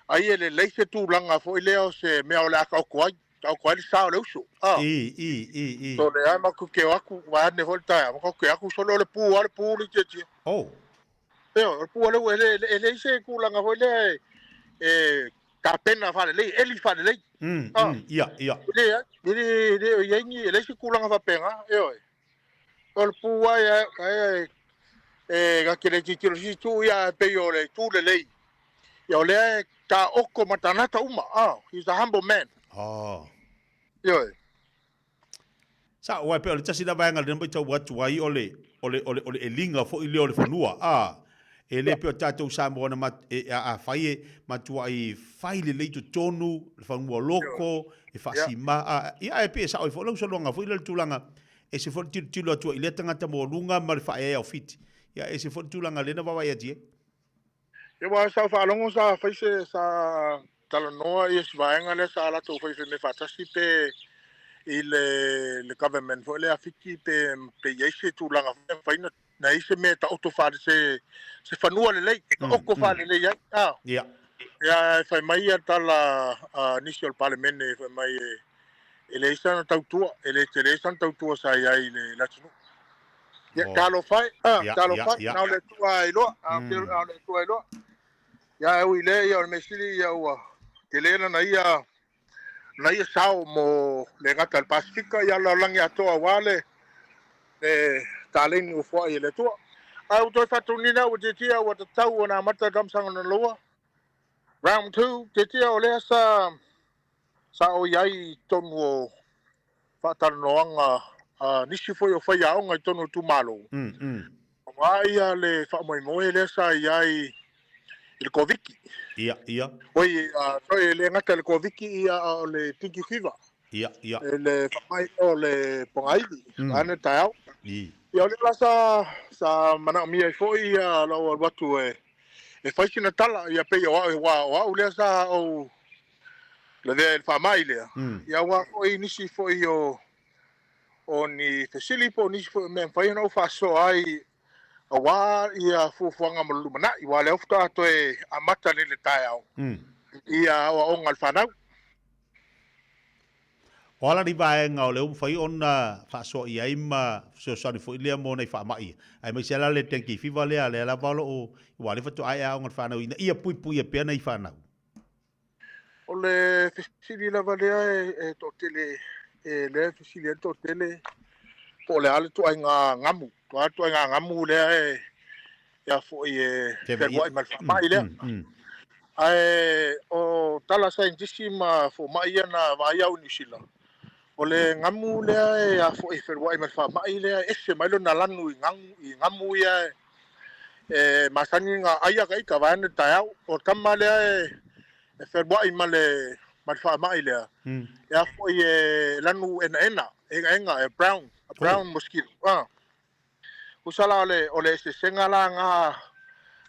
ai e lelei se tulaga foi lea o se mea o le a taoto ai. Taoto ai le sa o le uso. Ah. I, i, i, i. So le ai matou te o atu, vaeane foi le taeao, matou te atu solo o le pu lava le pu le tietie. Oh. Ioe, o le pu a le ua, e le, e leai se tulaga foi lea e, e tapena faalelei, eli faalelei. Ah. Ia, ia. E leai, e le, e le o i ai ni, e leai se tulaga faapena, ioe. O le pu lava ia, e, e, na te le tilotilo i se isi itu, ia, ae pei o le itu lelei. Ia o lea e taoto ma tagata uma, ah, he's a humble man. Oh. Ioe. Sa, aua e pei o le tasi lea vaega lea na matau atu ai o le, o le, o le, o le eliga foi lea o le fanua, ah, e le pei o tatou Samoa na mat, e, a, afai e matuai fai lelei totonu le fanua loko, e faasima, ah, ia ae pei e sao ai foi lau saunoaga foi lea i le tulaga, e ese foi le tilotilo atu ai i lea tagata maualuga ma le faaeaea o Fiti, ia e ese foi le tulaga lea na vaavaai atu i ai. Ia aua sa ou faalogo sa fai se sa talanoa ia si vaega lea sa latou fai fai mea faatasi pe i le le government foi lea a Fiti pe pe i ai se tulaga foi lea mafai na i ai se mea e taoto faale se se fanua lelei e taoto faalelei ai a. Ia. Ia e fai mai ia tala a nisi o le Palemene fai mai e e leai sana tautua, e le tele sana tautua sa i ai i le atunuu. Ia, talofa e, talofa e, na o le Atua e iloa, na o le Atua e iloa. Ia, e ui i lea, ia, o le mea sili, ia, ua tele lana ia, lana ia sao mo le gata i le Pasefika, ia, lalolagi atoa aua le, le taleni ua foai e le Atua. Ae ua toe faatoniina ua tiatia ua tatau ona amata le taumasaga lona lua. Round 2, tiatia o lea sa Sa ou i ai i totonu o faatalanoaga a nisi foi o faiaoga i totonu o itumalo, aua ia le faamoemoe lea sa i ai i le Koviti. Ia, ia. Oi, sorry, e le gata i le Koviti, ia, a o le Dengue Fever. Ia, ia. E le faamai o le pogaiwi, vaeane le taeao. Ia, o lea la sa, sa manaomia ai foi ia lou alu atu e, e fai sina tala, ia pei o au, aua o au lea sa ou lavea i le faamai lea, ia aua foi nisi foi o o ni fesili po o nisi foi o mea e mafai ona ou faasoa ai aua ia fuafuaga mo le lumanai, aua o lea faatoa toe amata nei i le taeao ia aoaoga a le fanau. O a la ni vaega o lea ua mafai ona faasoa i ai ma fesoasoani foi lea mo nai faamai ia, aemaise lava la le dengue fever lea, lea lava o lo o, aua o lea faatoa ae aoga le fanau ina ia puipuia pea nai fanau. O le fesili lava lea e toatele, e lea e fesili ai le toatele, po o le a le ituaiga gamu, po o le a le ituaiga gamu lea e a foi e fealuai ma le faamai lea. Ae o tala a saienitisi ma fomai ia na vaai au i Niu Sila, o le gamu lea e a foi e fealuai ma le faamai lea, e ese mai lona lanu i gamu ia E masani ona aia ka ita vaeane le taeao. O le tama lea e e feluai ma le ma le faamai lea, e a foi e lanu enaena, egaega, e brown, a brown mosquito. Ah. Usa la o le o le eseesega la na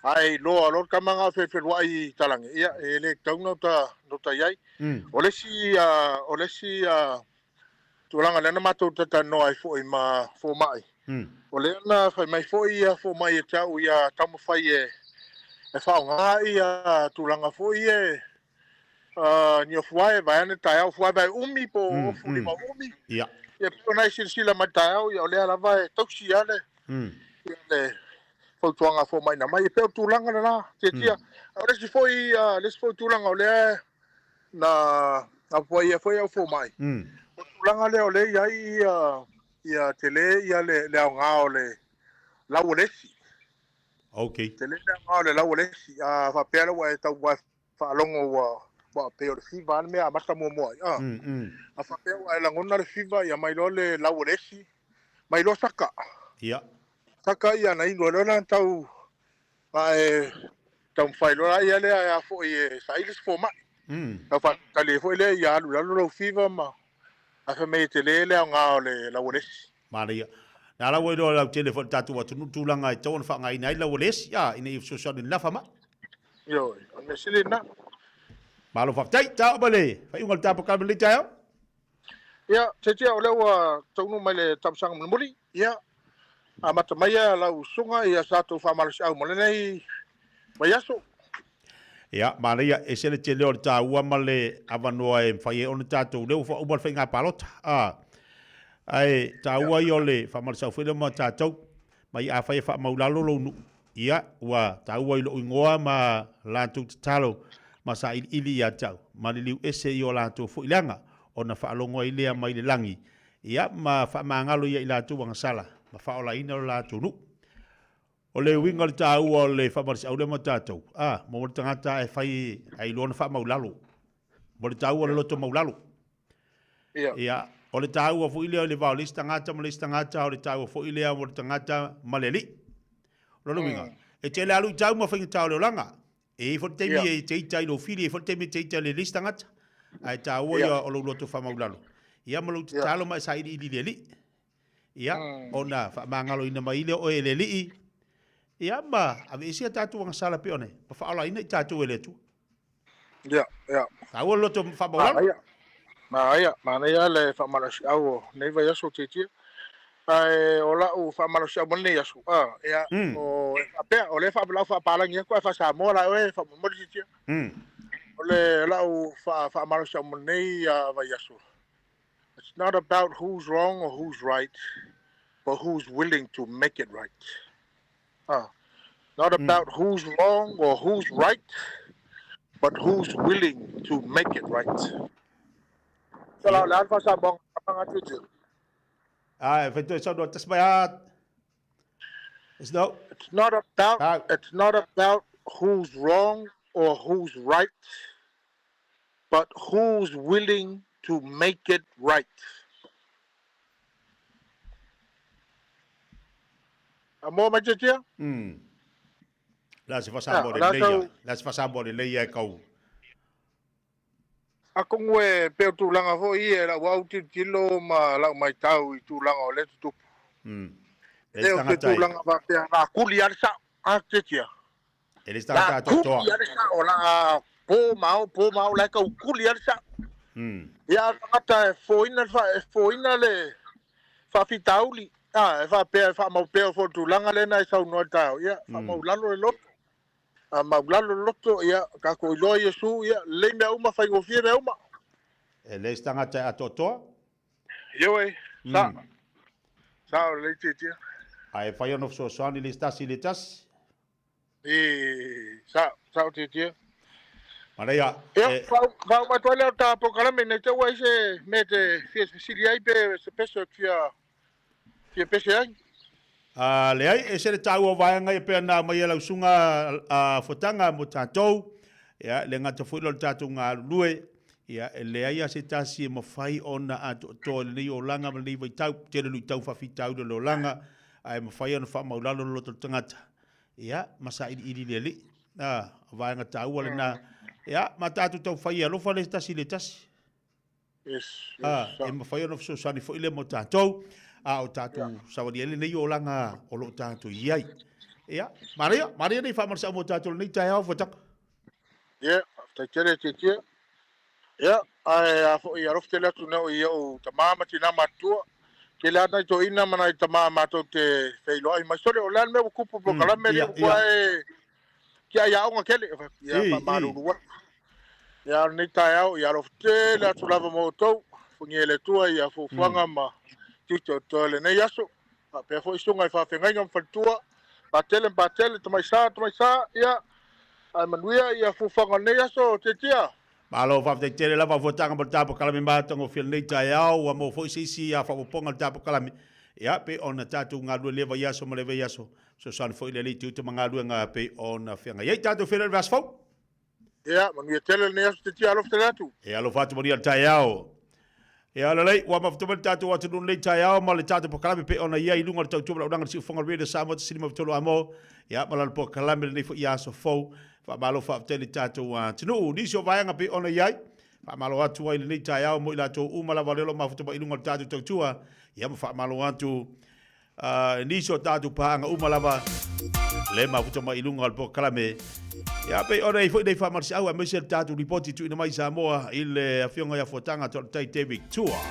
a e iloa loa le tama na o feluai i talage, ia e le tatau ona uta uta i ai. O le isi o le isi tulaga lea na matou talatalanoa ai foi ma fomai, o lea na fai mai foi ia fomai ia te au ia taumafai e e faaaoga ia tulaga foi e ni ofu ae vaeane taeao, ofu ae vae umi po o ofu lima umi. Ia. Ia pei ona e silasila mai taeao, ia o lea lava e tausi lava le ia le fautuaga a fomai na mai. E pei o tulaga lena, tiatia. O le isi foi le isi foi tulaga o lea na apoaia foi au fomai, o le tulaga lea o lea e i ai ia ia tele ia le le aoga o le lau o le esi. Okay. Tele le aoga o le lau o le esi. A faapea la ua e tau faalogo ua ua pei o le fiva le mea amata muamua ai. Ah. A faapea ua e lagona le fiva, ia mai loa le lau o le esi, mai loa saka. Ia. Saka ia na inu ai loa la tau ma e taumafai loa ia lea e a foi e saili se fomai. Tau faatali ai foi lea ia alu i lalo lou fiva ma ae fai mai e tele le aoga o le lau o le esi. Manaia. Na ala ua iloa lautele foi le tatou atunuu tulaga e tatau ona faaaogaina ai lau o le esi, a, ina ia fesoasoani i le nafa mai. Ioe, o le mea sili lena. Malo faafetai. Tau ma le faaiuga o le tapokame i lenei taeao. Ia, Tetea, o lea ua taunuu mai le tausaga mulimuli. Ia, amata mai ia lau usuga ia sa tou faamalosiau mo lenei vaiaso. Ia, manaia, ese le tele o le taua ma le avanoa e mafai ai ona tatou leo faauma le faiga palota. A, ae taua ia o le faamalosiau foi lea ma tatou. Mai afai e faamaulalo lou nuu, ia, ua taua i lou igoa ma latou tatalo ma sailiili ia te au, ma liliu ese i o latou foi leaga, ona faalogo ai lea mai le lagi, ia, ma faamagalo ia i latou agasala, ma faaolaina lo latou nuu. O le uiga o le taua o le faamalosiau lea ma tatou, a, mo le tagata e fai ai iloa ona faamaulalo, mo le taua o le loto maulalo. Ia, o le taua foi lea o le va o le isi tagata ma le isi tagata, o le taua foi lea mo le tagata ma le alii. O lona uiga, e tele lava luitau ma faigata o le olaga. E i ai foi le taimi e te ita ai lou fili, e i ai foi le taimi e te ita ai le isi tagata. Ae taua ia o lou loto faamaulalo. Ia ma lou tatalo ma e sailiili i le Alii. Ia, ona faamagaloina mai lea o oe e le Alii. Ia ma aveese a tatou agasala pei ona ma faaolaina i tatou e le Atua. Ia, ia. Taua le loto faamaulalo. Manaia, manaia, manaia le faamalosiau o nei vaiaso Tiatia. Ae o lau faamalosiau mo lenei aso, ah, ia, o e faapea, o lea lau faapalagi atu ae faa-Samoa la oe faamolemole Tiatia. O le lau faamalosiau mo lenei vaiaso, it's not about who's wrong or who's right, but who's willing to make it right. Ah, not about who's wrong or who's right, but who's willing to make it right. So la le alfa sa bong nga tutu. Ah, e whaitoe sau tas mai a. It's no. It's not about it's not about who's wrong or who's right, but who's willing to make it right. A moa mai tiatia? La se fasamoa lelei ia. La se fasamoa lelei ia e kau. Atonu e pei o tulaga foi ia e lau au tilotilo ma lau maitau i tulaga o lea e tutupu. E le o se tulaga faapea la kuli lava le sao, a tiatia? E le se tagata atoatoa. La kuli lava le sao, la po ma ao, po ma ao, la e tau kuli lava le sao. Ia a o le tagata e foina le, e foina le faafitauli, a, e faapea e faamaupea foi le tulaga lea na e saunoa i le taeao, ia, faamaulalo le loto. A maulalo le loto, ia, tatou iloa Iesu, ia, lelei mea uma, faigofie mea uma. E leai se tagata e atoatoa. Ioe, sa. Sa o lelei tiatia. Ae fai ona fesoasoani le isi tasi i le tasi. E, sa, sa o tiatia. Manaia. Ia, faauma atu ai lea o ta polokalame nei te ua ai se mea e te fia fesili ai pe se peso e fia fia pese ai. A, leai, e ese le taua o vaega ia pei ona aumai e lau susuga a Fotaga mo tatou, ia, e le gata foi lea o le tatou galulue, ia, e leai lava se tasi e mafai ona atoatoa i lenei olaga ma lenei vaitau, tele luitau faafitauli o le olaga, ae mafai ona faamaulalo le loto o le tagata. Ia, ma sailiili i le Alii. A, o vaega taua lena. Ia, ma tatou taufai e alofa le tasi i le tasi. Yes, yes, A, e mafai ona fesoasoani foi lea mo tatou, a o tatou yeah. savali ai lenei olaga o lo o tatou i ai. Ia, manaia, manaia nei faamalosiau mo tatou lenei taeao Fuataka. Ia, faafetai tele Tietie. Ia, ae a foi alofa tele atu nei i ou tama ma tinā matutua. Tele lava nai toeaiina ma nai tama matou te feiloai mai. Sole, o le a le mea ua tupu polokalame lea ua e tiai aoga tele. Ia, faamalulu atu. Ia, o lenei taeao, ia alofa tele atu lava mo outou. Funia e le Atua ia fuafuaga ma tiute o totoe o lenei aso. Faapea foi susuga i faafeagaiga ma faletua, Patele ma Patele, Tamaisa, Tamaisa, ia, ae manuia ia fuafuaga o lenei aso, Tiatia. Malo faafetai tele lava fuataga mo le tapokalame matagofie lenei taeao ua maua foi se isi faaopoopoga o le tapokalame ia pei ona tatou galulue lea vaiaso ma lea vaiaso fesoasoani foi le alii tiute ma galuega pei ona feagai ai tatou feiloai i le vaiaso fou. Ia, manuia tele lenei aso Tiatia, alofa tele atu. E alofa atu manuia le taeao. Ia lelei, ua mafuta mai le tatou atunuu lenei taeao ma le tatou polokalame pei ona i ai i luga o le tautua ma le auaunaga a le Siufofoga Radio Samoa 1.3 Amo. Ia ma lana polokalame lenei foi aso fou. Faamalo faafetai le tatou atunuu. Nisi o vaega pei ona i ai, faamalo atu ai lenei taeao mo i latou uma lava lea o lo o mafuta mai i luga o le tatou tautua. Ia ma faamalo atu nisi o tatou paaga uma lava le mafuta mai i luga o le polokalame. Ia pei ona i foi nei faamalosiau aemaise le tatou lipoti tuuina mai i Samoa i le afioga ia Fuataga Toltai David Tua.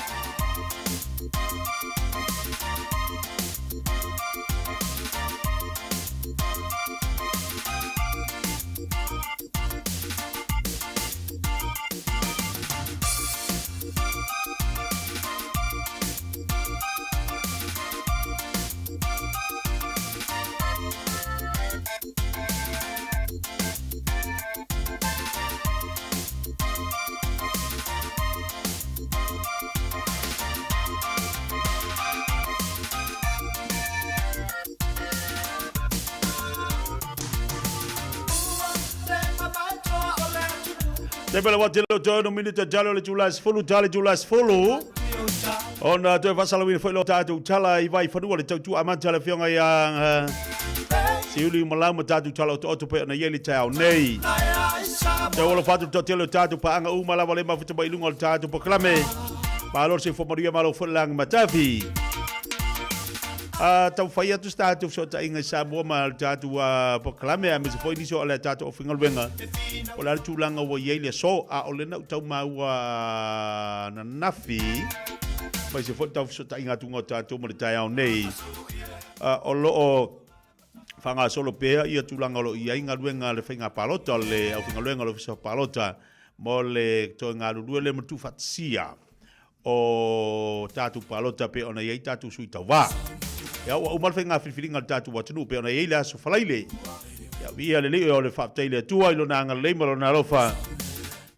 Te pele wa tele o tono minute talo le tula sefulu tale tula sefulu. Ona toe faasalauina foi lo tatou tala i Vaifanua le tautua amata le afioga ia Siuli Malau ma tatou tala otooto pei ona i ai le taeao nei. Tau alofa atu le toatele o tatou paaga uma lava le mafuta mai i luga o le tatou polokalame. Malo le soifua manuia, malo foi le lagi matafi. A taumafai atu se tatou fesootaiga i Samoa ma le tatou polokalame aemaise foi nisi o le tatou aufaigaluega. O le a le tulaga ua i ai le aso, a o lena u tau maua ananafi, aemaise foi le tau fesootaiga atuga o tatou ma le taeao nei. O lo o faagasolo pea ia tulaga o lo o i ai galuega a le faiga palota, le aufaigaluega o le Ofisa o Palota mo le toe galulue lea ma le tuufaatasia o tatou palota pei ona i ai tatou sui tauva. Ia, ua uma le faiga filifiliga a le tatou atunuu pei ona i ai le aso Faraile. Ia, viia le Alii o le faafetai i le Atua i lona agalelei ma lona alofa.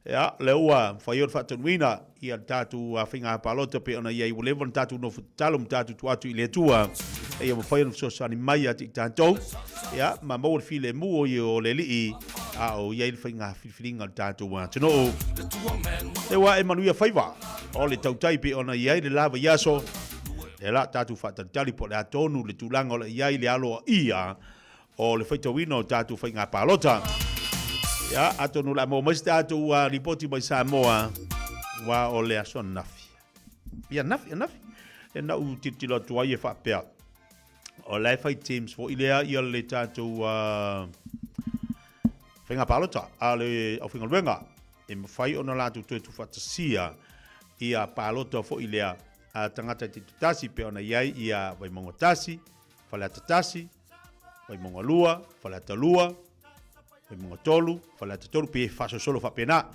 Ia, lea ua mafai ona faataunuina ia le tatou faiga palota pei ona i ai ua leva ona tatou nofo tatalo ma tatou tuu atu i le Atua ia mafai ona fesoasoani mai ia te i tatou. Ia, ma maua le filemu o ia o le Alii a o i ai le faiga filifiliga a le tatou atunuu. Lea ua ae manuia faiva o le tautai pei ona i ai le la vaiaso. Lea la tatou faatalitali po o le a tonu le tulaga o le i ai le aloaia o le faitauina o tatou faiga palota. Ia, atonu o le a maua mai se tatou lipoti mai Samoa, aua o le aso ananafi. Ia, ananafi, ananafi. Lea na ou tilotilo atu ai e faapea, o la e fai Teams foi lea ia le tatou faiga palota a le aufaigaluega e mafai ona latou toe tuufaatasia ia palota foi lea a tagata taitasi pei ona i ai ia Vaimauga 1, Faleata 1, Vaimauga 2, Faleata 2, Vaimauga 3, Faleata 3, pe faasolosolo faapena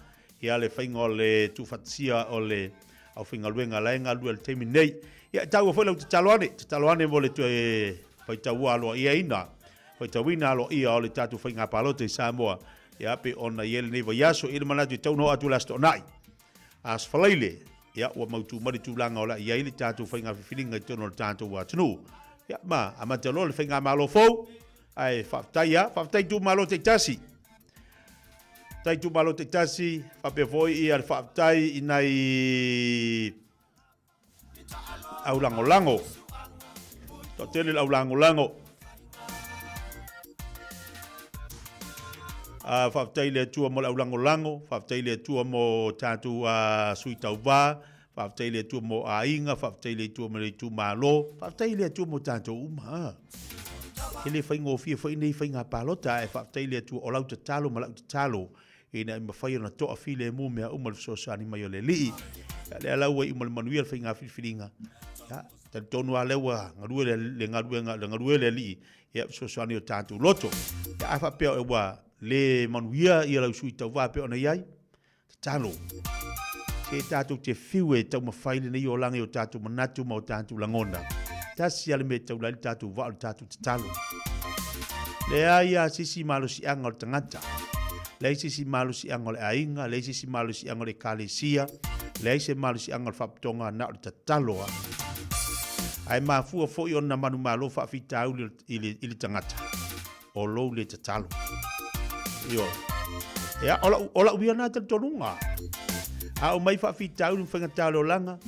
ia le faiga o le tuufaatasia o le aufaigaluega la e galulue i le taimi nei. Ia, e taua foi lau tatalo ane, tatalo ane mo le toe faitaua aloaiaina, faitauina aloaia o le tatou faiga palota i Samoa, ia pei ona i ai lenei vaiaso, i le manatu e tatau ona oo atu i le Aso Toonai, Aso Faraile, ia ua mautu mai le tulaga o le a i ai le tatou faiga filifiliga i totonu o le tatou atunuu. Ia ma amata loa le faigamalo fou, ae faafetai lava, faafetai itumalo taitasi. Faafetai itumalo taitasi, faapea foi ia le faafetai i nai aulagolago. Toatele le aulagolago. Faafetai i le Atua mo le aulagolago, faafetai i le Atua mo tatou sui tauva, faafetai i le Atua mo aiga, faafetai i le Atua mo le itumalo, faafetai i le Atua mo tatou uma. E le faigofie foi nei faiga palota, ae faafetai i le Atua o lau tatalo ma lau tatalo ina ia mafai ona toafilemu mea uma i le fesoasoani mai o le Alii. Ia, lea la ua iu ma le manuia le faiga filifiliga. Ia, talitonu lava lea ua galue le, le galuega, le galue le Alii, ia fesoasoani o tatou loto. Ia, a faapea ua le manuia ia lau sui tauva pei ona i ai, tatalo. Se tatou te fiu e taumafai lenei olaga i o tatou manatu ma o tatou lagona. Tasi lava le mea e taula ai le tatou vaa o le tatou tatalo. Leai lava se isi malosiaga o le tagata. Leai se isi malosiaga o le aiga, leai se isi malosiaga o le ekalesia, leai se malosiaga o le faapitoga na o le tatalo lava. Ae mafua foi ona manumalo faafitauli i le, i le tagata, o lou le tatalo. Ioe. Ia, o lau, o lau ia na talitonuga. A o mai faafitauli ma faigata o le olaga,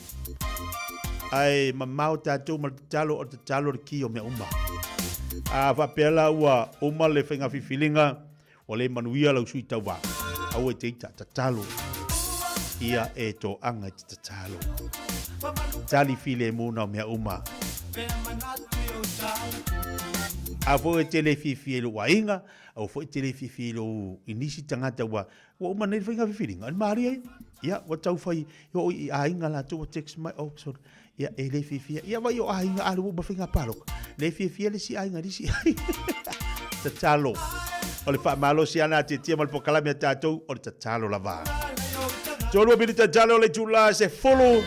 ae mamao tatou ma le tatalo, o le tatalo le ki o mea uma. A faapea la ua uma le faiga filifiliga, Ua le manuia lau sui tauva. Aua e te ita, tatalo. Ia e toaga i te tatalo. Tali filemu nao mea uma. A foi e te le fiafia i lou aiga, aua foi e te le fiafia i lou i nisi tagata ua ua uma nei le faiga filifiliga, o le malie ia. Ia, ua tau fai e oo i aiga latou ua text mai, oh sorry, ia e le fiafia. Ia vai o aiga a le ua uma faiga palota. Le fiafia le isi aiga i le isi aiga. Tatalo. O le faamalosi ana a Tietia ma le polokalame a tatou, o le tatalo lava. Tolu minita tatalo le itula se fulu.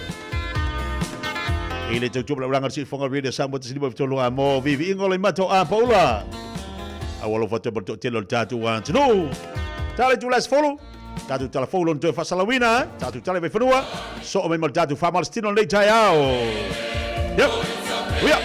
I le tautua malaulaga o le Siufofoga Radio Samoa 153 a mo viviiga o le mato a Paula. Aua alofa atu ai ma le toatele o le tatou atunuu. Tala itula se fulu. Tatou tala fou lona toe faasalauina, eh? Tatou tala i Vaifanua, soo mai ma le tatou faamalositino lenei taeao. Yep. Uia.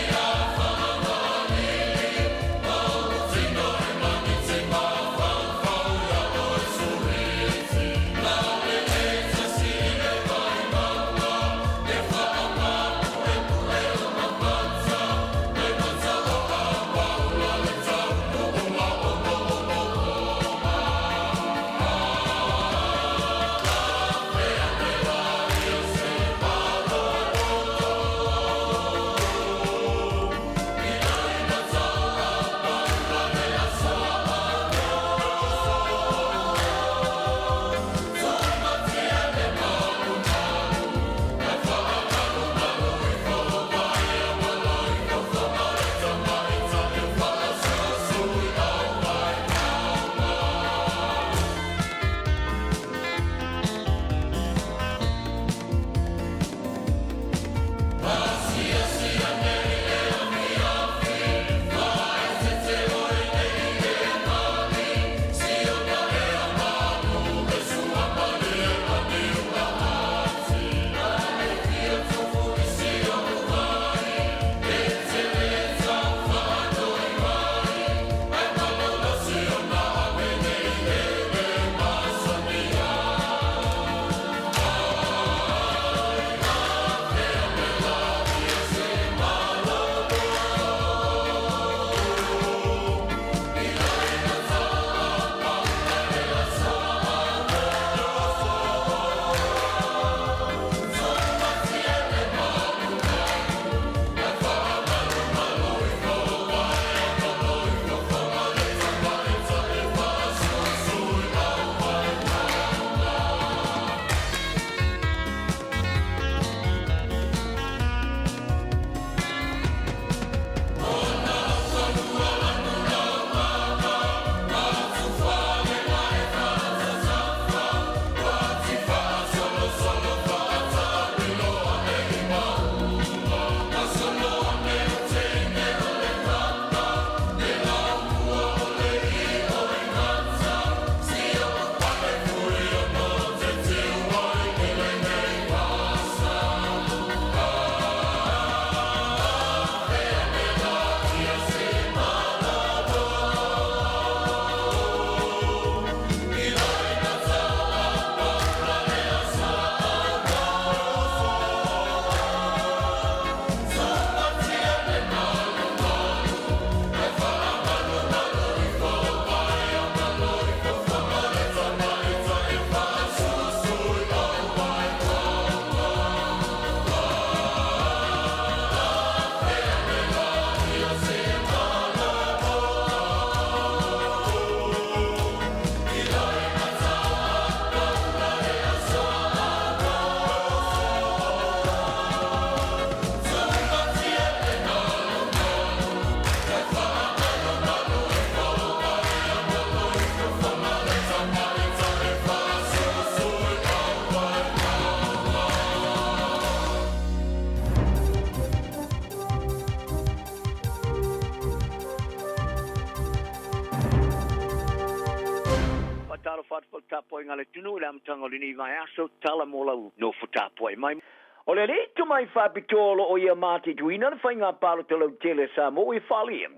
tamaoaiga a le atunuu i le amataga o lenei vaiaso, tala mo lau nofo tapuai mai. O le alii tomai faapitoa o lo o ia mataituina le faiga palota lautele a Samoa ua faaalia.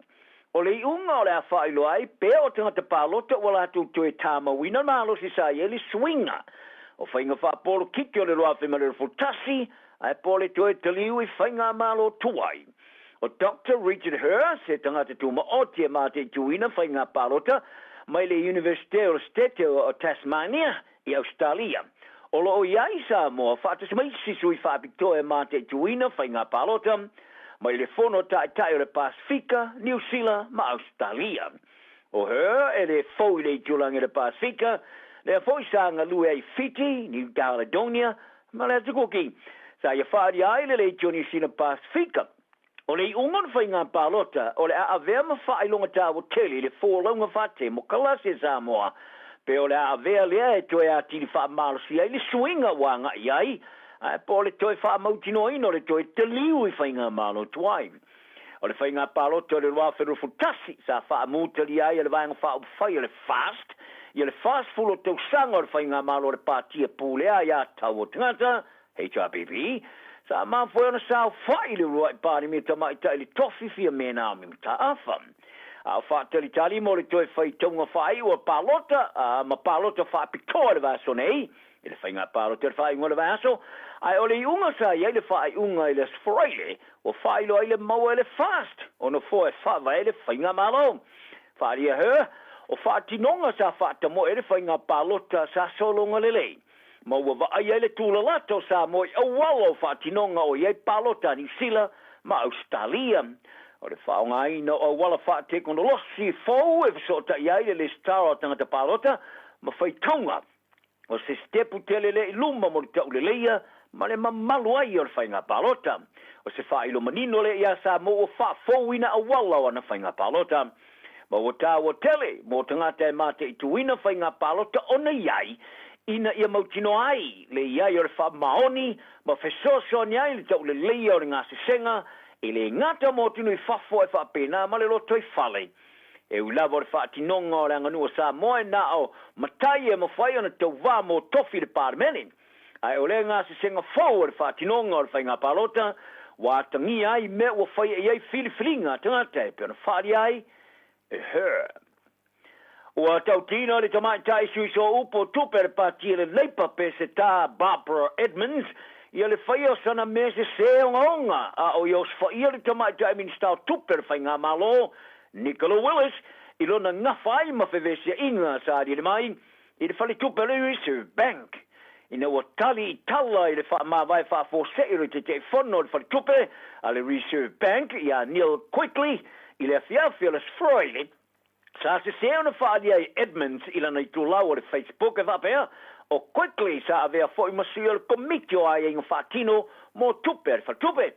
O le iuga o le a faailoa ai pea o tagata palota ua latou toe tamauina le malosi sa i ai le suiga o faiga faapolokiki o le 2021 ae po o le toe taliu i faigamalo tuai. O Doctor Richard Herr, se tagata tumaoti e mataituina faiga palota mai le Iunivesite o le Setete o Tasmania i Ausetalia, o lo o i ai i Samoa faatasi ma isi sui faapitoa e mataituina faiga palota mai le Fono Taitai o le Pasefika, Niu Sila ma Ausetalia. O Herr e le fou i le itulagi o le Pasefika, lea foi sa galue ai i Fiti, New Caledonia ma le Atu Kuki. Sa ia faaalia ai le Leitio Niu Sila Pasefika. O le iuga o le faiga palota, o le a avea ma faailoga taua tele i le folauga faatemokalasi a Samoa, pe o le a avea lea e toe atili faamalosia ai le suiga ua agai ai, ae po o le toe faamautinoaina o le toe taliu i faigamalo tuai. O le faiga palota o le 2021 sa faamutalia ai e le Vaega Faaupufai o le FAST ia le 40 o tausaga o le faigamalo a le Pati e Pulea Aia Tatau o Tagata, HRPP, sa mafua ai ona saofai le uluai Palemia Tamaitai i le tofi Fiame Naomi Mataafa. A o faatalitali mo le toe faitauga faaiu o palota ma palota faapitoa i le vaiaso nei, i le faiga palota i le faaiuga o le vaiaso, ae o le iuga sa i ai le faaiuga i le Aso Faraile, ua faailoa ai le maua e le FAST o nofoa e faavae ai le faigamalo. Faaalia Her, o faatinoga sa faatamoe ai le faiga palota sa sologa lelei, ma ua vaai ai le tulalata o Samoa i auala o faatinoga o i ai palota a Niu Sila ma Ausetalia. O le faaaogaina o auala faatekonolosi fou e fesootai ai le lesitala o tagata palota ma faitauga O se sitepu tele lea i luma mo le tauleleia ma le mamalu ai o le faiga palota. O se faailo manino lea iā Samoa ua faafouina auala o ana faiga palota. Ma ua taua tele mo tagata e mataituina faiga palota ona i ai ina ia mautinoa ai le i ai o le faamaoni ma fesoasoani ai i le tauleleia o le gasesega e le gata mo atunuu i fafo ae faapena ma le lotoifale. E ui lava o le faatinoga o le aganuu a Samoa e na o matai e mafai ona tauvā mo tofi i le Palemene, ae o lea gasesega fou o le faatinoga o le faiga palota ua atagia ai mea ua faia i ai filifiliga a tagata e pei ona faaalia ai e Her. Ua tautino le tamaitai sui sooupu o tupe a le Pati a le Leipa Peseta Barbara Edmonds ia le faia o sana mea sesē ogaoga a o ia osofaia le tamaitai Minisita o Tupe a le Faigamalo Nicola Willis i lona gafa ai ma fevesiaʻiga sa aliali mai i le faletupe o le Reserve Bank ina ua tali i tala i le faamavae faafuasei o le Taitaifono o le Faletupe a le Reserve Bank ia Neil Quigley i le afiafi o le Aso Faraile. Sa sesē ona faaalia ai Edmonds i lana itulau o le Facebook e faapea, O Quigley sa avea foi ma sui o le Komiti o Aiaiga Faatino mo Tupe a le Faletupe.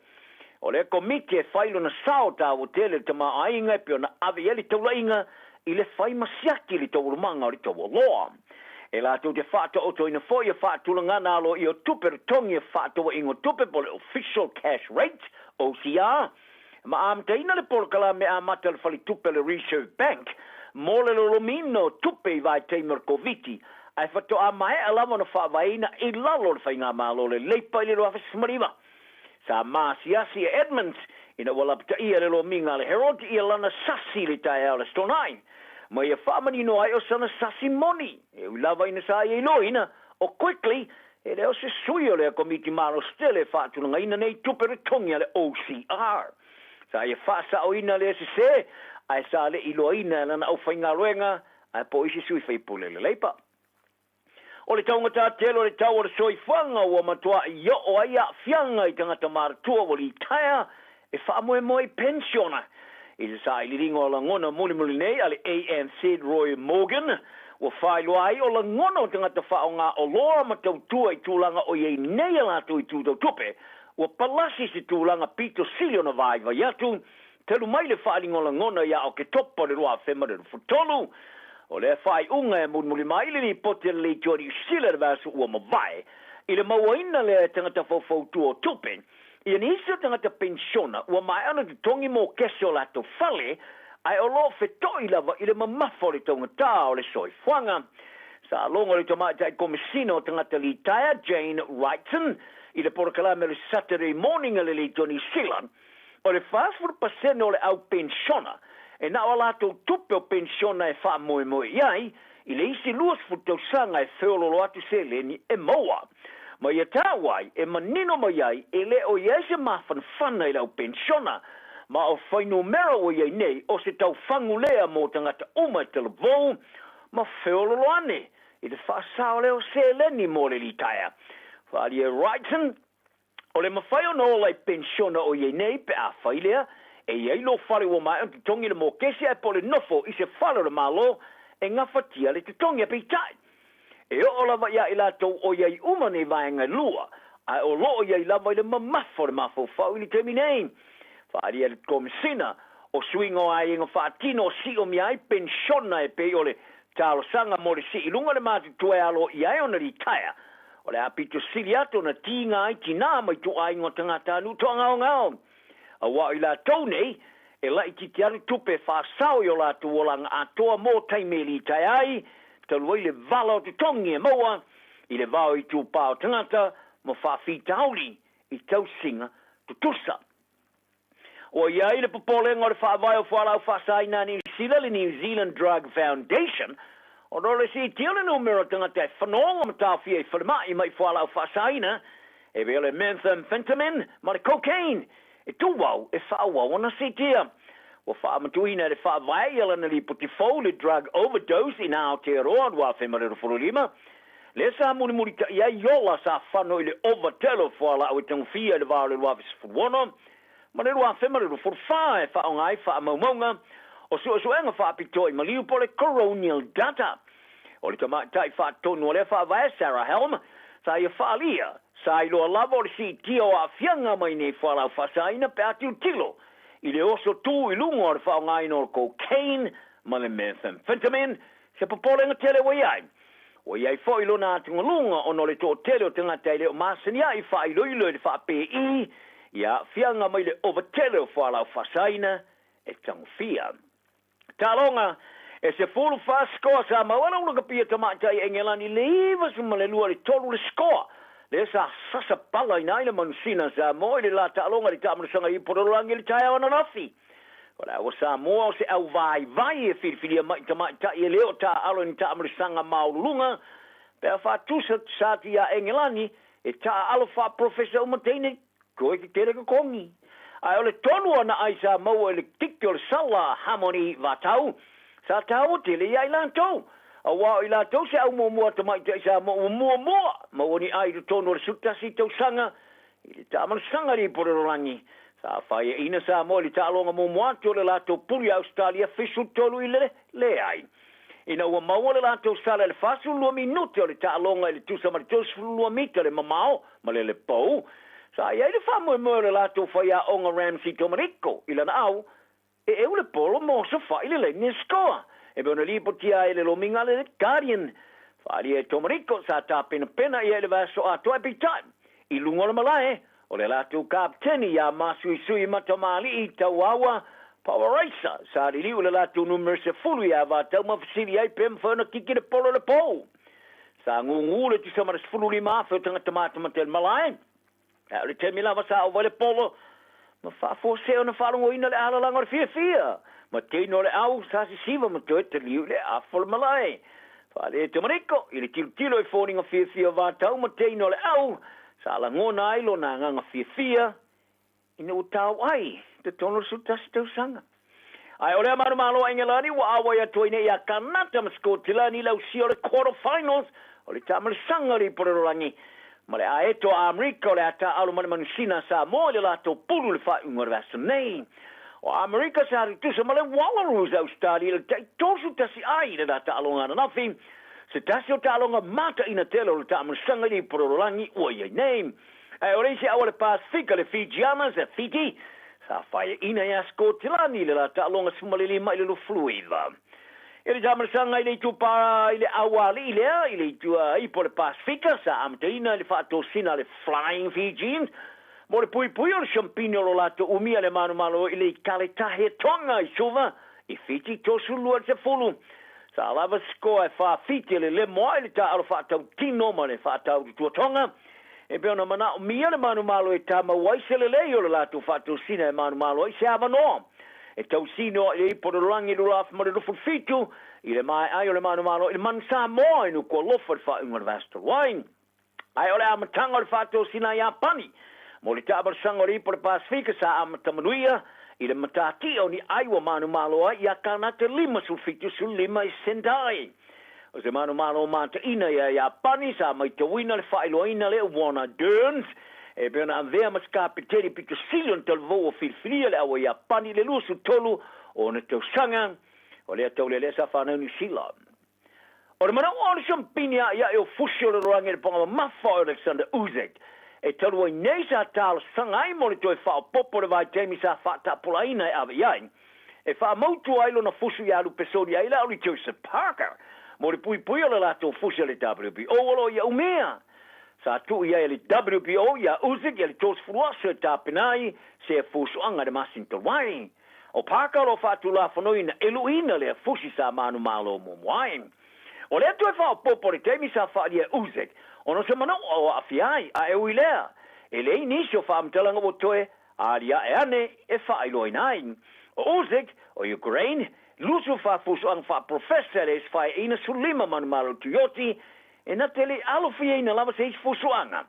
O lea Komiti e fai lona sao taua tele i le tamaoaiga e pei ona ave i ai le taulaiga i le fai ma siaki i le taualumaga o le taualoa. E latou te faataotoina foi ia faatulagana aloaia o tupe totogi e faatauaiga o tupe po o le Official Cash Rate, OCR, ma amataina le polokalame amata a le faletupe a le Reserve Bank mo le lolomiina o tupe i vaitaimi o le Koviti, ae faatoa maea lava ona faavaeina i lalo o le Faigamalo le Leipa i le 2019. Sa maasiasi e Edmonds ina ua lapataia le lomiga a le Herald ia lana sasi i le taeao o le Aso Toonai, ma ia faamanino ai o sana sasi moni, e ui lava ina sa ia iloaina o Quigley E le o se sui o lea Komiti malosi tele e faatulagaina nei tupe totogi a le OCR. Sa ia faasaoina lea sesē, ae sa le iloaina e lana aufaigaluega ae po o isi sui faipule le Leipa. O le taugata tele o le tau o le soifuaga ua matuai oo ai aafiaga i tagata matutua ua litaea e faamoemoe i penisiona. I le sailiiliga o lagona mulimuli nei a le ANZ Roy Morgan, ua faailoa ai o lagona o tagata faaaoga oloa ma tautua i tulaga o i ai nei a latou itu tau tupe, ua palasi se tulaga pito sili ona vaivai atu, talu mai le faaaliga o lagona ia Oketopa o le 2023. O lea faaiuga e mulimuli mai le lipoti a le Leitio Niu Sila i le vaiaso ua mavae, i le mauaina lea e tagata faufautua o tupe, Ia nisi o tagata penisiona ua maea ona totogi mo kese o latou fale, ae o lo o feto'i lava i le mamafa o le taugata o le soifuaga. Sa logo le tamaitai Komesina o Tagata Litaea, Jane Wrightson, i le polokalame o le Saturday Morning a le Leitio Niu Sila, o le 40% o le au penisiona e na o a latou tupe o penisiona e faamoemoe i ai i le isi 20 tausaga e feololo atu seleni e maua. Ma ia taua ai, e manino mai ai e le o i ai se mafanafana i le au penisiona, ma o fuainumera ua i ai nei o se taufagu lea mo tagata uma e talavou ma feololo ane i le faasao lea o seleni mo le litaea. Faaalia e Wrightson, o le mafai ona ola i penisiona o i ai nei pe a fai lea, e i ai lou fale ua maea ona totogi le mokesi ae po o le nofo i se fale o le Malo e gafatia le totogi. Ae peitai, e oo lava ia i latou o i ai uma nei vaega e lua, ae o lo o i ai lava i le mamafa o le mafaufau i le taimi nei. Faaalia e le Komesina o Suiga o Aiaiga Faatino o siomia ai penisiona e pei o le talosaga mo le sii luga le matutua e alo i ai ona litaea, o le a pito sili atu ona tiga ai tinā ma ituaiga o tagatanuu toagaogao. Aua o i latou nei, e laitiiti atu tupe e faasao i o latou olaga atoa mo taimi e litaea ai, talu ai le vala o totogi e maua i le va o itupā o tagata ma faafitauli i tausiga tutusa. Ua i ai le popolega o le faavae o fualaau faasaina a Niu Sila, le New Zealand Drug Foundation, ona o le siitia o le numera o tagata e fanoga ma taofia i falemai mai fualaau faasaina, e pei o le methamphetamine ma le cocaine, e tumau e faaauau ona siitia. Ua faamatuina e le faavae ia lana lipoti fou, le Drug Overdose in Aotearoa 2025, lea sa mulimulita'i ai ola sa fano i le ova tele o fualaau e tagofia i le va o le 2016 ma le 2024 e faaaoga ai faamaumauga o suesuega faapitoa i maliu po o le coronial data. O le tamaitai faatonu o lea faavae, Sarah Helm, sa ia faaalia, sa iloa lava o le siitia o aafiaga mai nei fualaau faasaina pe a tilotilo i le oso tu i luga o le faaaogaina o le cocaine ma le methamphetamine, se popolega tele ua i ai. Ua i ai foi lona atugaluga ona o le toatele o tagata e le o masani ai faailoilo i le faa-PE i aafiaga mai le ova tele o fualaau faasaina e tagofia. Taaloga, E 14 sikoa sa maua le ulakapia tamaitai Engelani i le 92 i le 3 le sikoa lea sa sasa palaina ai le manusina Samoa i le la taaloga i le taamanasaga i Ipolololangi i le taeao ananafi. O le au a Samoa o se au vaivai e filifilia mai tamaitai e le o taaalo i ni taamanasaga maululuga pe a faatusa sa atu iā Engelani e taaalo faaprofesa uma teine toe tetele totogi. Ae o le tonu o ana ai sa maua i le kiki o le sala Harmony Vatau, sa taua tele ia i latou. Aua o i latou se au muamua a tamaitai Samoa ua muamua maua ni ai i totonu o le 11 tausaga i le taamanasaga i le Ipororolangi. Sa faiaina Samoa i le taaloga muamua atu o le latou puli a Ausetalia 73 i le leai. Ina ua maua le latou sala i le 42 minute o le taaloga i le tusa ma le 32 mita le mamao ma le lepou, sa i ai le faamoemoe o le latou faiaoga Ramsey Tomariko i lana au e eu le polo ma osofa'i le laini e sikoa, e pei ona lipotia ai e le lomiga a le Guardian. Faaalia e Tomariko sa tapenapena ia i le vaiaso atoa ae peitai, i luga o le malae, o le latou kapeteni ia Masuisui Matamali'i Tauaua Pauaraisa sa liliu i le latou numera 10 ia Vatau ma fesili ai pe mafai ona kiki le polo i le pou. Sa gūgū le tusa ma le 15,000 o tagata matamata i le malae, ae o le taimi lava sa ova ai le polo ma faafuasei ona faalogoina le alalaga o le fiafia ma teina o le au sa sisiva ma toe taliu i le afa o le malae. Faale Tomariko i le tilotilo i foliga fiafia o Vatau ma teina o le au, sa lagona ai lona agaga fiafia ina ua tao ai totonu o le 11 tausaga. Ae o lea manumalo a Engelani ua auai atu ai nei ia Kanata ma Sikotilani i le ausia o le quarter finals o le taamalasaga o le Ipororolangi ma le aeto a Amerika o le a taaalo ma le manusina a Samoa i le latou pulu i le faaiuga o le vaiaso nei. O Amerika sa tutusa ma le Wallaroos a Ausetalia i le tai 31 ai i le la taaloga ananafi, se tasi o taaloga mataina tele o le taamalasaga i le Ipororolangi ua i ai nei. Ae o le isi au a le Pasefika, le Fijianas a Fiti, sa faiaina iā Sikotilani i le la taaloga 15 i le 29. I le taamalasaga i le itupa i le aualii lea i le itu ipo o le Pasefika, sa amataina i le faatosina a le Flying Fijians mo le puipui o le siampini o lo latou umia le manumalo i le Ikaletahe Tonga i Suva i Fiti 32 i le 10. Sa lava se koa e fafiti le lemo ai le taalo faatautino ma le faataututuatoga, e pei ona manaomia le manumalo e tamau ai se lelei o le latou faatosina e manumalo ai se avanoa e tausino ai le ipo o le lalolagi 2027 i le maea ai o le manumalo i le Manu Samoa i Nukualofa i le faaiuga o le vaiaso talu ai. Ae o le amataga o le faatosina a Iapani mo le taavalesaga o le Ipo o le Pasefika sa amata manuia i le matatia o ni ai ua manumalo ai iā Kanata 57 15 i Sendai. O se manumalo mataina ia Iapani sa maitauina le faailoaina lea Warner Dearns e pei ona avea ma se kapeteni pito sili ona talavou o filifilia le aua Iapani i le 23 o ona tausaga o lea taulelea sa fanau Niu Sila. O le manaʻo o le siampini aʻiaʻi o fusi o le lalolagi i le paga mamafa o Alexander Usyk e talu ai nei sa talosaga ai mo le toe faaopoopo o le vaitaimi sa faatapulaaina e ave i ai e faamautu ai lona fusu iā Lupesoni ai le auli Joseph Parker mo le puipui o le latou fusi a le WBO o lo o ia umia. Sa tuu i ai e le WBO iā Usyk ia le 30 aso e tapena ai se fusuaga i le masina talu ai. O Parker o lo o faatulafonoina e luʻina lea fusi sa manumalo muamua ai. O lea toe faaopoopo le taimi sa faaalia e Usyk ona o se manaʻo o aafia ai, a e ui lea, e leai nisi o faamatalaga ua toe aliae ane e faailoaina ai. O Usyk, o Ukraine, lusu faafusuaga faaprofesa le isi faeaina 15 manumalo Tuioti, e na te le i alofiaina lava se isi fusuaga.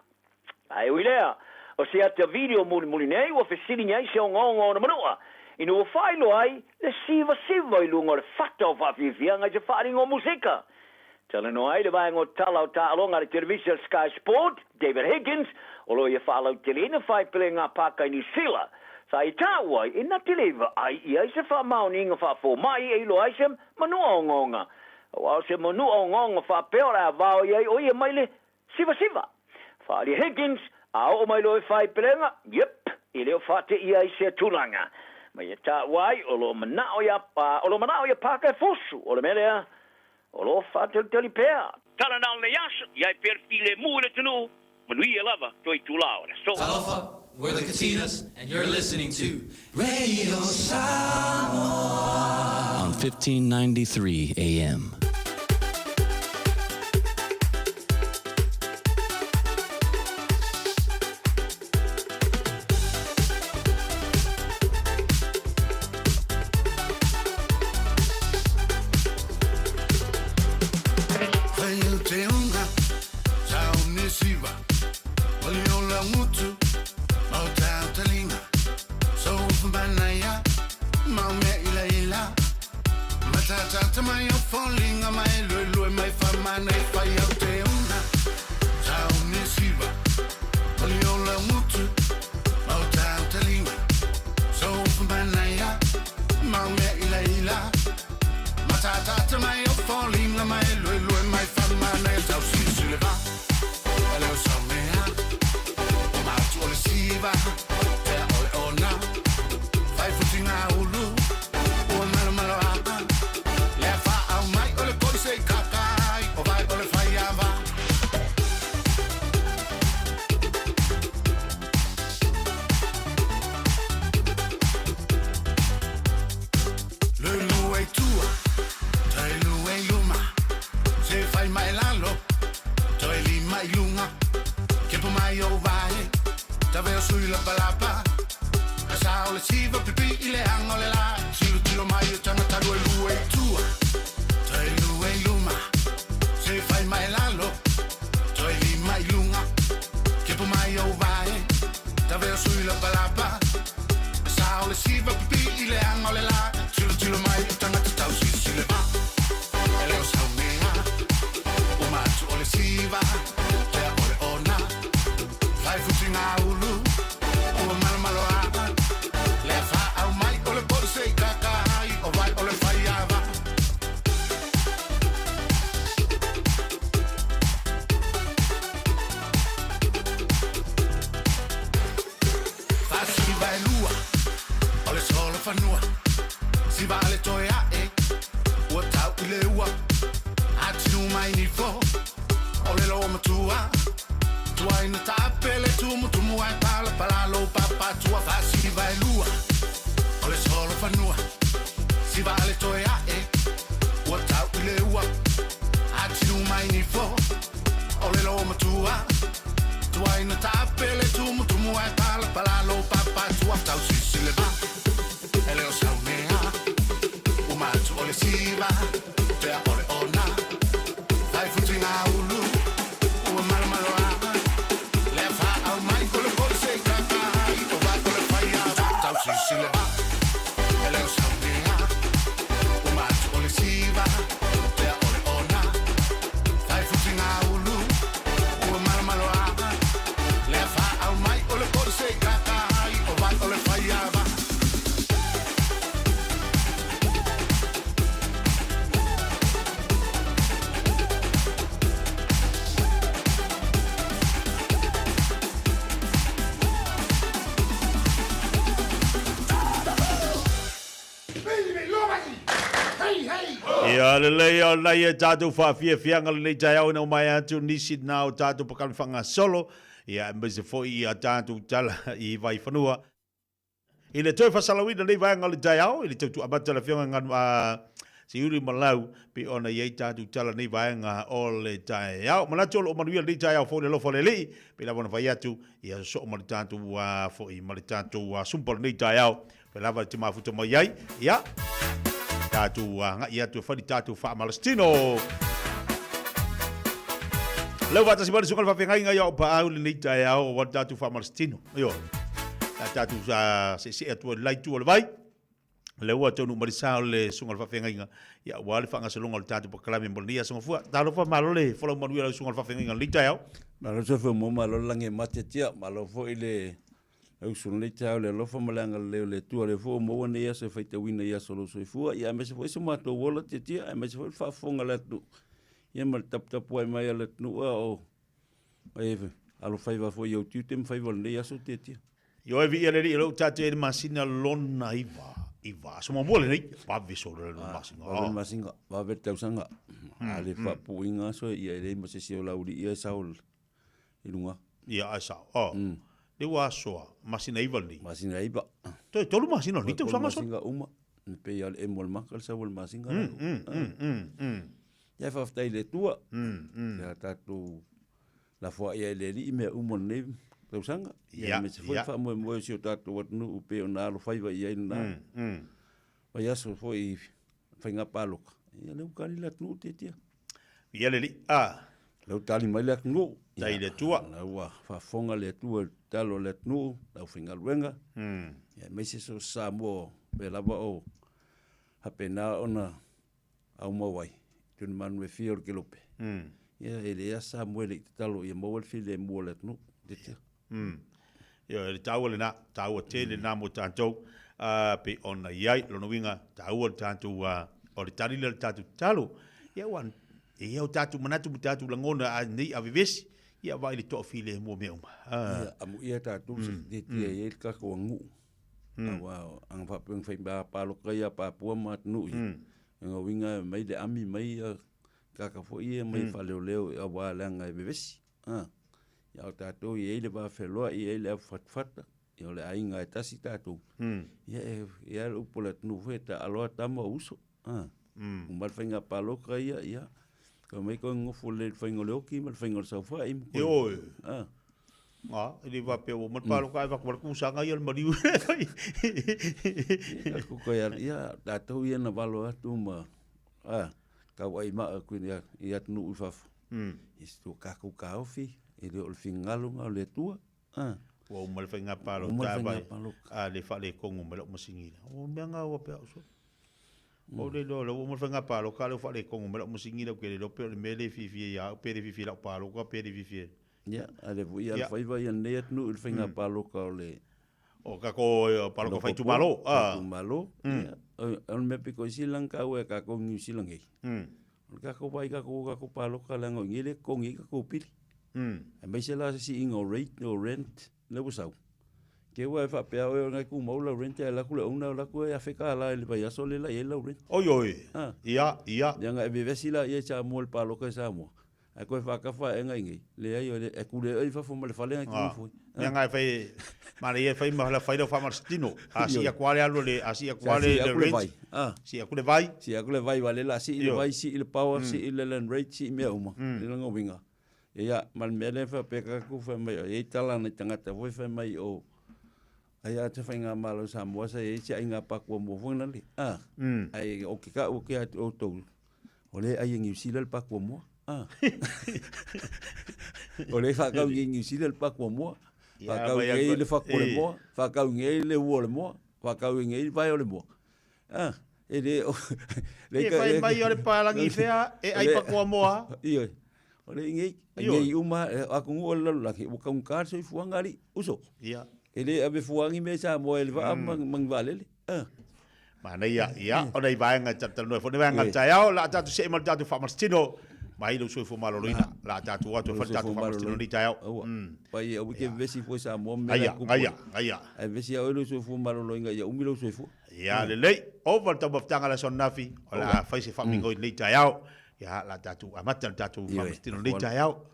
Ae ui lea, o se ata video mulimuli nei ua fesiligia ai se ogaoga o ona manua, ina ua faailoa ai le sivasiva i luga o le fata o faafiafiaga i se faaaliga o musika. Talanoa ai le vaega o tala o taaloga a le televisa Sky Sport, David Higgins, o lo o ia faalauteleina faepelega pāka i Niu Sila, sa i taua ai e na te le vaai i ai se faamaoniga faafomai e iloa ai se manua ogaoga. Aua o se manua ogaoga faapea o le a vao i ai o ia mai le Sivasiva! Faalia Higgins, A oo mai loa i faaipelega, yep, e le o faateia ai sea tulaga. Ma ia taua ai, o lo o manao ia, o lo o manao ia Parker e fusu, o le mea lea, o lo o faatalitali pea. Tala na o lenei aso, i ai pea le filemu i le atunuu, manuia lava toe itula o le aso. Talofa, we're the Katinas, and you're listening to Radio Samoa on 1593 AM. le ua Atilu mai nifo O le lo matua Tuai na tape le tumu tumu ai pala pala lo papa tua tau sisi le va E le o saunea Umatu o le siva Tea o le ona Vai futinga ulu Ua malo malo a Le fa au mai ko le koi se kaka ai O vai ko le whaia Tau sisi le va E le o saunea Umatu o le siva Tea o le ona Vai futinga ulu Ua malo malo a Le fa au mai o le koi se kaka ai O vai o le whaia va. Ia lelei o nai e tātou whaafiafianga lenei taeao ina umai atu nisi nā o tātou pakani whangasolo ia aemaise foi i a tātou tala i Vaifanua. I le toe faasalauina nei vaega o le taeao, i le tautua amata le Afioga Nganu a Siuli Malau, pei ona i ai tatou tala nei vaega o le taeao. Manatu o lo o manuia lenei taeao fou i le alofa o le Alii, pei lava ona fai atu, ia sosoo ma le tatou foi ma le tatou sumpa o lenei taeao, pei lava e te mafuta mai ai, ia, tatou agai atu e fai le tatou faamalositino. Lau faatasi mai le susuga i le faafeagaiga ia o Paau i lenei taeao aua le tatou faamalositino. Ioe. Sa tatou sa seesee atu ai i le la itu o le vai, lea ua taunuu mai le sa o le susuga i le faafeagaiga, ia aua le faagasologa o le tatou polokalame mo lenei aso Gafua. Talofa, malo le folau manuia lau susuga i le faafeagaiga i lenei taeao. Malo soifua mo, malo le lagi e mate tia, malo foi le usu lenei taeao le alofa ma le agalelei o le Atua, lea foi ua maua nei aso e faitauina i aso o lou soifua, ia aemaise foi so matou ola tiatia, aemaise foi le faafofoga a le atunuu, ia ma le taputapuai mai a le atunuu a o E alofaiva foi i ou tiute ma faiva o lenei aso Tiatia. Ioe viia le Alii o lea ua tatou i ai i le masina lona iva, iva, aso muamua lenei, vave solo le masina. Vave le masina, vave le tausaga. A le faapuuina aso ia e leai ma se isi o laulii e sao i luga. Ia ae sao. Oh. Le ua asoa, masina iva lenei. Masina iva. Toe tolu masina o lenei tausaga solo. Masina uma. E pei lava o le emo o le maka le sau o le masina. Ia faafetai i le Atua. Ia tatou lafoai ai i le Alii mea uma o lenei tausaga. Ia aemaise foi le faamoemoe o si o tatou atunuu pei ona alofaiva i ai lena vaiaso foi i faiga palota. Ia lea ua tali le atunuu Tiatia. Ia le Alii. A. Lea ua tali mai le atunuu. Tai i le Atua. Lea ua faafofoga le Atua i le tatalo a le atunuu, le aufaigaluega. Ia aemaise so o se Samoa pea lava o faapena ona aumau ai, tuni manu e fia o le kelope. Ia e leai lava se Samoa e le i tatalo ia maua le filemu o le atunuu. Tiatia. Ioe, le taua lena, taua tele lena mo tatou, pei ona i ai, lona uiga, taua le tatou, o le tali lea o le tatou tatalo. Ia aua e i ai o tatou manatu ma tatou lagona a nei a vevesi, ia vaai i le toafilemu o mea uma. Ia, amuia tatou se tiatia e i ai le tatou aganuu. Aua ana faapea na fai palota ia Papua ma atunuu ia, lona uiga e aumai le ami mai ia tagata foi ia mai faaleoleo aua leaga e vevesi. A o tatou e i ai le va feloai, e i ai le afufatafata, ia o le aiga e tasi tatou. Ia e i ai le upu a le atunuu foi, e taalo lava tama o uso. A uma le faiga palota ia, ia toe omai toe nonofo lelei i le faiga o le oti ma le faiga o le saofai. Ioe. A. A, e le faapea ua uma le palota ae avatu ma le tausaga ia o le maliu. Tatou toe alu, ia tatou ia na valo atu ma a tauai maa atu i atunuu i fafo. Ia se ua tatou taofi, e le o le finagalo lena o le Atua. A. Ua uma le faiga palota vai, a le faaletonu mai lau masini lea. O mea na ua pea au soo. Ou le iloa o lea ua uma le faiga palota a lea ua faaletonu mai lau masini lea ou te le iloa pe o le mea lea e fiafia ia au pe le fiafia i lau palota pe le fiafia. Ia, a lea foi alofaiva ia lenei atunuu i le faiga palota o le O tatou palota fai itumalo. Fai itumalo. Ia, o le mea pito i sili la ona taua e tatou i Niu Sila nei, o le tatou vaai i tatou palota leaga o i inei lea e totogi ai tatou pili. Aemaise la se siiga o rate o rent lea ua sau. Te i ua e faapea oe o lena e tumau lau rent ae alu atu le owner alu atu e $1,000 i le vaiaso lea la i ai lau rent. Oi oi. Ia, ia. Leaga e vevesi laia i Samoa i le palota i Samoa. Ae koe whakawha e ngai ngai. Leai o le e kule ai fafo ma le fale ngai Ah. ki Mea ngai fai mana ia fai ma fai lau faamalositino. A sii aku lava le alu a le a sii aku lava le le rate. Ah. Sii aku le vai. Sii aku le vai wale la sii le vai, sii le power, sii le land rate, sii mea uma. Le langa winga. Ia ma le mea lea faapea ka ku fai mai o iai tala nai tagata foi fai mai o ai a te whainga malo Samoa sa iai se ainga pakua mua foi nale. Ah. Ai o ke ka o ke atu o tou. O le ai e Niu Sila le pakua mua. Ah. o le whakau i Niu Sila le pakua mua. Whakau i le whaku o le moa. Whakau i le ua o le moa. Whakau i le vai o le moa. Ah. E le o le E whai mai o le pālangi whea e ai pakoa moa. Ioe. O le ingei, ingei uma, aku ngu o le lalolagi, ua kaugata le soifuaga alii, uso. Ia. E le ave fuaagi mea i Samoa e le vaa ma ni vaalele. Ah. Manaia, ia, o nei vaega e talatalanoa ai foi, nei vaega o le taeao, o le a tatou see ma le tatou faamalositino, mai lou soifua maloloina, o le a tatou o atu e fai le tatou faamalositino i lenei taeao. Aua, pai aua e te vevesi fua i Samoa ma mea la e tupu ai. Gaia, gaia. Ae vevesi lava oe i lou soifua maloloina ia umi lou soifua. Ia, lelei, ova le taumafataga i le aso ananafi, o le a fai se faamigoi i lenei taeao. Ia, o le a tatou amata le tatou faamalositino i lenei taeao.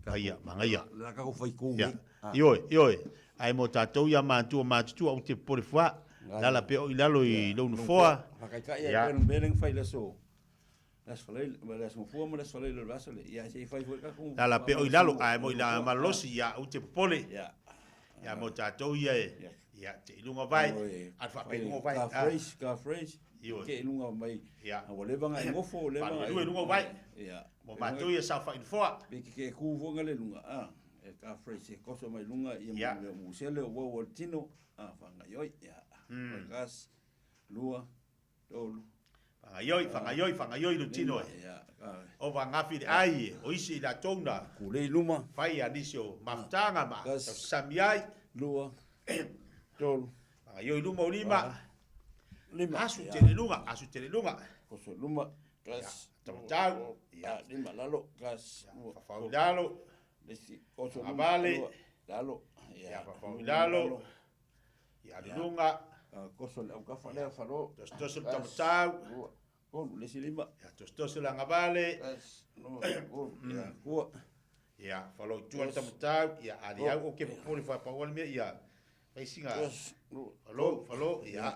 Gaia, magaia. Le a tatou fai Ia, ioe, ioe. Ae mo tatou ia matua matutua ou te popole fua, lala pea o i lalo i lou nofoa. Faataitai ai pea le mea lea na fai i le aso le aso Gafua ma le aso Faraile o le vaiaso lea. Ia se i fai foi le tatou Lala pea o i lalo, ae mo i la malolosi, ia ou te popole. Ia mo tatou ia e, ia te i luga vae, a faapea i luga o vae. Ka phrase, ka phrase, ke i luga mai, ua leva ona e nofo, ua leva ona e luga vae. Mo matou ia saofai i nofoa. Pe ke ku foi nga le luga, a. E ka phrase e koso mai luga ia mo mea musele o wau o le tino, a whangaioi, ia. Mm. Kas, lua, tolu. Whangaioi, whangaioi, whangaioi lo tino e. O whangafi le ai e, o isi i la touna. Kulei luma. Whai a nisi o mafutaga ma tausasami ai. Lua, tolu. Whangaioi luma o lima. Lima. Asu tele lunga, asu tele lunga. Koso luma, kas. Tamatau. Ia. Lima lalo, kas. Whawhau lalo. Whangavale. Lalo. Ia, whawhau lalo. Ia, lunga. Koso le aukafa lea falo. Tosotoso le tamatau. Tolu, le isi lima. Ia, tosotoso le agavale. Ia, kua. Ia, falo i tua le tamatau. Ia, ali au o ke popole whapaua le mea. Ia, faisinga. Falo, falo, ia.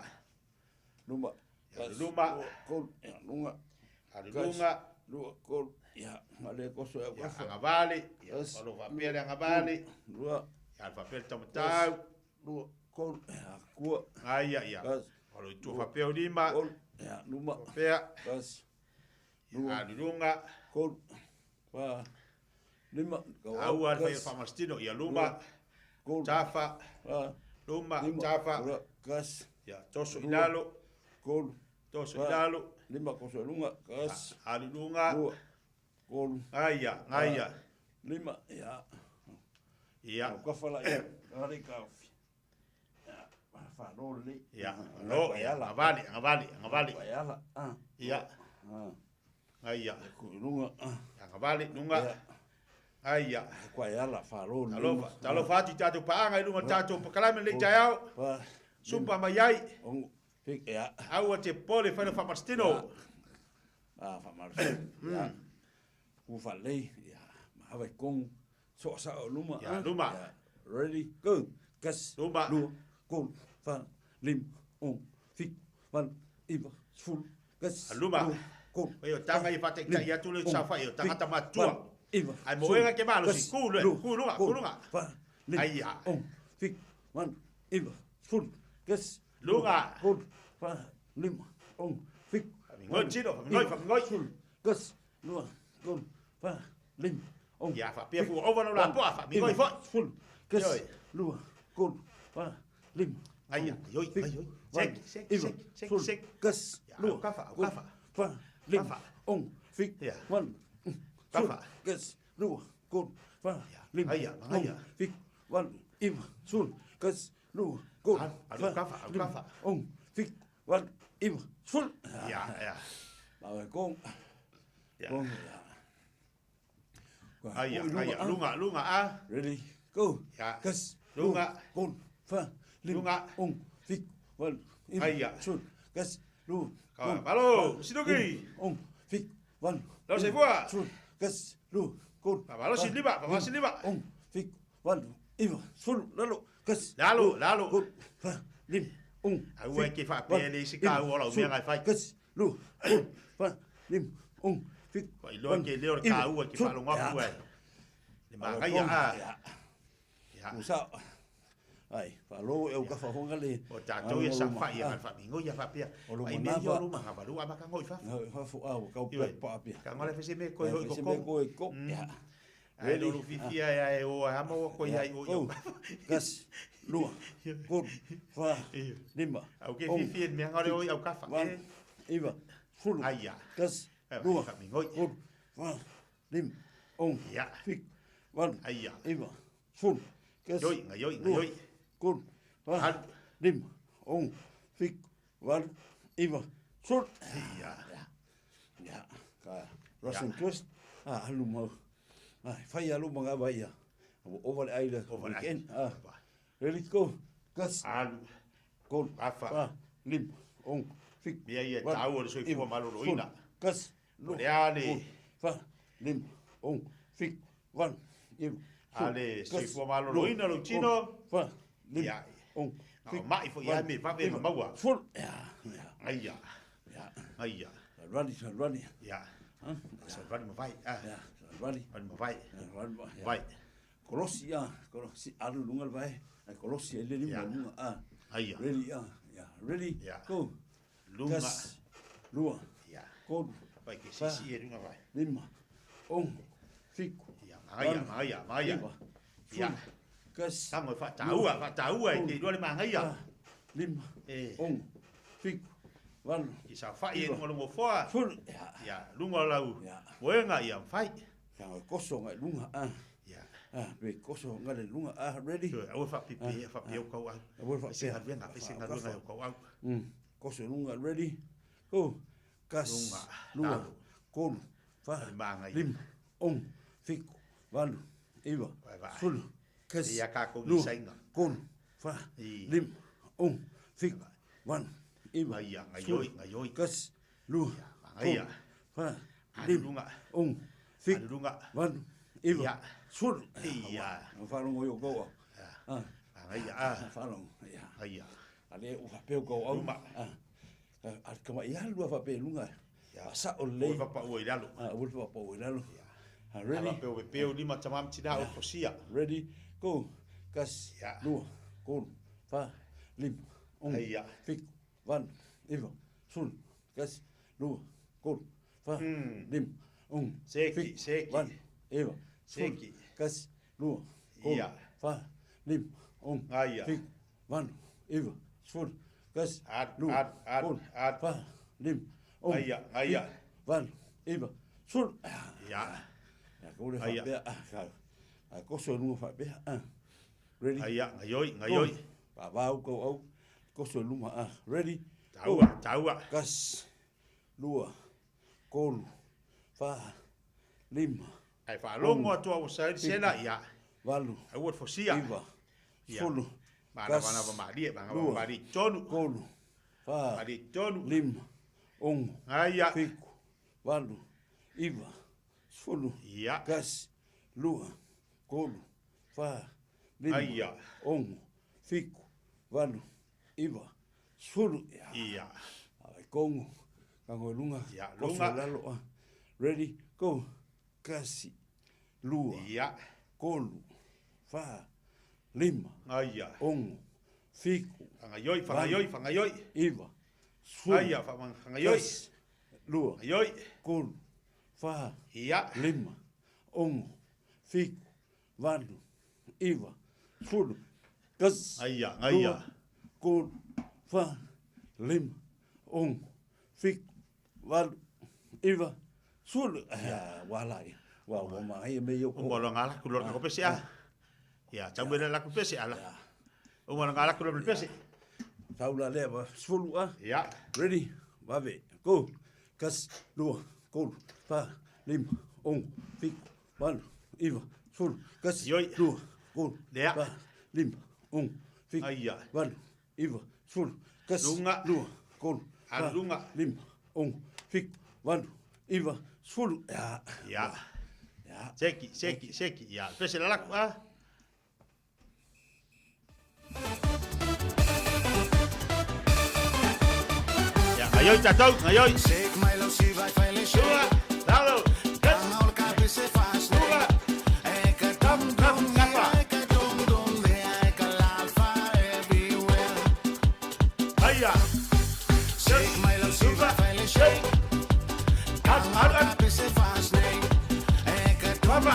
Luma. Ia, luma. Tolu, ia, lunga. Ali lunga. Lua, tolu, ia, ma le koso e aukafa. Ia, agavale. Ia, falo faapea le agavale. Lua. Ia, faapea le tamatau. Lua, tolu, ia, kua. Aia, ia. Falo i tua faapea o lima. Tolu, ia, luma. Faapea. Kasi. Lua. Ali lunga. Tolu, fa, lima. Aua le whai whamalositino. Ia, luma. Tafa. Luma, tafa. Kasi. Ia, toso i lalo. Tolu. Toso i lalo. Lima koso i lunga. Kasi. Ali lunga. Lua. Tolu. Aia, aia. Lima, ia. Ia. Aukafa la ia. Ale ka ofi. Ia, whalo lelei. Ia, lo, ia, agavale, agavale, agavale. Ala, ah. Ia. Ah. Aia. Ku i lunga. Agavale, lunga. Aia. Kwa e ala, whalo lelei. Talofa, talofa atu i tatou paaga i luga o tatou pakalame lenei taeao. Supa mai ai. Ia. Aua te popole fai lau faamalositino. Ah, faamalositino. Ia. Ku whalei, ia. Mahawa i kongu. Soa sao luma. Ia, luma. Ia. Ready, go. Kasi. Luma. Lua, tolu, fa, lima, ono, fitu, valu, iva, sefulu. Kasi. Luma. Lua, tolu, Oi, o tanga i whātaitai atu le saofai o tangata matua. valu, iva, Ai moega ke malosi, kasi, ku le, lua, ku lunga, ku tolu, lunga. fa, lima, Aia. ono, fitu, valu, iva, sefulu. Kasi. Lunga. Tolu, fa, lima, ono, fitu, Famingoi tino, famingoi, famingoi. sefulu. Kasi. Lua, tolu, fa, lima, ono, Ia, faapea fua ova lau lapoa, famingoi iva, foi. sefulu. Kasi. Ioi. Lua, tolu, fa, lima, Aia, ono, ioi, fitu, ioi. valu, Sek, sek, iva, sek, sek, sefulu. sek. Kasi. Ia, Lua, aukafa, tolu, aukafa. fa, lima, Kafa. ono, fitu, Ia. valu, sefulu. Kafa. Kasi. Lua, tolu, fa, lima, Aia, aia. ono, fitu, valu, iva, sefulu. Kasi. Lua, tolu, Alu, fa, kafa, alu, lima, kafa. ono, fitu, valu, iva, sefulu. Ia, ia. Mawe kong. Ia. Kong, ia. Aia, aia, lunga, lunga, a. Ready, go. Ia. Kasi. Lunga. Lua, tolu, fa, lima, Lunga. ono, fitu, valu, iva, Aia. sefulu. Kasi. Lua, Ka tolu, malo, fa, sinuki. lima, ono, fitu, valu, Lau iva, se fua. sefulu. Kasi. Lua, tolu, Faamalosi fa, lima, faamalosi lima. Ono, fitu, valu, iva, sefulu, lalo, tasi, Lalo, lua, lalo. tolu, fa, lima, ono, Aua e fitu, te faapea valu, e leai se iva, taua o lau mea sefulu, na e fai. tasi, lua, tolu, fa, lima, ono, fitu, Faailoa valu, ke leo le iva, taua e te sefulu. faalogo atu Ia. ai. Le magaia a. Ia. Ua sao. Ai, faalo e au kafa fonga le. O tatou ia saofai ia faamigo ia faapea. O lo Ai mea ia manava. o luma ngavalu a makangoi fafo. Ngau fafo a ua kau Ioe. pa pia. Ka ngole fese me koe hoi Fese ko. me koe ko. Ia. Ai lo fifia ia e o a ma o koe ai o Go. Kasi, lua, tolu, fa, lima. Au ke ono, fifia mea ngole o i au kafa. Valu, iva, sefulu. Ai ia. Tasi, Eh, lua, faamigoi. tolu, fa, lima, ono, Ia. fitu, valu, Ai ia. iva, sefulu. Tasi, Ioi, ngaioi, lua, ngaioi. tolu, fa, lima, ono, fitu, valu, iva, sefulu. Ia. Ia. Ka Russian twist. Ah, alu mau. Ah, fai alu mga vai ia. Ua ova le ai le Ova le ai. weekend. Ah. Ready go. Gas. Alu. Tolu. Afa. Fa, lima, ono, fitu. Mea ia valu, taua le soifua iva, maloloina. sefulu, Kasi, O le a le. tolu, fa, lima, ono, fitu, valu, iva, A sefulu, le kasi, soifua maloloina lua, lou tino. tolu, fa, lima, Ia. ono, Na o fitu, mai foi ai valu, me vave iva, na maua. sefulu. Ia, ia. Aia. Ia. Aia. Rali, rali. Ia. Sa rali ma vai. Ah. Ia, rali. Rali ma vai. Rali ma ia. Vai. Kolosi a, kolosi alu lunga le vai. Ai kolosi e le lima Ia. lunga a. Aia. Ready a, ia. Ready. Ia. Go. Lunga. Kasi, lua. Ia. Tolu. Vai ke fa, sisi e lunga vai. Lima. Ono. Fitu. Ia, magaia, valu, magaia, magaia. iva, Ia. sefulu, Kasi. Tango e faataua, faataua e te iloa le magaia. fa, Lima. E. Ono. Fitu. Valu. I saofai e iva, luga o le gofoa. Sefulu. Ia. Ia, luga o lau Ia. moega ia mafai. Ia, koso ngai lunga a. Ia. Ah, pe koso ngai le lunga a. Ready? Ioe, aua e faapepe, Ah, faapea o kau au. Aua e Fai se faapea. galuega, fai se galuega e o kau au. Koso lunga, ready? Go. Kasi, Lunga, lua, lalo. tolu, fa, Le magaia. lima, ono, fitu, valu, iva, Vai, vai. sefulu, kasi, Ia kākou lua, isaiga. tolu, fa, I. lima, ono, fitu, valu, iva, Aia, sefulu, ngaioi, ngaioi. kasi, lua, Magaia. tolu, fa, Alu lima, luga. ono, fitu, Alu luga. valu, iva, Ia. sefulu. Ia. Faalogo i o kou au. Ah. Magaia, ah. Faalogo, ia. Aia. A le ua faapea o kou au. Luma. Ah. A le kamaʻi alu a faapea i luga. Ia. Faasao lelei. Ua fapaua i lalo. Ah, ua le fapaua i lalo. Ah, A ready? faapea o pepeu lima tamā ma tinā o fosia. Ready, go. Kasi, Ia. lua, tolu, fa, lima, ono, Aia. fitu, valu, iva, sefulu, kasi, lua, tolu, fa, lima, ono, Seki, fitu, seki. valu, iva, sefulu, Seki. kasi, lua, tolu, Ia. fa, lima, ono, Aia. fitu, valu, iva, sefulu, kasi, Alu, lua, alu, alu, tolu, alu. fa, lima, ono, Aia, aia. fitu, valu, iva, sefulu. Ia. Ia, ka ule Aia. faapea, ah, ka- a koso i luga faapea, ah. Ready? Aia, ngaioi, ngaioi. Go. Vavau kou au, koso i luma, ah. Ready? Taua, Go. taua. Kasi, lua, tolu, fa, lima, Ai faalogo ono, atu au saili fitu, sela, ia. valu, Aua le fosia. iva, Ia. sefulu, Manavanava malie, manavanava lua, malie i tonu. tolu, fa, Malie i tonu. lima, ono, Aia. fitu, valu, iva, sefulu, Ia. kasi, lua, tolu, fa, lima, Aia. ono, fitu, valu, iva, sefulu. Ia. Ia. Ai kongo, kango i lunga, Ia, koso lunga. i lalo, ah. Ready, go. Kasi, lua, Ia. tolu, fa, lima, Aia. ono, fitu, Fagaioi, fagaioi, fagaioi. iva, sefulu, Aia, fagaioi. kasi, lua, Fagaioi. tolu, fa, Ia. lima, ono, fitu, valu, iva, sefulu, kasi, Aia, aia. lua, tolu, fa, lima, ono, fitu, valu, iva, sefulu. Ah, wala ia. Wa wa ma ia me yo Uma lo ngala ku lo ka pese a. Ia, tau mele la ku pese ala. Uma lo ngala ku lo pese. Tau la lea wa sefulu a. Ia. Ready? Vave. Go. Kasi, lua, tolu, fa, lima, ono, fitu, valu, iva, sefulu, kasi, Ioi. lua, tolu, Lea. fa, lima, ono, fitu, Aia. valu, iva, sefulu, kasi, Lunga. lua, tolu, fa, Alu lunga. lima, ono, fitu, valu, iva, sefulu. Ia. Ia. Ia. Seki, seki, seki. Ia, pese lalaku a. Ia, gaioi tatou, gaioi. Sua, lalo, Sua. Kap, kap, kapa. Aia. Suva. Kap, alu, Papa.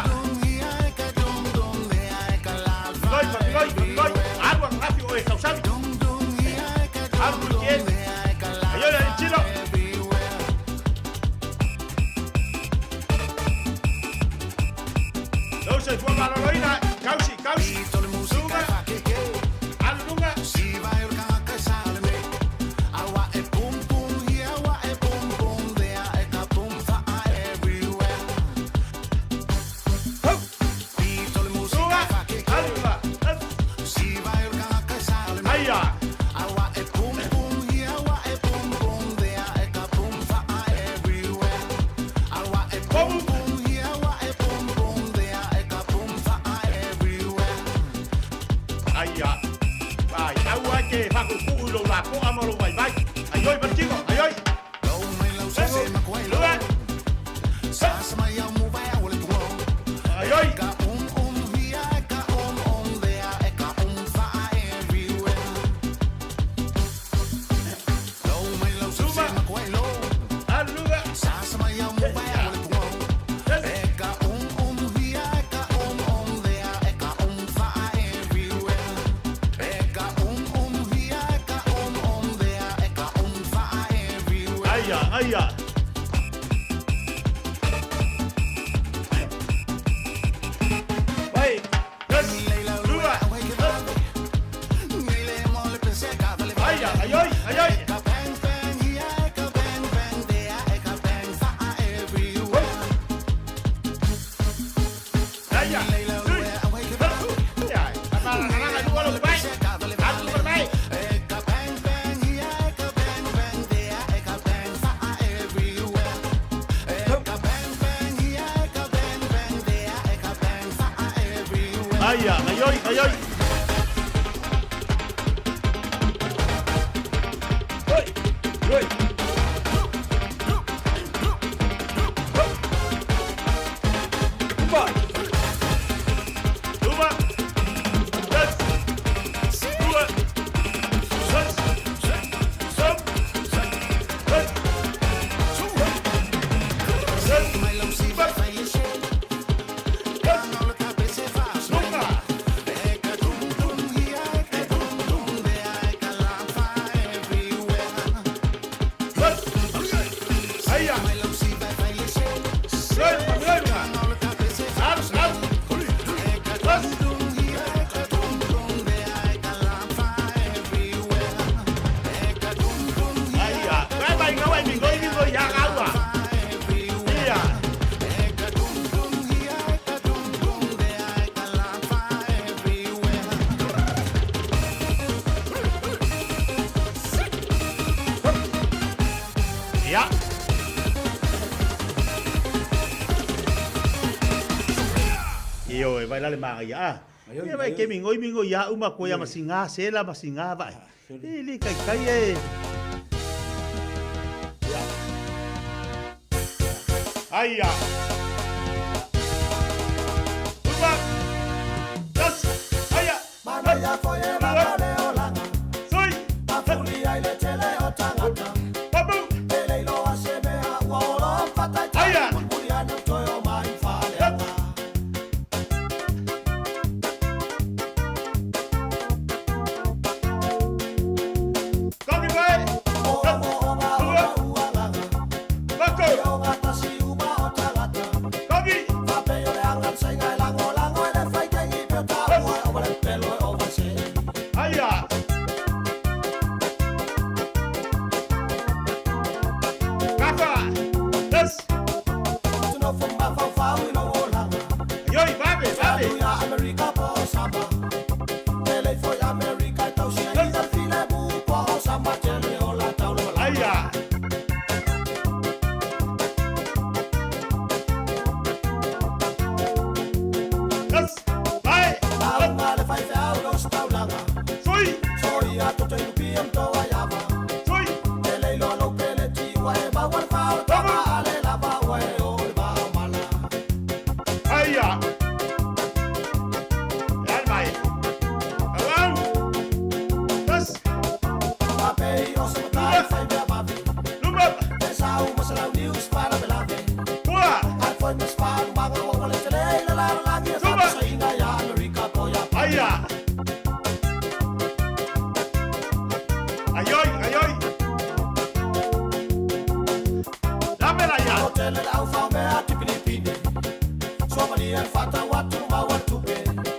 Goi, goi, goi. Alu, angafi, oe, kausami. Alu, kien. Aio, le chilo. Lau se fua maloloina. Kausi, kausi. Suva. Alu, lunga. Suva. Alu, lunga. Aia. Aia. Vai, aua ke whakuku lo la ko amalo vai vai. Ai oi martino, ai oi. Lua. Ai oi. Suva. Aluga. Aia, aia. Vai. Lua. Aia, ai oi, ai oi. Aia. Ia, lua lo vai. Alu vai. Aia, ai oi, ai oi. Oi, oi. Uma. Uma. Dois. Dua. Dois. Sam. Dois. Lunga. Aia. Lua, lua. Alu, alu. Dois. Aia. Vai, vai, vai, mingoi, mingoi, ya, aua. Ia. Ia. Io e vai la le manga ia. Ia vai ke mingoi mingoi ia uma ko ia masinga sela masinga vai. E li kai kai e. Ia. Aia. Uma. Dos. Aia. Sui. Babu. Aia. Kogi vai. Lua. Bako. Kogi. taulaga. Sui. Soia toto i lupia mtoa yava. Sui. Ele ilo lau pele ti ua e maua le fao le tama ale lava ua e o le vao mala. Aia. Yan mai. Awau. Tas. Papei o se matai fai mea mavi. Luma. E sau masalau news para belave. Pua. Ai foi mas falu maga ua le tele la la la gi Luma. sa inga ya Amerika po ya. Aia. Ayoi, ayoi. Dámela ya. Hotel le au fao mea ti Filipine. Somalia le fata watu maua tupe.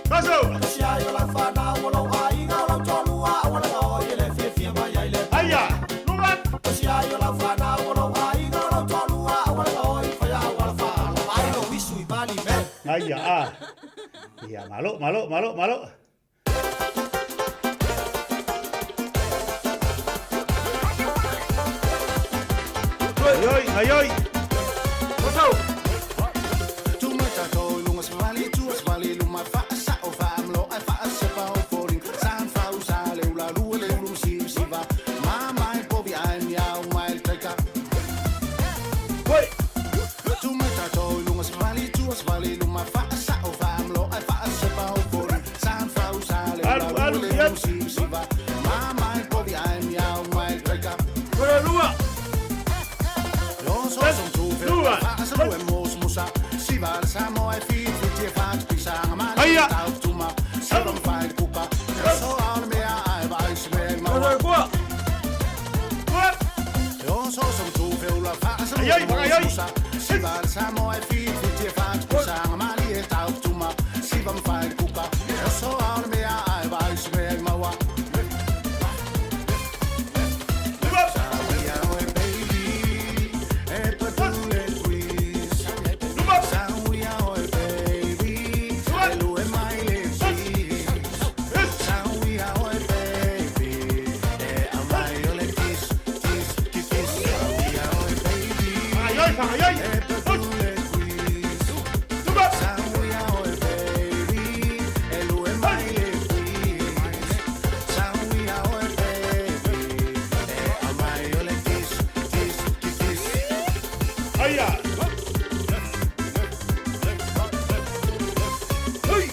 Kaso. Sia yo la fana o lo ainga o lo tolua o la o ile fia fia mai ai le. Aia. Luma. Sia yo la fana o lo ainga o lo tolua o la o i fa ya o la fa la mai lo wisu i bali me. Aia, ah. Ia, malo, malo, malo, malo. Ayoi, ayoi. Alu, alu, ian. Lua. Lua. Aia. Ayoi, ayoi. Ayoi, ayoi. Aia. Hui.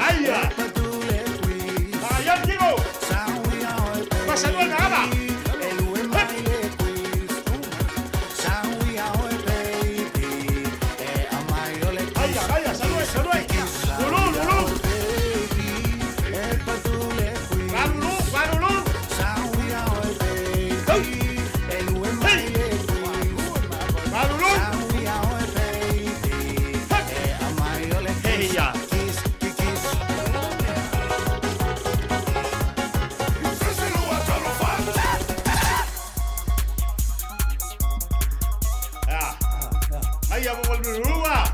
Aia. Ayoi, Diego. Pasa luego, ama. Aia, aia, salue, salue. Lulu, lulu. Va, lulu, va, lulu. Hey. Hey. Va, lulu. Hey, ya. Ah. Aia, mo lulu ah.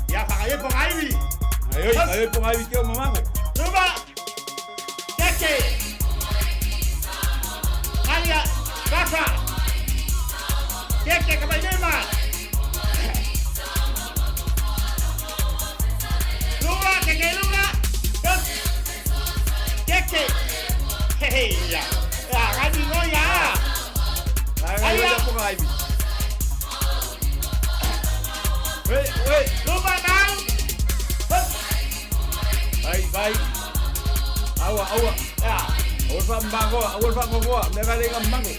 Ya, pagaye pagaivi. Ayoi, ayoi pongaivi ke o mamago. Luma. Keke. Aia, basa. Keke kamainema. Luma, keke luma. Keke. Hey ya. Ya, gani no ya. Ayoi pongaivi. Wait, wait. Luma now. Vai, vai. Aua, aua. Ya. Aua le faamamagoa, aua le faamagoa, mea valega mamago.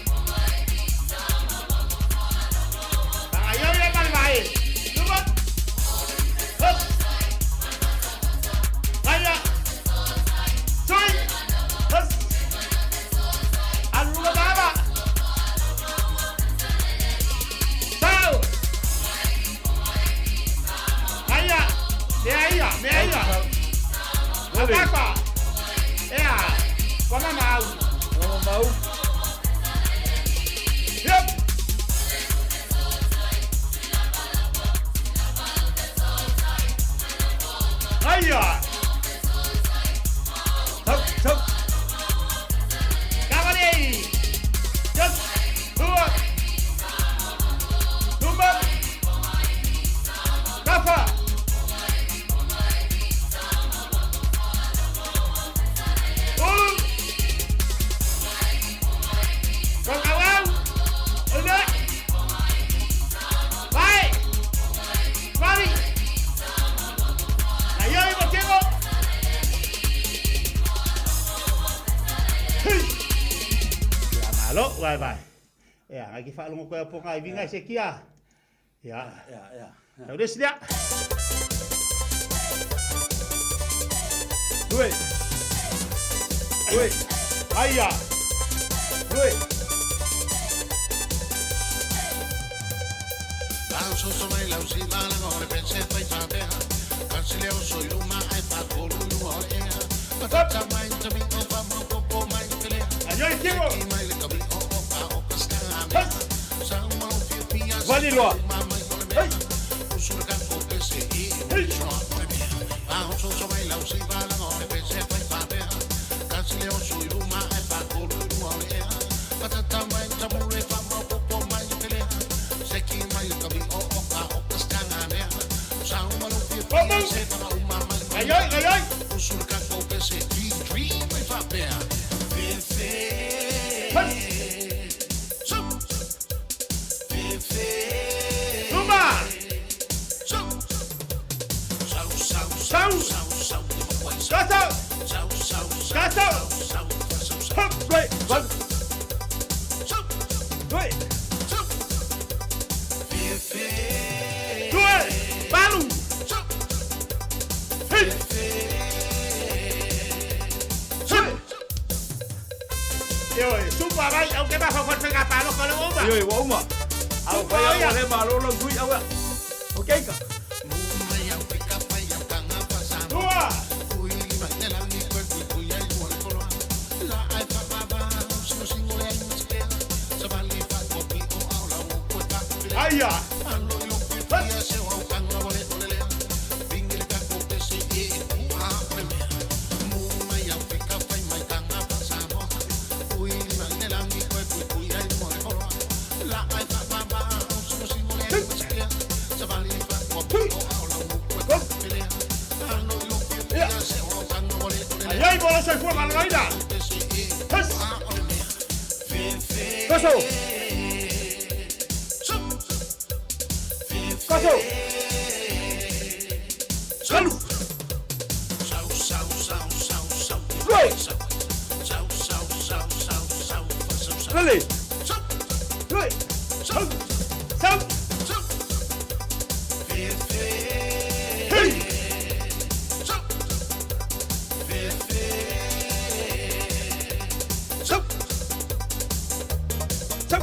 Vai vai. Ia, ngai ki whaalongo koe po ngai vinga se kia. Ia. Ia, ia. Tau lesi lea. Ui. Ui. Aia. Ui. Aio tiro. Vali loa. Ai ai ai ai. Luma. Sau. Gato. Gato. Hup, wait, one. Wait. Dua, balu. Hey. Hey. Ioe, supa vai, au ke mafa koe whenga pālo ka le uma. Ioe, ua uma. Au Supa pai au ia. le malo lau tui au ia. O keika. Dua. Aia. Ai ai, bola sai fua malgaida. Hus. Kaso. Kaso. Salu. Lui. Lele. Lui. Sau. Sau. Hey. Sau. Sau.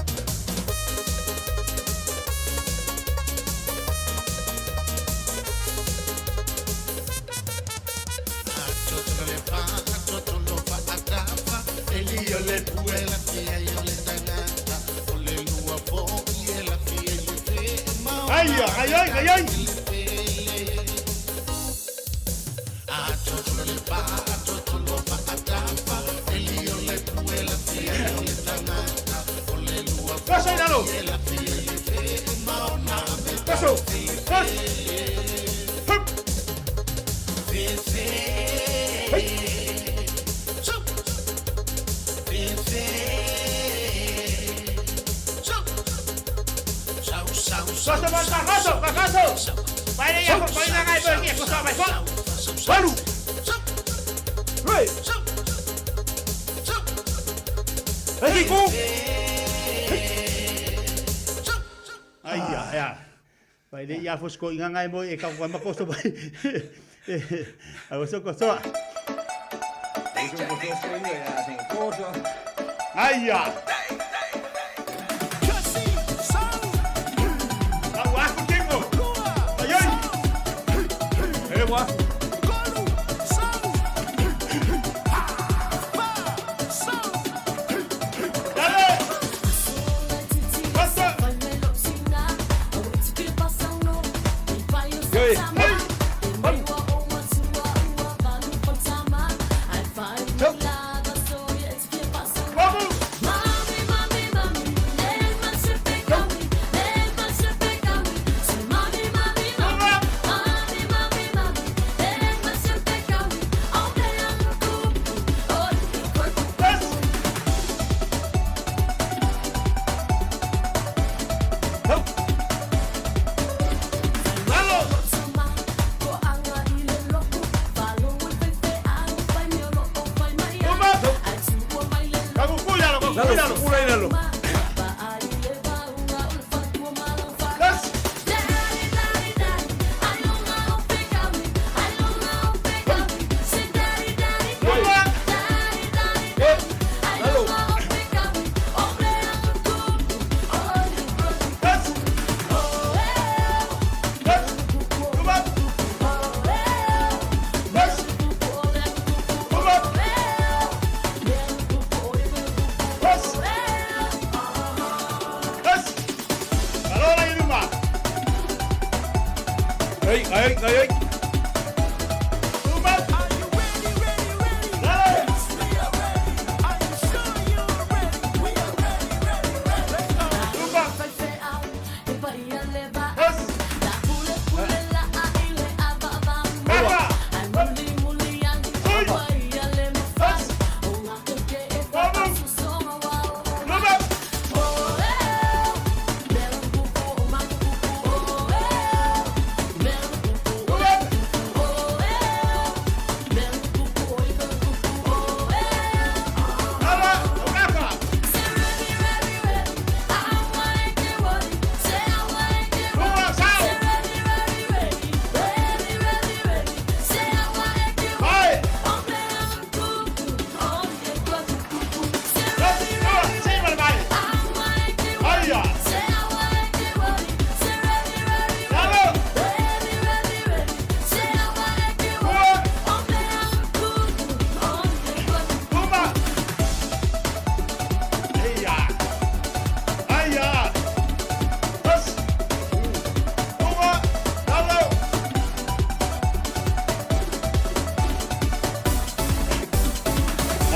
Ai ai ai ai ai. Paso Lalo. Paso. Pas. Hup. Hey. Paso, paso, paso. Vai ia, vai na ngai vai ko sa vai ko. Balu. Lui. Ready, go! Ai ia, ea. Vai le ia fosco i nganga e moi e kau ma kosto mai. Ai so ko so. Ai ia. Au aku tingo. Ai ai. E wa. Ai, ai, ai, ai.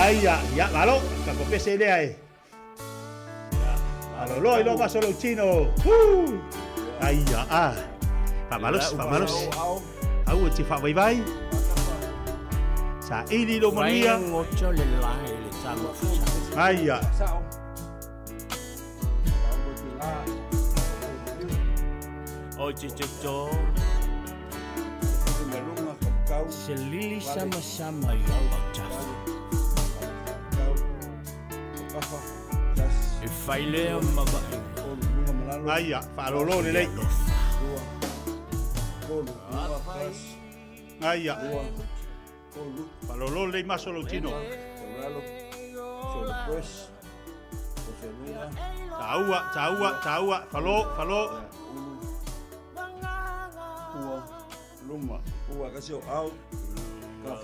Ai ia, ia, lalo, ka ko pese lea e. Alo lo ilo maso lo chino. Ai ia, ah. Pa malos, pa malos. Au ti fa vai vai. Sa ili lo manuia. Ai ia. O te te Se lili sama sama i au tafa. E whailea mawae. Ai ia, whaalolo le lei. Ai ia. Whaalolo le maso lo tino. Taua, taua, taua, falo, falo.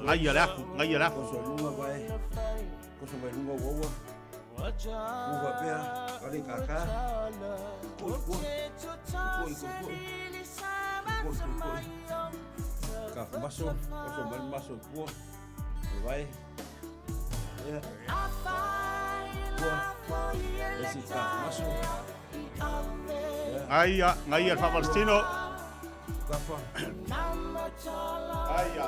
Ngai ia le afu, ngai ia le afu. Ngai ia, ngai ia le whawalstino. Ai ia.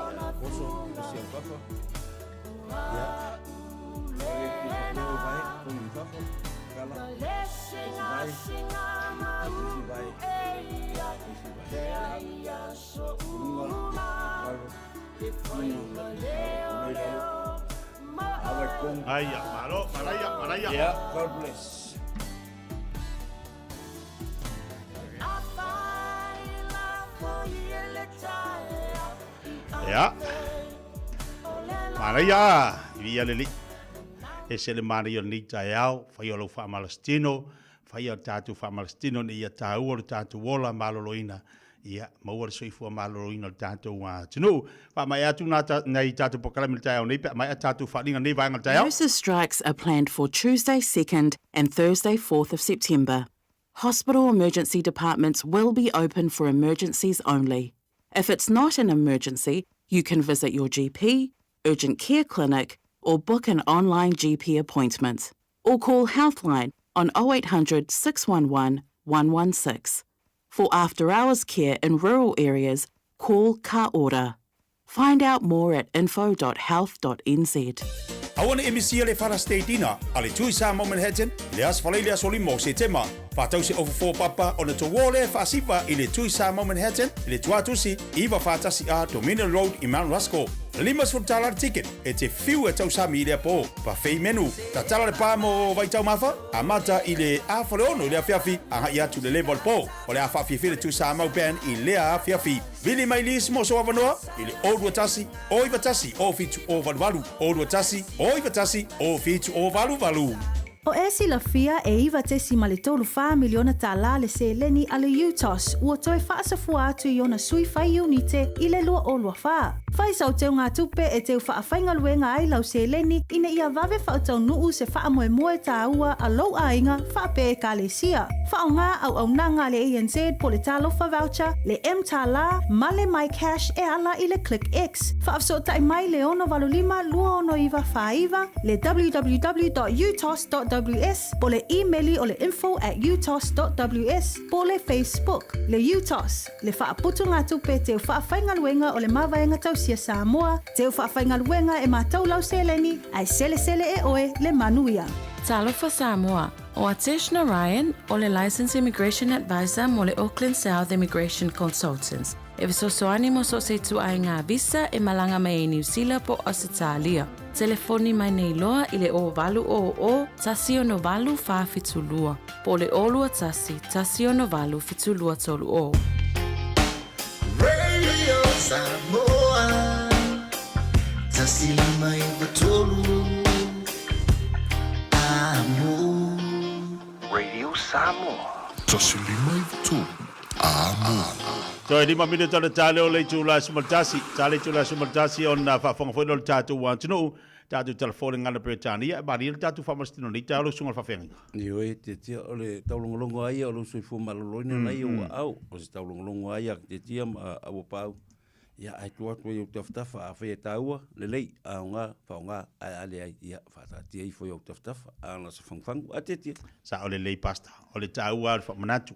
Aia, malo, manaia, manaia. Yeah, God bless. Ia. Manaia, i via le lii. E se le manaia o lenei taeao, faia o lau faamalositino, faia o le tatou faamalositino ina ia taua lo tatou ola maloloina, ia maua le soifua maloloina o le tatou atunuu. Faamaea atu nā ta, nai tatou polokalame i le taeao nei pe a maea tatou faaaliga i lenei vaega o le taeao. Nurses strikes are planned for Tuesday 2nd and Thursday 4th of September. Hospital emergency departments will be open for emergencies only. If it's not an emergency, you can visit your GP, urgent care clinic, or book an online GP appointment. Or call Healthline on 0800 611 116. For after hours care in rural areas, call Ka Ora. Find out more at info.health.nz. Aua ne i misia le Father's Day Dinner a le Tui Samoa Manhattan i le Aso Faraile aso 5 o Setema. Faatau se ofu fōpapa ona touō lea e faasiva i le Tui Samoa Manhattan i le Tuatusi 941 A Dominion Road i Mount Ruskell. $50 le ticket e te whiu e tausami i lea pō. Buffet menu. Tatala le pā mo Vaitaumafa, amata i le 5:30 i le awhiawhi agai atu i le 9 o le pō. O le a faafiafia le Tui Samoa Band i lea afiafi. Vili mai lisi mo sou avanoa i le 021 091 0788, 021 091 0788. O e silafia e 9.34 miliona tālā le seleni a le UTOS ua toe faasafua atu i ona sui fai iunite i le 2024. Fai sau teugatupe e teu faafaigaluega ai lau seleni ina ia vave faataunuu se faamoemoe tāua a lou aiga faapea Ekalesia. Faaaoga auaunaga a le ANZ po le Talofa Voucher, le mTālā ma le MyCash e ala i le ClickX. Faafesootai mai le 685 269 49, le www.utos.ws po le imeli o le info@utos.ws po le Facebook. Le UTOS, le faaputugatupe teu faafaigaluega o le Mavaega Tausia Samoa, teu faafaigaluega e matou lau seleni, ae selesele e oe le manuia. Talofa Samoa, O Atesh Narayan, o le Licensed Immigration Advisor mo le Auckland South Immigration Consultants, e fesoasoani mo so o se ituaiga visa e malaga mai ai Niu Sila po o Ausetalia. Telefoni mai nei loa i le 0800 168 472 po o le 021 168 7230. Radio Samoa 105 3 Amo. Radio Samoa. 153 Amo. Toe lima minute o le tale o le itula 11, tale itula 11 ona faafofoga foi lea o le tatou atunuu, tatou telefoni ngana Peretania, e malie le tatou faamasino nei taeao lau susuga i le faafeagaiga. Ioe, tiatia o le taulogologo lava ia o lou soifua maloloina na ia ua au, o se taulogologo lava ia a tiatia ma auapaau. Ia, ae tuu atu ai i ou tafatafa, afai e taua, lelei, a aoga, faaaoga, ae a leai, ia, faataatia ifo i ou tafatafa, a na se fagufagu, a tietie. Sao lelei Pastor. O le taua lava o le faamanatu.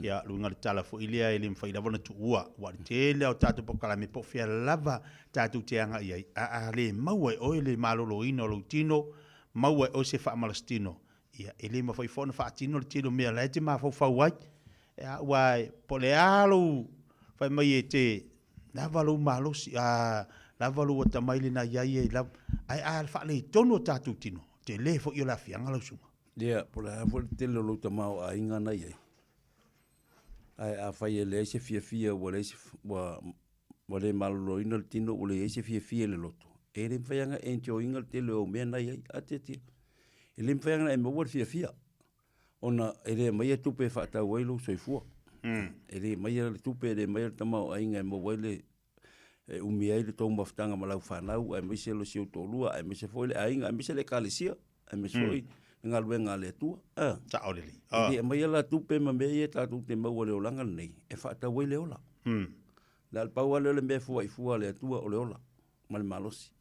Ia, o le uiga o le tala foi lea e le mafai lava ona tuua, aua o le tele lava o tatou polokalame po o fea lava tatou te agai ai, a a le maua e oe le maloloina o lou tino, maua e oe se faamalositino, ia, e le mafai foi ona faatino le tele o mea la e te mafaufau ai. Ia, aua po o le a lou fai mai e te lava lou malosi, a lava lou atamai lena i ai e lava, ae a faaletonu o tatou tino, tele foi o le aafiaga lau susuga. Ia, po o le a foi le tele o lou tamaoaiga na i ai, ae afai e leai se fiafia ua leai se, ua, ua le maloloina le tino ua leai se fiafia i le loto, e le mafai lava ona e enjoy ina le tele o au mea na i ai, a tiatia. E le mafai lava ona e maua le fiafia, ona e le aumaia tupe e faatau ai lou soifua. E le aumaia le tupe, e le aumaia le tamaoaiga e maua ai le, e umi ai le tou mafutaga ma lau fanau, aemaise lo si ou toalua, aemaise foi le aiga, aemaise le ekalesia, aemaise foi le galuega a le Atua. Ah. Sao lelei. E le aumaia la tupe ma mea ia tatou te maua i le olaga lenei e faatau ai le ola. Na o le pau lava lea o le mea e fua'i fua a le Atua o le ola ma le malosi.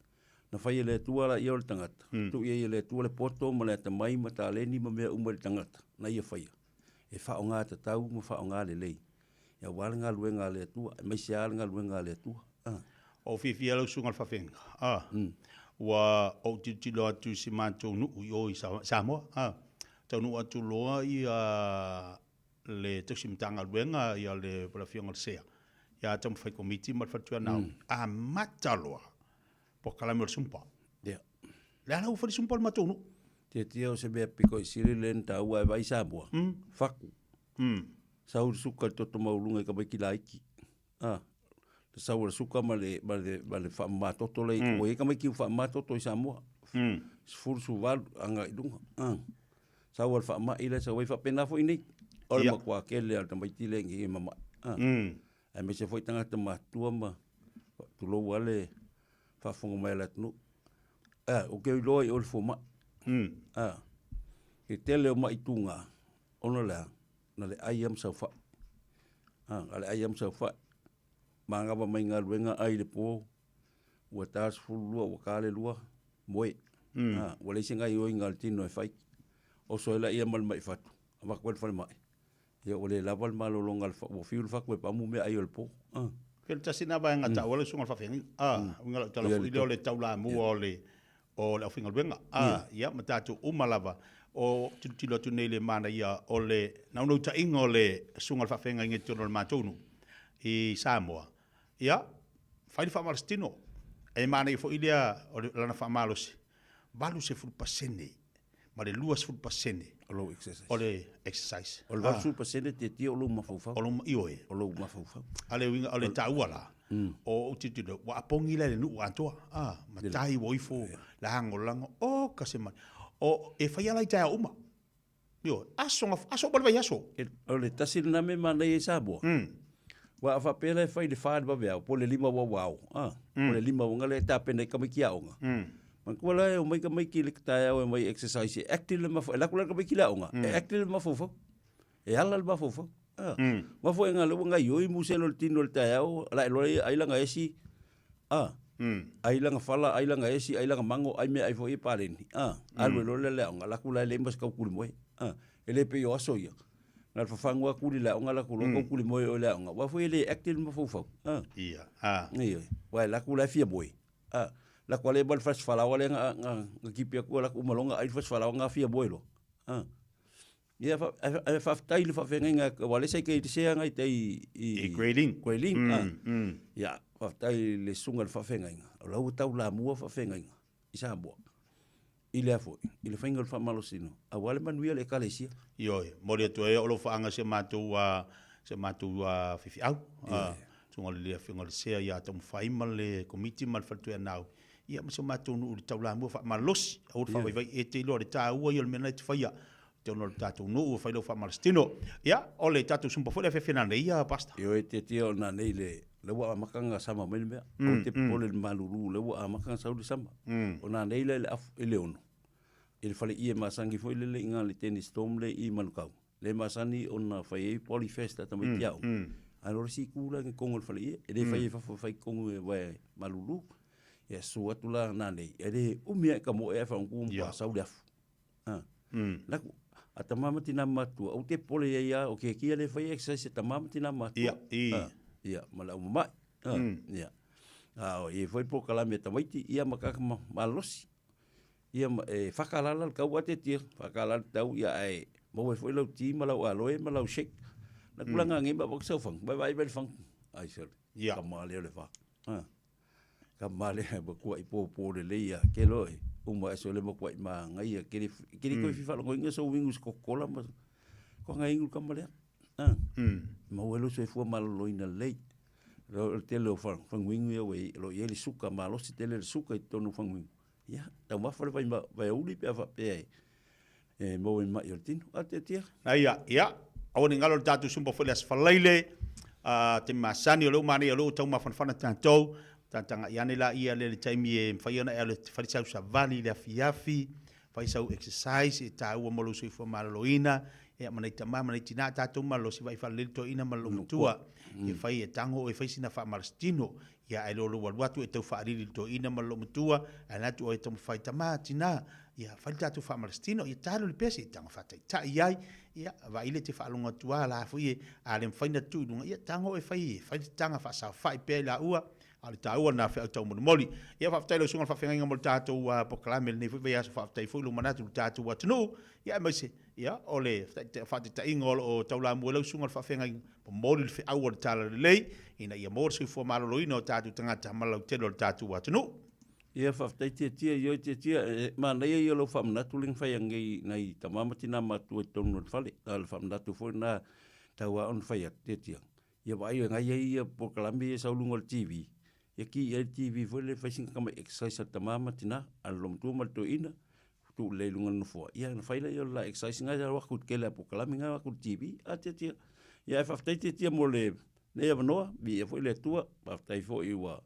Na fai e le Atua la ia o le tagata, tuu i ai e le Atua le poto ma le atamai ma taleni ma mea uma i le tagata na ia faia, e faaaoga tatau ma faaaoga lelei aua le galuega a le Atua, aemaise lava le galuega a le Atua. Ah. Ua ou fiafia lau susuga i le faafeagaiga. Ah. Ua ou tilotilo atu i si matou nuu i o i Samoa. Ah. Taunuu atu loa ia le tausi Matagaluega ia le Afioga i le Sea, ia taumafai komiti ma le faletuianao, amata loa polokalame o le SUMPA. Yeah. Le a la ua fai le sumpa o le matou nuu. Tiatia o se mea piko i sili le na taua e vaai Samoa. Faku. Sau le suka i le toto maualuga i tamaiti laiti. A, le sau o le suka ma le, ma le, ma le faamama toto le, ua i ai tamaiti ua faamama toto i Samoa. 10, 18 agai i luga. A, sau o le faamai lea sau ai faapena foi nei. O le matua tele lava o le tamaiti lea nei e mamai. A, aemaise foi tagata matutua ma, tulou lava le faafofoga mai a le atunuu. A, ou te iloa i o le fomai. A, ke tele o mai tuga, ona o le a? Na le ai lava ma saofai. A, na le ai lava ma saofai. Manava mai galuega ai le po, ua ta le 12, ua ta le 2, moe. A, ua leai se gaioiga a le tino e fai. Oso ai laia ma le mai fatu, avatu ai le falemai. Ia ua le lava le malologa a le ua fiu le fatu e pamu meaai o le po. A. Pe o le tasi lena vaega taua lau susuga i le faafeagaiga. A, uiga lau tala foi lea o le taulamua o le o le aufaigaluega. A, ia ma tatou uma lava. O tilotilo atu nei i le manaia o le naunautaiga o le susuga i le faafeagaiga i totonu o le matou nuu i Samoa. Ia, fai le faamalositino. E manaia foi lea o lana faamalosi, 80% ma le 20% o lou exercise. O le exercise. O le 80% tietie o lou mafaufau. O lou, ioe. O lou mafaufau. A le uiga, o le taua la, o ou tilotilo, ua apogi la i le nuu atoa, a, matai ua ifo, lagolago, oka se manaia. O, e faia la i taeao uma. Ioe, aso, aso uma le vaiaso. O le tasi lena mea manaia i Samoa. Aua a faapea la e fai i le fa i le vaveao, po o le lima ua ao, a, po o le lima ua gale e tapena ai tamaiti aoga. Manatua la e omai tamaiti i le taeao e omai e exercise, e active le mafaufau, e alu atu la le tamaiti i le aoga, e active le mafaufau, e ala le mafaufau. A, aua foi o lea ua gaoioi musele o le tino i le taeao, la e iloa ai lana esi, a, ai lana fala, ai lana esi, ai lana mago, ai meaai foi ia paleni, a, alu ai loa lea i le aoga, alu atu la e leai ma se taukulimoe, a, e le pei o aso ia. Na o le fafagu atu i le aoga alu atu loa taukulimoe oe i le aoga, aua foi e le active le mafaufau, a. Ia, a. Ioe, aua e alu atu la e fia moe, a, alu atu lava lea ma le fasifalaoa lea na tipi atu, alu atu uma loa ona ai le fasifalaoa na fia moe loa, a. Ia, ae faafetai i le faafeagaiga, aua o lea sa i tai i le sea i tai i I Grayling. Grayling, a. Ia, faafetai i le susuga i le faafeagaiga, o la ua taulamua faafeagaiga i Samoa, i le a foi, i le faiga o le faamalosino, aua le manuia o le Ekalesia. Ioe, momoli atu ai o lou faaga si a matou, si a matou faifeau, susuga i le Afioga i le Sea ia Taumafai ma le Komiti ma le Faletuianau, ia ma si o matou nuu i le taulamua faamalosi, aua le faavaivai e te iloa o le taua ia o le mea lena e te faia i totonu o le tatou nuu e fai lau faamalositino. Ia, o le tatou sumpa foi lea e afeafe nanei ia Pastor. Ioe, tietie o nanei le lea ua amata ona sama mai le mea. Aua te popole i le malulu, lea ua amata ona sau le sama. O nanei la i le afu i le 6, i le faleie masani foi lele i ina le tennis storm lea i Manukau, lea e masani ona fai ai polyfest a tamaiti aoga. Ae o le isi itu la i totonu o le faleie, e le fai ai i fafo, e fai i totonu aua e malulu. Ia susu atu la nanei, e le umi lava i tamoe ae faaugu ma sau le afu. Laku, a tama ma tina matua, aua te popole i ai lava, o ke kia le fai exercise a tama ma tina matua. Ia, i. Ia, ma le aumama'i. Ia. A o i ai foi polokalame a tamaiti, ia ma kaka malolosi. Ia ma e whakalala le tau a te tia, whakalala le tau, ia ae maua ai foi lau ti ma lau aloe ma lau shake. Na tulaga ngei ma wak sau fang, vai vai vai fang. Ai sole. Ia. Ka ma leo le wha. Ha. Ka ma le ma kua i pō pō le lei a ke loe. Uma e sole ma kua i ma ngai a kere kere koe fifa longo inga so wingu se Coca-Cola ma ko ngai ingu ka ma lea. Ha. Maua e lo soifua maloloina lelei. O le tele o faguinu ia ua i ai, o lo o i ai le suka malosi tele le suka i totonu o faguinu. Ia, taumafa le vai, vaiauli pe a faapea e maua i mai o le tino. A tiatia. Ia, ia, aua ne i galo le tatou sumpa foi le Aso Faraile, a taimi masani o lea ua manaia o lea ua tau mafanafana tatou, tagatagai ane laia lea i le taimi e mafai ona e alu e te fai sau savali i le afiafi, fai sau exercise e taua mo lou soifua maloloina, ia ma nai tama ma nai tina tatou malolosi vaai faalelei le toeaina ma le loomatua e fai e tago oe e fai sina faamalositino, ia ae lo lou alu atu e tau faalili i le toeaina ma le loomatua, ae alu atu oe e taumafai tama, tina, ia fai le tatou faamalositino, ia talu le pese e tago faataitai ai, ia vaai le te faalogo atu a la foi e a le mafai ona tuu i luga, ia tago oe e fai, fai le taga faasaofai pea i laua, A o le taua lena feau taumolimoli. Ia faafetai i lau susuga i le faafeagaiga mo le tatou polokalame i lenei foi vaiaso. Faafetai foi lou manatu i le tatou atunuu. Ia aemaise ia o le faataitaiga o lo o taulamua i lau susuga i le faafeagaiga, momoli le feau o le Talalelei ina ia maua le soifua maloloina o tatou tagata ma le lautele o le tatou atunuu. Ia, faafetai Tiatia, ioe Tiatia, e manaia ia o lou faamanatu lea na fai anei nai tama ma tina matutua i totonu o le fale. A o le faamanatu foi lena tau lava ona fai atu Tiatia, ia vaai o nai ai ia polokalame ia e sau i luga o le TV, ia ki i ai le TV foi lea e fai sina tamai exercise a le tama ma tina, a le loomatua ma le toeaina, tuu lelei i luga o le nofoa, ia ona fai lea o le la exercise lena e alu atu i le tele o polokalame na e alu atu i le TV. A Tiatia, ia ae faafetai Tiatia mo lenei avanoa, viia foi le Atua, faafetai foi ua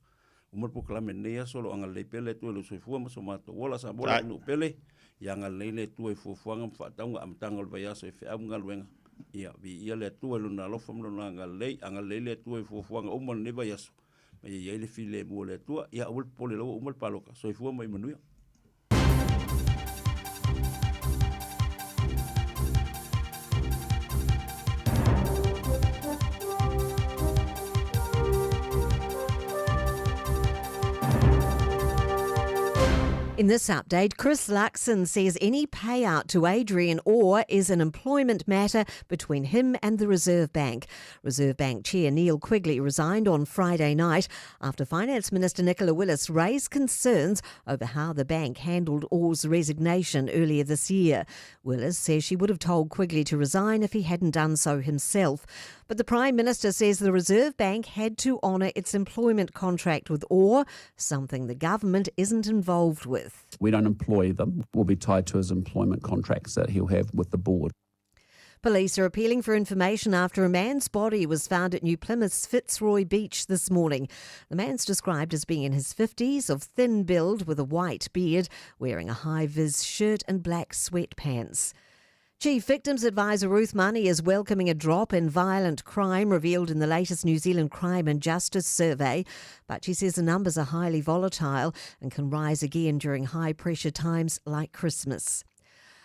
uma le polokalame i lenei aso, o lo o agalelei pea le Atua i lou soifua ma so matou ola. Samoa le atunuu pele, ia agalelei le Atua i fuafuaga ma faatauga amataga o le vaiaso i feau ma galuega. Ia viia le Atua i Lona alofa ma Lona agalelei, agalelei le Atua i fuafuaga uma o lenei vaiaso, ma ia i ai le filemu o le Atua. Ia aua le popole o la ua uma le palota. Soifua ma ia manuia. In this update, Chris Luxon says any payout to Adrian Orr is an employment matter between him and the Reserve Bank. Reserve Bank Chair Neil Quigley resigned on Friday night after Finance Minister Nicola Willis raised concerns over how the bank handled Orr's resignation earlier this year. Willis says she would have told Quigley to resign if he hadn't done so himself. But the Prime Minister says the Reserve Bank had to honour its employment contract with Orr, something the government isn't involved with. We don't employ them. We'll be tied to his employment contracts that he'll have with the board. Police are appealing for information after a man's body was found at New Plymouth's Fitzroy Beach this morning. The man's described as being in his 50s, of thin build with a white beard, wearing a high-vis shirt and black sweatpants. Chief Victims Advisor Ruth Money is welcoming a drop in violent crime revealed in the latest New Zealand Crime and Justice Survey, but she says the numbers are highly volatile and can rise again during high-pressure times like Christmas.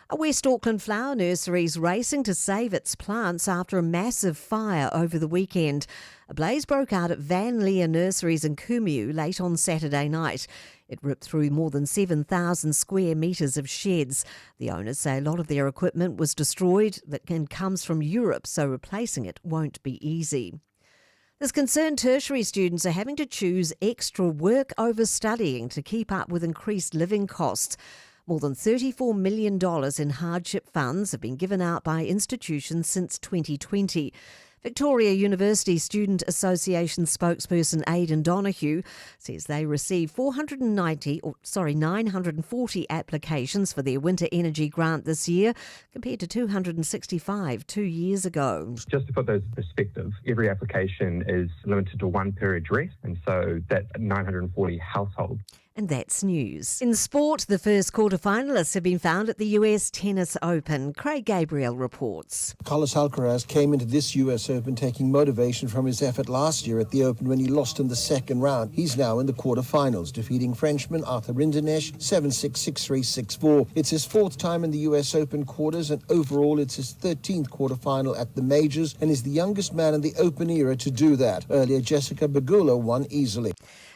A West Auckland flower nursery is racing to save its plants after a massive fire over the weekend. A blaze broke out at Van Leer Nurseries in Kumeu late on Saturday night. It ripped through more than 7,000 square metres of sheds. The owners say a lot of their equipment was destroyed that can, comes from Europe, so replacing it won't be easy. There's concern tertiary students are having to choose extra work over studying to keep up with increased living costs. More than $34 million in hardship funds have been given out by institutions since 2020. Victoria University Student Association spokesperson Aidan Donoghue says they received 490, or sorry, 940 applications for their winter energy grant this year, compared to 265 two years ago. Just to put those in perspective, every application is limited to one per address, and so that's 940 households. And that's news. In sport, the first quarterfinalists have been found at the US Tennis Open. Craig Gabriel reports. Carlos Alcaraz came into this US Open taking motivation from his effort last year at the Open when he lost in the second round. He's now in the quarterfinals, defeating Frenchman Arthur Rinderknech 7-6, 6-3, 6-4. It's his fourth time in the US Open quarters, and overall it's his 13th quarterfinal at the majors, and is the youngest man in the Open era to do that. Earlier, Jessica Pegula won easily.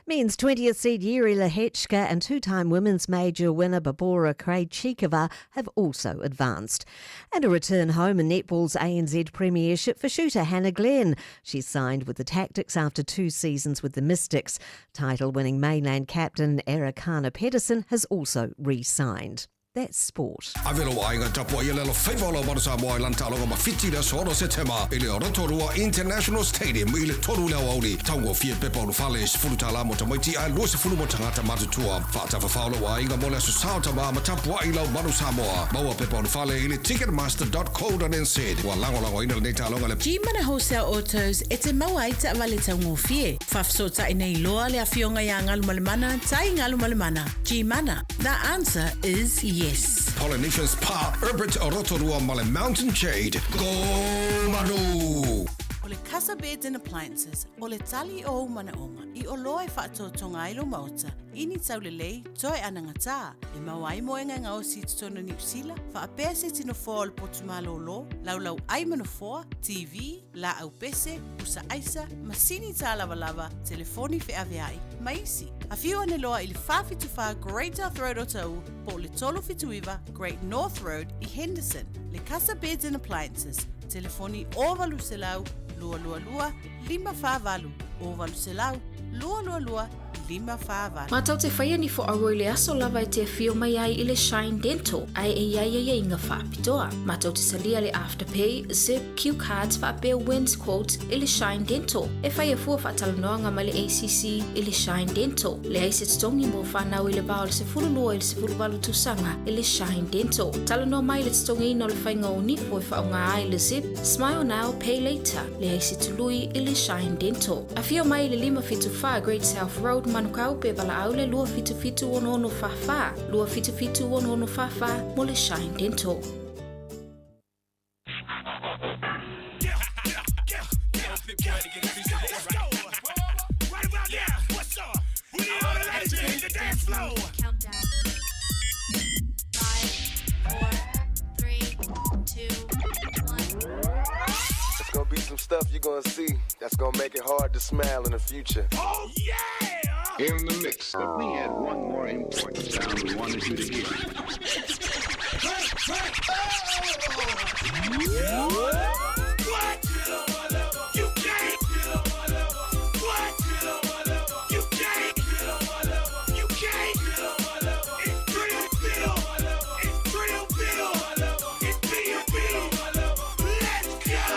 Men's 20th seed Jiri Lehecka and two-time women's major winner Barbora Krejcikova have also advanced. And a return home in netball's ANZ Premiership for shooter Hannah Glenn. She signed with the Tactix after two seasons with the Mystics. Title-winning mainland captain Erikana Pedersen has also re-signed. That's sport. Ave lou aiga tapuai e le alofaiva o lau Manu Samoa i lana taaloga ma Fiti i le aso 6 o Setema i le Rotorua International Stadium i le 3 i le aoauli. Taugofie pepa ulufale, $10 mo tamaiti ae $20 mo tagata matutua. Faatafafao lou aiga mo le Aso Sa o Tama ma tapuai lau Manu Samoa. Maua pepa ulufale i le ticketmaster.co.nz. Ua lagolagoina lenei taaloga e le. G-Mana Wholesale Autos e te maua ai taavale taugofie. Faafesootai nei loa le Afioga ia Galumalemana Tai Galumalemana. G-Mana, the answer is yes. Polynesian Spa, Herbert Rotorua ma le Mountain Jade. Go Manu! O le Casa Beds and Appliances, o le tali o ou manaoga, i oloa e faatotoga ai lou maota, i ni taulelei, toe anagatā, e maua ai moega e gaosi i totonu o Niu Sila, faapea se tino foa o le potu malōlō, laulau ai ma nofoa, TV, laau pese, pusa aisa, masini tālavalava, telefoni feaveai, ma isi. Afio ane loa i le 474 Great South Road o Taʻu po o le 379 Great North Road i Henderson. Le Casa Beds and Appliances, telefoni 0800 222 548, 0800 222 548. Matou te faia ni foauau i le aso lava e te afio mai ai i le Shine Dental ae e i ai aiaiga faapitoa. Matou te talia le Afterpay, Zip, Q Cards faapea Wins Quotes i le Shine Dental. E faia fua faatalanoaga ma le ACC i le Shine Dental. Leai se totogi mo fanau i le va o le 12 i le 18 tausaga i le Shine Dental. Talanoa mai i le totogiina o le faiga o nifo e faaaoga ai le Zip, Smile Now, Pay Later. Leai se tului i le Shine Dental. Afio mai i le 574 Great South Road, Manukau, pe valaau le 277 6644, 277 6644 mo le Shine Dental. It's gonna be some stuff you're gonna see that's gonna make it hard to smile in the future. Oh, yeah! In the mix, but we had one more important sound we wanted you to hear. What? You can't. What? You can't. You can't. It's Trill Bill. It's Trill Bill. It's B.O.B. Let's go.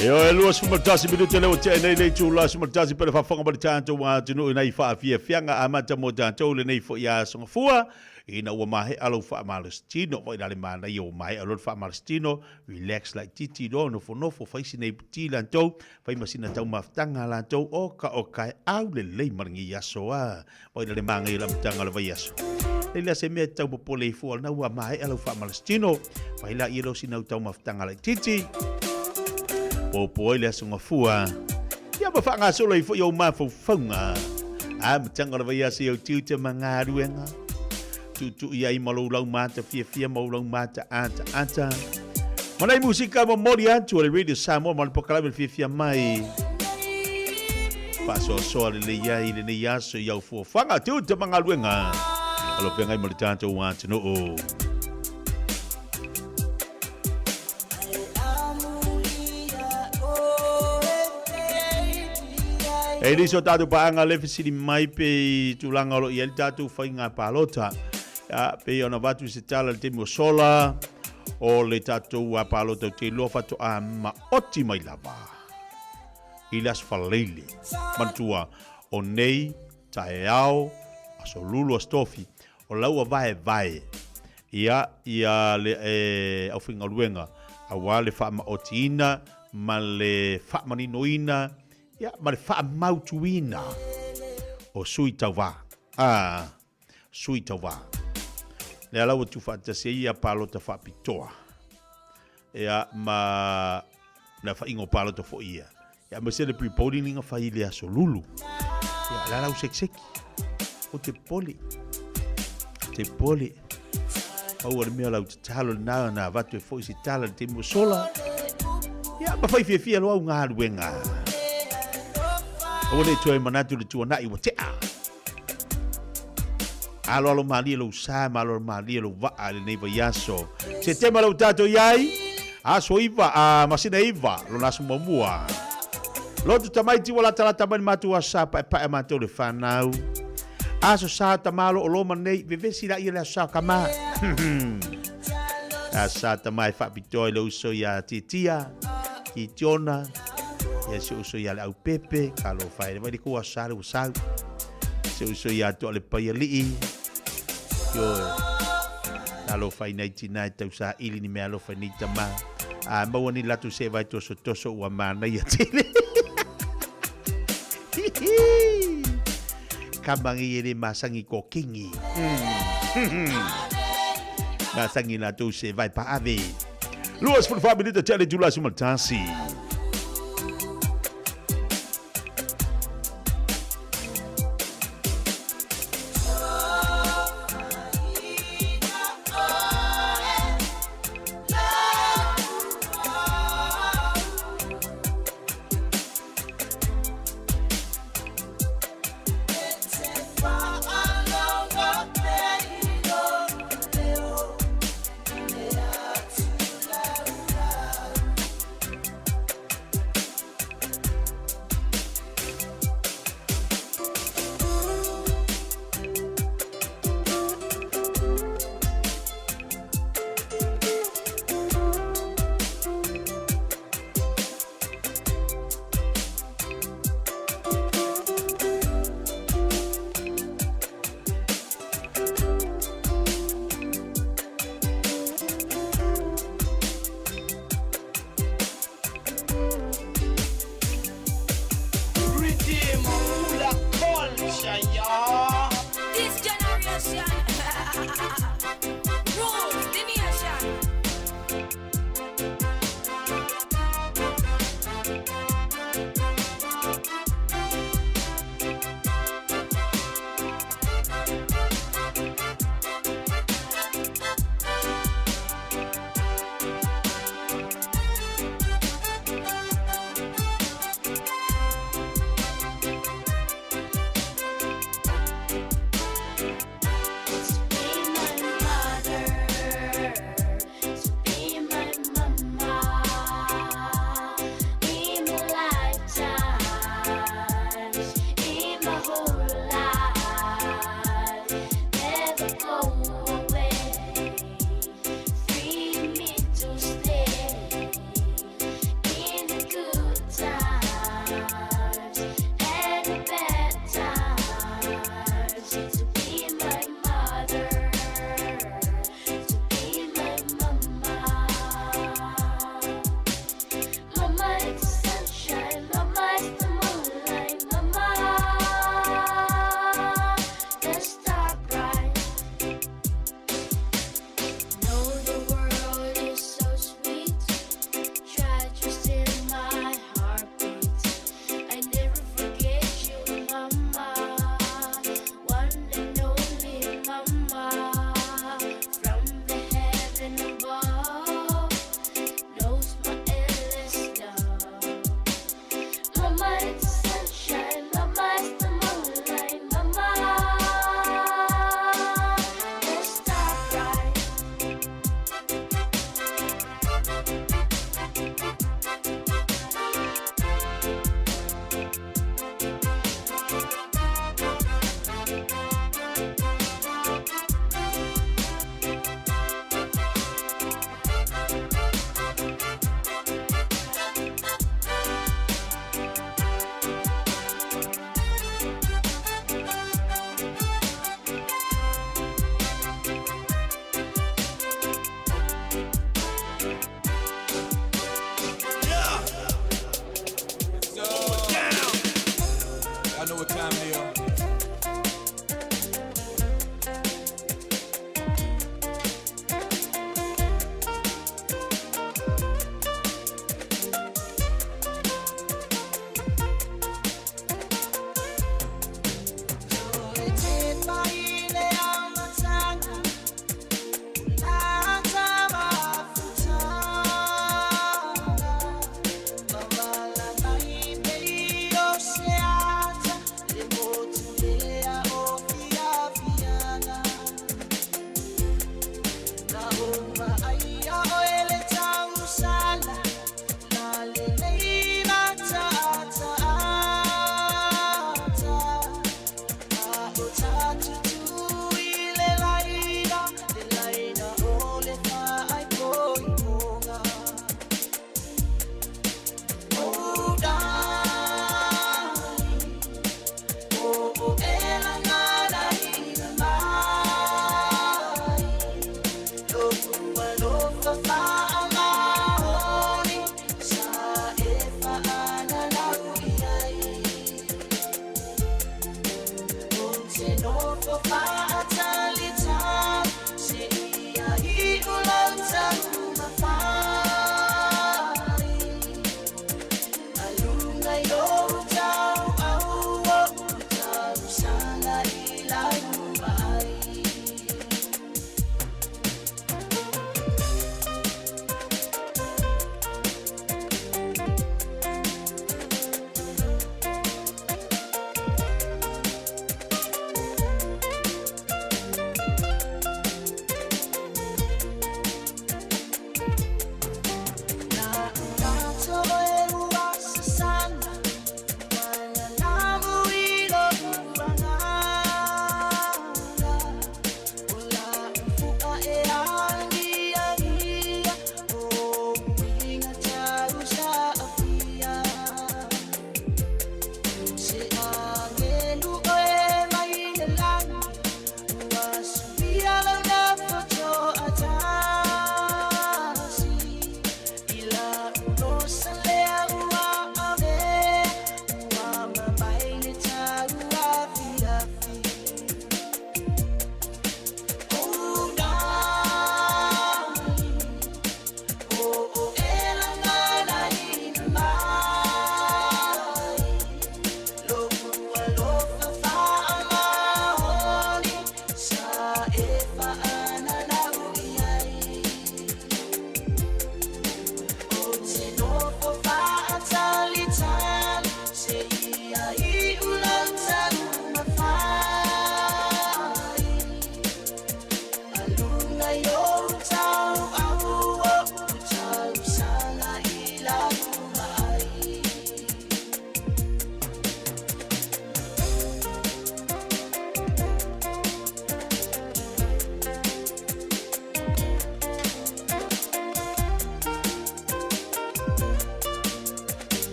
E o e 21 minute le o tea nei le itula 11 pele faafofoga ma le tatou atunuu i nai faafiafiaga amata mo tatou lenei foi aso gafua ina ua maea lou faamalositino vai la le manaia ua maea loa le faamalositino relax laitiiti loa nofonofo fai sina iputi latou fai ma sina taumafataga a latou oka oka e au lelei ma lenei aso a vai la le manaia o le amataga o le vaiaso leai la se mea e tau popole ai fua lena ua maea lau faamalositino fai laia lou sina taumafataga laitiiti popo ai le aso gafua ia ma faagasolo ai foi ou mafaufauga amataga o le vaiaso i ou tiute ma galuega tuutuu ai ma lou laumata fiafia ma ou laumata ataata. Ma nei musika momoli atu a le Radio Samoa ma le polokalame le fiafia mai. Faasoasoa lelei ai lenei aso i au fuafuaga tiute ma galuega o lo feagai ma le tatou atunuu. E nisi o tatou paaga le fesili mai pe i tulaga o lo o i ai le tatou faiga palota. Ia, pei ona avatu se tala i le taimi ua sola, o le tatou palota ou te iloa faatoa maoti mai lava i le Aso Faraile. Manatua, o nei taeao, Aso Lulu, Aso Tofi, o la ua vaevae ia ia le e, aufaigaluega aua le faamaotiina ma le faamaninoina ia ma le faamautuina o sui tauva. A, sui tauva. Lea la ua tuufaatasi ai ia palota faapitoa ia ma le afaina o palota foi ia. Ia aemaise le pre-polling na fai i le aso Lulu. Ia la la u sekiseki. O te pole. Te pole. Pau o le mea o lau tatalo lena na avatu e foi se tala i le taimi ua sola. Ia ma fai fiafia loa au galuega. Aua ne i toe manatu i le tuanai ua tea. Aloalo malie lou sa ma aloalo malie lou vaa i lenei vaiaso. Setema lou tatou i ai, aso iva, a masina iva, lona aso muamua. Lotu tamaiti ua latalata mai le matou aso sa paepae matou le whanau. Aso sa tamalo o loma nei, vevesi la ia le aso sa kama. Aso sa tama e whaapitoa i le uso ia Titia, ki Tiona, ia si uso ia le au pepe, ka lo whae le vai le kua sa le ua Se uso ia toa le paialii, ioe, talofa i nei tina e tausaili ni mea alofa i nei tama. A maua ni latou se vai tosotoso ua manaia tele. Kamangi e le masangi ko kingi. Masangi latou se vai paave. 24 minuta tea le itula 11.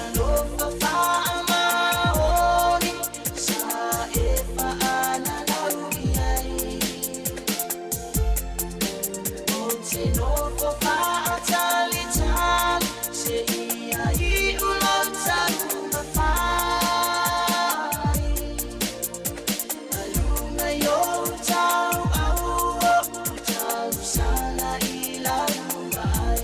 Alofa faamaoni sa e faalalau i ai. Ou te nofo faatalitali se ia iu lau taumafai. Ma luga i ou tauau o'u tausala i lau vaai.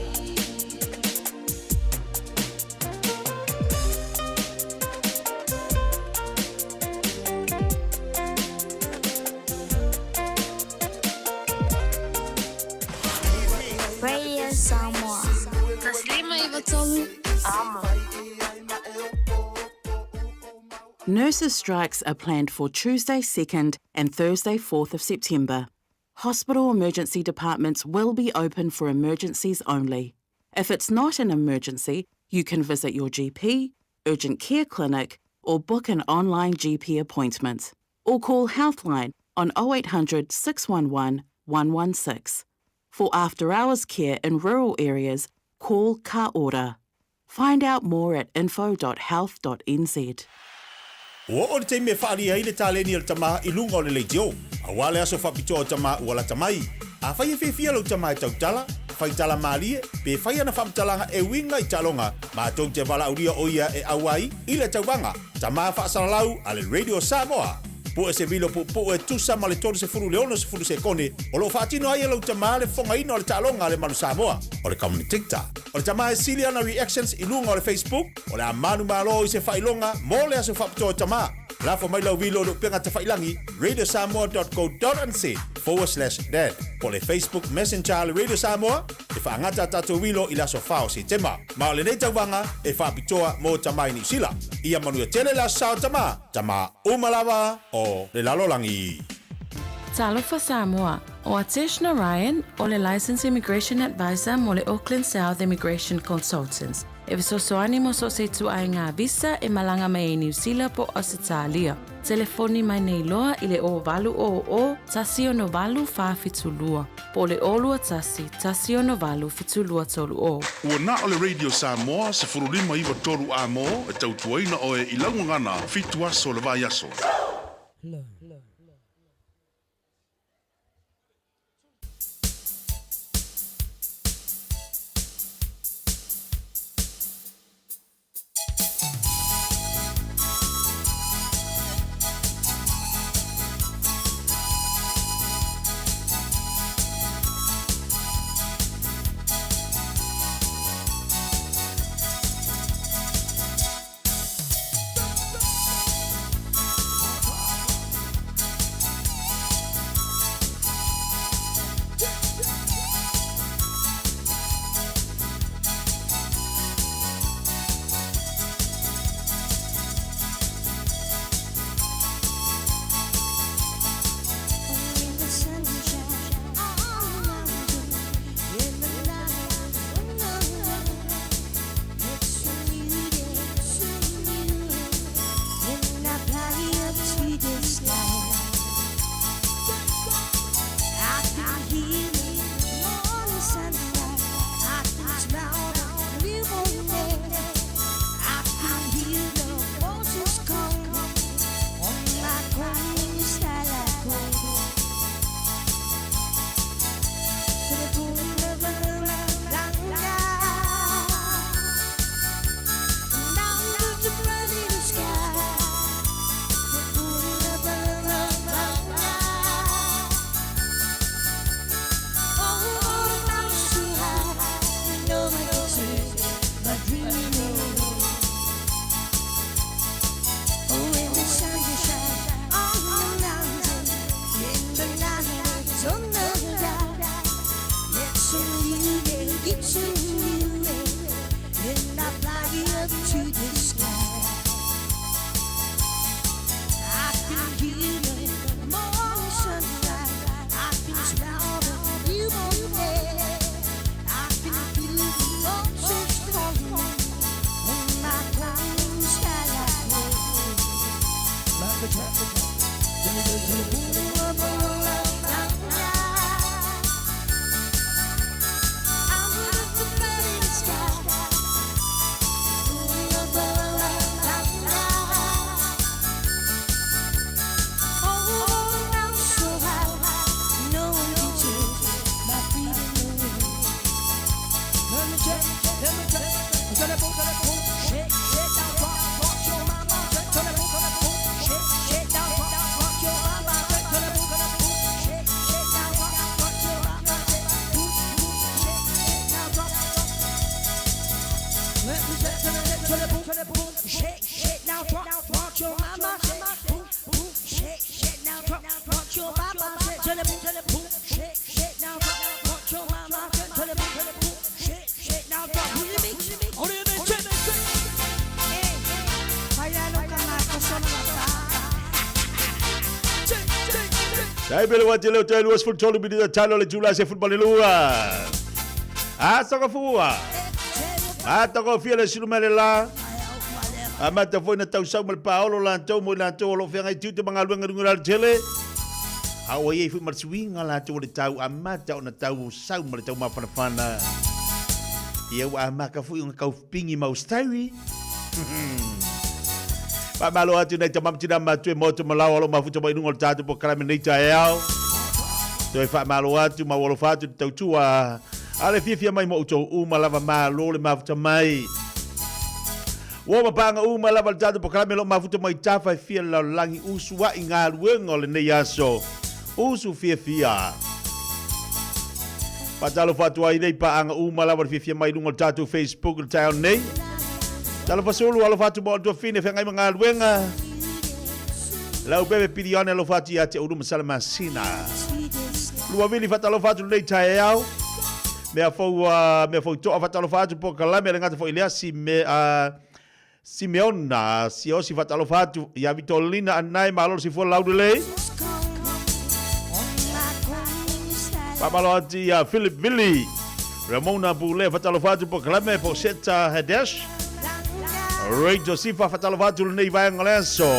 Radio Samoa. 153 Amo. Nurses' strikes are planned for Tuesday 2nd and Thursday 4th of September. Hospital emergency departments will be open for emergencies only. If it's not an emergency, you can visit your GP, urgent care clinic, or book an online GP appointment. Or call Healthline on 0800 611 116. For after hours care in rural areas, call Ka Ora. Find out more at info.health.nz. Ua oo le taimi e faaalia ai le taleni a le tama i luga o le leitio, auā le aso faapitoa o tama ua lata mai. Afai e fiafia lau tama e tautala, fai tala malie, pe fai ana faamatalaga e uiga i taaloga, matou te valaaulia o ia e auai i le tauvaga Tama Faasalalau a le Radio Samoa. Pue se vilo puupuu e tusa ma le 30 i le 60 sekone o lo o faatino ai e lau tama le fofogaina o le taaloga a le Manu Samoa, o le commentator. O le tama e sili ana reactions i luga o le Facebook, o le a manumalo i se faailoga mo le aso faapitoa o tama. Lafo mai lau vilo i le upega tafailangi radiosamoa.co.nz/dad po o le Facebook Messenger a le Radio Samoa e faagata a tatou vilo i le aso 4 o Setema. Ma o lenei tauvaga e faapitoa mo tama i Niu Sila. Ia manuia tele le Aso Sa o Tama, tama uma lava o le lalolagi. Talofa Samoa, o Atesh Narayan, o le Licensed Immigration Advisor mo le Auckland South Immigration Consultants. E fesoasoani mo so o se ituaiga visa e malaga mai ai Niu Sila po o Ausetalia. Telefoni mai nei loa i le 0800 168 472 po o le 021 168 7230. Ua na o le Radio Samoa 15 9 3 Amo e tautuaina oe i lau gagana fitu aso o le vaiaso. Tai pele wa tele o te lua sefulu tolu minita talo le tula se futbol lua. A saka fua. A tako fia le silu mele la. A mata foi na tausau ma le paolo latou mo i latou o lo o feagai tiute ma galuega i luga o le alatele. A ua i ai foi ma le suiga latou o le tau amata ona tau sau ma le tau mafanafana. Ia ua amaka foi ona kau pingi mau stawi. Faamalo atu nei tama ma tina matua e motu ma lao alo mafuta mai luga o le tatou polokalame nei taeao. Toe faamalo atu ma ua alofa atu le tautua a le fiafia mai mo outou uma lava malo le mafuta mai. Ua mapaga uma lava le tatou polokalame lo mafuta mai tafa e fia le lalolagi usu ai galuega o lenei aso. Usu fiafia. Faatalofa atu ai nei paaga uma lava le fiafia mai luga o le tatou Facebook i le taeao nei. Talofa sulu, alofa atu mo le tuafine feagai ma galuega. Lau bebe pilione alofa atu ia te ulu masala masina. Luavili faatalofa atu lenei taeao. Mea fou, mea fou toa faatalofa atu po kalame le gata foi lea si me, Simeona, Siosi faatalofa atu ia Vitolina Anae malo le sifua lau lelei. Faamalo atu ia Philip Vili, Ramona Bule faatalofa atu po Kalame po Seta Hadesh. Ray Josifa faatalofa atu lenei vaega o le aso.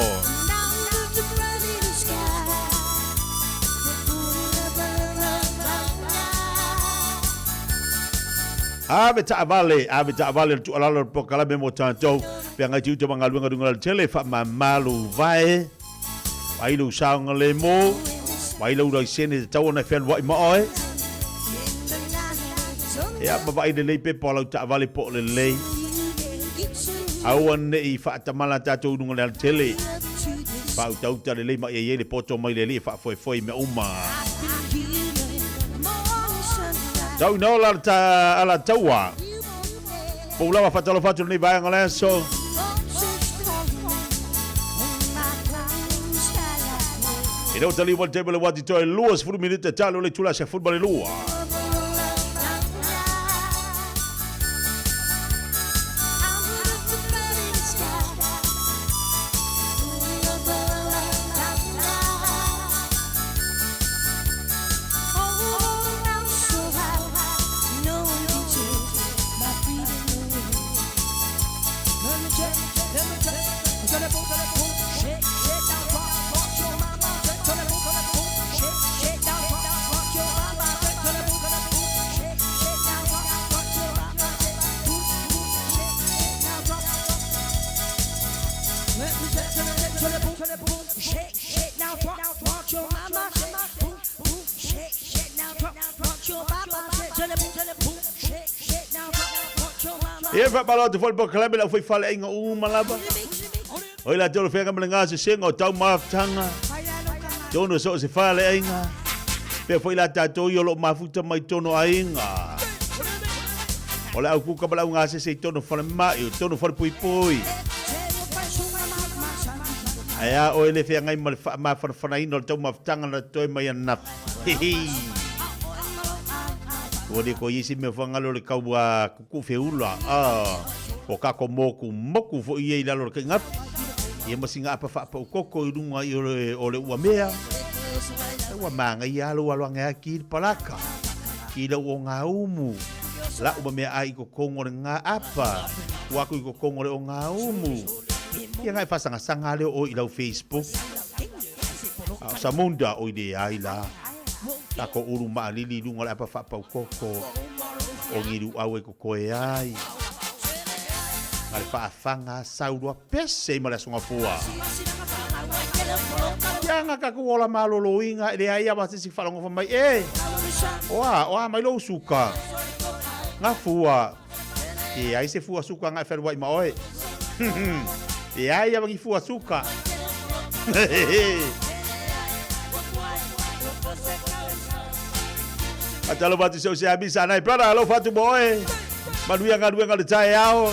Ave taavale, ave taavale le tuualalo le polokalame mo tatou. Feagai tiute ma galuega luga le tele, faamamalu vae, vai lou saogalemu, vai lou laisene te tau ona e fealuai ma oe. Ia, ma vaai lelei pepa o lau taavale po o lelei. Aua ne i faatamala tatou i luga o le alatele. Faautauta lelei ma ia i ai le poto mai le Alii e faafoefoe i mea uma. Tau ina ola ta Alataua. Pou lava faatalofa atu lenei vaega o le aso. Ina ua taliu mai le taimi o le wati toe 20 minute talo le itula se fulu ma le lua. Ia faamalo atu foi le polokalame le aufaifaleaiga uma lava. O i latou le feaga ma le gasesega o tau mafutaga. Tonu so o se faleaiga. Pea foi la tatou ia o lo o mafuta mai tonu o aiga. O le au kuka ma le au gasese i tonu falemai, o tonu falepuipui. Ae a oe le feagai ma le faamafanafanaina o le taumafataga na totoe mai ananafi. Hihi. Ua le koe i se mea whangalo le kau a kuku feula. Ah, o kako moku moku fo i ei lalo le kaingapi. Ia masinga apa whaapau koko i runga i o le ua mea. Ua maanga i alo alo ange a ki le palaka. Ki lau o ngā umu. La uma mea ai i ko kongo le ngā apa. Ua aku i ko kongo le o ngā umu. Ia ngai whasangasanga leo o i lau Facebook. A o Samunda o i le ai la. Tako uru maalili i lunga o le apa whaapau koko. O ngiru au e koko e ai. Ma le faafanga saurua pese i ma le aso gafua. Ia nga ka ku ola maloloina e leai a se si faalogo mai e. Oa, oa mai lou suka. Gafua. E ai se fua suka nga e fealuai ma oe. E ai a wangi fua suka. Faatalofa atu i se o se amisa nai brother alofa atu mo oe. Manuia galuega o le taeao.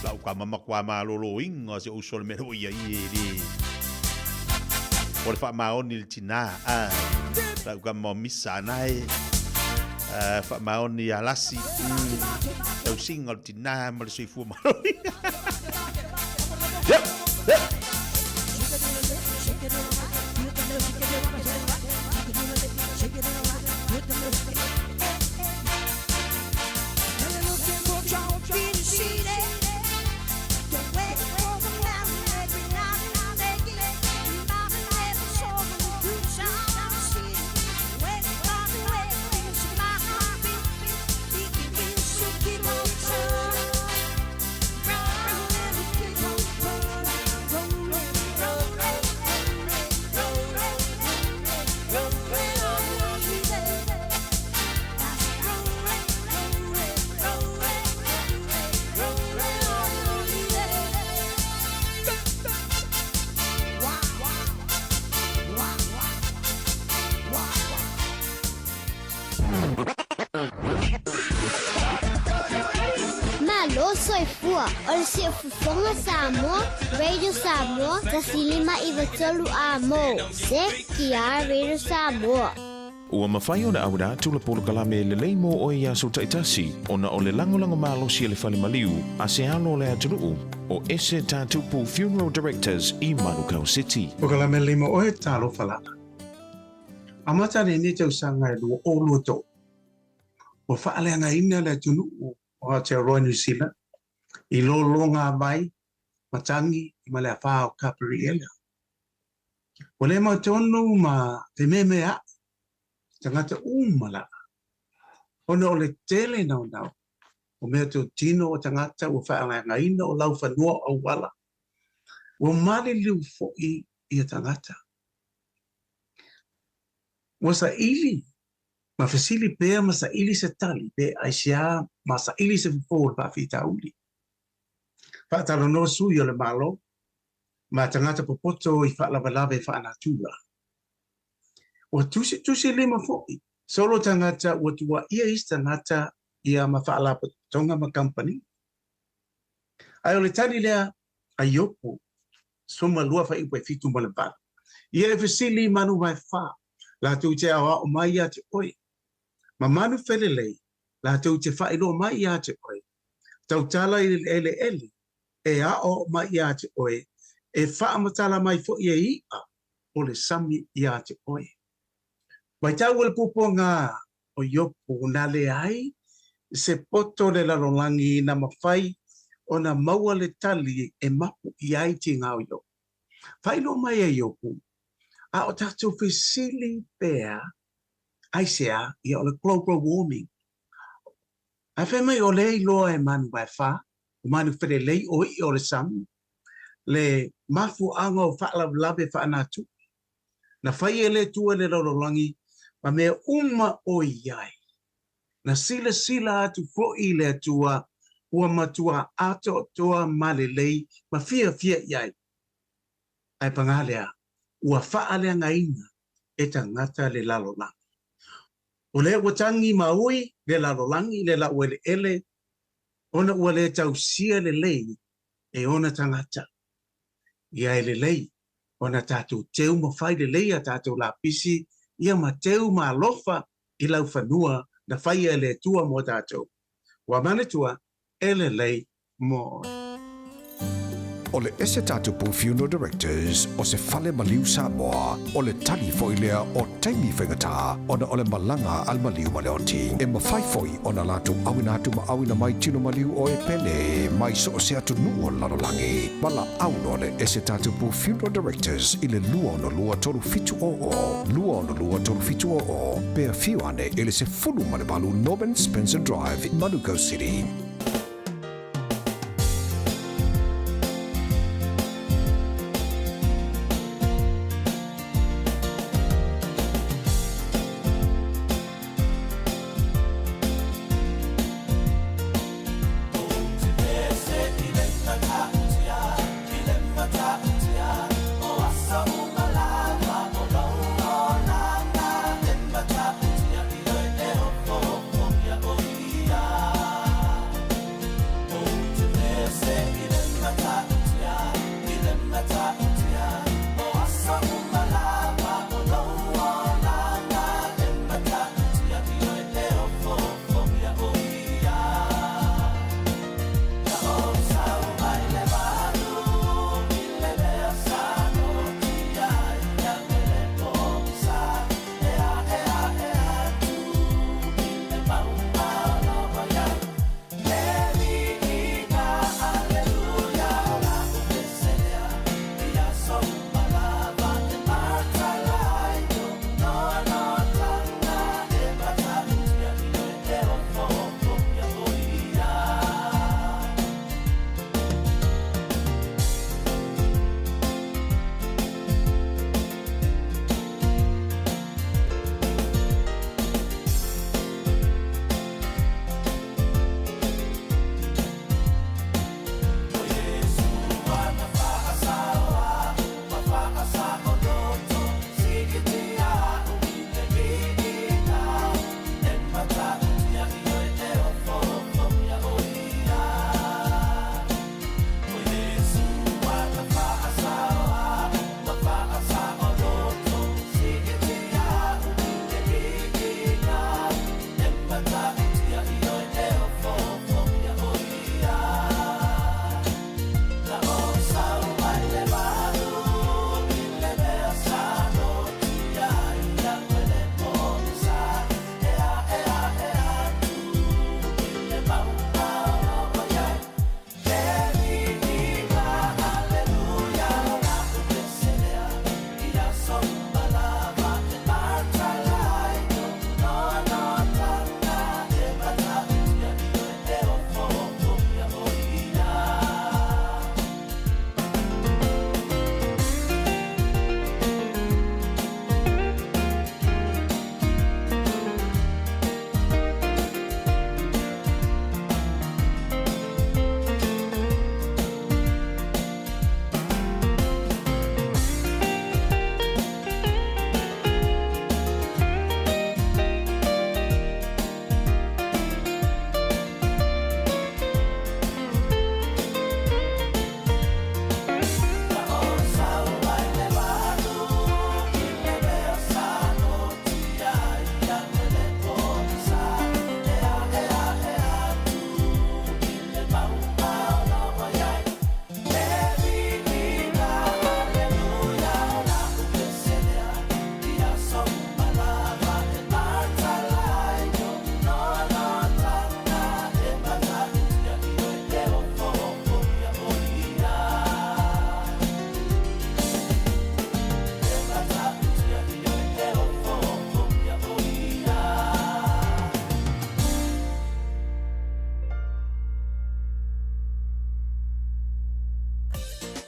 Lau tama matua malōlōina o si ou uso i le mea lea ua i ai e le o le faamaoni i le tinā. A, lau tama o Misa na e faamaoni ia Lasi. Tausiga o le tinā ma le soifua malōina. Yep, yep. Malo soifua o le Siufofoga Samoa, Radio Samoa, 1993 A mo, CKR Radio Samoa. Ua mafai ona auina atu le polokalame lelei mo oe i aso taitasi ona o le lagolago malosi a le fale maliu a se alo o le atunuu o Ese Tatupu Funeral Directors i Manukau City. Polokalame lelei mo oe, talofa lava. Amata lenei tausaga e 2023, ua faaleagaina le atunuu o Aotearoa New Zealand i lologa vai matagi ma le afā o Kaperiela. Ua le mautonu ma fememea'i tagata uma lava, ona o le tele naunau o meatotino o tagata ua faaleagaina o laufanua o auala, ua maliliu fo'i ia tagata. Ua saili ma fesili pea ma saili se tali pe aisea ma saili se fofo o le faafitauli. Faatalanoa sui o le Malo ma tagata popoto i faalavelave faanatura. Ua tusitusilima fo'i solo tagata ua tuuaia isi tagata ia ma faalapotopotoga ma kamupani. Ae o le tali lea a Iopo 12 fuaiupu e 7 ma le 8, Ia e fesili i manu vaefa, latou te aoao mai iā te oe, ma manu felelei, latou te faailoa mai iā te oe, tautala i le eleele, e aoao mai iā te oe, e faamatala mai fo'i e i'a o le sami iā te oe. Matau e le puapuaga o Iopo na leai se poto o le lalolagi na mafai ona maua le tali e mapu i ai tiga o Iopo. Faailoa mai e Iopo, a o tatou fesili pea aisea ia o le global warming. Ae fai mai o lea iloa e manu vaefa, o manu felelei o i'a o le sami, le mafuaaga o faalavelave faanatura. Na fai e le Atua le lalolagi ma mea uma o i ai. Na silasila atu fo'i le Atua ua matua atoatoa ma lelei ma fiafia i ai. Ae pagā lea, ua faaleagaina e tagata le lalolagi. O lea ua tagi ma ui le lalolagi le laueleele ona ua le tausia lelei e ona tagata. Ia e lelei ona tatou teu ma fai lelei a tatou lapisi ia ma teu ma alofa i laufanua na faia e le Atua mo tatou. Ua manatua e lelei mo oe. O le Ese Tatupu Funeral Directors o se fale maliu Samoa, o le tali foi lea o taimi faigata ona o le malaga a le maliu ma le oti. E mafai foi ona latou auina atu ma auina mai tino maliu o e pele mai so o se atunuu o le lalolagi. Valaau loa le Ese Tatupu Funeral Directors i le 262 3700, 262 3700, pe afio ane i le 18 Norman Spencer Drive, Manukau City.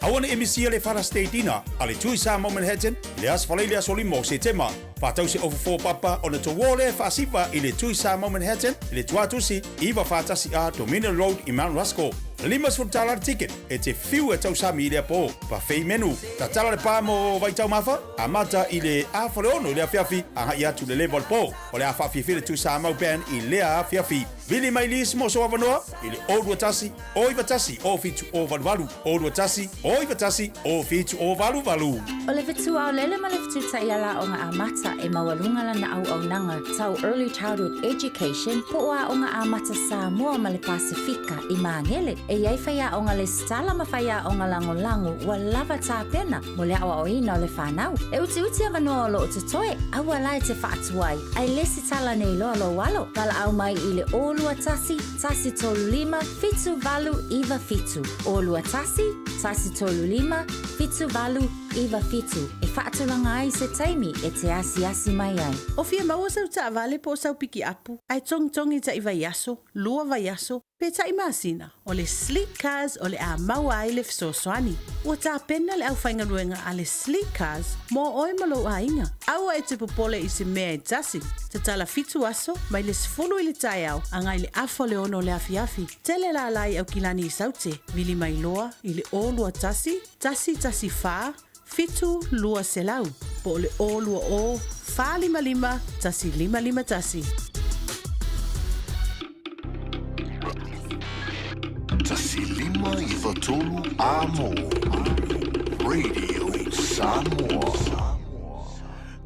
Aua ne i misia le Father's Day Dinner a le Tui Samoa Manhattan i le Aso Faraile aso 5 o Setema. Faatau se ofofo papa ona touō lea e faasiva i le Tui Samoa Manhattan i le Tuatusi 941 A Dominion Road i Mount Ruskell. $50 le ticket e te fiu e tausami i lea pō. Buffet menu. Tatala le pa mo Vaitaumafa, amata i le 5:30 i le afiafi agai atu i le leva o le pō. O le a faafiafia le Tui Samoa Band i lea afiafi. Vili mai lisi mo sou avanoa i le 021 091 0788, 021 091 0788. O le fetu aolele ma le fetu taiala aoga amata e maualuga lana auaunaga tau Early Childhood Education po o Aoga Amata Samoa ma le Pasefika i Magele. E i ai faiaoga lesitala ma faiaoga lagolago ua lava tapena mo le aoaoina o le fanau. E utiuti avanoa o lo o totoe, aua la e te faatuai, ae lesitala nei loa lou alo. Valaau mai i le 021 135 7897. 021 135 7897 e faatulaga ai se taimi e te asiasi mai ai. O fia maua sau taavale po o sau pikiapu, ae togitogi taʻi vaiaso, lua vaiaso, pe taʻi masina, o le Sleek Cars o le a maua ai le fesoasoani. Ua tapena le aufaigaluega a le Sleek Cars mo oe ma lou aiga. Aua e te popole i se mea e tasi. Tatala fitu aso, mai le 10 i le taeao agai le 5:30 o le afiafi. Tele lala i Aukilani i Saute, vili mai loa i le 021 114 7200 po o le 020 455 1551. 1593 Amo Radio Samoa.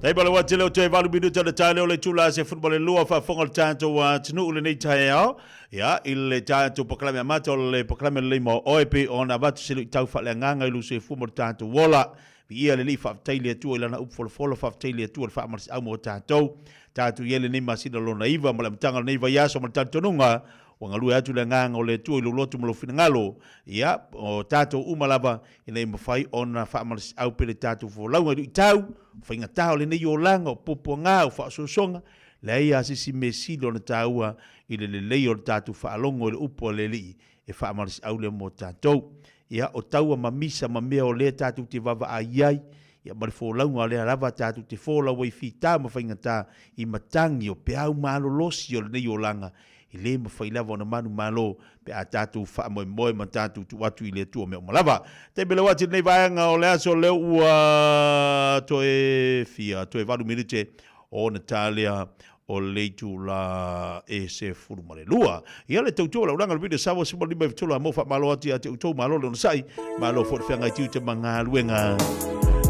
Taima le wā tele o toe valu minuta le tae leo le tula se football e lua faafofoga le tatou atunuu lenei taeao. Ia, i le tatou polokalame amata o le polokalame lelei mo oe pei ona avatu se luitau faaleagaga i lou soifua ma lo tatou ola. Viia le Alii, faafetai i le Atua i Lana upu folafola, faafetai i le Atua i le faamalosiau mo tatou. Tatou i ai lenei masina lona iva ma le amataga o lenei vaiaso ma le talitonuga ua galue atu le agaga o le Atua i lou loto ma lou finagalo. Ia, o tatou uma lava ina ia mafai ona faamalosiau pea le tatou folauga i luitau, o faigata o lenei olaga, o puapuaga, o faaosoosoga, Leai a se isi mea sili ona taua i le lelei o le tatou faalogo i le upu a le Alii e faamalosiau lea mo tatou. Ia, o taua ma misa ma mea o lea tatou te vaavaai ai, ia ma le folauga o lea lava tatou te folau ai fita ma faigata i matagi o peau malolosi o lenei olaga, e le mafai lava ona manumalo pe a tatou faamoemoe ma tatou tuu atu i le Atua mea uma lava. Taimi leu atu i lenei vaega o le aso lea ua toe fia, toe 8 minute Ona ta lea o le itula e 12. Ia le tautua o lau laga o le video Samoa 15 93 a mo faamalo atu ia te outou malo le onosai, malo foi le feagai tiute ma galuega.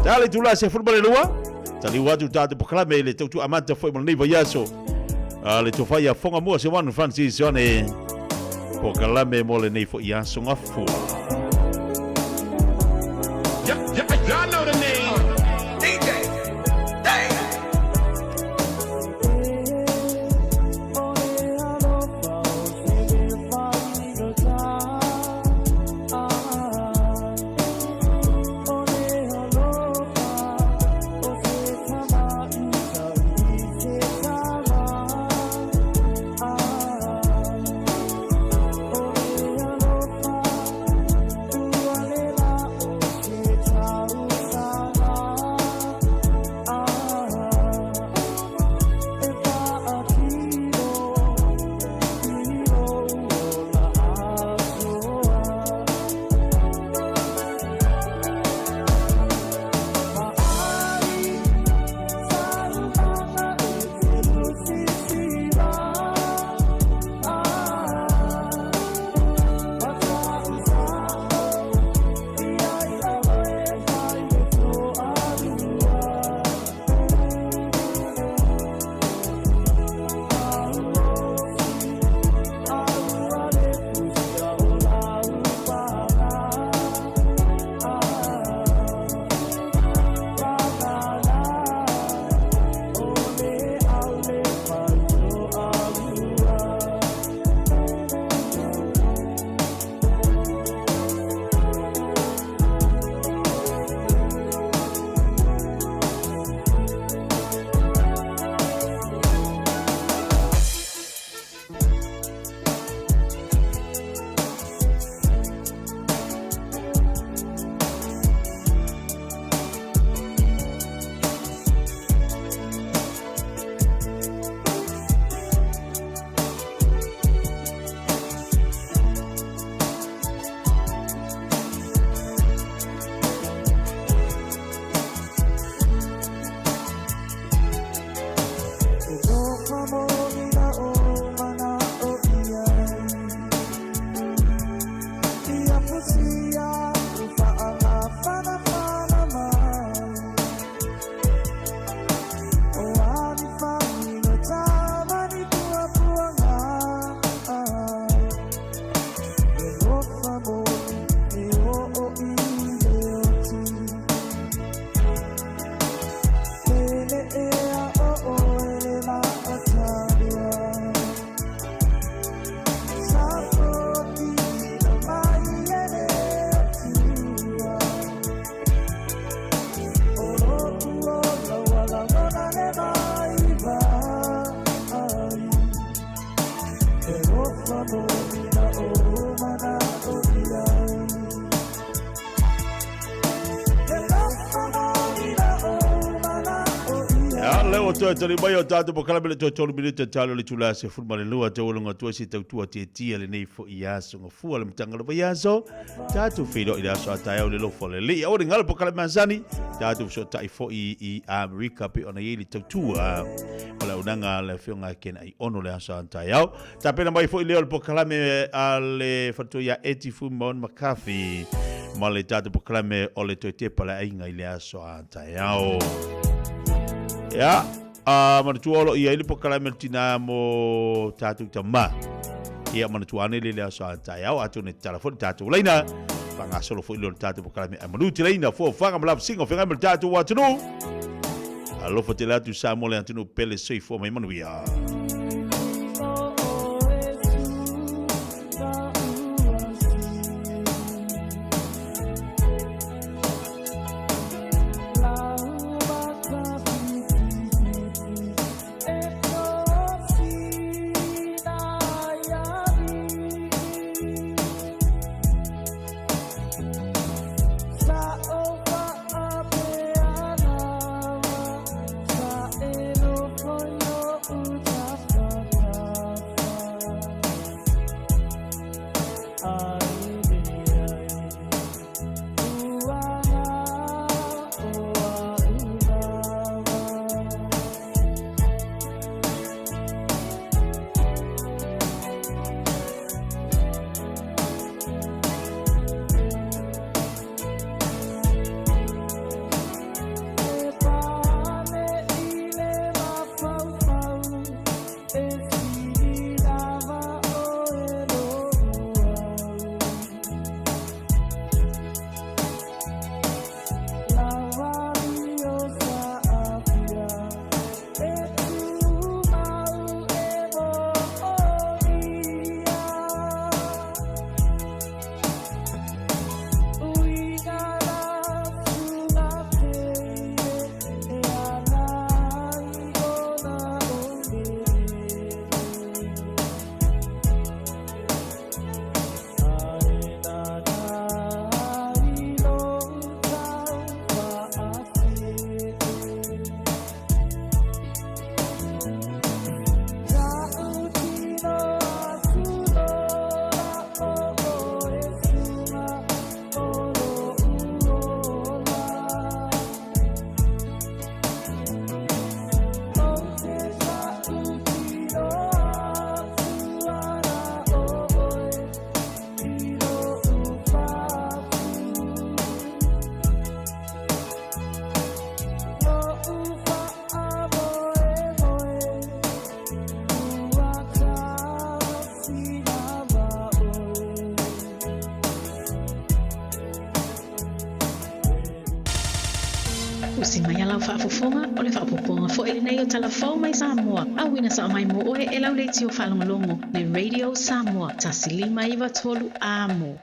Ta le itula 12, taliu atu tatou polokalame i le tautua amata foi mo lenei vaiaso. A le tofa ia Fonga Mua Seoane Francis Seoane polokalame mo lenei foi aso gafua. Y'all know the name. DJ. ua toe tali mai o tātou polokalame le toe tolu minute talo le tula se fulu ma le lua te ualunga tua si tautua tietia lenei fo'i aso gafua le mataga o le vaiaso. Tatou feiloai i le aso a taeao i le alofa o le Alii. Aua ne i galo polokalame masani, tatou fesootai foi i Amerika pei ona i ai le tautua o le auaunaga a le Afioga ia Ken Aiono le aso a taeao. Tapena mai foi lea o le polokalame a le faletua ia Eti Fuimaono McCarthy ma le tatou polokalame o le Toe Tepa le Aiga i le aso a taeao. Ia, a manatua o lo o i ai le polokalame o le tinā mo tatou tamā. Ia, manatua ane le le aso a taeao, atonu e tatala foi le tatou laina, faagasolo foi lea o le tatou polokalame ae manu te laina, fuafuaga ma lavasiga o feagai ma le tatou atunuu. Alofa tele atu Samoa le atunuu pele soifua mai manuia. Usi mai a lau faafofoga, o le faaopoopoga foi lenei o tala fou mai Samoa, auina sao mai mo oe e lau leitio faalogologo le Radio Samoa 1593 Amo.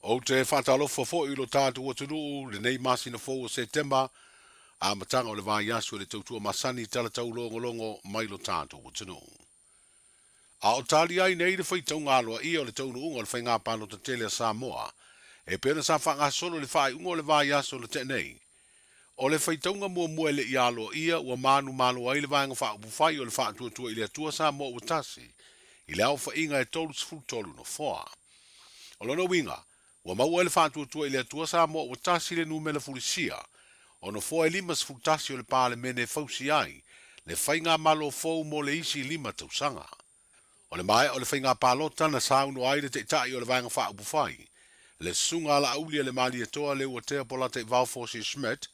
Ou te faatalofa foi i lo tatou atunuu lenei masina fou o Setema, amataga o le vaiaso i le tautua masani tala taulogologo mai lo tatou atunuu. A o tali ai nei le faitauga aloaia o le taunuuga o le Faiga Palota Tele a Samoa, e pei ona sa faagasolo i le faaiuga o le vaiaso na tea nei. O le faitauga muamua e le i aloaia ua manumalo ai le Vaega Faaupufai o le Faatuatua i le Atua Samoa Ua Tasi i le aofaiga e 33 nofoa. O lona uiga, ua maua e le Faatuatua i le Atua Samoa Ua Tasi le numera fulisia o nofoa e 51 o le Palemene e fausia ai le faigamalo fou mo le isi lima tausaga. O le maea o le faiga palota na saunoa ai le Taitai o le Vaega Faaupufai, le Susuga a Laauli a le Malietoa Leuatea Polataivao Fosi Schmidt,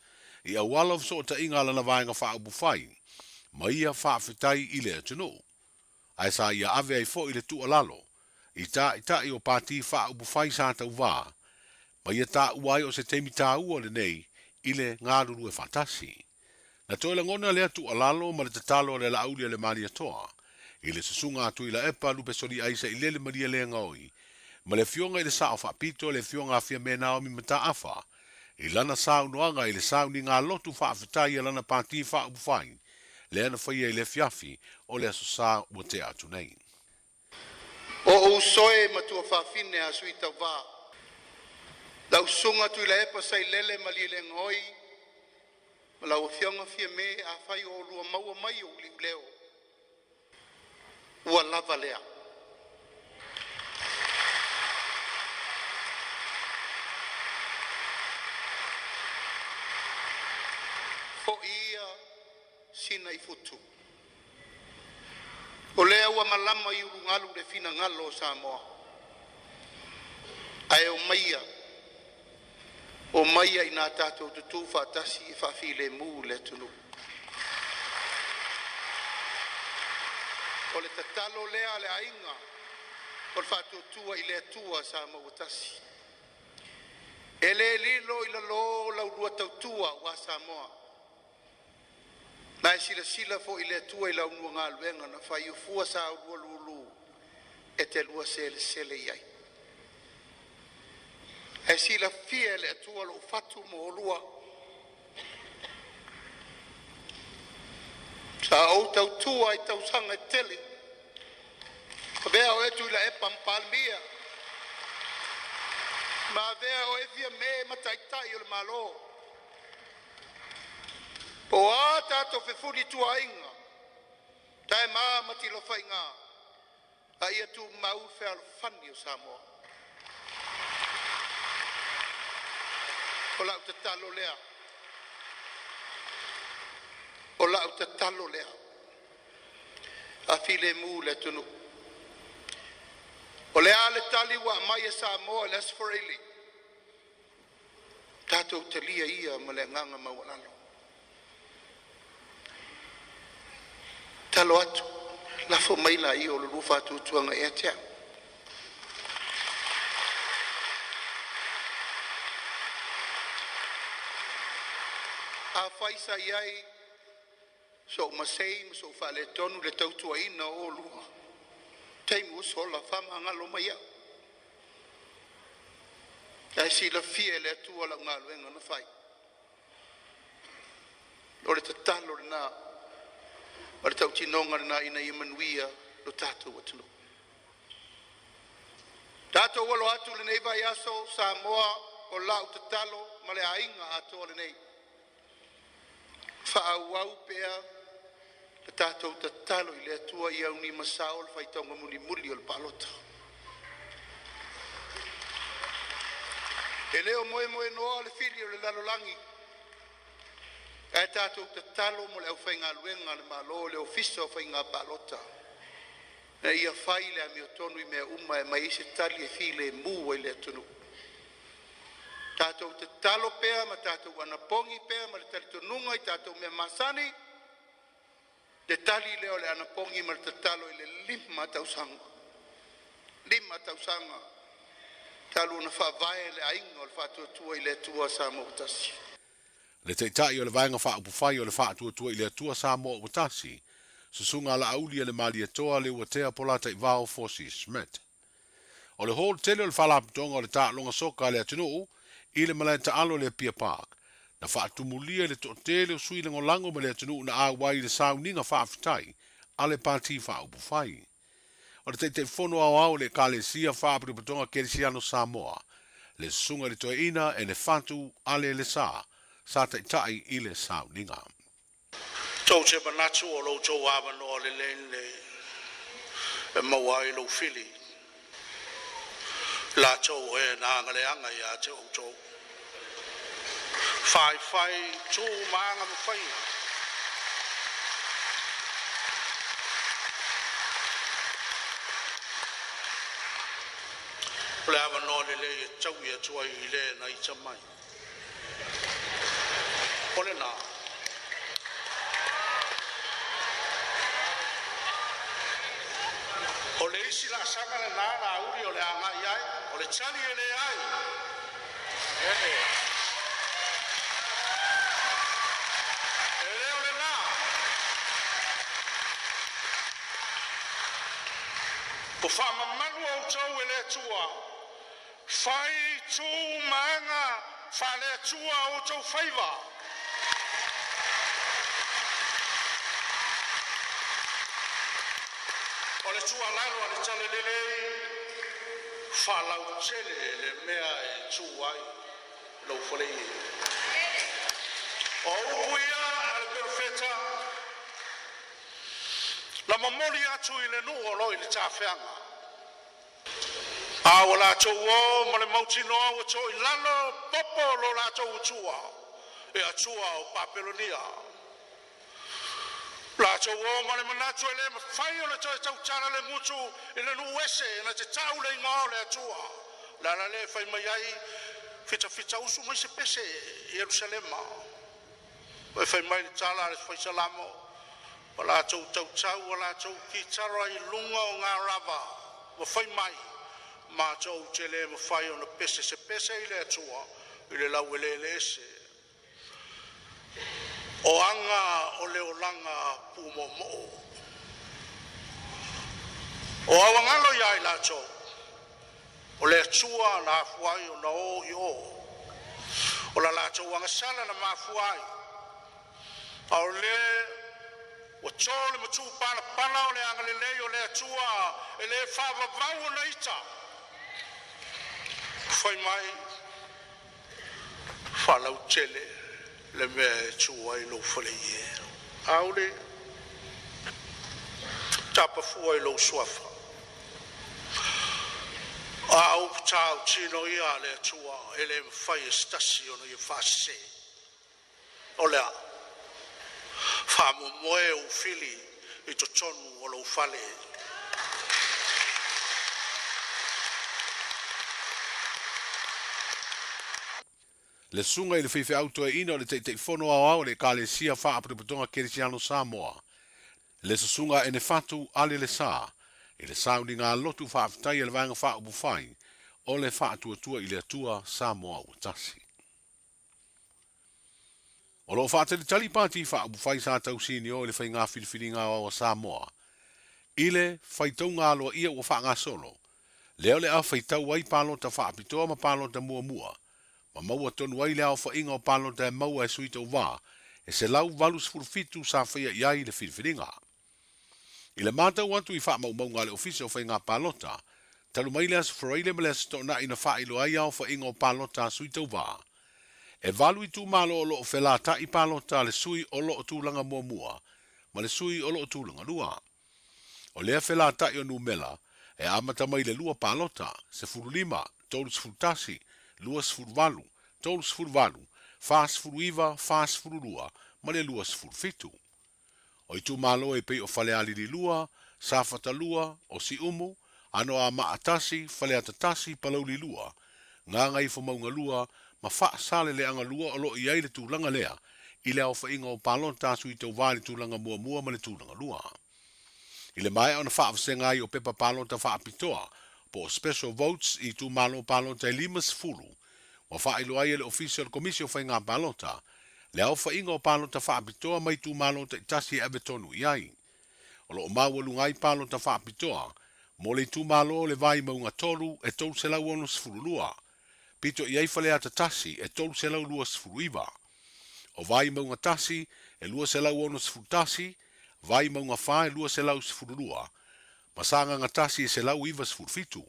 i auala o fesootaiga a lana Vaega Faaupufai ma ia faafetai i le atunuu. Ae sa ia ave ai foi le tuualalo i Taitai o Pati Faaupufai sa tauvā ma ia taua ai o se taimi taua lenei i le galulue faatasi. Na toe lagona lea tuualalo ma le tatalo a le Laauli a le Malietoa i le susuga a Tuilaepa Lupesoliai Sailele Malielegaoi ma le Afioga i le Sao Faapito le Afioga a Fiame Naomi Mataafa i lana saunoaga i le sauniga lotu faafetai a lana Pati Faaupufai lea na faia i le afiafi o le Aso Sa ua tea atu nei. O ou uso e ma tuafafine a sui tauva, lau susuga Tuilaepa Sailele Malielegaoi. Ma lau afioga Fiame, afai o oulua maua mai ou liuleo, ua lava lea. Foi ia sina i futu. O lea ua malama i ulugalu le finagalo o Samoa. Ae omaia, omaia ina tatou tutu faatasi e faafilemu le atunuu. O le tatalo lea a le aiga o le Faatuatua i le Atua Samoa ua tasi. E le lilo i lalo la ulua tautua aua Samoa. Ma e silasila foi le Atua i la ulua galuega na fai o fua sa oulua lulu e te lua selesele i ai. E silafia e le Atua lou fatu mo oulua. Sa ou tautua i tausaga e tele, avea oe Tuilaepa ma Palemia, ma avea oe Fiame ma Taitai o le Malo. Po o a tatou fefulituaaiga, taema ma tilofaiga, a ia tumau le fealofani o Samoa. O lau tatalo lea, o lau tatalo lea, a filemu le atunuu. O le a le tali ua aumai e Samoa i le Aso Faraile, tatou talia ia ma le agaga maualalo. Tatalo atu, lafo mai laia o le lua faatuatuaga ia te au. Afai sa i ai sou masei ma sou faaletonu i le tautuaina o oulua, taimi ua sola, faamagalo mai au. Ae silafia e le Atua lau galuega na fai. O le tatalo lena, o le tautinoga lena ina ia manuia lo tatou atunuu. Tatou alo atu i lenei vaiaso, Samoa, o lau tatalo ma le aiga atoa lenei, faaauau pea le tatou tatalo i le Atua ia aunimasao le faitauga mulimuli o le palota. E le o moemoenoa le fili o le lalolagi, ae tatou tatalo mo le aufaigaluega a le Malo, le Ofisa o Faiga Palota, ina ia fai le amiotonu i mea uma e aumai ai se tali e filemu ai le atunuu. Tatou tatalo pea ma tatou anapogi pea ma le talitonuga i tatou mea masani, le tali lea o le anapogi ma le tatalo i le 5 tausaga. 5 tausaga talu ona faavae le aiga o le Faatuatua i le Atua Samoa ua tasi. Le Taitai o le Vaega Faaupufai o le Faatuatua i le Atua Samoa ua Tasi, Susuga Laauli a le Malietoa Leuatea Polataivao Fosi Schmidt. O le hall tele o le Faalapotopotoga o le Taaloga Soka a le atunuu i le malae taalo i le Apia Park, na faatumulia i le toatele o sui lagolago ma le atunuu na auai i le sauniga faafetai a le Pati Faaupufai. O le Taitaifono Aoao o le Ekalesia Faapotopotoga Kerisiano Samoa, le Susuga i le Toeaina Enefatu Ale Lesa, sa taitai i le sauniga. Tou te manatu o lo outou avanoa lelei lenei e maua ai lou fili, latou o e na agaleaga ia te outou. Faifai tu ma aga ma faiga. O le avanoa lelei e taui atu ai i le na ita mai. O lena. O le isi laasaga lenā Laauli o le a agai ai, o le tali e leai. E le o lenā. Ua faamamalu outou e le Atua, fai tu ma aga faale-Atua outou faiva. O le tuualalo a le Talalelei, faalautele le mea e tu ai lou faleie. O upu ia Na momoli atu i le nuu o lo o i le tafeaga. A ua latou o ma le mautinoa ua to i lalo popo lo latou Atua, e Atua o Papelonia. Latou o ma le manatu e le mafai ona toe tautala le gutu i le nuu ese na te tau le igoa o le Atua. O le ala lea e fai mai ai, Fitafita usu mai se pese i Ierusalema. Ua fai mai le tala a le Fai Salamo, ua latou tautau ua latou kitara i luga o ngā rava, ua fai mai, matou te le mafai ona pese se pese i le Atua i le laueleele ese. O aga o le olaga pūmoomoo. O auagalo ia i latou, o le Atua na afua ai ona o i o. O la latou agasala na mafua ai. A o le ua tō le matupalapala o le agalelei o le Atua e le faavavau ona ita. Fai mai, faalautele le mea e tu ai lou fale ie. Aule, tapafua i lou suafa. A upu tautino ia a le Atua e le mafai e se tasi ona ia faasese. O le a faamoemoe ou fili i totonu o lou fale. Le susuga i le faifeau toeaina o le Taitaifono Aoao o le Ekalesia Faapotopotoga Kerisiano Samoa, le Susuga Enefatu Ale Lesa, i le sauniga lotu faafetai a le Vaega Faaupufai o le Faatuatua i le Atua Samoa ua Tasi. O lo o faatalitali Pati Faaupufai sa tausinio i le faiga filifiliga aoao a Samoa i le faitauga aloaia ua faagasolo, lea o le a faitau ai palota faapitoa ma palota muamua ma maua tonu ai le aofaiga o palota e maua e sui tauva e 187 sa faia i ai le filifiliga. I le matau atu i faamaumauga a le Ofisa o Faiga Palota, talu mai le Aso Faraile ma le Aso Toonai na faailoa ai aofaiga o palota a sui tauva, e valu itumalo o lo o felataʻi palota a le sui o lo o tulaga muamua ma le sui o lo o tulaga lua. O lea felataʻi o numela e amata mai le lua palota, 15, 31, 28, 38, 49, 42 ma le 27. O itumalo e pei o Falealili 2, Safata 2, o Siumu, Anoamaa 1, Faleata 1, Palauli 2, Gagaifomauga 2 ma Faasaleleaga 2 o lo o i ai le tulaga lea i le aofaiga o palota a sui tauva i le tulaga muamua ma le tulaga lua. I le maea ona faavasega ai o pepa palota faapitoa po o special votes i itumalo palota e 50, ua faailoa ai e le Ofisa o le Komisi o Faiga Palota le aofaiga o palota faapitoa mai itumalo taitasi e ave tonu i ai. O lo o maualuga ai palota faapitoa mo le itumalo o le Vaimauga 3 e 362, pito i ai Faleata 1 e 329, o Vaimauga 1 e 261, Vaimauga 4 e 212, ma Sagaga 1 e 197.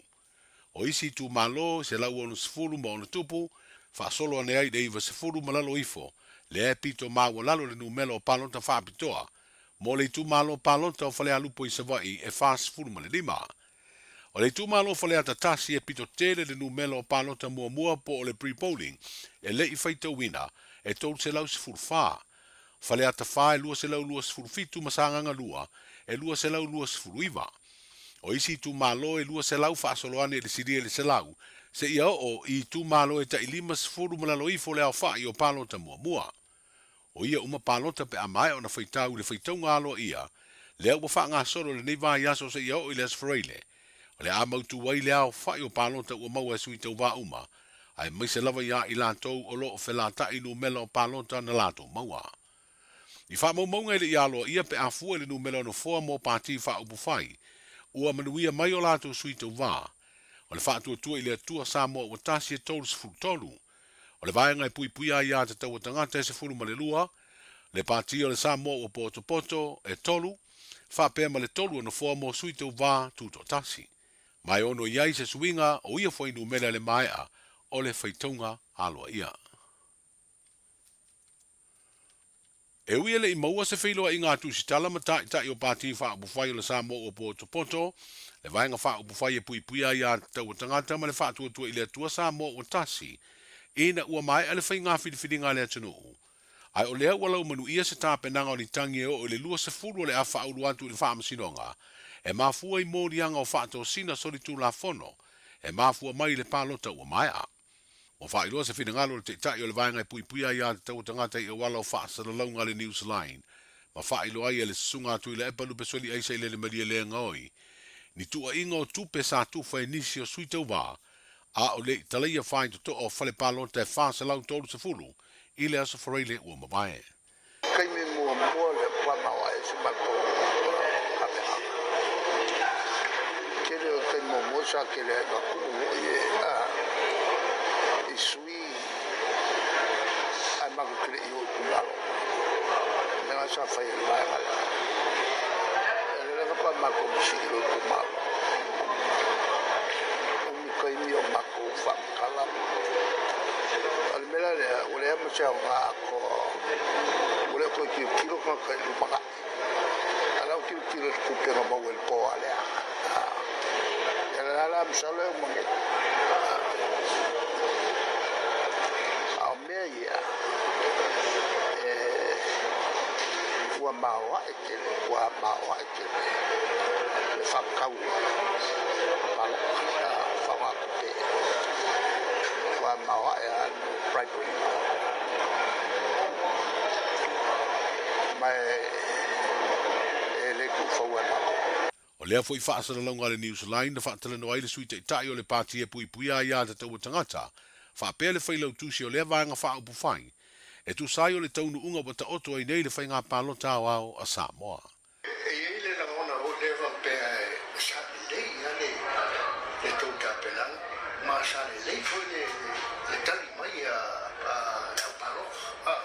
O isi itumalo e 160 ma ona tupu, faasolo ane ai i le 90 ma lalo ifo, lea e pito maualalo le numera o palota faapitoa mo le itumalo palota o Falealupo i Savaii e 45. O le itumalo Faleata 1 e pito tele le numera o palota muamua po o le pre-polling e le i faitauina e 314. Faleata 4 e 227 ma Sagaga 2 e 229. O isi itumalo e 200 faasolo ane i le silia i le 100, seia oo i itumalo e tai 50 ma lalo ifo le aofai o palota muamua. O ia uma palota pe a maea ona faitau i le faitauga aloaia, lea ua faagasolo i lenei vaiaso seia oo i le Aso Faraile, o le a mautu ai le aofai o palota ua maua e sui tauva uma, aemaise lava ia i latou o lo o felataʻi numera o palota na latou maua. I faamaumauga e le i aloaia pe a fua i le numera o nofoa mo Pati Faaupufai, ua manuia mai o latou sui tauva. O le Faatuatua i le Atua Samoa ua Tasi e 33. O le vaega e puipuia ai aiatatau a tagata e 12, le Pati o le Samoa ua Potopoto e 3, faapea ma le 3 o nofoa mo sui tauva tutoatasi. Ma e ono i ai se suiga o ia fuainumera i le maea o le faitauga aloaia. E ui e le i maua se feiloaiga a Tusitala ma Taitai o Pati Faaupufai o le Samoa Ua Potopoto, le Vaega Faaupufai e Puipuia Aiatatau a Tagata ma le Faatuatua i le Atua Samoa Ua Tasi, ina ua maea le faiga filifiliga a le atunuu. Ae o lea ua laumanuia se tapenaga o litagi e oo i le 20 o le a faaulu atu i le Faamasinoga e mafua i moliaga o faatosina solitulafono e mafua mai i le palota ua maea. Ua faailoa se finagalo o le Taitai o le Vaega e Puipuia Aiatatau a Tagata i auala o faasalalauga a le Newsline ma faailoa ai e le Susuga a Tuilaepa Lupesoli Aisa i Lele Malie le gaoi ni tuuaiga o tupe sa tufa e nisi o sui tauva a o le i talaia faitotoa o fale palota e 430 i le Aso Faraile ua mavae. Taimi muamua lea ua maoae ai si matou kamehaga. Tele o taimi muamua sa tele ai na tuu foi e i sui ae matou te le i o i itumalo. O mea na sa fai e le vaega lea. O lea faatoa matou masii loa i itumalo. Umi taimi o matou faamatala. O le mea la lea, ua leai ma se aoga atoa, ua le o toe tilotilo tagata i le lumanai. A o la e ua tilotilo i le tupe na maua i le toa lea. Ia o la la masalo e uma nei. A o mea ia, e, ua maoae tele, ua maoae tele le faatatau palota, faaaoga tupe. Ua maoae lava le bribery. Ma e le tuufaua e matou. O lea foi faasalalauga a le Newsline na faatalanoa ai le Sui Taitai o le Pati e Puipuia Aiatatau a Tagata faapea le Failautusi o lea Vaega Faaupufai e tusa ai o le taunuuga ua taoto ai nei le faiga palota aoao a Samoa. E i ai le lagona foi lea faapea sa lelei lava le tou tapenaga ma sa lelei foi le tali mai a le au palota.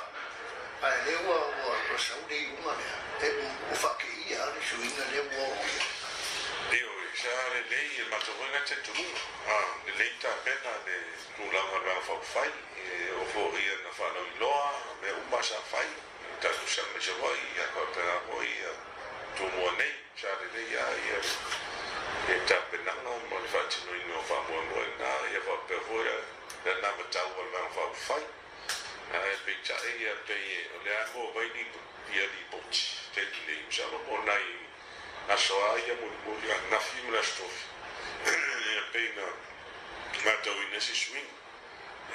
Ae lea ua ua sau le iuga lea, e ua faateia lava le suiga lea ua oo i ai. Ioe, sa lelei e matou foi lena talitonuga, lelei tapena le tulaga o le Vaega Faaupufai, e oo foi ia na faalauiloa mea uma sa fai, tatou saga i Savaii, ia faapena foi ia Tumua nei, sa lelei lava ia le tapenaga ma le faatinoina o faamoemoe lena, ia faapea foi le anavatau a le Vaega Faaupufai. Ae peitai ia pei o lea lava e maua mai ia lipoti taimi nei, masalo po o nai aso a ia mulimuli ananafi ma le aso tofi ia pei na matauina se suiga.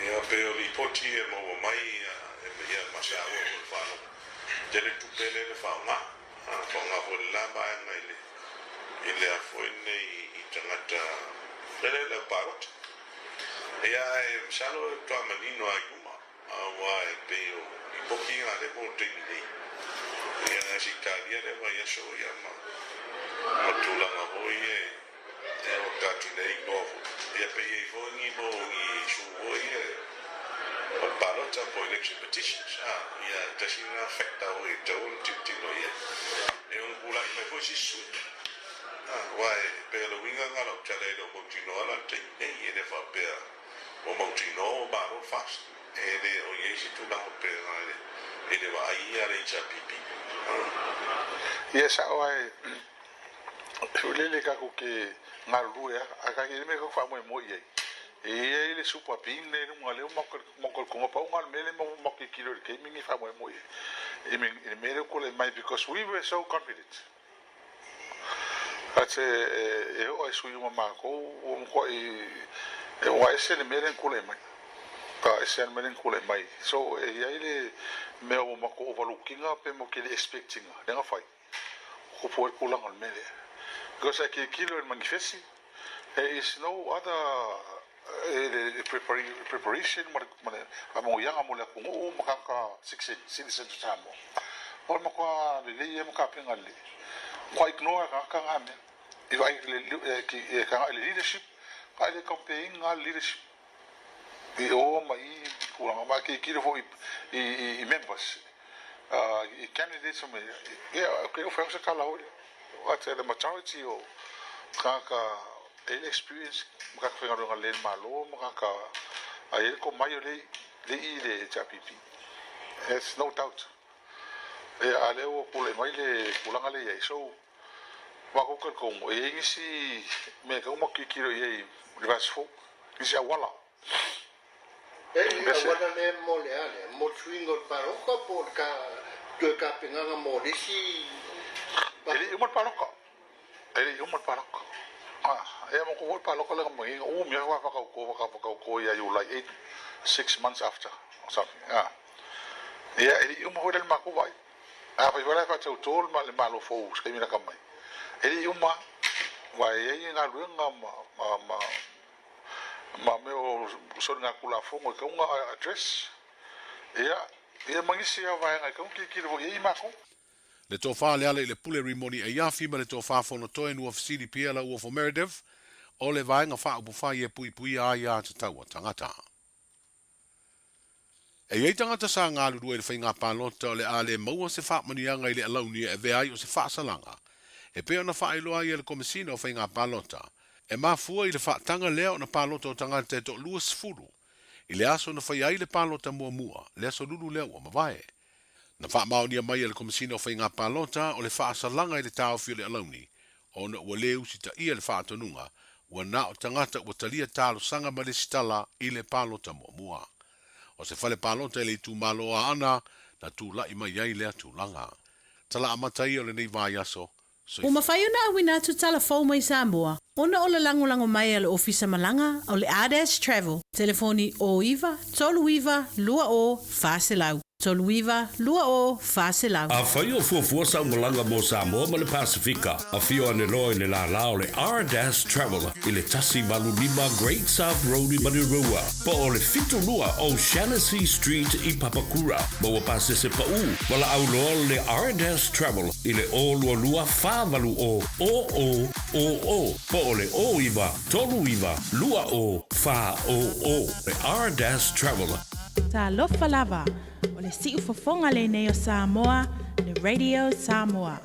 Ia pei o lipoti ia e maua mai ia ma saua foi le faalogo tele tupe lea na faaaoga, faaaoga foi le la vaega i le i le a foi nei i tagata lele le au palota. Ia ae masalo e matua manino lava i luma aua e pei o lipoti ia lea mo le taimi nei. Ia ae se i talia lea vaiaso ia ma ma tulaga foi ia e o tatou nei iloa foi. Ia pe i ai foi ni mo ni issue foi ia o le palota po o election petitions a ia tasi lena factor foi e tatau ona tilotilo i ai. E ono pulai mai foi se isi sui aua e pei o le uiga lena o lau tala e le o mautinoa la le taimi nei e le faapea ua mautinoa ua malo le FAST. E le o i ai se tulaga faapena i le vaai ia a le HRPP. Ia sao ae lele tatou te galulue lava ae tatou te le mea tatou te faamoemoe i ai. E i ai le super bean lea i luga lea ua matou talitonuina pau lena o le mea lea matou te tilotilo i le taimi lenei e faamoemoe i ai i le mea lea ua tulai mai because we were so confident but e oo lava i sui uma matou ua matuai ua ese le mea lea na tulai mai. Ka ese lava le mea lea na tulai mai. So e i ai le mea ua matou overlook ina pe matou te le expect ina lea na fai. Tupu ai le tulaga o le mea lea. Because a tilotilo i le manifesi, there is no other le preparation ma le faamanuiaga mo le atunuu ma tagata citizens o Samoa. O le matua lelei ia ma tapena lelei. Matua ignore e tagata na mea. I vaai e tagai i le leadership, tagai i le campaign a le leadership i o ma i tulaga. Ma tilotilo foi i members, i candidates ma ia, okay, o fai se tala foi lea. But the majority o tagata e i ai le experience ma tagata faigaluega lelei i le Malo ma tagata a i ai le tomai o lea i i le HRPP. There's no doubt. Ia, a lea ua tulai mai le tulaga lea i ai. So, matou talitonu, e i ai nisi mea e tatau ona matou tilotilo i ai i le vaiaso fou, nisi auala. E i auala lea mo le a lea? Mo le suiga o le palota po o le toe tapenaga mo le isi E le i uma le palota. E le i uma le palota. Ia matou foi le palota lea na maia, na umi lava faatauto, faatauto ia Iulai 8, 6 months after or something. Ia, e le i uma foi la le matou vaai. Afai foi la e faatauto le Malo fou i se taimi lata mai, e le i uma lava. Aua e i ai galuega ma mea o soligatulafono e tatau ona address. Ia ma nisi lava vaega e tatau ona tilotilo foi i ai matou. Le Tofa Lealailepule Rimoni Aiafi ma le Tofa Fonotoe Nuafesili Pierre Lauofo Meredith o le Vaega Faaupufai e Puipuia Aia Tatau a Tagata. E i ai tagata sa galulue i le faiga palota o le a le maua se faamanuiaga i le alauni e avea ai o se faasalaga e pei ona faailoa ai e le Komesina o Faiga Palota. E mafua i le faataga lea ona palota o tagata e toa-20 i le aso na faia ai le palota muamua, le aso Lulu lea ua mavae. Na faamaonia mai e le Komesina o Faiga Palota o le faasalaga i le taofi o le alauni ona ua le usitaia le faatonuga ua na o tagata ua talia talosaga ma lesitala i le palota muamua. O se fale palota i le itumalo o Aana na tulai mai ai lea tulaga. Tala amata ia o lenei vaiaso. Ua mafai ona auina atu tala fou mai Samoa ona o le lagolago mai a le Ofisa Malaga o le Ardash Travel, telefoni 09 39 20 400, 39 20 400. Afai o fuafua sau malaga mo Samoa ma le Pasefika, afio ane loa i le lālā o le Ardash Travel i le 185 Great South Road i Manurewa, po o le 72 O'Shannessy Street i Papakura. Maua pasese paʻū, valaau loa le Ardash Travel i le 0 22 4 8 0 0 0 0 po o le 0 9 3 9 2 0 4 0 0. Le Ardash Travel. Talofa lava, o le siufofoga lenei o Samoa, le Radio Samoa.